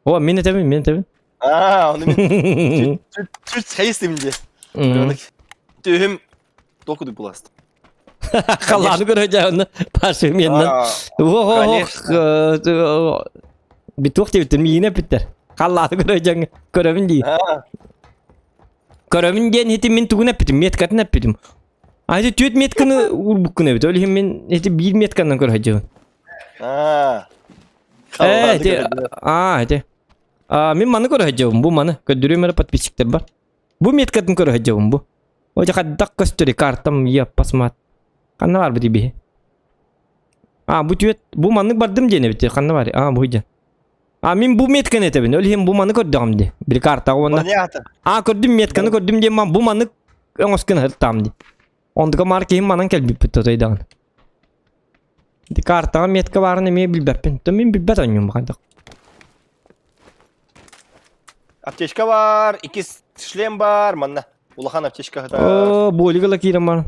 О, мин этэбин, мин этэбин. Аа, ону мин чуть хайыстым дии. Түһүм толкуду буласт. Халааны көрө дьаһанна Паша меннен. Ох, битуох диэбиттэр миигин эппиттэр. Халлааны көрө дьаҥ көрөбүн дии. Көрөбүн диэн ити мин тугун эппитим, меткатын эппитим. А ити түөрт метканы уурбуккун эбит. Ол иһин мин ити биир метканан көрө сылдьабын. Э, ити, а, ити. А, мин маны көрө сылдьабын, бу маны. Көрдөрүөм эрэ подписчиктар бар. Бу меткатын көрө сылдьабын бу. О, хайдах көстөрүй картам еппас мат. Ханна бар бу биһи? А, бу түөт, бу маннык бардым диэн эбит. Ханна бар? А, бу диэн. А, мин бу метканы этэбин. Ол иһин бу маны көрдөҕүм ди. Били картаҕа уонна. А, көрдүм метканы көрдүм диэн ман бу маннык өҥөскүн ыһыттаам ди. Ондука маар киһим манан кэлбиппит тотойдаҕын. Ити картаҕа метка баарын эмиэ билбэппин. То мин билбэт оонньуум хайдах. Аптечка бар, иккис шлем бар, манна. Улахан аптечка хата. О, болик ыла киирэн бар.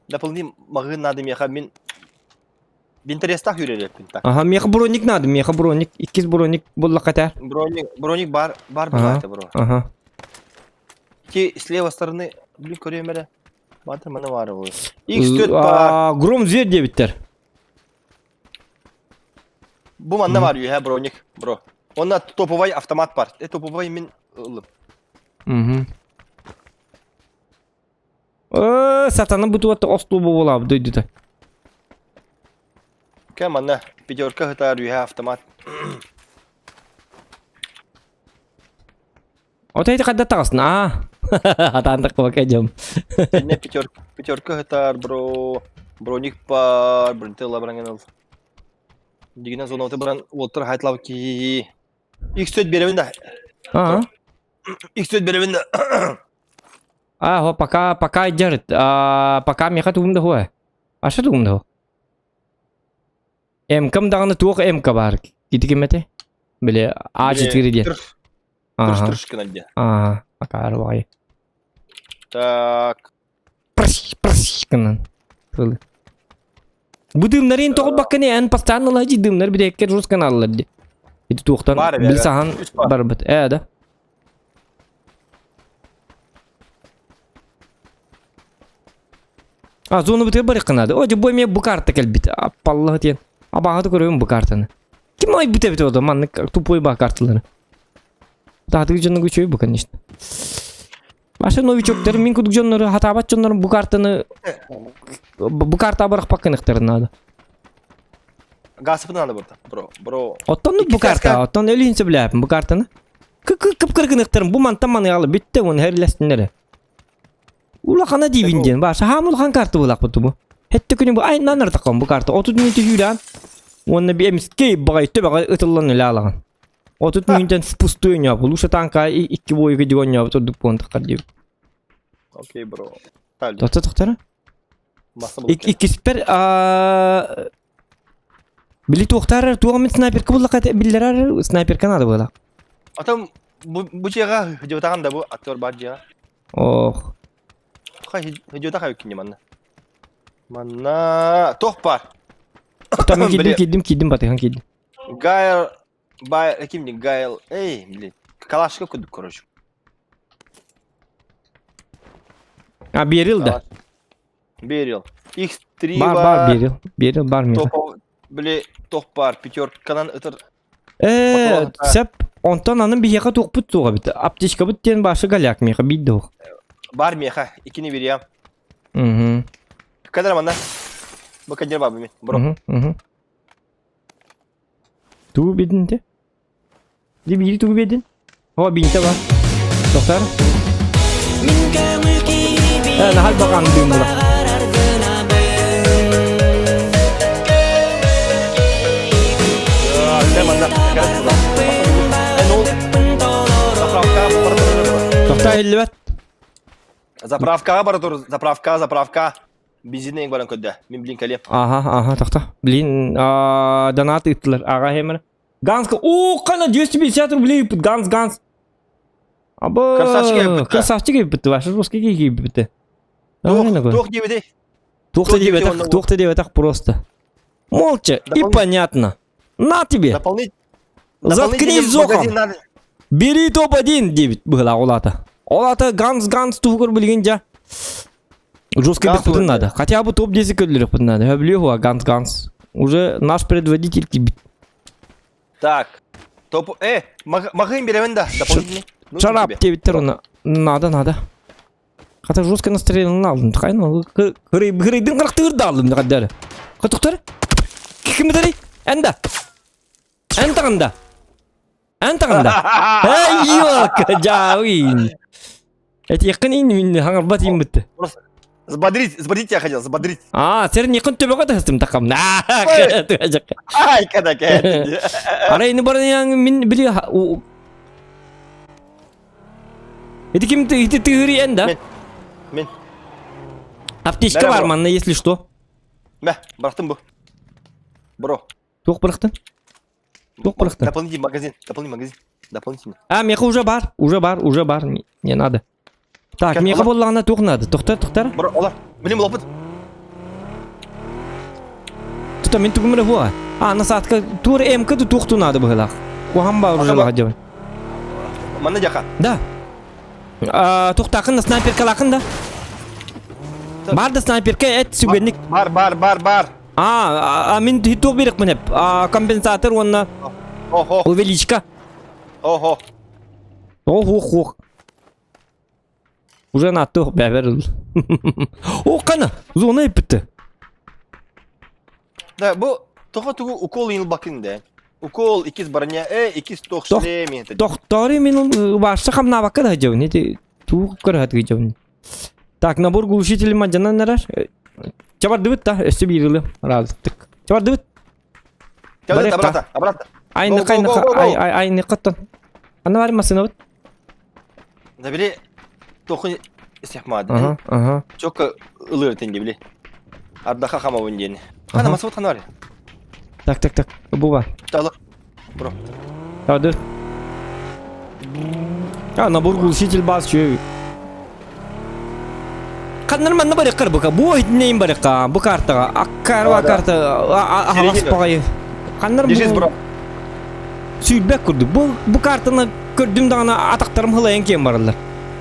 Дополнительный маҕын надо меха мин Бинтерестах үрелеппин так. Ага, меха броник надо, меха броник, иккис броник буллахха этэ. Броник, броник бар, бар бывает, бро. Ага. Ки с левой стороны, блин, көрөм эрэ. Батыр маны баар буолуо. X4 бар. Гром зверь диэбиттэр. Бу манна бар үһэ броник, бро. Онна топовай автомат бар. Э топовай мин ылым. Угу. Э, сатана бутуатта остуу буолаабыт дойдута. Кэ манна пятерка хытаар үһэ автомат. Ото ити хайда таҕысна аа. Атаан таккыбакка дьом. Инне пятерка пятерка хытаар бро. Броник бар, бронтелла баранган ыл. Дигинен зонаты баран уоттар хайтлап ки. X4 беребин да. Аа. X4 беребин да. А, хо, пока, пока идет. А, пока меха тугум да хуа. А что тугум да МК-м даҕаны туох МК баар? Ити ким этэй? Били А4 диэн. Тырш тырш гынан диэн. Аа, акаары баҕайы. Так. Прыщ, прыщ гынан. Тылы. Бу дымнарын тоҕолбаккын эн постоянно ылаһы дымнар бирэккэ рус каналлар ди. Ити туохтан Бар били саһан Үс бар. барбыт. Ээ да. А, зона бытыгар барыахха наада. О, дьэ, бу эмиэ бу карта кэлбит. Аппаллаһы диэн. Абааһыты көрөбүн бу картаны. Ким айбыт эбит ото маннык тупой баа карталары. Таатыгы дьонно үчүгэй бу, конечно. Баша новичоктар мин курдук дьоннору хатаабат дьоннору бу картаны бу карта бырахпакка ыныктарын наада. Гасыпы надо было. Бро, бро. Оттон бу карта, оттон өлүн сөбүлээпин бу картаны. Кып-кыргыныктарын бу мантан маныалы бүттэ уон херлэстиннere. Улахана диибин диэн баар. Саһаам улахан карта буолаахпыт бу. Хэтте күнү бу айнан ыртаккан бу карта. 30 мүнөтү сүүрээн. Уонна би эмискэ баҕай төбөҕө ытыллан үлэ алаҕын. 30 мүнөтөн впустую ойнообут. Лучше танка икки бойга диэн ойнообут ордук буолан таххар диэбит. Окей, бро. Тохто тохторо. Иккиспэр били туохтаар туох эмит снайперка буллахха биллэрэр снайперка надо было. Атам бу бу дьиэҕэ хидьотаҕын да бу аттыгар баар дьиэҕэ. Ох. Хидьотах эбиккин манна. Манна туох баар? Там киирдим киирдим киирдим батыһан киирдим. Гайл бай ким диэн Гайл эй блин калашка курдук короче. А Берил да. Берил. X3 Бар бар Берил. Берил бар миэхэ. Били тох бар пятерканан ытыр. Э, сөп. Онтон аны биһиэхэ туохпут суоҕа эбит. Аптечкабыт диэн башы голяк миэхэ биир да суох. Бар миэхэ, иккини бириэм. Угу. Кадр манна. Бу кадр бабы мин. Бро. Угу, угу. Тугу бидин те? Ди биири тугу биэрдин? О, биинтэ бар. Тохтар. Э, нахал баҕан дыым була. Тохтаа иһиллибэт. Заправкаҕа бара тур, заправка, заправка. Бензинин баран көрдө. Мин блин кэлиэм. Аха, аха, тохто. Блин, донат ыыттылар. Аҕа хемер. Ганска, о, кана 250 рублей ыппыт, Ганс, Ганс. Аба, Красавчик ыппыт. Красавчик ыппыт, ваше русский киһи ыппыт. Туох диэбитий? Туох да диэбэтэх, туох да диэбэтэх просто. Молча и понятно. На тебе. Заткнись, Зохом. Бери топ-1 диэбит быһылаах улаата. Ол ата Ганс Ганс туһугар билигин дьа. Жестко бихпытын надо. Хотя бы топ-10 көрдөрүөхпүтүн надо. Хөблүөх Ганс Ганс. Уже наш предводитель тибит. Так. Топ... Э, махын беремин да. Дополнительный. Шарап диэбиттер оны. Надо, надо. Хата жестко настроение алдым. Хайна, кырыйдын кырактыыр да алдым. Каддары. Кытыктар? Ким битери? Энда. Эн тагында. Эн тагында. Эй, ёлка, жауин. Этиэххин ин мин хаҥарбат иин бытты. Взбодрить, взбодрить я хотел, взбодрить. А, сэр никын төбөҕө тахыстым такам. Ай, когда Ара ини баран мин били Ити ким ити тыгыри эн да? Мин. Мин. Аптечка бар манна, если что. Мә, барахтым бу. Бро. Туох бырахтын? Туох бырахтын? Дополнительный магазин, дополнительный магазин. Дополнительный. А, меха уже бар, уже бар, уже бар, не, не надо. Так, меха боллаҕына туох надо? Тохтар, тохтар. Бро, олар. Блин, лопыт. Тута мин тугум эрэ хуа. А, насадка тур МК ту туохту надо быһылаах. Куһаҕан баар уже лаха Манна дьаха. Да. А, тухтаахын да снайперкалаахын да. Бар да снайперка эт сүгэнник. Бар, бар, бар, бар. А, а мин туох биэрэхпин эп. Компенсатор уонна Охо. увеличка. Охо. Ох, ох, ох. Уже на туох бэбэр. О, кана, зона эппитте. Да, бу тоҕо тугу укол ылбакын да. Укол иккис броня, э, иккис туох шлем. Тохтори мин башта хамнаабакка да дьэбин. Ити тугу көрөһөт дьэбин. Так, набор глушитель мадьанан эрэр. Чабардыбыт да, өссө биир ылы ыраазыттык. Чабардыбыт. Чабардыбыт, обратно, обратно. Айныка, айныка, ай, ай, айныкаттан. Ана бар масынабыт. Да били, тохун истихмады. Ага, ага. Чокка ылыр тенге били. Ардаха хамабын диэн. Хана масыбыт хана бар. Так, так, так. Бу бар. Талы. Бро. Тады. А, набор глушитель бас чү. Ханнар манна барыққар бұқа. Бу нейін барыққа. Бу картаға. Аккарва карта. Ахалас бағайы. Ханнар Держись, бро. Сүйбек көрдік. Бу, бу картаны көрдүм даҕаны атахтарым хылайын киэн бараллар.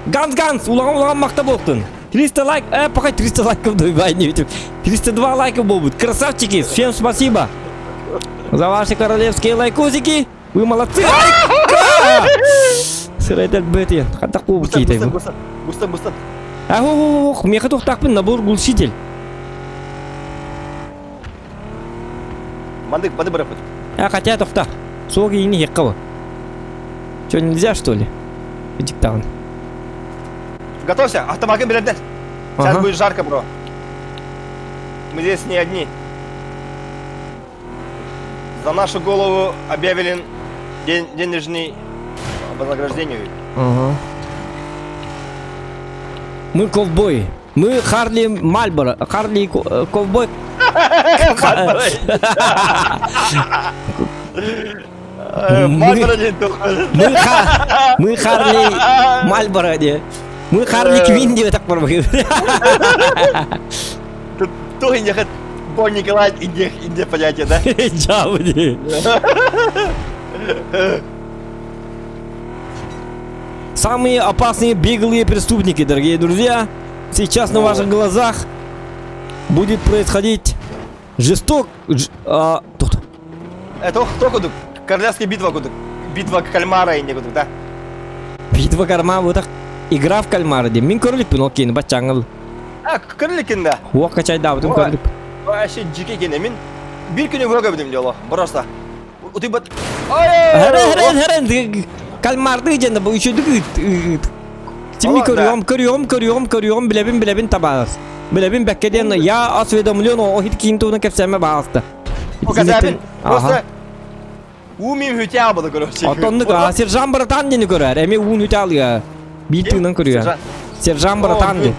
Ганс Ганс, улахан улахан махта буолтун. 300 лайк, э, пока 300 лайков дойбай не 302 лайка будут. Красавчики, всем спасибо за ваши королевские лайкусики. Вы молодцы. Сырайтал бөтен. Хата куб кейтэй. Бустан, бустан, бустан. Ах, меха тохтаахпын набор глушитель. Мандык, мандык бараппыт. А, хотя тохта. Суох иини хекка Что, нельзя, что ли? Диктант. Готовься, автомобиль билерден. Сейчас ага. будет жарко, бро. Мы здесь не одни. За нашу голову объявлен день, денежный вознаграждение. Ага. Мы ковбои. Мы Харли Мальборо. Харли ковбой. Мы Харли Мальборо диye. Мы Харли Квин диye так бар Тут то инде Бон Николай инде инде понятие, да? Жабы диye. Самые опасные беглые преступники, дорогие друзья. Сейчас на ваших глазах будет происходить жесток... Ж, а, Э, тох, тох кудук. Королевская битва кудук. Битва кальмара инне кудук, да? Битва кальмара бу игра в кальмара диэн. Мин көрүлүкпүн ол киини баччаҥыл. А, көрүлүккүн да? Уох качайдаабытын көрүлүк. Вообще дьикэ киэнэ. Мин бир күнү быһа көрбүтүм дьоло. Просто. Утуйбат. Хара хара хара кальмарды дьэнэ бу үчүдүк ыт. Тимми көрүөм, көрүөм, көрүөм, көрүөм, билэбин, билэбин табаарыс. Билэбин бэккэ диэн я осведомлен о хит киин туһунан кэпсээмэ баҕаста. Показабин. Просто уу мин хүтэ албада короче. Отоннук а сержант братан диэни көрөр. Эми уун хүтэ алыа. Биир тыынан көрүө. Сержант братан диэн.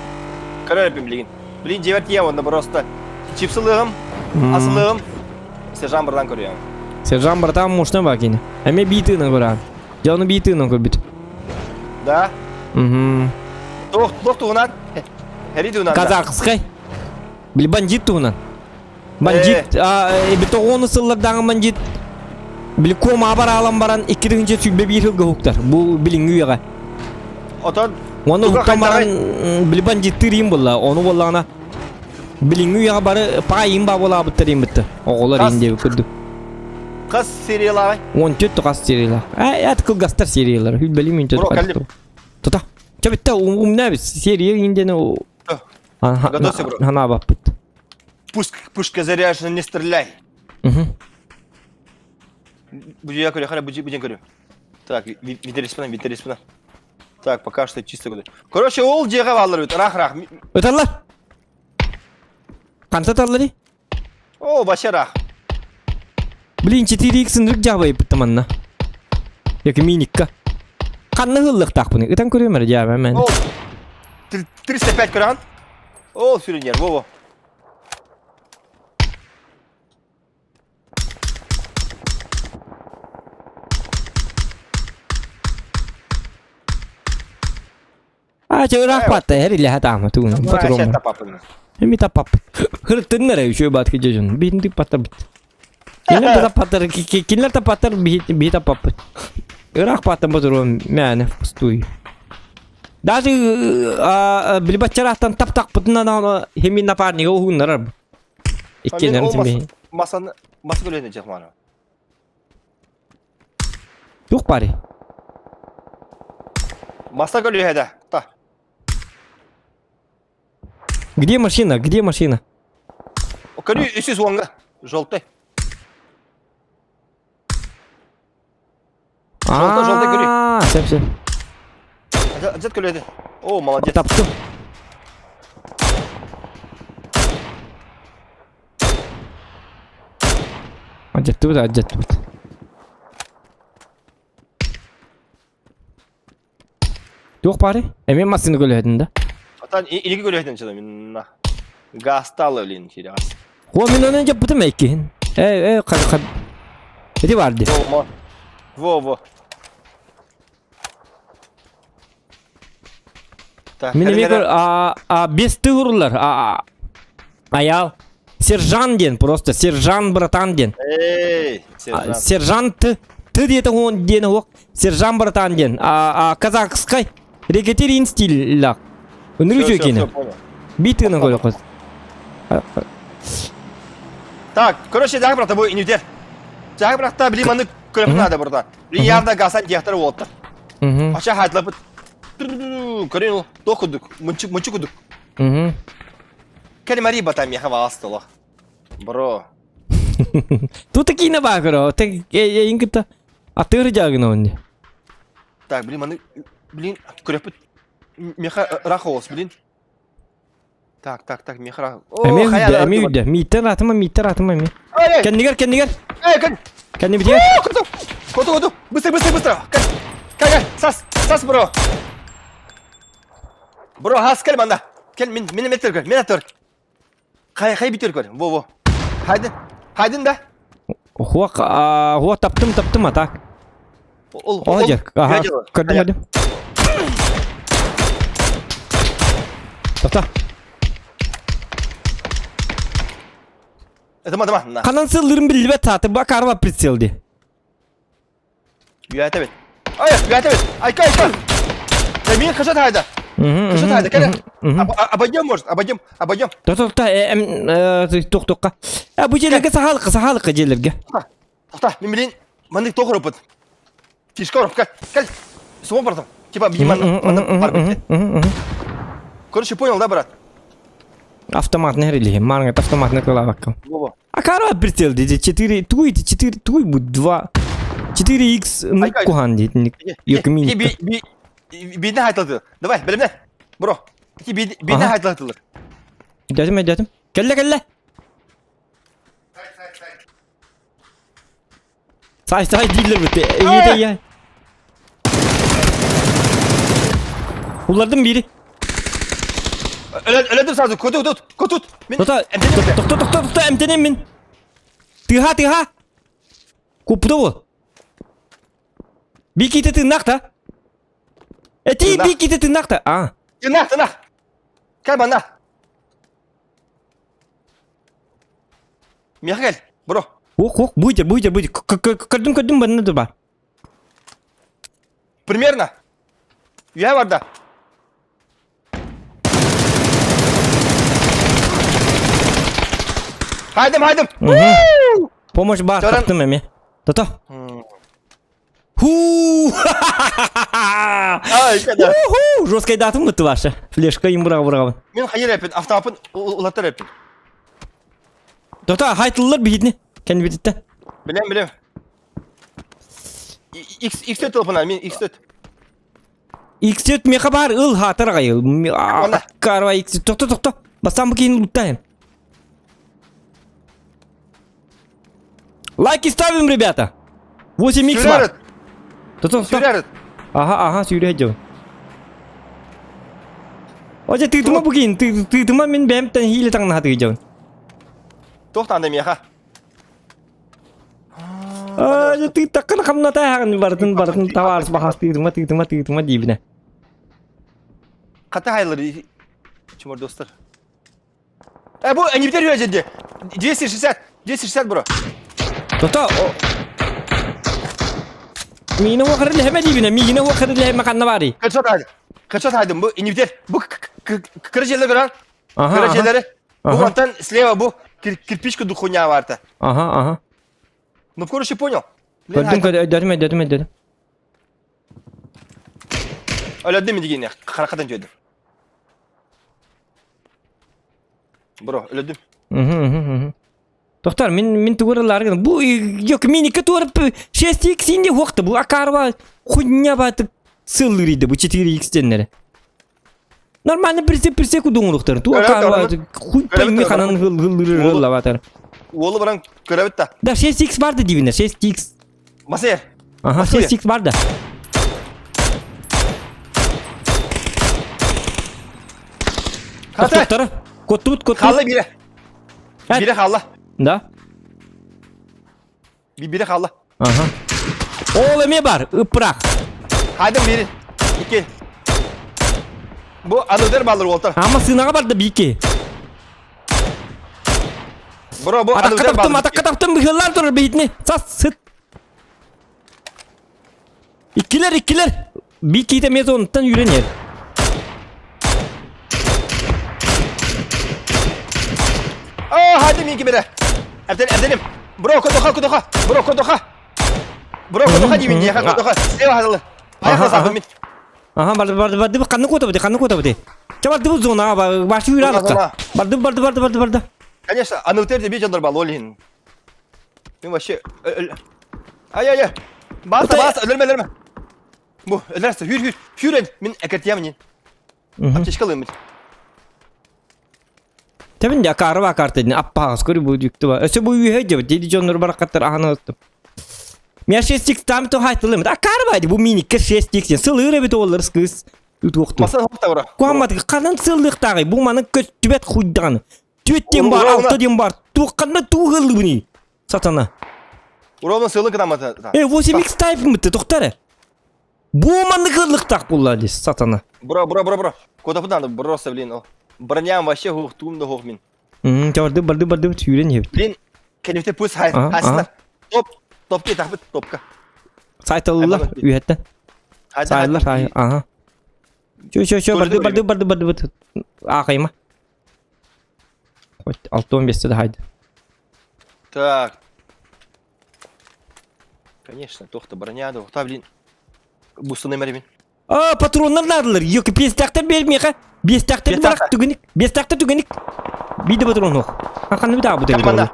Көрөр билигин. Блин, дьиэбэр тиийэ уонна просто чипсылыгым, асылыгым сержант братан көрүөм. Сержант братан мощно ба кини. Эми биир тыынан көрөр. Дьэ ону биир тыынан көрбүт. Да? Угу. Туох туох туһунан? Хери туһунан. Казахскай. Били бандит туһунан. Бандит, битоҕону сыллардааҕы бандит били куомаҕа бараалан баран 2021 сылга уһуктар. Бу билиҥҥи үйэҕэ. Отон Оны уһуктан баран били бандиттыыр иин буолла. Ону буоллаҕына билиҥҥи үйэҕэ бары паайын баа буолаабыттар иин бытта. Оҕолор иин диэбит курдук. Хас сериялааҕый? 14 хас сериялаах. Эт кылгастар сериялар. Хүлбэли мин Тута. Чэ бүтте умнабит. Серия иин диэн Готовься, бро. Ханаабаппыт. Пуск, пушка заряжена, не стреляй. Угу. Буду я көрю, халя, буду будем көрю. Так, винтереспина, винтереспина. Так, пока что чисто куда. Короче, ол дьиэҕэ бааллар эбит, рах-рах. Ыталлар. Ханта ыталлар О, вообще рах. Блин, 4x ынырык дьаабайбыт манна. Яки миникка. Ханна ыллыктаахпын? Ытан көрүөм эрэ дьаабай мен. О, 305 көрөҕүн? О, сюренер, во-во. А, чыраах патта, эр илэһэ таама тугун. Патрон. Эми тапап. Хыртыннар үчү бат кижежин. Бинди паттар бит. Кинилер да паттар, кинилер да паттар би тапап. Ыраах паттан патрон мэне пустуй. Даже билбатчараахтан таптакпытынан хемин напарнига уһуннарар. Иккиэннэрин симбиһин. Масаны маса көлөһүнэ дьахмана. Туох баарый? Маса көлүһэ да. Та. Где машина? Где машина? Көрүү үсүс уонга. Желтый. Желтый, желтый көрүү. Аа, сөп сөп. Ажат көлөдө. О, молодец. Таптым. Алдьаттыбыт, алдьаттыбыт. Туох баарый? Эмиэ массыына көлөһөтүн да? Атан илиги көлөһөтүн чыда мин Гасталы блин киирэ. О, мин онон дьаппытым эккиһин. Э, э, хар хар. Ити бар ди. Во, во, во. Мин эмиэ көр, а, а, без тыгырлар, а, аял. Сержант диэн просто, сержант братан диэн. Эй, сержант. Сержант ты, ты диэтэ уон диэн уох, сержант братан диэн. А, а, казахскай рекетирин стиль лак. Өнүрү үчүгэй Би тыынан көрөхөт. Так, короче, дагы брата бу инүтер. Дагы брата били маны көрөх надо брата. Били явно гасан диэхтэр уолаттар. Ача хайтлапыт. Көрүн токудук, мынчык мынчык кудук. Кэлимари бата меха ваастылах. Бро. Тут такие баа көрө. Тек эйин кытта атыыр жаагына онни. Так, блин, маны блин, көрөппүт. Меха рахоос, блин. Так, так, так, меха Эмиэ үйдэ, эмиэ үйдэ. Мииттэн атыма, мииттэн атыма эмиэ. Кэннигэр, кэннигэр. Эй, кэн. Кэннибитигэр. Коту, коту, коту. Быстро, быстро, быстро. Кэл, кэл, сас, сас, бро. Бро, хас кэл манда. Кэл, мин, мин эметер көр, мен атыр. Хай, хай битер көр. Во, во. Хайдын, хайдын да. Хуа, хуа таптым, таптым, а так. Ол, Ол дьэ, аха, көрдүм, көрдүм. Тоқта. Дыма, дыма, на. Ханан сыллырын биллибэт сааты, ба карва прицел ди. Үөтэ бит. Ай, үөтэ бит. Айка, айка. Да мин кышат хайда. Кышат хайда, кэлэ. Обойдем, может, обойдем, обойдем. Тоқта, эм, тоқтоққа. Ә, бу жерлерге сахалыққа, сахалыққа жерлерге. Тоқта, мен билин. Маннык тоҕо ороппут? Фишка ороп, кэл, кэл. Суон бардым. Типа, биһи манна, манна бар битте. Короче, понял, да, брат? Автоматный религия. Марнга автоматный кылавакка. Во-во. А кара прицел диде 4, туй 4, туй будет 2. 4x ну Ай, ай. кухан дейт. Yok Би, би, би, бине хайтылды. Давай, белемне. Бро. Ки би, бине Ага. хайтылды. Дядим, дядим. Кэллэ, кэллэ. Сай, сай дииллэр бит. Ийэтэ ийэ. Улардым бири. Өлөдүм сразу. Котут, котут, котут. Мин Тота, тохто, тохто, тохто, эмтенем мин. Тыха, тыха. Куппута ол. Биките тыыннаах та. Эти биките тыыннаах та. А. Тыыннаах, тыыннаах. Кэл манна. Миэхэ кэл, бро. Ох, ох, будете, будете, будете. Көрдүм, көрдүм, банна дуба. Примерно. Үһэ барда. Хайдым, хайдым. Помощь бар, таптым эми. Тото. Ху! Ай, када. Уху! Жесткой датым бытты ваша. Флешка им быраға быраға. Мен хайыр эппин, автомапын улаттар эппин. Тота, хайтыллар биһитини. Кэн бититте. Билем, билем. X X4 телефона, мен X4. X4 меха бар, ыл хатар ағай. Онда. Карва X4. Токто, токто. Бастан бу луттайым. Лайки ставим, ребята. 8 х бар. Тото, тото. Ага, ага, сүүрэ дьон. Оже тыытыма бу киин, тыытыма мин бэйэмтэн хиилэ таҥнаһа дьон. Туох таанда миэхэ? Аже тыыттаккына хамната хаҕын барытын барытын табаарыс бахас тыытыма тыытыма тыытыма диибинэ. Хата хайлар чумар достар. Э, бу энибитер үөжэдди. 260, 260 бро. Тота Миигин уохары лэһэмэ диибинэ, миигин уохары лэһэмэ ханна баарый? Хедшот хайдым. Хедшот хайдым. Бу инибитер. Бу кыра жерлер көрөн. Ага, Кыра ага. жерлери. Бу Ага. онтон слева бу кирпичка духуня барта. Ага, ага. Ну, короче, понял. Блин, Көрдүм, көрдүм, өйдөтүм, өйдөтүм, өйдөтүм. Өлөдүм дигине харакатын жөдүм. Бро, өлөдүм. Мгм, мгм, мгм. Тохтар, мин мин тугуралар гына. Бу yok миники туарып 6x инде хуакты. Бу акарба хуйня баты сыллыр бу 4x деннери. Нормально бирсе бирсе кудуңуруктар. Ту акарба хуй пойми ханан хыл хыл хыл лаватар. Уолу баран көрөбүт да. Да 6x барды дибине 6x. Масер. Ага 6x барды. Токтор. Коттут коттут. Халла бире. Бире халла. Да. Бире халла. Ага. Ол эме бар, ыпырак. Хайдым бири. Икки. Бу анудер баллар уолтар. Ама сынаға барды бики. Бро, бу Атакка анудер таптым, баллар. атакка таптым, быһыллар турар бейтини. Сас, сыт. Иккилер, иккилер. Биките мезонуттан үйренер. Аа, хайдым инки бире. Әбден, әбденим. Бро, кодоха, кодоха. Бро, кодоха. Бро, кодоха деймин, яха, кодоха. Слева хазылы. Аяқта салдым мен. Ага, барды, барды, барды, қанны кота бді, қанны кота бді. Ча барды бұл зона, башы үйрі алыққа. Барды, барды, барды, барды, барды. Конечно, анутер де бейджандар бал, олин. Мен вообще... Ай-ай-ай. Баса, баса, өлерме, өлерме. Бу, өлерсе, хүр, хүр, хүр, мен әкертиямын. Аптечка алыйм. Тэбин дя карва карта дин аппаас көрү бу жүктү ба. Өсө бу үйе жеп деди жоннор баракаттар аханы өттүм. Мен 6x там то хайтылым. А карва ди бу миникке 6x сылыр эбит олар кыз. Үт Маса хопта бара. Куамат канан сылдыктагы бу маны көз түбет хуйдаган. Түбеттен бар, алты ден бар. Туакканда тугылы буни. Сатана. Уровна сылы кыдамата. Э 8x тайп мытты токтары. Бу маны кылыктак булла сатана. Бро, бро, бро, бро. Куда надо бросо, блин. Броням вообще хух, тум да хух мин. Барды, барды, барды, сүйрен ебит. Блин, кенефте пус хай, хайсына. Топ, топке тахбыт, топка. Сайталылар, үйәттен. Сайлар, сай, ага. Чө, чө, чө, барды, барды, барды, барды, барды. Ақайма. Хоть 6-15 де хайды. Так. Конечно, туох да броня да, та блин. Бустаны мэрибин. А, патроннар наадалар. Йоки, биэстээхтэр биэр миэхэ. Биэстээхтэр барах түгүник. Биэстээхтэр түгүник. Биир да патрон суох. Ханна бит аабыт эбит Манна.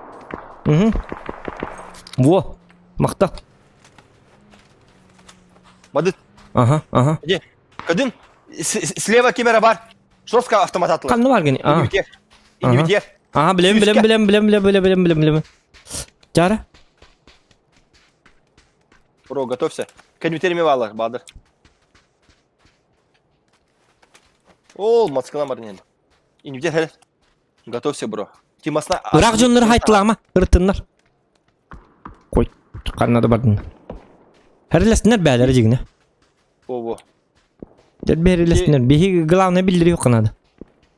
Угу. Во, махта. Мадыт. Ага, ага. Где? Кадын, слева кемера бар. Жестко автомат атылар. Ханна бар гини? Ага. Инибитер. Инибитер. Ага, билем, билем, билем, билем, билем, билем, билем, билем, билем. Чара. Бро, готовься. Кэннүтерими баалар, Баадыр. Ол, мацкалам бар нен. Инибитер хэл. Готовься, бро. Тимасна... Ыраах дьоннор хайтылаама, ырытыннар. Кой, ханна да бардын. Хэрилэстинер бээлери дьигинэ. Во-во. Бэрилэстинер. Биһиги главное биллери yok надо.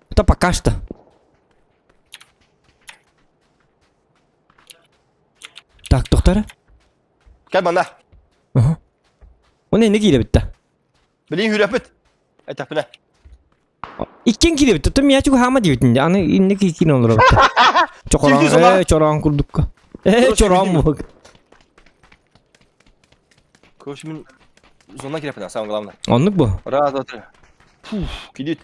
Это пока что. Так, доктора. Кэл манна. Аха. Оны не киирэ бүтэ? Билин хүрөпүт. Этэхпинэ. Иккен киирэ бүтэ. Том мячугу хаама диэбитин. Аны инне киин олоро бүтэ. Чокорон, э, чороон курдукка. Э, чороон буок. Короче, мин зона кирэппин, самое главное. Оннук бу. Раз, два, три. Фух, кидит.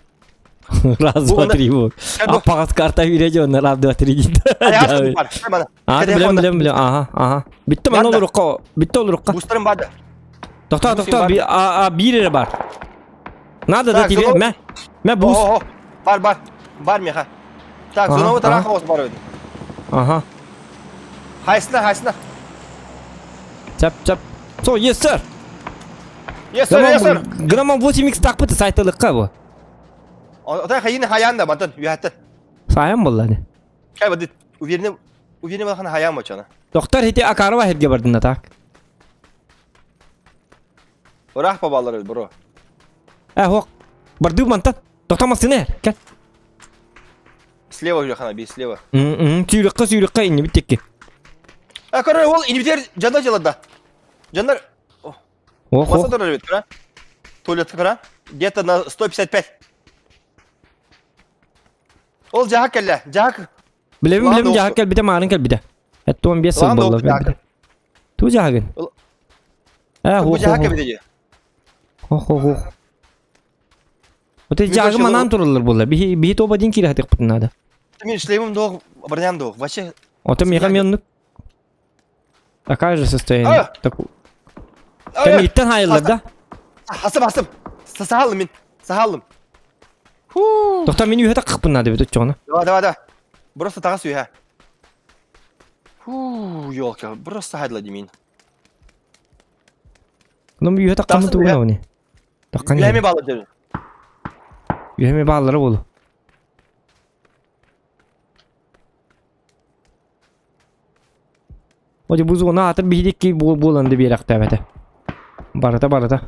Раз, два, три, буок. Аппаҕас карта биирэ дьонно раз, два, три диит. А, билем, билем, билем. Ага, ага. Бүтте манна олорукка. Бүтте олорукка. Бустерым барды. Тохтоо, тохтоо, а, биир эрэ бар. Надо да тебе, мэ. Мэ бус. Бар, бар. Бар меха. Так, зонову тараха ос бар ödü. Ага. Хайсына, хайсына. Чап, чап. So, yes sir. Yes sir, yes sir. Грамма 8x такпыты сайтылыкка бу. Ота хайын хаян да мантан үһәттен. Сайан болла не. Кай бадыт. Уверен, уверен балхан хаян бочана. Доктор хити акарова херге бардын так. Ыраах бабалар бро. Э, хок. Барды мантан. Токтомасына кел. Слева хана би слева. Сүүрүккэ сүүрүккэ инни биттикки. А короче, ол инвитер жандар жалада. Жандар. Ох, Маса турар бит, кара. Туалет кара. Где-то на 155. Ол жаһак кэллэ. Жаһак. Билэбин билэбин жаһак кэлбитэ маарын кэлбитэ. Это 15 сыл буолла. Ту жаһагын. Э, Бу жаһак кэлбитэ дии. Ох, ох, ох. Вот эти жагы манан тураллар буолла. Биһи биһи тоба дин киирэ хатыахпытын наада. Мин шлемим дуох, броням дуох. Вообще. Ото миэхэ меннук. Такая же состояние. Так. Кэмиттэн хайыллар да? Хасым хасым. Сахалым мин. Сахалым. Тохтоо мин үһэ таккыппын наада бит оччоҕуна. Давай, давай, давай. Просто таҕас үһэ. Фу, елка, просто хайдла димин. Ну үһэ таккаммын тугуна уни. Таккан Үһэми баалар дебин. Үһэми бааллара буолу. Оди бу зона атыр биһидикки буолан да биэрэхтээбэтэ. Барыта барыта.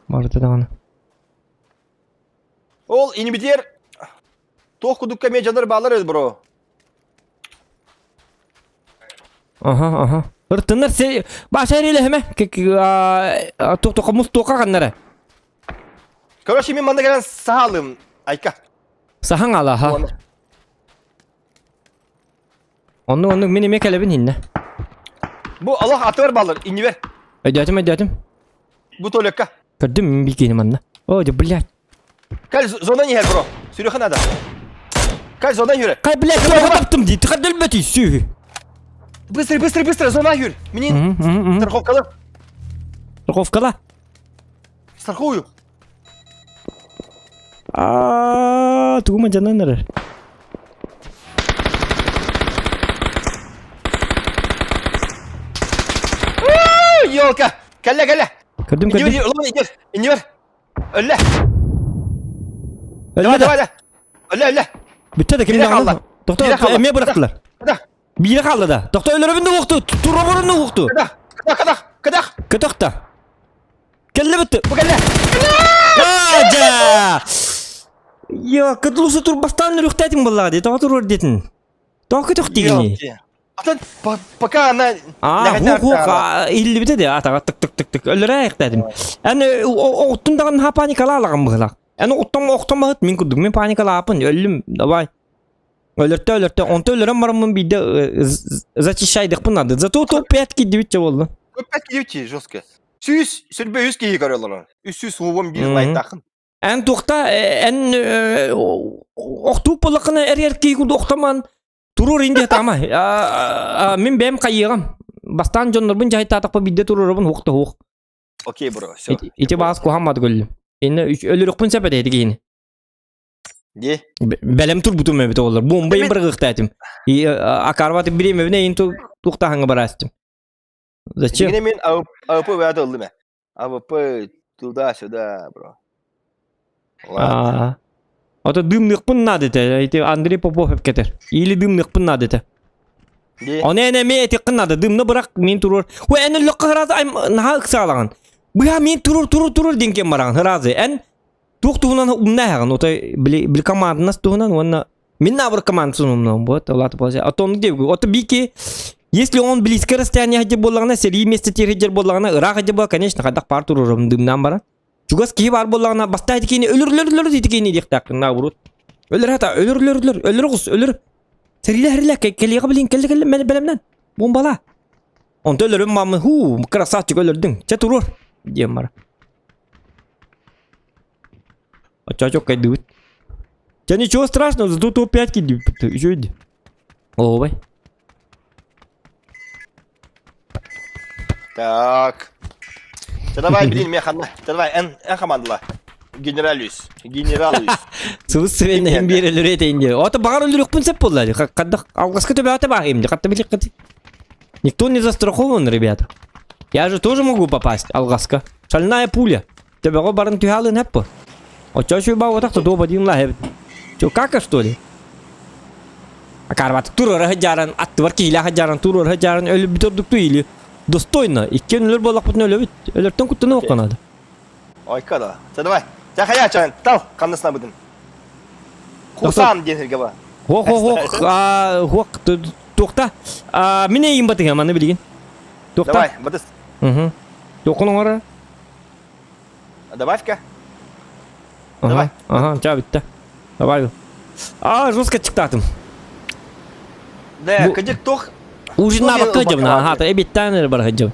Барыта даҕаны. Ол инибитер туох кудукка эмиэ дьоннор баалар эбит бро. Аха, аха. Ыртыннар се баша эрилэһэмэ туох мус туока ханнара. Короче, мен манна кэлэн саалым айка. Саһаң алаха. Онну онну мин эмиэ кэлэбин иннэ. Бу Аллах атыгар баалар, иннибер. Өйдөөтүм өйдөөтүм. Бу туалекка. Көрдүм мин бикини манна. О, дьэ, блядь. Кэл зона иһэр бро. Сүрүхэ надо. Кэл зона иһэр. Кай, блядь, тоҕо таптым дии. Тыхадылбэти сүһү. Быстро, быстро, быстро, зона иһэр. Минин страховкала. Страховкала. Страхую. Аа, тугу мадьанан эрэр. Елка! Кэллэ, кэллэ! Көрдүм, көрдүм. Иди, иди, Өллө! Давай, давай, давай! Өллө, өллө! Бүттэ да ким даҕаны. Тохто, эмиэ бырахтылар. Биирэ хаалла да. Тохто өлөрөбүн да уохту, туруорун да уохту. Кыдах, кыдах, кыдах. Көтөх да. Кэллэ бүттэ. Бу кэллэ. Аажа! Я, кытлусы турбастан үрүхтээтиҥ буоллаҕа дии, тоҕо туруор диэтин. Тоҕо көтөх дигини? Атын пока она Аа, хук хук иһиллибитэ де атаҕа тык тык тык тык өлөрө айахтаатым. Эн оҕуттун даҕаны ха паникалаалаҕым быһылаах. Эн оҕуттан охтон баһыт мин курдук мин паникалааппын өллүм давай. Өлөртө өлөртө. Онто өлөрөн бараммын биирдэ зачищайдыхпын надо. Зато топ-5 киирдибит чэ буолла. Топ-5 киирдибит жестко. Сүүс, сүрбэ үс киһи көрөлөр. 311 лайктаахын. Эн туохта эн охтууп буоллаххына эр киһи курдук охтоман туруор инде таама. Мин бэйэм хайыаҕым. Бастаан дьоннорбун дьаһайтаатахпа биирдэ туруорабын уох да уох. Окей, бро, все. Ити баас куһааммат көллүм. Инне өлөрөхпүн сөп этэ киһини. Ди. Бэлэм турбутум эбит олар. Бомба им быргыхтаатым. И акарбат биремебине ин туохтаһаҥа бараастым. Зачем? Дигине мен АВП бэйэтэ ыллым ээ. АВП туда-сюда, бро. Ладно. Ото дымныхпын надо этэ. Ити Андрей Попов эпкетер. Или дымныхпын надо этэ. Оны эн эмиэ этиххин надо. Дымны бырах мин туруор. Ой эн өллөххө ыразы наһаа ыксаалаҕын. Быһа мин турур турур турур диэн кем бараҕын ыразы. Эн туох туһунан умна эһэҕин. Отой били били команднас туһунан уонна Мин набор командасын умнуом вот, улаата болса. А то он где? Ото бики, если он близкое расстояние хадьыр буоллаҕына, сэрии миэстэтигэр хадьыр буоллаҕына, ыраах хадьыр буолла, конечно, хайдах паар туруорум дымнаан баран. Чугас киһи баар буоллаҕына, бастаан ити киһини өлөр өлөр өлөр ити киһини диэхтээхпин, наоборот. Өлөр хата, өлөр өлөр өлөр, өлөр оҕус, өлөр. Сэрилэ сэрилэ, кэлиэҕэ билин, кэллэ кэллэ, бэлэмнэн. Бомбала. Онто өлөрүм мамы, хуу, красавчик өлөрдүҥ. Чэ туруор, диэн бара. Оччочок кайдыбыт. Чэ ничего страшного, зато топ-5 киирдибит. Үчүгэй Ообай. Так. Чэ давай, блин, мен ханна. Чэ давай, эн, эн командала. Генералюс. Генералюс. Сылыс сибэннэһин биэр өлөрү этейин диэ. Ото баҕар өлөрүөхпүн сөп буолла. Хаддах алгаска төбөтө баахым ди. Хатта билик Никто не застрахован, ребята. Я же тоже могу попасть, алгаска. Шальная пуля. Төбөҕө баран түһаалын эппо. Оччо сүбэ отах то дуоба дин лаһэбит. Чо кака что ли? Акарбат туруора сылдьааран аттыбар киһилээх сылдьааран туруора сылдьааран өлүбүт ордукту или достойно иккиэн өлөр буоллахпытына өлөбүт өлөртөн куттаныахха наада. Ойка да. Чэ давай. Чэ хайа чан тал ханнасына быдын. Кусан диэн сиргэ ба. Хо хо хо а хо туохта а мин эйим батыга маны билигин. Туохта. Давай, батыс. Угу. Туохун оҥорор? Добавь-ка. Ага, Давай. ага, чаа бүтте. Добавил. А, жестко чыктаатым. Да, Бу- кыдьык туох Ужин Туох навыкка ылбакка дьабына, баар аха, эбиттаан эрэ бар дьабын.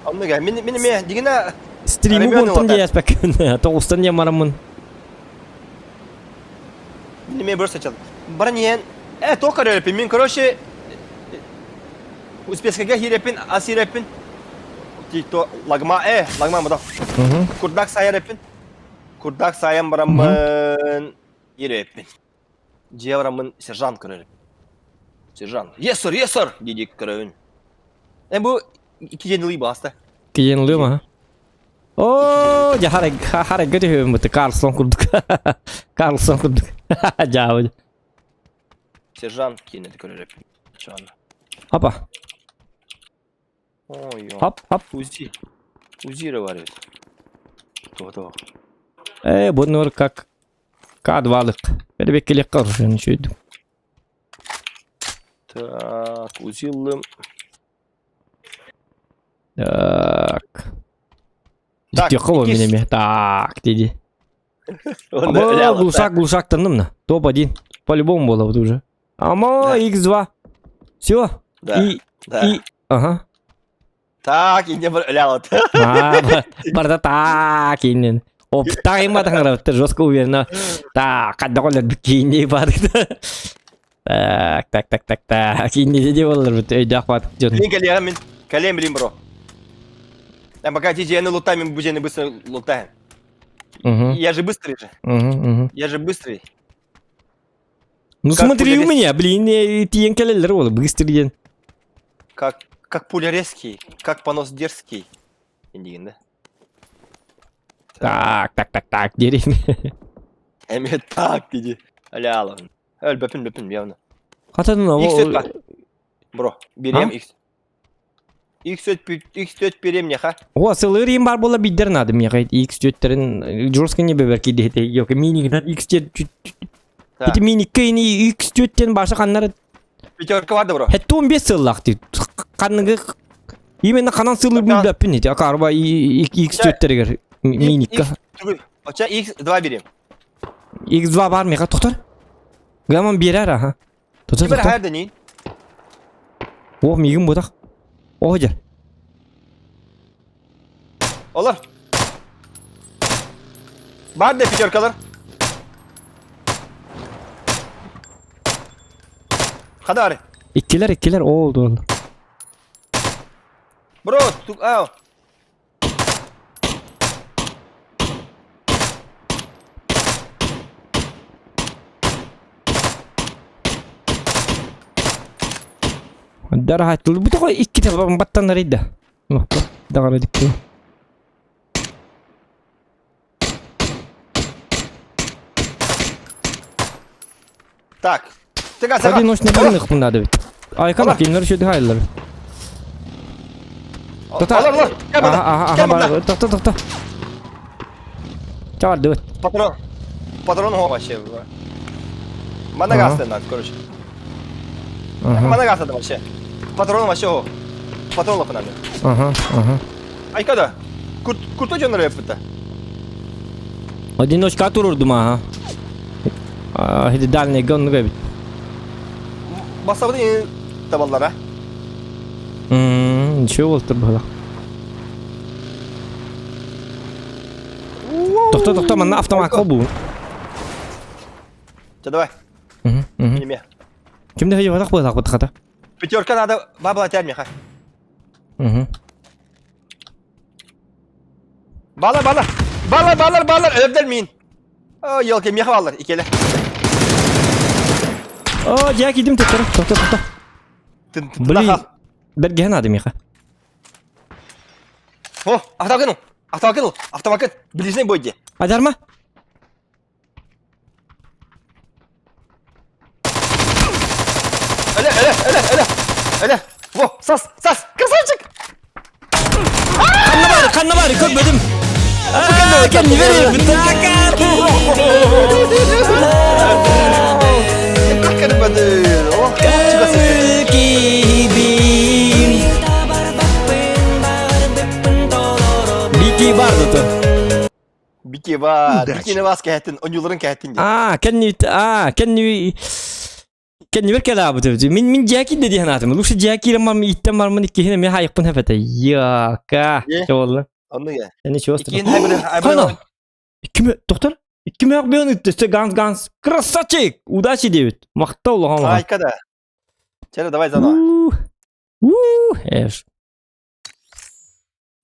Оннуга, мин мин эмиэ дигинэ Стриму Ребята, буонтан вот диэспэккин, тоҕустан диэн бараммын. мин эмиэ бөр сачал. Баран иһэн, э, туох көрөрөппүн, мин, короче, Успескайга хиирэппин, ас хиирэппин. То лагма, э, лагма мадам. Курдак сайар эппин. Курдак сайан бараммын ирэппин. Дьиэ бараммын сержант көрөр. Сержант. Yes sir, yes sir диdik көрөбүн. Э бу ики дьиэни ылый бааста. Киен ылыам аха. Оо, дьэ харай харайга түһүөм быты Карлсон курдук. Карлсон курдук. Дьаабы. Сержант киинэти көрөр эппин. Чаана. Апа. Ой, Хоп, хоп. Узи. Узира бар эбит. Того-того. Э, бу как К2-лык. Бэрбеккелек уже ничего. Так, узи ыллым. Так. Так, Тихо иккис. меня. Так, диди. Онно Аба, өлө глушак, глушак на. Топ-1. По-любому было вот уже. Ама, Да. X2. Все. Да, И, да. и, ага. Так, инде бір өлө алат. А, барда так, инен. Оп, так им батаңыр, жестко уверенно. Так, қадда қолар бикини бар. Так, так, так, так, так. Инне де болар бит, өйдәк бат. Мин кэлиэҕим мин. Кэлиэм билим бро. Я пока ти дьиэни лутаем, мин бу дьиэни быстро лутаем. Угу, Я же быстрый же. угу, угу. Я же быстрый. Ну Как смотри пуля у меня, блин, тиен кэлэллэр ол, быстрый ден. Как, как пуля резкий, как понос дерзкий. Индигин, да? Так, так, так, так, дерим. Эми так диди. Аля Өл бөпүн бөпүн явно. Хатан X4 бар. Бро, берем X. X4 X4 берем неха. О, сылырым бар бола биддер надо мне хайт X4-терин жестко не бебер киди Yok, мини X4 Так. Ити мини кыйни X4-тен башы каннары Пятерка бар да бро. Хэтте 15 сыллах ди. Канныгы именно канан сылыр Да. билбеппин ити. Акарба X4-тергер миникка. Оча X2 берем. X2 бар меха токтор. Гаман берер аха. Тото Ким эрэ тото. хайар да нин. О, миигин бутах. О, дьэ. Олор. Бар да пятеркалар. Хадары. Иккилэр, иккилэр, ол дуон. Бро, тук ау. Дараһаттыл бу тоҕо иккитэ баттанар да. Даҕара дикки. Так. Одиночный буйных надо ведь. Айкана кинилер еще дыхайлар. Тота. Ага, ага, ага, тохто, тохто. Чавар дыбыт. Патрон. Патрон ho вообще. Мана гастен короче. Мана гастен вообще. Патрон вообще ho. Патрон лапын Ага, ага. Айкада. Курт курто дьоннор эппитэ. Одиночка турурдум аха. Хиди дальний гонну эбит. Басабыны табаллара. Мм, ничего болтыр бала. Тохто, тохто, манна автомат бу. Чэ, давай. Неме. Кимде хойу батак буолак бутхата. Пятерка надо бабла тян меха. Угу. Балар, балар. Балар, балар, балар. Өлөрдөл мин. О, елки, меха балар. Икеле. О, я кидим төттөрө. Тохто, тохто. Блин. Бергеһин ады меха. О, автомат Автомат автомат Ближний бой де. Адарма? Öyle, öyle, öyle, öyle. Öyle. Во, сас, сас, красавчик! Ханна бары, ханна бары, көрбөдүм. Кэнни бери, Бики бар зато. Бики ба, Удачи. бикини вас кэһэтин, онюларын кэһэтин диэн. Аа, кэнни аа, кэнни кэнни бер кэлаабыт эбит. Мин мин Джеки да диэн аатым. Лучше Джеки бармын, иттен бармын, иккиһин эмиэ хайыкпын хэпэтэ. Яка. Е. Чолла. Онну я. Эни чего Иккиэн хайбыры Хана. Иккиме, доктор? Иккиме ак бен үттөстө ганс ганс. Красавчик! Удачи дебит. Мактау улахан улахан. Айка да. Чere давай заново. У, эш.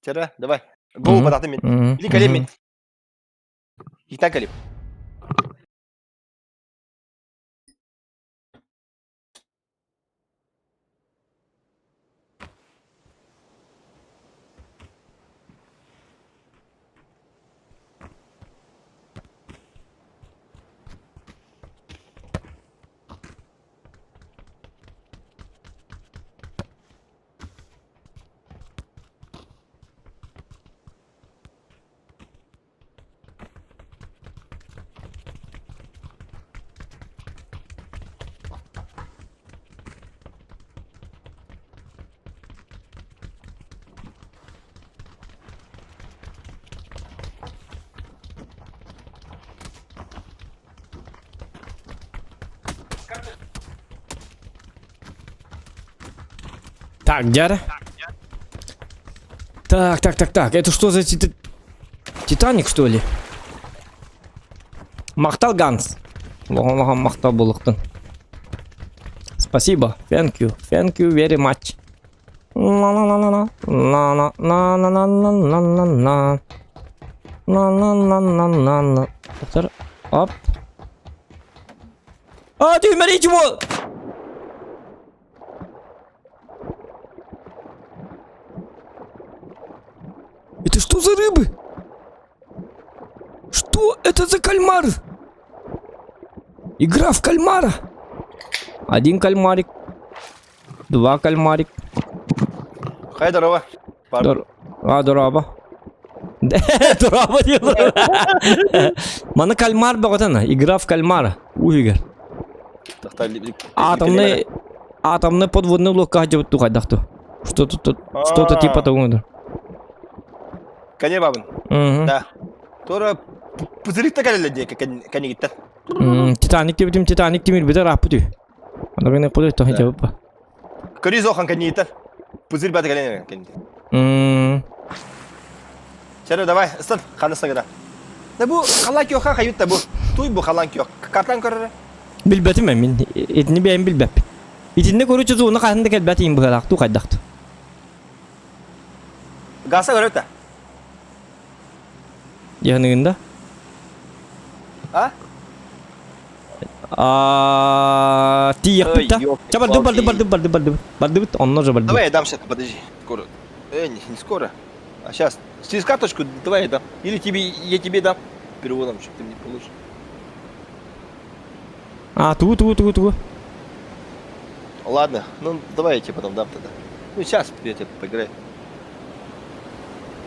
Чere давай. Гол бататы мен. Или калем мен. Ита калем. Так, дядя. Так, так, так, так. Это что за тита... Титаник, что ли? Махтал Ганс. Лохан махтал булуктун. Спасибо. Thank you. Thank you very much. Ла-ла-ла-ла-ла. Ла-ла-ла-ла-ла-ла-ла-ла. Ла-ла-ла-ла-ла-ла. Доктор. Оп. А, ты смотри, чего? Это что за рыбы? Что это за кальмар? Игра в кальмара. Один кальмарик. Два кальмарик. Хай, здорово. Дор... А, дороба. Дороба делаю. Мана кальмар бөгөтөн. Игра в кальмара. Уигер. Атомный... Атомный подводный лодка деп тухайдахту. Что-то тут... Что-то типа того. Кане бабын. Да. Тора пузырик та калеле де канигиттер. Титаник деп Титаник демир битер аппы. Онно кудай тоһи жабыппа. Көрүз охан кэнниитен. Пузырь баты кэлэн кэнниитен. Мм. Чэрэ, давай, ыстан, ханна сагыда. Да бу халан киоха хайют да бу. Туй бу халан киох. Картан көрөрө. Билбэтим мен. Итини бэйэм билбэппин. Итинне көрүчү зууна хаһан да кэлбэт иин быһалаах туу хайдахту. Гаса көрөтө. Яныгында? А? А, тиийэхпит да. Ча барды барды барды барды барды бардыбыт онно же барды. Давай я дам сейчас, подожди. Скоро. Э, не, не скоро. А сейчас. Через карточку давай я дам. Или тебе, я тебе дам. Переводом, чтобы ты мне получишь. А, ту ту ту ту. Ладно, ну давай я тебе потом дам тогда. Ну сейчас я тебе поиграю.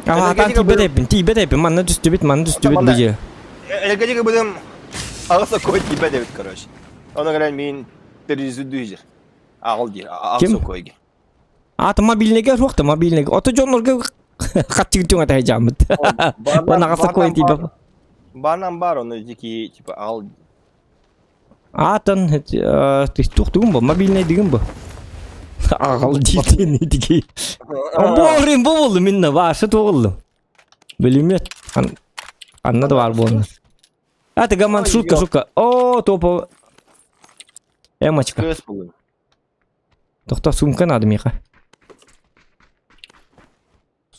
Ага, там тиибэт эппин, тиибэт эппин, манна түстүбүт, манна түстүбүт быжы. Энергетика будем аҕыс кой тиибэт эбит, короче. Оны гынан мин перезудуйжер. Аҕал диир, аҕыс койги. Аты мобильныйга суох да мобильныйга. Ото дьоннорго хаттыгын түҥ атаһы жааммыт. Уонна аҕыс кой тиибэт. Барнан бар, оны дики типа аҕал Аатын туох тугун бу мобильный дигин бу. Аҕал диитин итики. Бу бу болду минна башы туоллум. Билимет. Анна да бар буолна. А ты гаман шутка шутка. О, топо. Эмочка. Тохто сумка надо миха.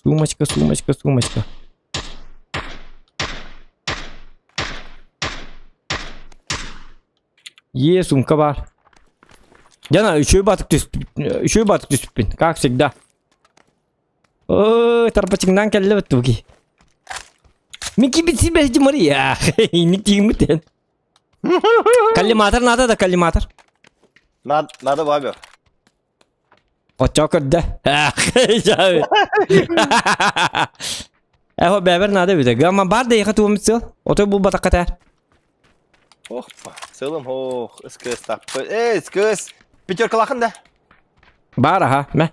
Сумочка, сумочка, сумочка. Е, сумка бар. Яна, үчүгэй батык түспүт, үчүгэй батык түспүппүн, как всегда. Ой, тарпачыҥнаан кэллэ баттуги. Мин кибит сибэһи Мария. Инник тииммитен. Коллиматор надо да коллиматор. Надо, надо бабе. Оччоо көрдө. Эхо бэбэр надо бите. Гамма бар да ехать туом сыл. Отой бул батакка тär. Ох, сылым ох, СКС таппы. Эй, СКС. Пятерка лахын да. Бар аха, мэ.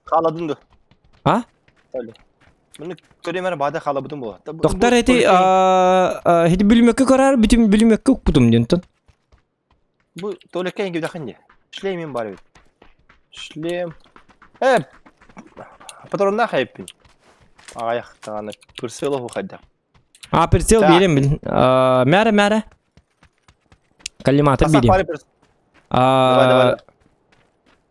Халадын ду. А? Мені көремер бада халабытым була. Доктор эти эти бүлмөккө көрөр бүтүн бүлмөккө укпутум диэн Бу туалекка эҥин кимдэххин дии. Шлемим баар эбит. Шлем. Э, патроннаах эбиппин. Аҕыйах даҕаны прицел оһуохайдаах. А, прицел Так. биэрэн бил. А, Мээрэ, мээрэ. Коллиматор Тасах биэриэм. баар прицел. Давай, давай. А,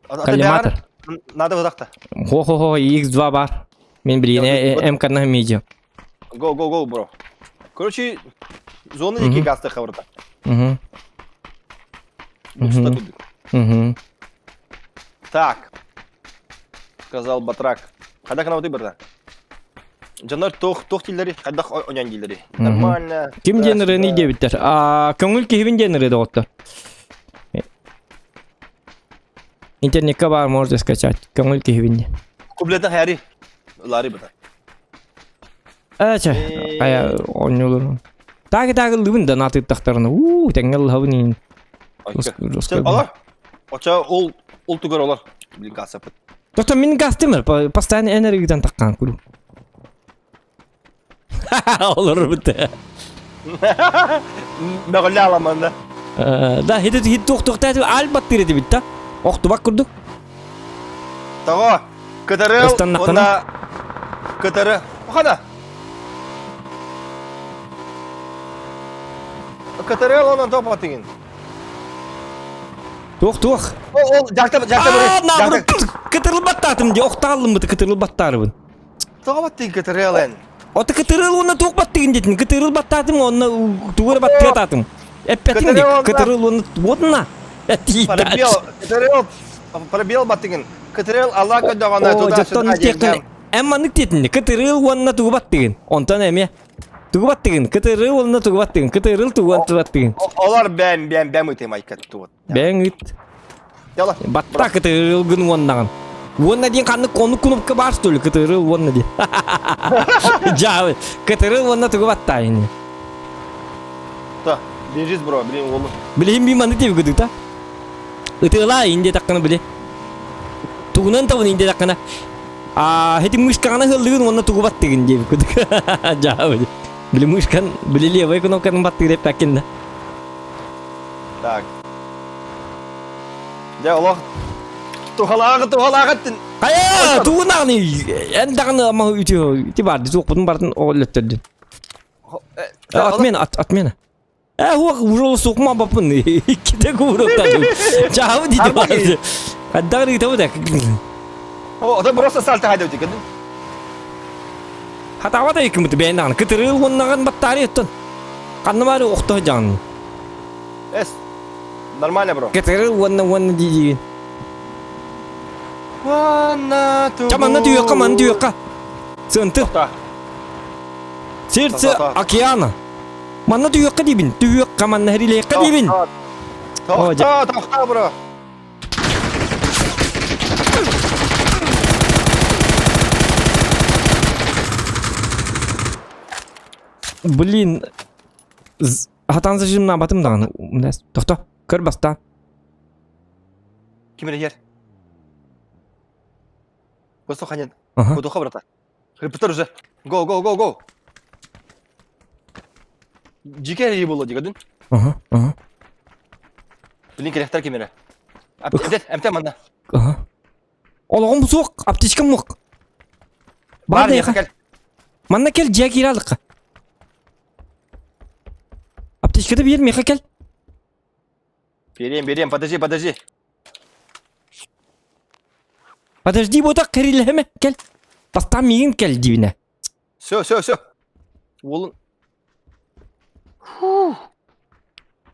А- а Коллиматор. бэҕэр Надо быдахта. Хо-хо-хо, X2 бар. Мен билине М-кана медиа. Го, го, го, бро. Короче, зона диэки газты хабырда. Угу. Уста курдук. Угу. Так. Сказал Батрак. Хайдах гына барда? Дьоннор туох туох дииллэри, хайдах онян дииллэри. Нормально. Ким диэн ырыаны диэбиттэр? А, көҥүл киһибин диэн ырыа доҕоттор. Интернетка баар можете скачать. Көҥүл киһибин диэн. Кублетен хайари. Лари бата. Ача, ая оонньуулар. Таги таги лыбын да наатыттахтарына. Уу, тэҥҥэ ыллаһабын иин. Олар. Оча ол ол тугар олар. Блин, гасапыт. Доктор, мин гастымыр, постоянно энергиядан таққан күлу. Олар бітті. Мөҕүллэ аламанда. Да, хит хит туох-туохтааты албаттыр этибит да. Охтубак курдук. Тоҕо? Кытары Ыстаннаххына? уонна кытары хана. Кытары онон топатыгын. Туох-туох. Ол ол жакта жакта Аа, наоборот, кытырылбаттаатым дии, охтааллыммыты кытырылбаттаарыбын. Тоҕо баттыгын кытары ылен? Ото кытырыл уонна туох баттыгын диэтин, кытырыл баттаатым уонна тугу эрэ баттыатаатым. Эппэтиҥ дии, кытырыл уонна уонна Пробел, кытырыл, пробел баттыгын. Кытырыл Алла көрдөҕүнэ туда сюда диэн. Эн маннык диэтинни, кытырыл уонна тугу баттыгын. Онтон эмиэ тугу баттыгын, кытырыл уонна тугу баттыгын, кытырыл тугу баттыгын. Олар бэм бэм бэм ытым айкат туут. Бэйэҥ ыыт. Батта кытырылгын уоннаҕын. Уонна диэн ханнык оннук кнопка баар что ли кытырыл уонна диэн. Дьаабы. Кытырыл уонна тугу баттаайын. Та, держись, бро, блин, уолу. Билиһин би маннык диэби кыдыта. Ытыалаа ин диэтэххинэ били. Тугунан табын ин диэтэххинэ. А, хити мышкаҕына хыллыгын уонна тугу баттыгын диэби кыдык. Дьаабы. Били мышкан, били левая кнопканы баттыыр эппэккин да. Так. Дьэ олох туһалааҕы туһалааҕы эттин. Хайа, тугунаҕыный? Эн даҕаны ама үтүө ити баар суохпутун бартын оҕоллөттөрдүн. Отмена, отмена. Э, хуох уже суохма баппын. Иккитэ кууруктан. Чаабы диди баар. Хаддагыр ыытабы да. О, это просто сальто хайда үтү кэдин. Хатаабат айыккымыт бэйэн даҕаны кытырыыл уоннаҕын баттаары оттон. Ханна баары охто дьаҕын. Эс. Нормально, бро. Кытырыыл уонна уонна дии Уонна Ча манна түһүөххэ, манна түһүөххэ. Сыанты. Сердце океана. Манна түһүөххэ диибин. Түһүөххэ, манна хэрилиэххэ диибин. Тохтоо, тохтоо, бро. Блин, хатан зажимнаабатым даҕаны. Тохто, көр баста. Ким эрэ Госоханин. Кудуха брата. Хрипытар уже. Го, го, го, го. Дьике эрии буолла дигадын. Ага, ага. Блин, керехтер ким эрэ. Аптечка, эмте манна. Ага. Олоҕум суох, аптечкам муох. Бар кел. Манна кел, дьиэ киирэ алыкка. Аптечката биэр миэхэ кел. Берем, берем, подожди, подожди. Подожди, буотах кэрилэһэмэ, кэл. Бастаан миигин кэл диибинэ. Все, все, все. Уолун.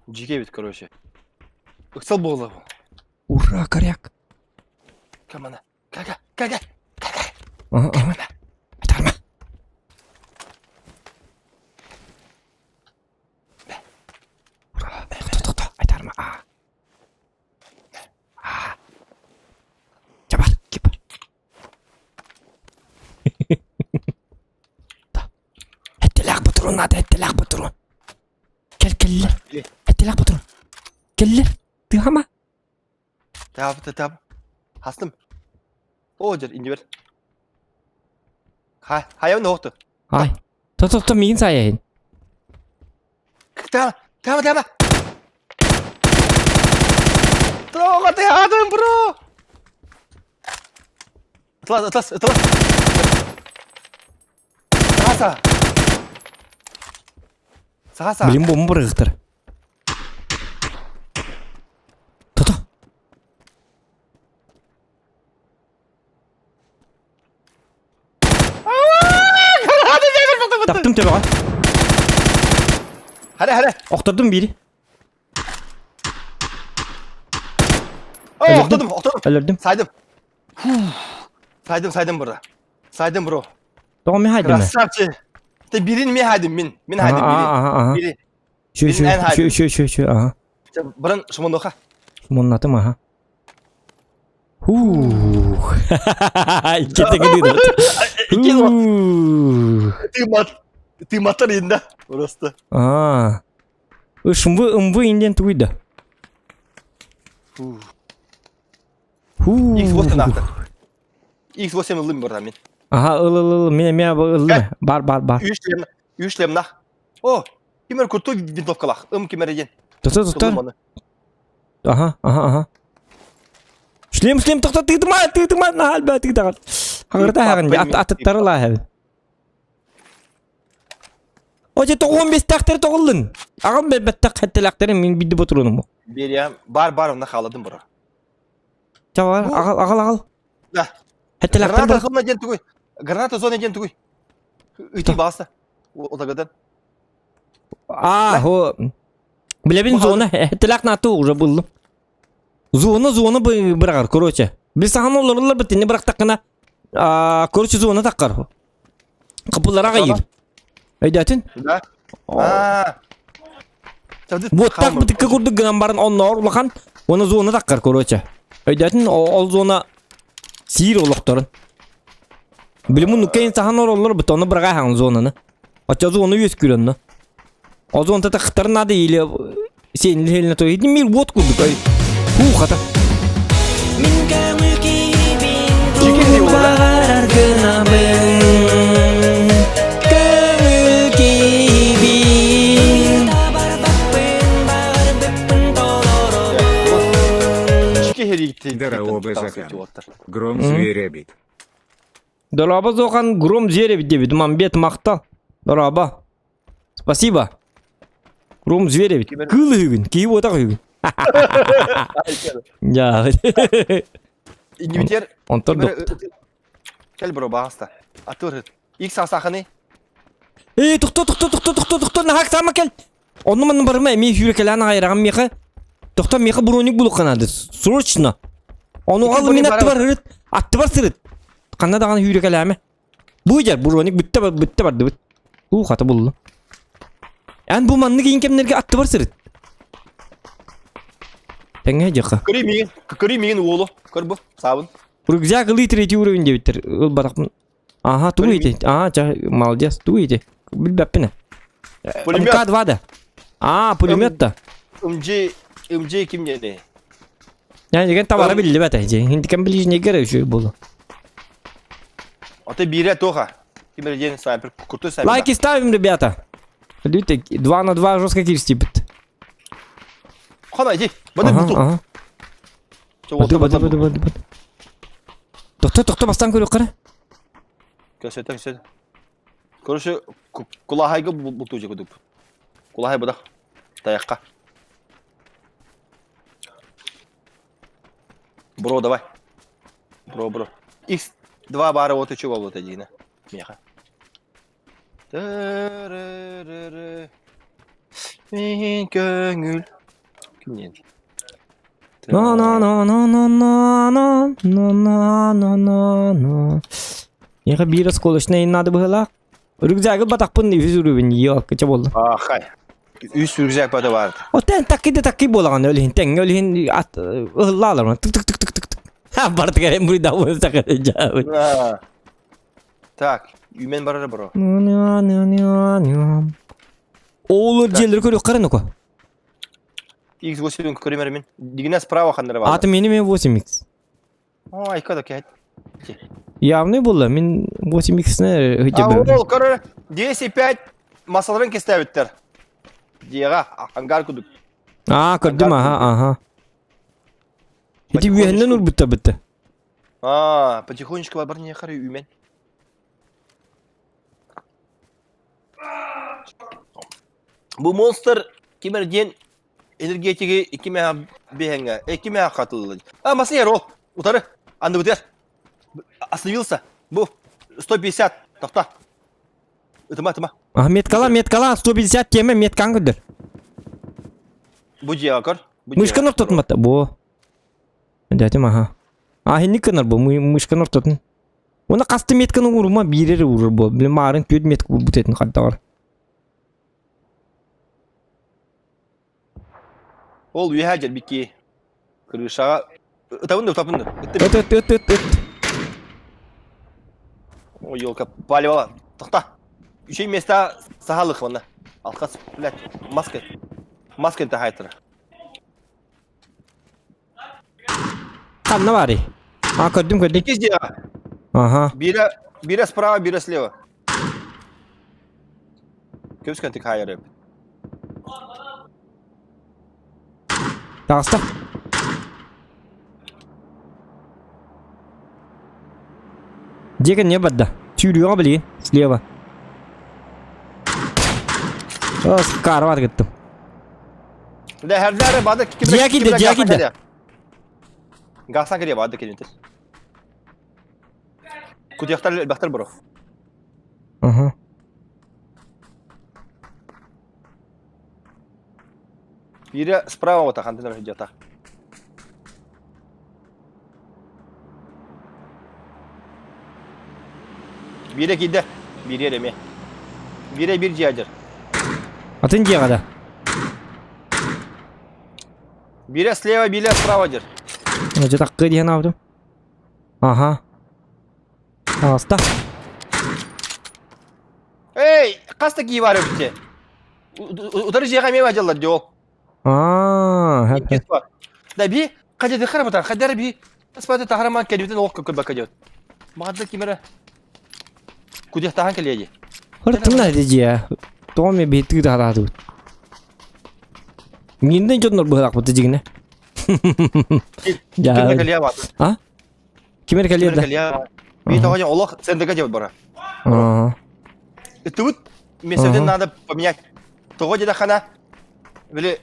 Дьике эбит, короче. Ыксал буола. Ура, коряк. Камана. Кага, кага, кага. Камана. Айтарма. Ура. Тохто, айтарма. А. Чабар, кип. Эттелэх ботурун надо, эттелэх ботурун. Кел, келлер. Эттелэх ботурун. Келлер. Тыхама. Тап, тап. Хастым. О, жер, инди бер. Хай, хайабын оқты. Ай. То, то, то, миин сайайын. Тама, тама, тама. Тоҕо тыаһаатым, бро! Ытлас, ытлас, ытлас. Саха Саха Блин, бомба бырыгыктар. Тото. Таптым төбөҕө. Харе, харе. Охтордум бири. О, охтордум, охтордум. Өлөрдүм. Сайдым. Сайдым, сайдым бро. Сайдым бро. Тоҕо мен хайдым? Красавчик. Ты бирин мен хайдым мин. Мин хайдым бири. Бири. Шү шү шү шү шү шү аха. Бырын шумонуха. Шумоннатым аха. Хух. Икки Ты мат. Ты матар инда. Просто. А. Ышымбы ымбы инден туйда. Фух. X8 нақты. X8 ылым бар мен. Аха, ыл ыл ыл, мен мен ылым. Бар бар бар. Үш лем, үш лем нах. О, кимер крутой винтовкалах. Ым кимер един. Тоқта, тоқта. Аха, аха, аха. Шлем, шлем, тоқта, тыытыма, тыытыма, наһаа тыытаҕын. Хаҥырта хаҕын, атыттары лааһабын. О, тоҕуон бестээхтери тоҕуллун. Аҕам бэрбэттэх хэттэлээхтэрин мин бидди ботурунум. Бериям, бар, бар, онна халадым бро. Чавар, аҕал, аҕал, аҕал. Да. Хэттэлээхтэр Граната зона диэн тугуй? Граната зона диэн тугуй? Ыйты баҕаста. Отагадан. А, хо. Билэбин зона, хэттэлээх наату уже буллум. Зона, зона быраҕар, короче. Бил сахан олорулар битини бырахтаххына, короче, зона таккар. Капыллара аҕайыр. Өйдөөтүн? Да. А. Вот так бытыкка курдук гынан баран онноор улахан, оны зона таккар, короче. Өйдөөтүн, ол зона сиир олохторун. Билимун нуккейн сахан ороллор бут, оны быраҕа зонаны. Оччо зона үөскүүр онно. Ол зона тахтар надо или сен хеліне той мир вот курдук ай. Ху хата. Мин көңүл киибин тугу гынабын Көңүл киибин Табарбаппын барбыппын толоробун Чики хери. Дорообо Захан. Гром зверь эбит. Дорообо Зохан Гром зверь эбит диэбит. Мамбет махтал. Дорообо. Спасибо. Гром зверь эбит. Кыыл үһүгүн, киһи буотах үһүгүн. Дьаа. Иннибитер Онтон Кэл бро бааста. Атыр. Икс асаханы. Эй, тохто, тохто, тохто, тохто, тохто, наһаа саама кэл. Онну манны барыма, эмиэ сүүрэкэлээн аҕайраҕым миэхэ. Тохто, миэхэ броник булуохха наада. Срочно. Ону Ити ал броник мин бара аттыбар сырыт. Аттыбар сырыт. Ханна даҕаны сүүрэкэлээмэ. Бу дьэр броник бүттэ бүттэ бардыбыт. Уу хата буллум. Эн бу маннык иин кэмнэргэ аттыбар сырыт. Тэҥҥэ дьахха. Көрүй миигин, көрүй миигин уолу. Көр бу, саабын. Рюкзак ылыы третий уровень диэбиттэр. Ылбатахпын. Ага, тугу ити? Аа, ча, молодец, тугу ити? Билбэппин. Пулемет. МК-2 да. Аа, пулемет да. МЖ, МЖ ким диэни? Я деген товары биллибэт эти. Интикэн ближнегер үчүгэй буолу. Аты биирэ туоха. Ким эрэ диэн снайпер, крутой снайпер. Лайки ставим, ребята. Видите, 2 на 2 жестко кирстибит. Хана, иди. Бады Ага, буту. ага. Бады, бады, бады, бады, бады. Тохто, тохто, бастан көрүк кара. Көсөтө, көсөтө. Короче, кулахайга бултуу жекудуп. Кулахай бадах. Таякка. Бро, давай. Бро, бро. X2 бары вот еще болот эдине. Меха. Мин көңүл. Кимнен? На на на на на на на на на на на на. Миэхэ биир осколочнай надо быһыылаах. Рюкзагы батахпын үһүс уровень елка буолла. Ахай. Үс рюкзак бата бар. Отен такки да такки буолаҕын өлүһүн тэҥҥэ өлүһүн ат ыһыллаалар тык тык тык тык тык тык. Ха бардыгар буйдабын сакырыжабын. Так, үмен барар бро. Оолор дьиэлэри көрүөххэ эрэ нука. X8 көрүмэр мин. Дигинэ справа ханнары бар. Аты мени мен 8x. О, айка да кэт. Явный буолла мин 8x-не А ол көрөр 10,5 масаларын кестээбиттер. Диэҕэ ангар кудук. Аа, көрдүм, аха, аха. Ити үөһэннэн урбутта бытта. Аа, потихонечку бар не хары үмен. Бу монстр кимер диэн энергетиги икки мэһэ биһэҥҥэ, икки мэһэ хатыллы. А, масыйар ол, утары, анныбытыгар. Остановился. Бу, 150, тохто. Ытыма, ытыма. А, меткала, меткала, 150 тиэмэ меткаҥ көрдөр. Бу дьиэҕэ көр. Бу Мышканы дьиэҕэ. ортотун бу. Дятим, аха. А, инник гынар бу, мышканы ортотун. Уна хасты метканы уурума биир эрэ уурар буол. Били маарын түөрт метка уурбут этин хардаҕар. Ол үөһээ дьэрбикки. Крышаҕа ытабын да ытабын да. Ыттым. Ыт ыт ыт ыт ыт. О, елка, палево. Тохта. Үчей места сахалых вон. Алкас, блядь, маска. Маска это хайтер. Ханна баарый? А, көрдүм көрдүм. Иккис дьиэҕэ. Аха. Биирэ, биирэ справа, биирэ слева. Көмүскэн тик хайар эбит. Таҕыста. Дьиэ кэннигэр барда. Сүүрүөҕэ билигин. Слева. Карвар кыттым. Лэһэрлэр бады ким Дьиэ киирдэ, дьиэ киирдэ. Гасан кириэ бады киринтер. Кутуйахтар элбэхтэр бро. Аха. Биирэ справа вот хантан эрэ Биирэ киирдэ. Биирэ эрэ эмиэ. Биирэ биир дьиэ дьэр. Атын дьиэҕэ да. Биирэ слева, биирэ справа дьэр. Дьэ таккы диэн аабытым. Аха. Таҕыста. Эй, хас да кии бар эбит Утары дьиэҕэ эмиэ бадьаллар дии ол. Аа, хэп Да би, хадя хара батар, хадя би. Спаты тахараман кэлбитин олох көрбөккө диэт. Маҕадда ким эрэ кудьахтахан кэлиэ дии. Хыртымна дьиэ. Тоҕо эмэ биһиттиги таһараатыбыт. Мииннэн дьоннор быһылаахпыт дьигинэ. Ким кэлиэ баар. А? Ким эрэ кэлиэ да? Би тоҕо олох центрга диэбит бара. Ытыбыт месяцин надо поменять. Тоҕо диэтэххинэ били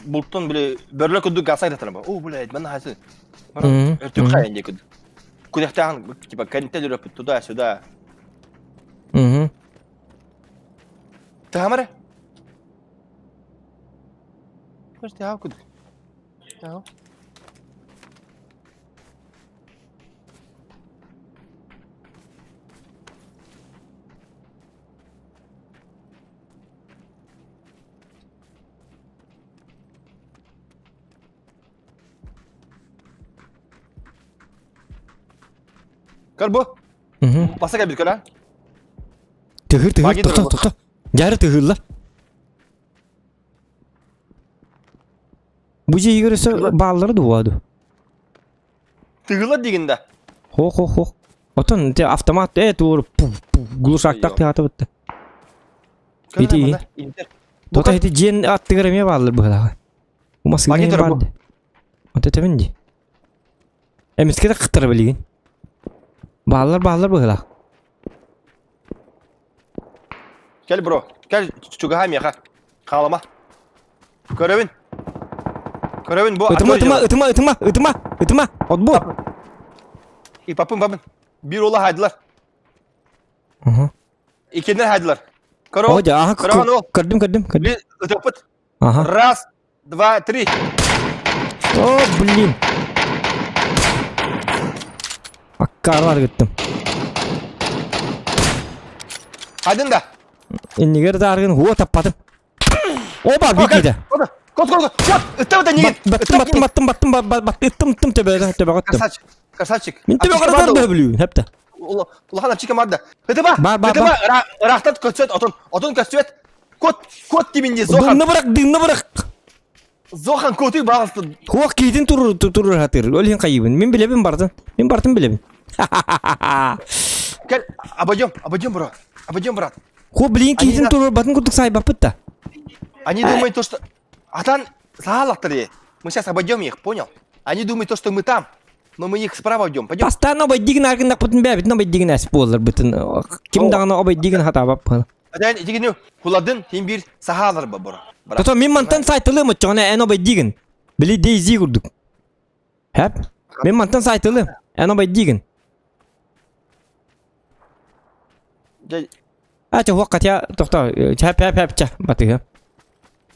бултун били бөрлө курдук гасай да О, блядь, мен хасы. Өртүк хайын диye курдук. Күрэхтээн типа кэнтел өрөппүт туда-сюда. Таһамара. Кажется, курдук. Көр бу. Баса кэлбит көр, а? Тыһыр, тыһыр, тохто, тохто. Дьары тыһыыллар. Бу дьиэ өссө бааллара дуо ду? Тыгыла дигин да. Хо хо хо. Отон те автомат э тур пуф пуф глушактак тыата бытта. Ити. Тота ити дьиэн аттыгар эмиэ бааллар быһалаҕа. Бу массыына баар ди. Ото тэбин ди. Эмискэ да кыттара билигин. Бааллар бааллар быһалаах. Кэл бро, кэл чугаһаа миэхэ. Хаалама. Көрөбүн. Көрөбүн бу. Ытыма, ытыма, ытыма, ытыма, ытыма, ытыма. Отбор. И папым, папым. Биир уола хайдылар. Иккиннэр хайдылар. Көрө. О, аха, көрдүм, көрдүм, көрдүм. Ытыппыт. Ага. Раз, два, три. О, блин. Аккарар гыттым. Хайдын да. Иннигер дааргын хуо таппатым. Оба бикиде. Кот, кот, кот. Ыттым да нигин. Баттым, баттым, баттым, баттым, баттым, ыттым, ыттым төбөҕө, төбөҕө ыттым. Красавчик, красавчик. Мин төбөҕө ытар бөбүлүүн, хепте. Улахан апчика марда. Ытыба, Бар, бар, ытыба, ыраахтан көтсөт, отон, отон көстүбэт. Кот, кот диминди Зохан. Дыҥна бырах, дыҥна бырах. Зохан коту бағыстын. Хуох киитин турur турur хатыр. Ол иһин хайыбын. Мин билэбин бартын. Мин бартын билэбин. Кел, обойдем, обойдем, бро. Обойдем, брат. Хуо блин киитин турur батын курдук сайбаппыт да. Они думают то, что... Атан саалахтар Мы сейчас обойдем их, понял? Они думают то, что мы там, но мы их справа идем. Пойдем. Бастаан обойдигин аргыннахпытын бэбитин обойдигин эс буолар бытын. Ким даҕаны обойдигин хатаабаппын. Атан итигини хуладын тин бир сахалар ба бро. Тото мин мантан сайтылым оччоҕуна эн обойдигин. Били Дейзи курдук. Хэп. Мин мантан сайтылым. Эн обойдигин. А чэ хуох хотя тохто чэ пэ пэ чэ батыга.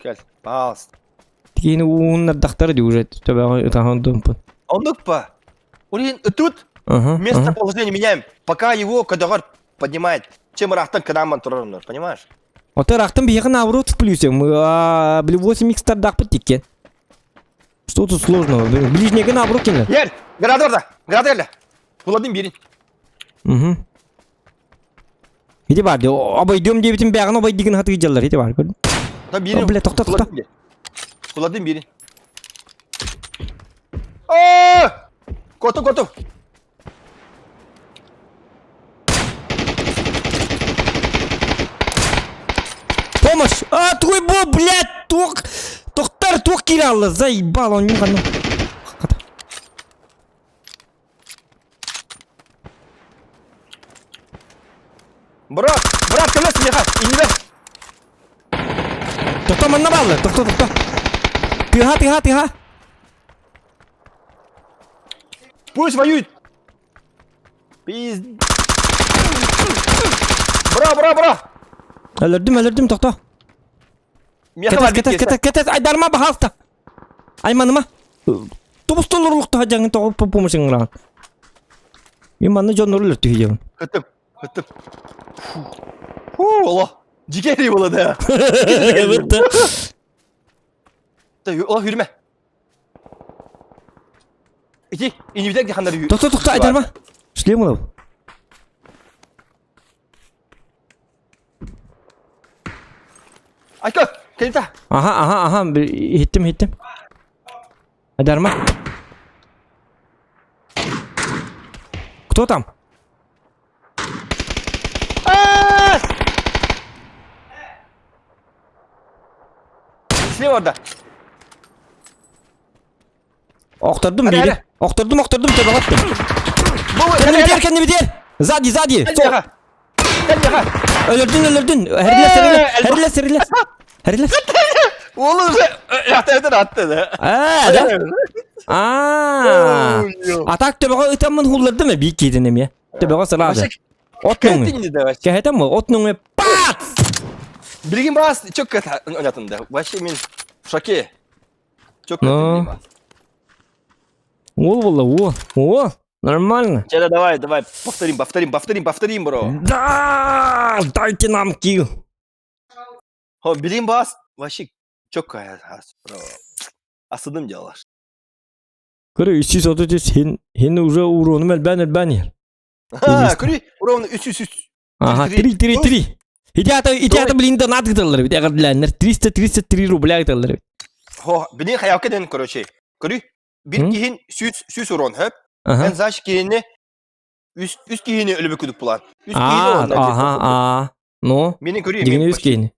Кэл, пожалуйста. Тигини ууннардахтара дии уже төбөҕө ытаһан думпун. Оннук па. Урин тут местоположение меняем, пока его кадагар поднимает. Чем рахтан кадаман турарындар, понимаешь? Ото рахтан биһиэхэ наоборот в плюсе. Мы били 8 икс тардахпыт тиккен. Что тут сложного? Ближнего наоборот кинер. Ер, грады барда, грады кэллэ. Буладын биэрин. Угу. Ити бар, обойдем диэбитин бэҕин обойдигин хатыы дьаллар ити бар. Көрдүм. Та биэрин. Бля, тохто, тохто. Буладын биэрин. Аа! Коту, коту. Помощь! А, твой бо, блядь, туох... Тохтар туох кииралла, заебал, он не Брат, брат, кэлэ смеха, иннибэ. Тохто манна бааллар, тохто, тохто. Тыха, тыха, тыха. Пусть воюет. Пиз... Бра, бра, бра. Өлөрдүм, өлөрдүм, тохто. Меха Кэтэс, кэтэс, кэтэс, кэтэс, айдарма, баһаалта. Айманыма. Тубус толорлуктаха дьаҥын тоҕо помощь ыҥыраҕын. Мин манна дьоннору өлөртүһүйэбин. Ыттым, ыттым. Фу, оло. Дикери була да. Оло хүрмэ. Ити, инибитек дихандар үй. Тохто, тохто, айдарма. Шлем ылабын. Айка, кэлитэ. Аха, аха, аха, иһиттим, иһиттим. Айдарма. Кто там? Слева орда. Охтордум биири. Охтордум, охтордум, төбөҕөттүм. Кэннибитиэр, кэннибитиэр! Сзади, сзади! Өлөрдүн, өлөрдүн! Хэрилэс, хэрилэс, хэрилэс, хэрилэс! Хэрилэс! Уолу уже ятаятын атты да. Аа, да? Аа. А так төбөҕө ытаммын хуллардым биир киитин эмиэ. Төбөҕө сразу. От нөҥү. Кэһэтэн бу, от нөҥү пац! Билигин баас чөккө онятын да. Вообще мен в шоке. Чөккө Ну. Уол буолла, уол. Уол, нормально. Чэ, давай, давай, повторим, повторим, повторим, повторим, бро. Да, дайте нам килл. Хо, билигин баас вообще чөккө бро. Асыдым делаш. Көрө, 333 хин, хин уже урону элбээн элбээн иһэр. Көрү, ровно 303. Ага, 3-3-3. Ити ата, ити ата блин донат гыталлар бит, эҕэрдэлээннэр 333 рубля гыталлар бит. Хо, билин хаявка ден, короче. Көрү, bir киһин сүүс сүүс урон хөп. Ага. Эн знаешь киһини үс үс киһини өлүбү күдүк булан. Үс киһини А, онна. ага, а. Ну, Мени көрү, дигини мен үс киһини.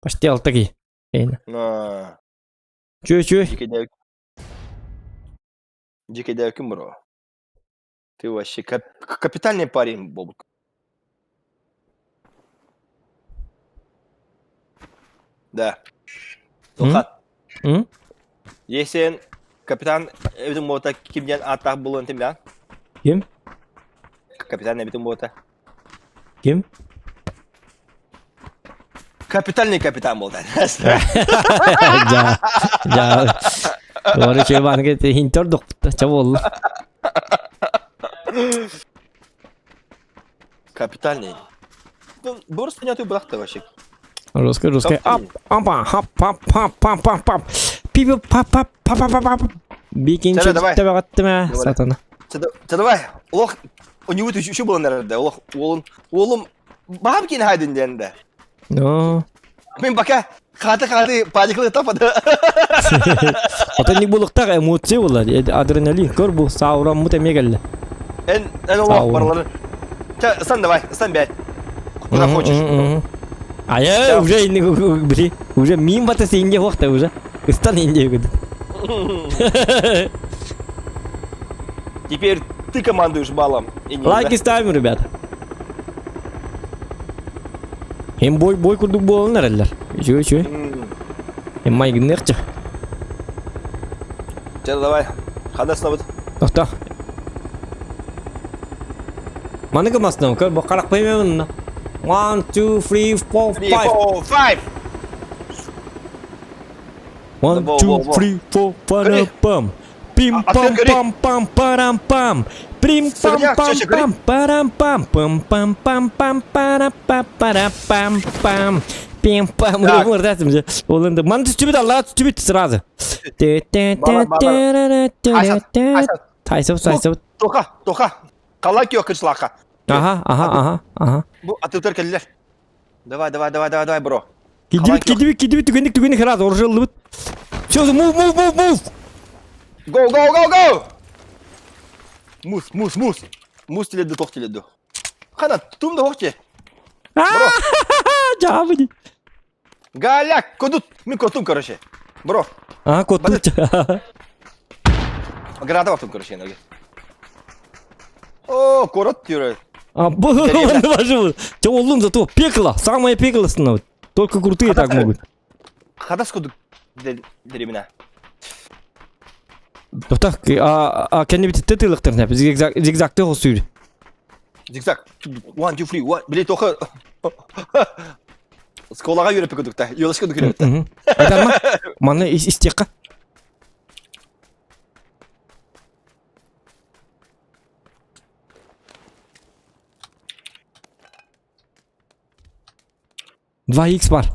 Почти алта киһи. Эйна. На. Чү, чү. Дикедәк. Дикедәким бро. Ты вообще кап капитальный парень, Бобук. Да. Тоқат. М? Есен капитан эбитин буота кимден ааттаах булуон тимлян? Ким? Капитан эбитин буота. Ким? Капитальный капитан буолда. Жа, жа. Короче, Иван, хинтер докта, ча болду. Капитальный. Ну, Борис понятый брахта вообще. Русская, русская. Ап, апа, хап, пап, пап, пап, пап, пап. Пип, пап, пап, пап, пап, пап. Бикин Чэ, давай. чөттөбөҕөттүмэ, Давай. сатана. Чэ, давай. Олох, у него еще было, наверное, олох, олым, олым, бабкин хайдын дende. Ну. Мен пока хаты-хаты паниклы тапады. Ото не булуктак эмоция була, адреналин көр бу саураммыт эмиэ кэллэ. Эн, эн олох барлары. Чэ, сан давай, сан бять. Куда хочешь. А я уже били, уже мин бата синде вахта уже. Ыстан инде гыд. Теперь ты командуешь балом. Лайки ставим, ребята. Эм бой бой курдук буолан эрэллэр. Үчүгэй үчүгэй. Эм майгынныахча. Чэ, давай. Ханасынабыт. Тохто. Маны гымасынан көр бу харах поймемын. 1 2 3 4 3 5. 4 5. 1 2 3 4 5 пам. Пим пам пам пам парам пам. Прим пам пам пам парам пам пам пам пам пам пара па пара пам пам. Пим пам. Ол енді маны түстүбүт аллаға түстүбүт сразу. Тайсып тайсып. Тоха, тоха. Қалай күйе кырсылақа. Ага, ага, ага, ага. Бу атыптар келдилер. Давай, давай, давай, давай, давай, бро. Кидибит, кидибит, кидибит, түгенник, түгенник, сразу оржылдыбыт. Все, move, move, move, move. Go, go, go, go! Мус, мус, мус. Мус теледи, тох теледи. Хана, тум да охте. Бро. Жабыни. Галяк, кодут. Мен котум, короче. Бро. А, котут. Граната бактым, короче, энерге. О, корот тюрө. А, Олун зато пекло, самое пекло становится. Только крутые так могут. Хадас кудук деревина. Так, а а кенни бит тетилыктыр не? Зигзаг зигзагты хосур. Зигзаг. 1 2 3 1. Биле тоха. Сколага yürüp кудук та. Yolашка кудук yürüp. Айтарма. Маны истекка. Два икс бар.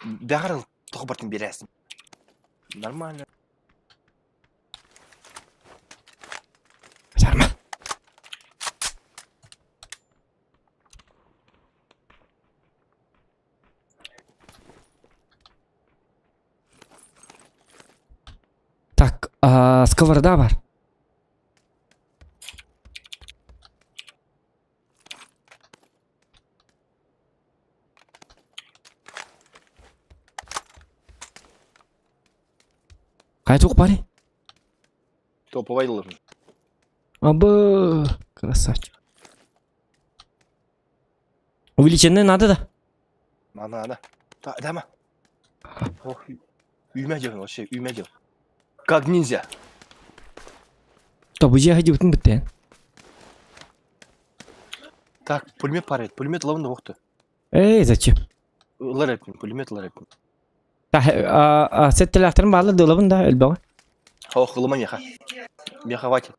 Бәрін тоғы бересің. Нормально. Жарма. Так, а, сковорода бар. Қайтуқ бари? Топовай ыллым. Абы, красавчик. Увеличенное надо да? Надо, надо. Да, дама. Ох, үймә дел, вообще, үймә дел. Как ниндзя. Тобу дьиэ дьыбытын бүттэ. Так, пулемет парит, пулемет лавында охты. Эй, зачем? Ылар эппин, пулемет ылар эппин. Сеттелээхтэрин баалар дылабын да элбэҕи. Ох, ылыма меха. Меха хватит.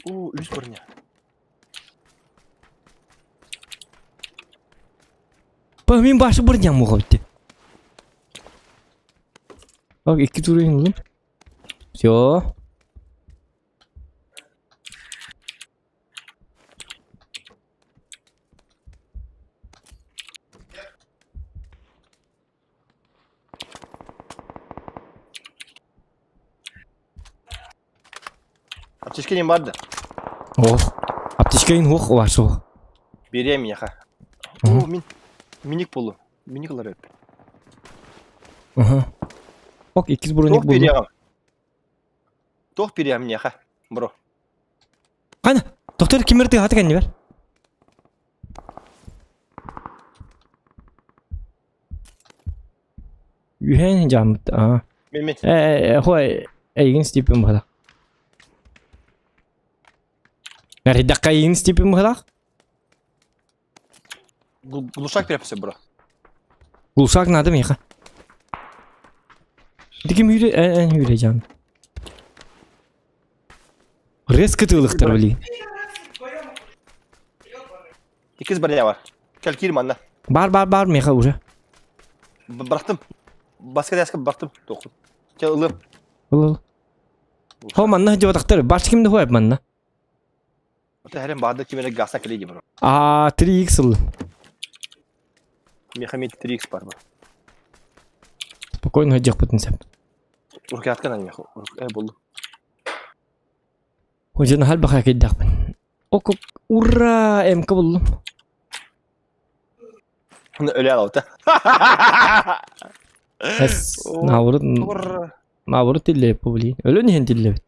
Уу, үс броня. Па мин башы броням муха битти. Bak iki tur oğlum. Все. Аптечка не барды. Ох. Аптечка ин ох бар суох. Берем миэхэ. Оо, мин миник болу. Миник ылар эбиппин. Аха. Ок, иккис броник Туох булдум. бириэҕим? Туох бириэҕим миэхэ, бро? Қана, доктор кимир тыһата кэннибэр. Үһэн жаммыт. Аа. Мен мен. Э, хуай, эйигин стипин быһалах. Наридакка эйигин стипин быһалах. Глушак берепсе, бро. Глушак надо миэхэ. Диким хүрэ эн хүрэ жан. Резко тыылыктар блин. Иккис броня бар. Кел киир манна. Бар бар бар миэхэ уже. Бырахтым. Баска дяска бырахтым. Тоқу. Чэ ылым. Ыл ыл. Хо манна дьыбатахтар. Баш кимде хуайп манна. Ата хэрэн баада ким эрэ гаса кэлиэ бро. А 3x ыл. Миэхэ мет 3x бар бро. Спокойно дьахпытын сеп. Уркаатка на миэхэ. Э болду. Хожан хал баха киддахпын. Око ура МК буллум. Өлө алабыта. Эс наоборот наоборот тиллеп бу блин. Өлөн иһин тиллебит.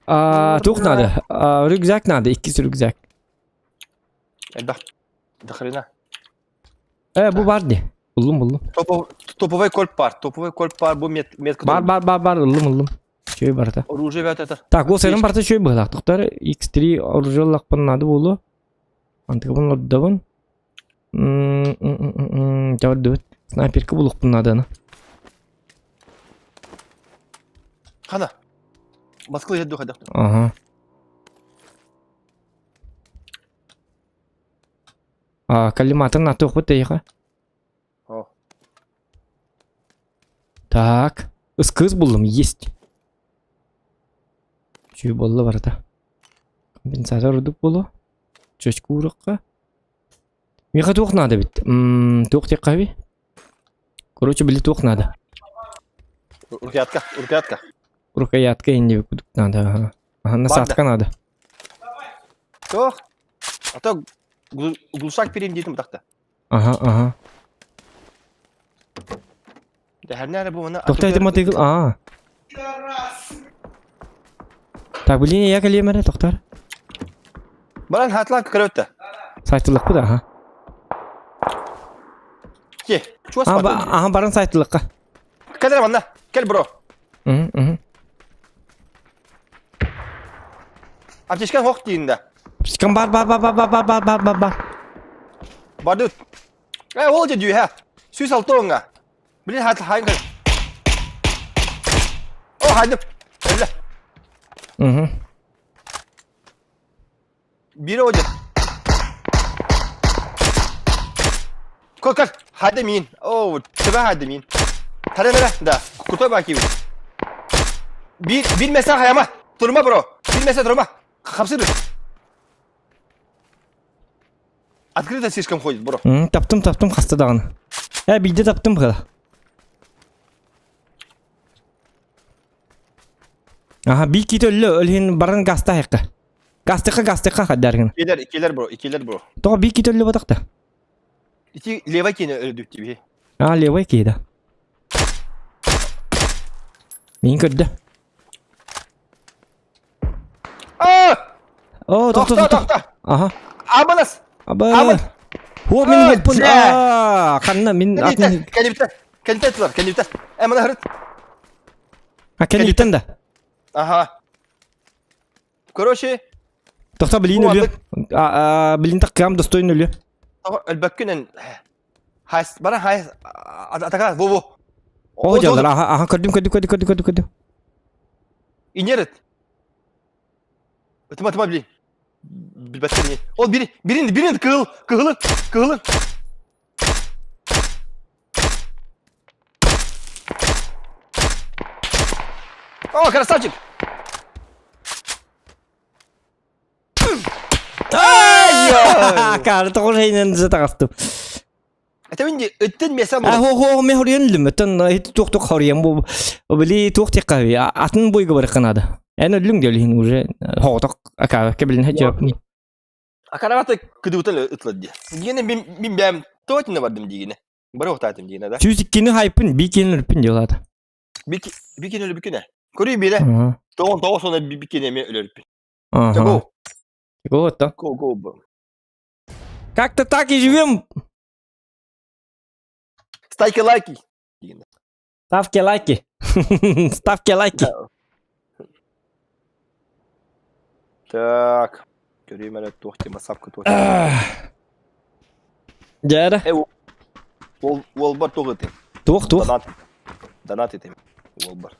А, туох надо? А, рюкзак надо, иккис рюкзак. Элбэх. До хрена. Э, бу бар ди. Буллум буллум. Топовой кольп бар. Топовой кольп бар. Бу мет метка. Бар бар бар бар ыллым ыллым. Чөй барта. Оружие бәт это. Так, ол сенин барта чөй быһылаах. Тоқтар X3 оружие лахпын надо болу. Антыгыбын лордабын. Жабыр Снайперка булукпун надо. Хана. Москва еду хада. Ага. А, коллиматор на то хоть тейха. О. Так. Ыскыз булдум, есть. Чүй болла барда. Компенсатор удук болу. Чөчкү урукка. Миха туох надо бит. Туох тек каби. Короче, били туох надо. Рукоятка, рукоятка. Рукоятка инди кудук надо. Ага, ага насадка надо. Туох. А то глушак перейм дейтін бұтақта. Ага, ага. Дәһәрнә бу мына. Тоқтай это мотоцикл. А. Так, блин, я калемере, тоқтар. Баран хатлан көрөттө. Сайтылық да, ага. Ке, чуас А, ага, баран сайтылыққа. Кел манна, кел бро. Мгм, мгм. Аптечкан хох дейінде. Аптечкам бар, бар, бар, бар, бар, бар, бар, бар, бар, бар. Барды. Э, ол же дүйе. Сүйс алтоңа. Блин, хат хайын. О, хайдым. Өллө. Мгм. Бири ол же. Кол, кол. Хайды мин. О, тебе хайды мин. Таре бере, да. Крутой баки. Бир, бир меса хаяма. Турма, бро. Бир меса турма. Хапсыр. Открыто слишком ходит, бро. Таптым, таптым хаста даҕаны. Э, биирдэ таптым быһыла. Аха, биир киит өллө, ол иһин баран гастаһыахха. Гастыхха, гастыхха хаддаргын. Икилер, икилер, бро, икилер, бро. Тоҕо биир киит өллө батахта? Ити левай киһини өлөрдүк диби. А, левай киһи да. Мин көрдө. А! О, тохто, Тохто, тохто. тохто. Аха. Абанас. Аба. Амын. О, мин А, хоппун. дьэ. А, ханна мин атын. Кэнибитэ. Кэнибитэ тылар, кэнибитэ. Э, мана хырыт. А, кэнниттэн да. Аха. Короче, Тохто билин Бу өлүө. А, а, билин таккам достойн өлүө. өлбөккүнэн хайс бара хайс атака во во. О, дьаллар, аха, аха, көрдүм, көрдүм, көрдүм, көрдүм, көрдүм, көрдүм. Инерет. Ытыма, ытыма, блин. Билбэттэр не. Ол бiri, бирин, бирин кыһыл, кыһылы, кыһылы. О, красавчик! Каары тоҕус ыйынан сатаҕастым. Это мин ыттын меса А хо хо ме хоруйан өллүм. Оттон ити туох туох хоруйан бу били туох тиэххэ атын бойга барыахха наада. Эн өллүҥ диэлиһин уже хоҕотох акаа кэбилин хачап. А караваты кыдыбытан ытлар дии. Дигене мин мин бэм точно бардым дигене. Бары охтаатым дигене да. Сүүс иккини хайпын, би киин өлүппүн диэлаата. Бики бикин өлүбүкүнэ. Көрүй бире. Тоҕон тоҕо сона бикин эми өлөрүппүн. Ага. Go. Go то. Go go. Как-то так и живем. Ставьте лайки. Ставьте лайки. Ставьте лайки. Так. Көрейм әлі туох тема сапка туох. Дьэ Ол ол бар туох этим. Туох туох. Донат. Донат этим. Ол бар.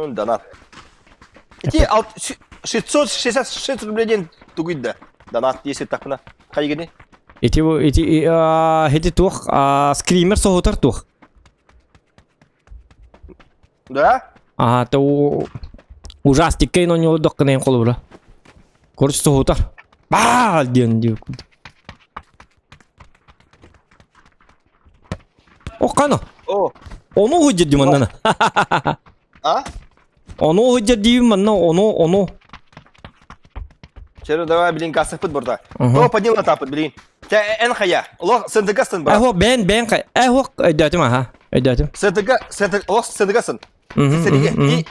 Донат. Ити 666 рублей ден тугуйда. Донат если такпына. Хайгини? Ити ити ити туох скример соһутар туох. Да? Ага, то ужастикка ин онньолордох гынайын холобура. Короче, соһутар. Баа диэн диир курдук. Оххано. О. Ону уһуйдьар дии маннана. А? Ону уһуйдьар диибин манна, ону, ону. Чөрө давай, блин, кассапыт бурда. То поднял тапыт, блин. Тэ эн хая. Олох сындыгастын брат. Эхо, бэн, бэн хая. Эхо, өйдөөтүм аха. Өйдөөтүм. Сындыга, сындыг, олох сындыгастын. Сендиге.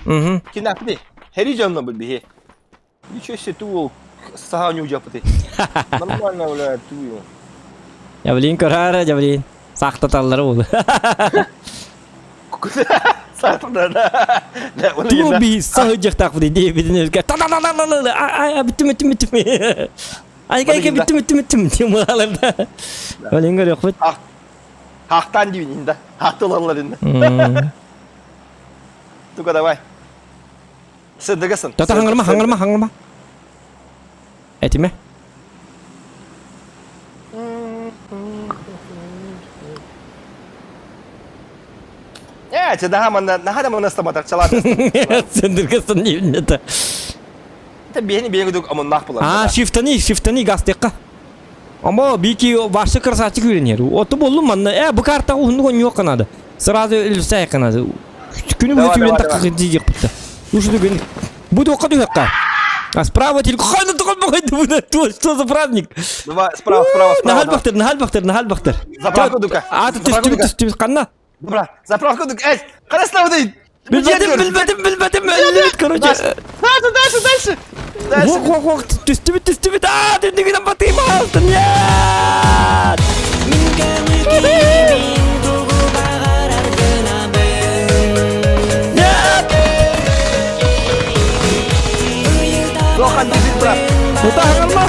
Кинапны. Хери жонно бу бихи. Ничего себе ты ол саха не удяпыты. Нормально, бля, тую. Жавлин көрөр, жавлин. Сахтаталлары ол. Туу би саһыдьахтаахпыт диэбитин өлгө та-та-та-та-та а бүттүм бүттүм бүттүм айга айга бүттүм бүттүм бүттүм диэн буолалар Олин көрүөхпүт Хахтан диибин да хахтылаллар инде Тука давай Сындыгасың Тата хаңырма хаңырма хаңырма Этиме Э, че наха манна, наха да манна стаматар чалат. Сендиргесин это. Это бени бени дук амоннах булар. А, шифтани, шифтани гастекка. Ама бики башы красавчик үйренер. Оту болду манна. Э, бу карта уһуннук онньуох канады. Сразу өлсәй канады. Күнү Давай, бүтү мен давай, такка дийек бутта. Ушу дүгөн. Бу тоққа дүгәккә. А справа телек ханы туган бу бу что за праздник? Давай, справа, справа, справа. Нахал бахтыр, нахал бахтыр, нахал бахтыр. Заправка дука. А, түстү, түстү, канна. Бра, заправка дука. Эй, карасына бу Билбэтим, билбэтим, билбэтим, өллүбүт, короче. Дальше, дальше, дальше. Дальше. Вок, вок, вок, түстүбүт, түстүбүт. А, түндүгүнөн батыйм алтын. Нет! Нет! Лохан, бежит, брат. Тута хаҥарма.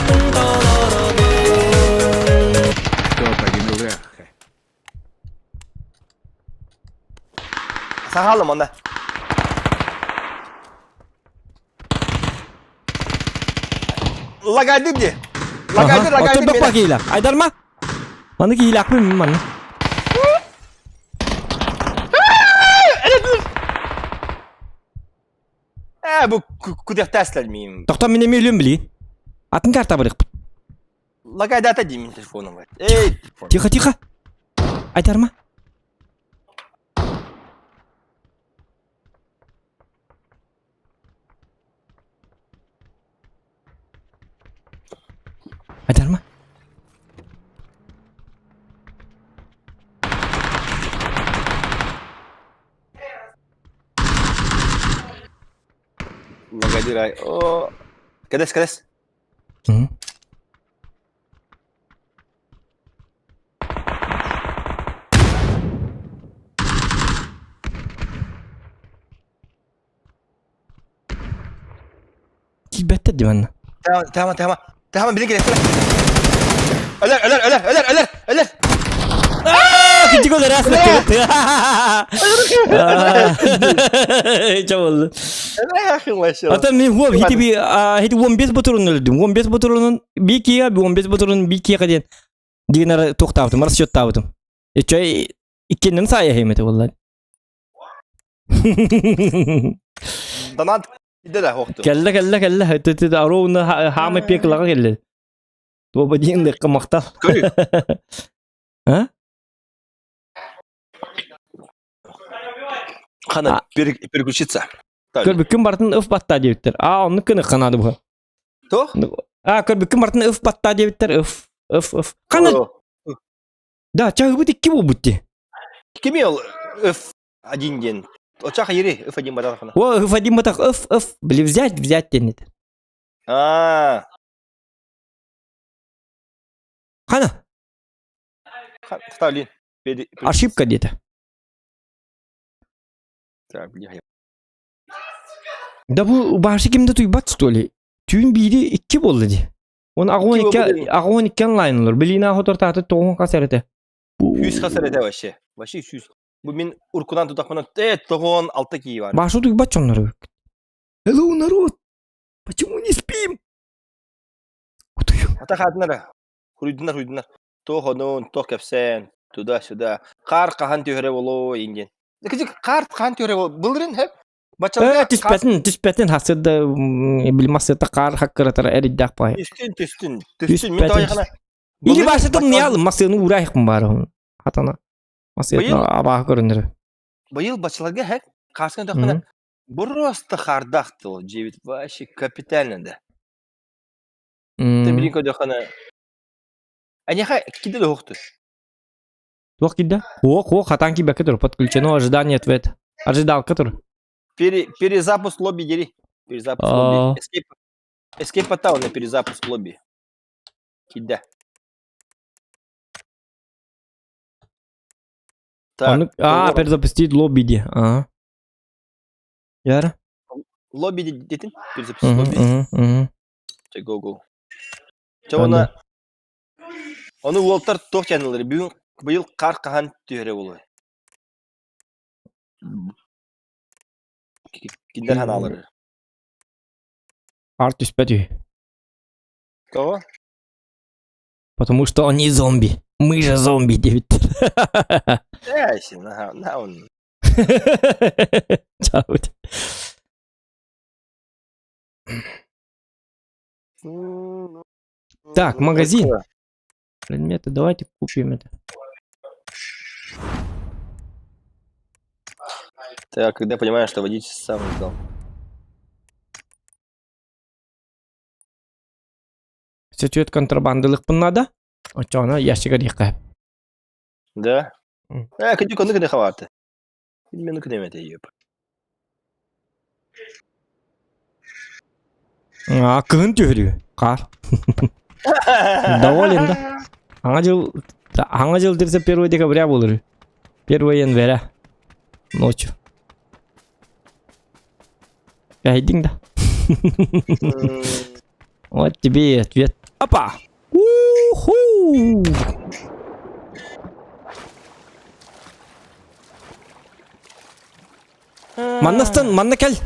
Топ-1 ЛХ. Сахалым онда. Лагайды где? Лагайды, лагайды. Оттон баппа киилэх. Айдарма. Маны киилэхпин мин манна. Э, бу кудехтаслар миим. Тохтон мин эмиэ өлүөм билигин. Атын карта барыахпыт. Лагайдата деймин телефоном. Эй, Тихо, тихо. Айтарма. Айтарма. Лагайдыр О, кэдэс, кэдэс. Киирбэттэр дии манна. Тама, тама, тама. Тама, билин кэлэттэр. Өлөр, өлөр, өлөр, өлөр, өлөр, өлөр. Кичик ол раз Чабылды. Ата мен хуап хити би хити 15 батырын өлдүм. 15 батырынын би кига, 15 батырынын би кига диэн дигенер тоқтабытым, расчеттабытым. Эче иккеннен сая хемете болла. Донат Идэ да хоқту. Кэллэ кэллэ кэллэ. Т ровно хаамай пеклаға келле. Тоба диэн лекка махтал. Көрү. А? Хана переключиться. Көрбүккүн бартын ыф батта диэбиттэр. А, оннук кыны канады бу. Туох? А, көрбүккүн бартын ыф батта диэбиттэр. Ыф, ыф, ыф. Хана Да, чаһыбыт икки буолбут дии. Кими ол ыф один диэн? Очах ири ыф один батахына. О, ыф один батах, ыф, ыф. Били взять, взять диэн этэ. Аа. Хана? Сталин. Ошибка где-то. Так, где я? Да бу башы кимде туйбат что ли? Түүн биири икки буолла дии. Он агон икки агон икки онлайн олор. Билина хотор тааты тоҕун хас эрэтэ. Сүүс хас эрэтэ вообще. Вообще сүүс. Бу мин уркунан тутахпына э тоҕон алта кии бар. Башы туйбат чоҥнор. Hello, народ! Почему не спим? Утую. Ата хаатынара. Хуруйдунар хуруйдунар. Туох онун, туох кэпсээн, туда-сюда. Хаар хаһан түһэрэ болоо ингин. Кыжык хаар хаһан түһэрэ бол. Былырын хэп. Э, түспэтин, түспэтин хасырда билмасыта хаар хаккыратара эриддах пай. Түстүн, түстүн, түстүн. Мин тоҕойхана. Или башытым не алым, масыны уурайхым бар. Хатана. Масыны абаах көрүнөр. Быйыл бачыларга хэк хааскан тохпана просто хардах тыл жебит вообще капитально да. Ты билин көрдөххүнэ Эйиэхэ киирдэ да уһуктуй? Туох киирдэ? Уох, уох, хатаан киирбэккэ тур. Подключено ожидание ответ. Ожидалка тур. Пере, перезапуск лобби дери. Перезапуск лобби. Escape, Escape паттаа на перезапуск лобби. Киирдэ. Так, а, перезапустить лобби ди. Ага. Яра. Лобби дитин? Перезапустить лобби. Go go. Чэ уонна ону уолтар туох дьаһаналлар бүгүн быйыл хаар хаһан түһэрэ буолуой? Кинилэр ханаалары. Хаар түспэт үһү. Тоҕо? Потому что они зомби. Мы же зомби диэбиттэр. Ээ, наһаа наһаа Чаабыт. Так, магазин. Предметы, давайте купим это. Так, когда понимаешь, что водитель сам ждал. Сөтүөт контрабандалыхпын наада. Оччоҕуна ящига диэххэ. Да? Э, кыдьык ону гына хавааты. Мин күнэмэтэ ёп. А, кыһын түһүрүү. Хаар. Доволен, да? Аңа жыл аңа жыл 31 декабря болur. 1 января. Ночью. Кайдың да. Вот тебе и ответ. Опа! Уху! Маннастан, манна кэл.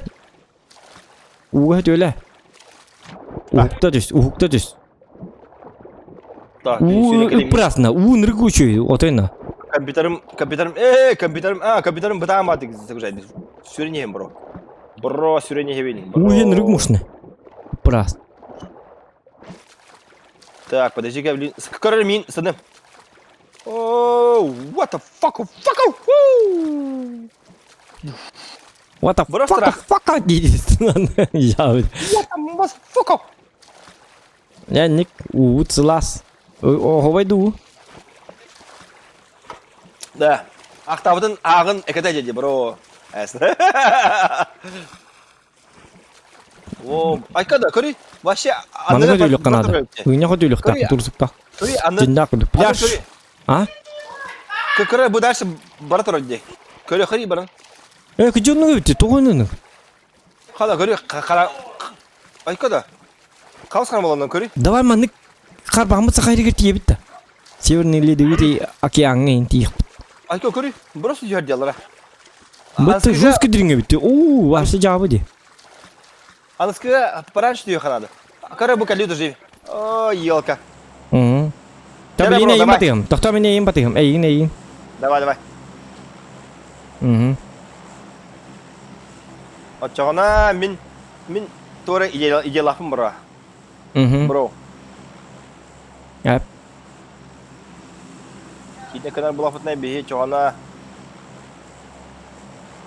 Ууга төлө. Уһукта түс, уһукта түс. Уу ыппырасына, уу нырык үчүй, отойна. Компьютерым, компьютерым, э, компьютерым, а, компьютерым бытаан баатык загружает. Сүрүн бро. Бро, сүрүн иһэбин. Уу нырык мушны. Ыппырас. Так, подожди-ка, блин. Короче, мин, садым. Oh, what the fuck, fuck, woo! What the fuck, fuck, диир. What the motherfucker? Янник, уут сылаас. Оһобай дуу. Да. Ахтабытын ааҕын экэтэ дьэди, бро. О, айка да, көрүй. Вообще, Манныга түүлүөххэ наада. Ыынньах түүлүөхтээх, турсуктаах. Көрүй, аны... Дьиннээх курдук. Пляж. А? Көрө, бу дальше бара турар дии. Көрө, көрүй баран. Э, күдьоннугу битти, тоҕо өнүнүк? Хала, көрүй, хара... Айка да. Хаос хара болоннон көрүй. Давай маннык харбааммыт сахайрыгар тиийэбит да. Северный Ледовитый океаҥҥа иһин тиийиэхпит. Айка көрүй, просто түһэр диалара. Бытты жестко дириҥэбит. Оо, вообще дьаабы ди. Аныскыга пораньше түһүөххэ наада. Көрө бу кэлии дожи. О, елка. Угу. Та Давай, блин, бро, эйин давай. батыгым. Тохтоо мин эйин батыгым. Эйин, эйин. Давай, давай. Угу. Оччоҕуна мин мин туора идеялаахпын бро. Угу. Бро. Эп. Киинэ кынар булахпытына биһи чоҕуна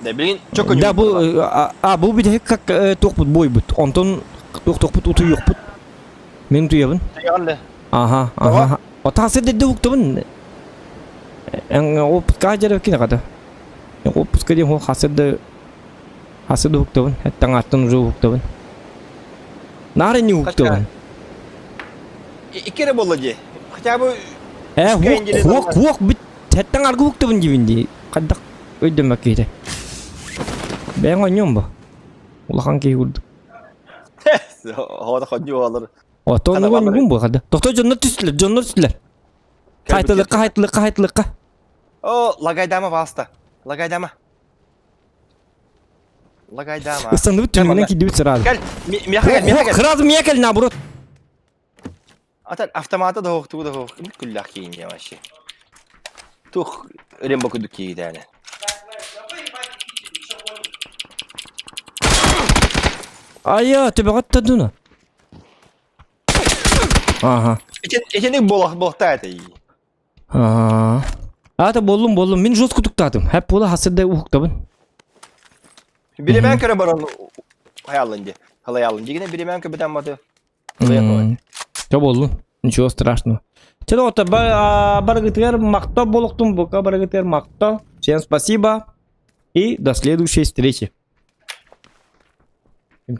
Да билин чөкө Да бу а бу бүтэһик как туохпут буойбут. Онтон туох туохпут утуйуохпут. Мин утуйабын. Аха, аха. Ота сирдерде уктабын. Эн опытка дьэрэ кини хата. Отпуска диэн хо хасырда хасырда уктабын. Эттэн аттан уже уктабын. Наар не уктабын. Икки эрэ буолла дии. Хотя бы Э, хуок, хуок, бит Тэттэн аргы уктабын диибин дии. Хайдах өйдөмөк киһитэ. Бэйэҥ оонньуом бу. Улахан киһи курдук. Хода хонньуу алар. Оттон оонньугун бу хада. Тохто дьоннор түстүлэр, дьоннор түстүлэр. Хайтылыкка, хайтылыкка, хайтылыкка. О, лагайдама пожалуйста. Лагайдама. Лагайдама. Ыстаныбыт түнүгүнэн киирдибит сразу. Кэл, миэхэ кэл, миэхэ кэл. Сразу миэхэ кэл наоборот. Ата автомата да тугу да суох күллээх киин диэн вообще. Туох Рембо курдук киһитээне. Айа, төбөҕө аттадына. Ага. Итинник буолах буолахтаа этэй. Аа. Аата боллум боллум. Мин жестко туктаатым. Хэп буола хасырда уһуктабын. Биремэн көрө баран хаялын ди. Халаялын дигине биремэн көбүтэн баты. Чо боллун. Ничего страшного. Чэ доҕоттор, барыгытыгар махтал буолуохтун, бука барыгытыгар махтал. Всем спасибо и до следующей встречи. Ким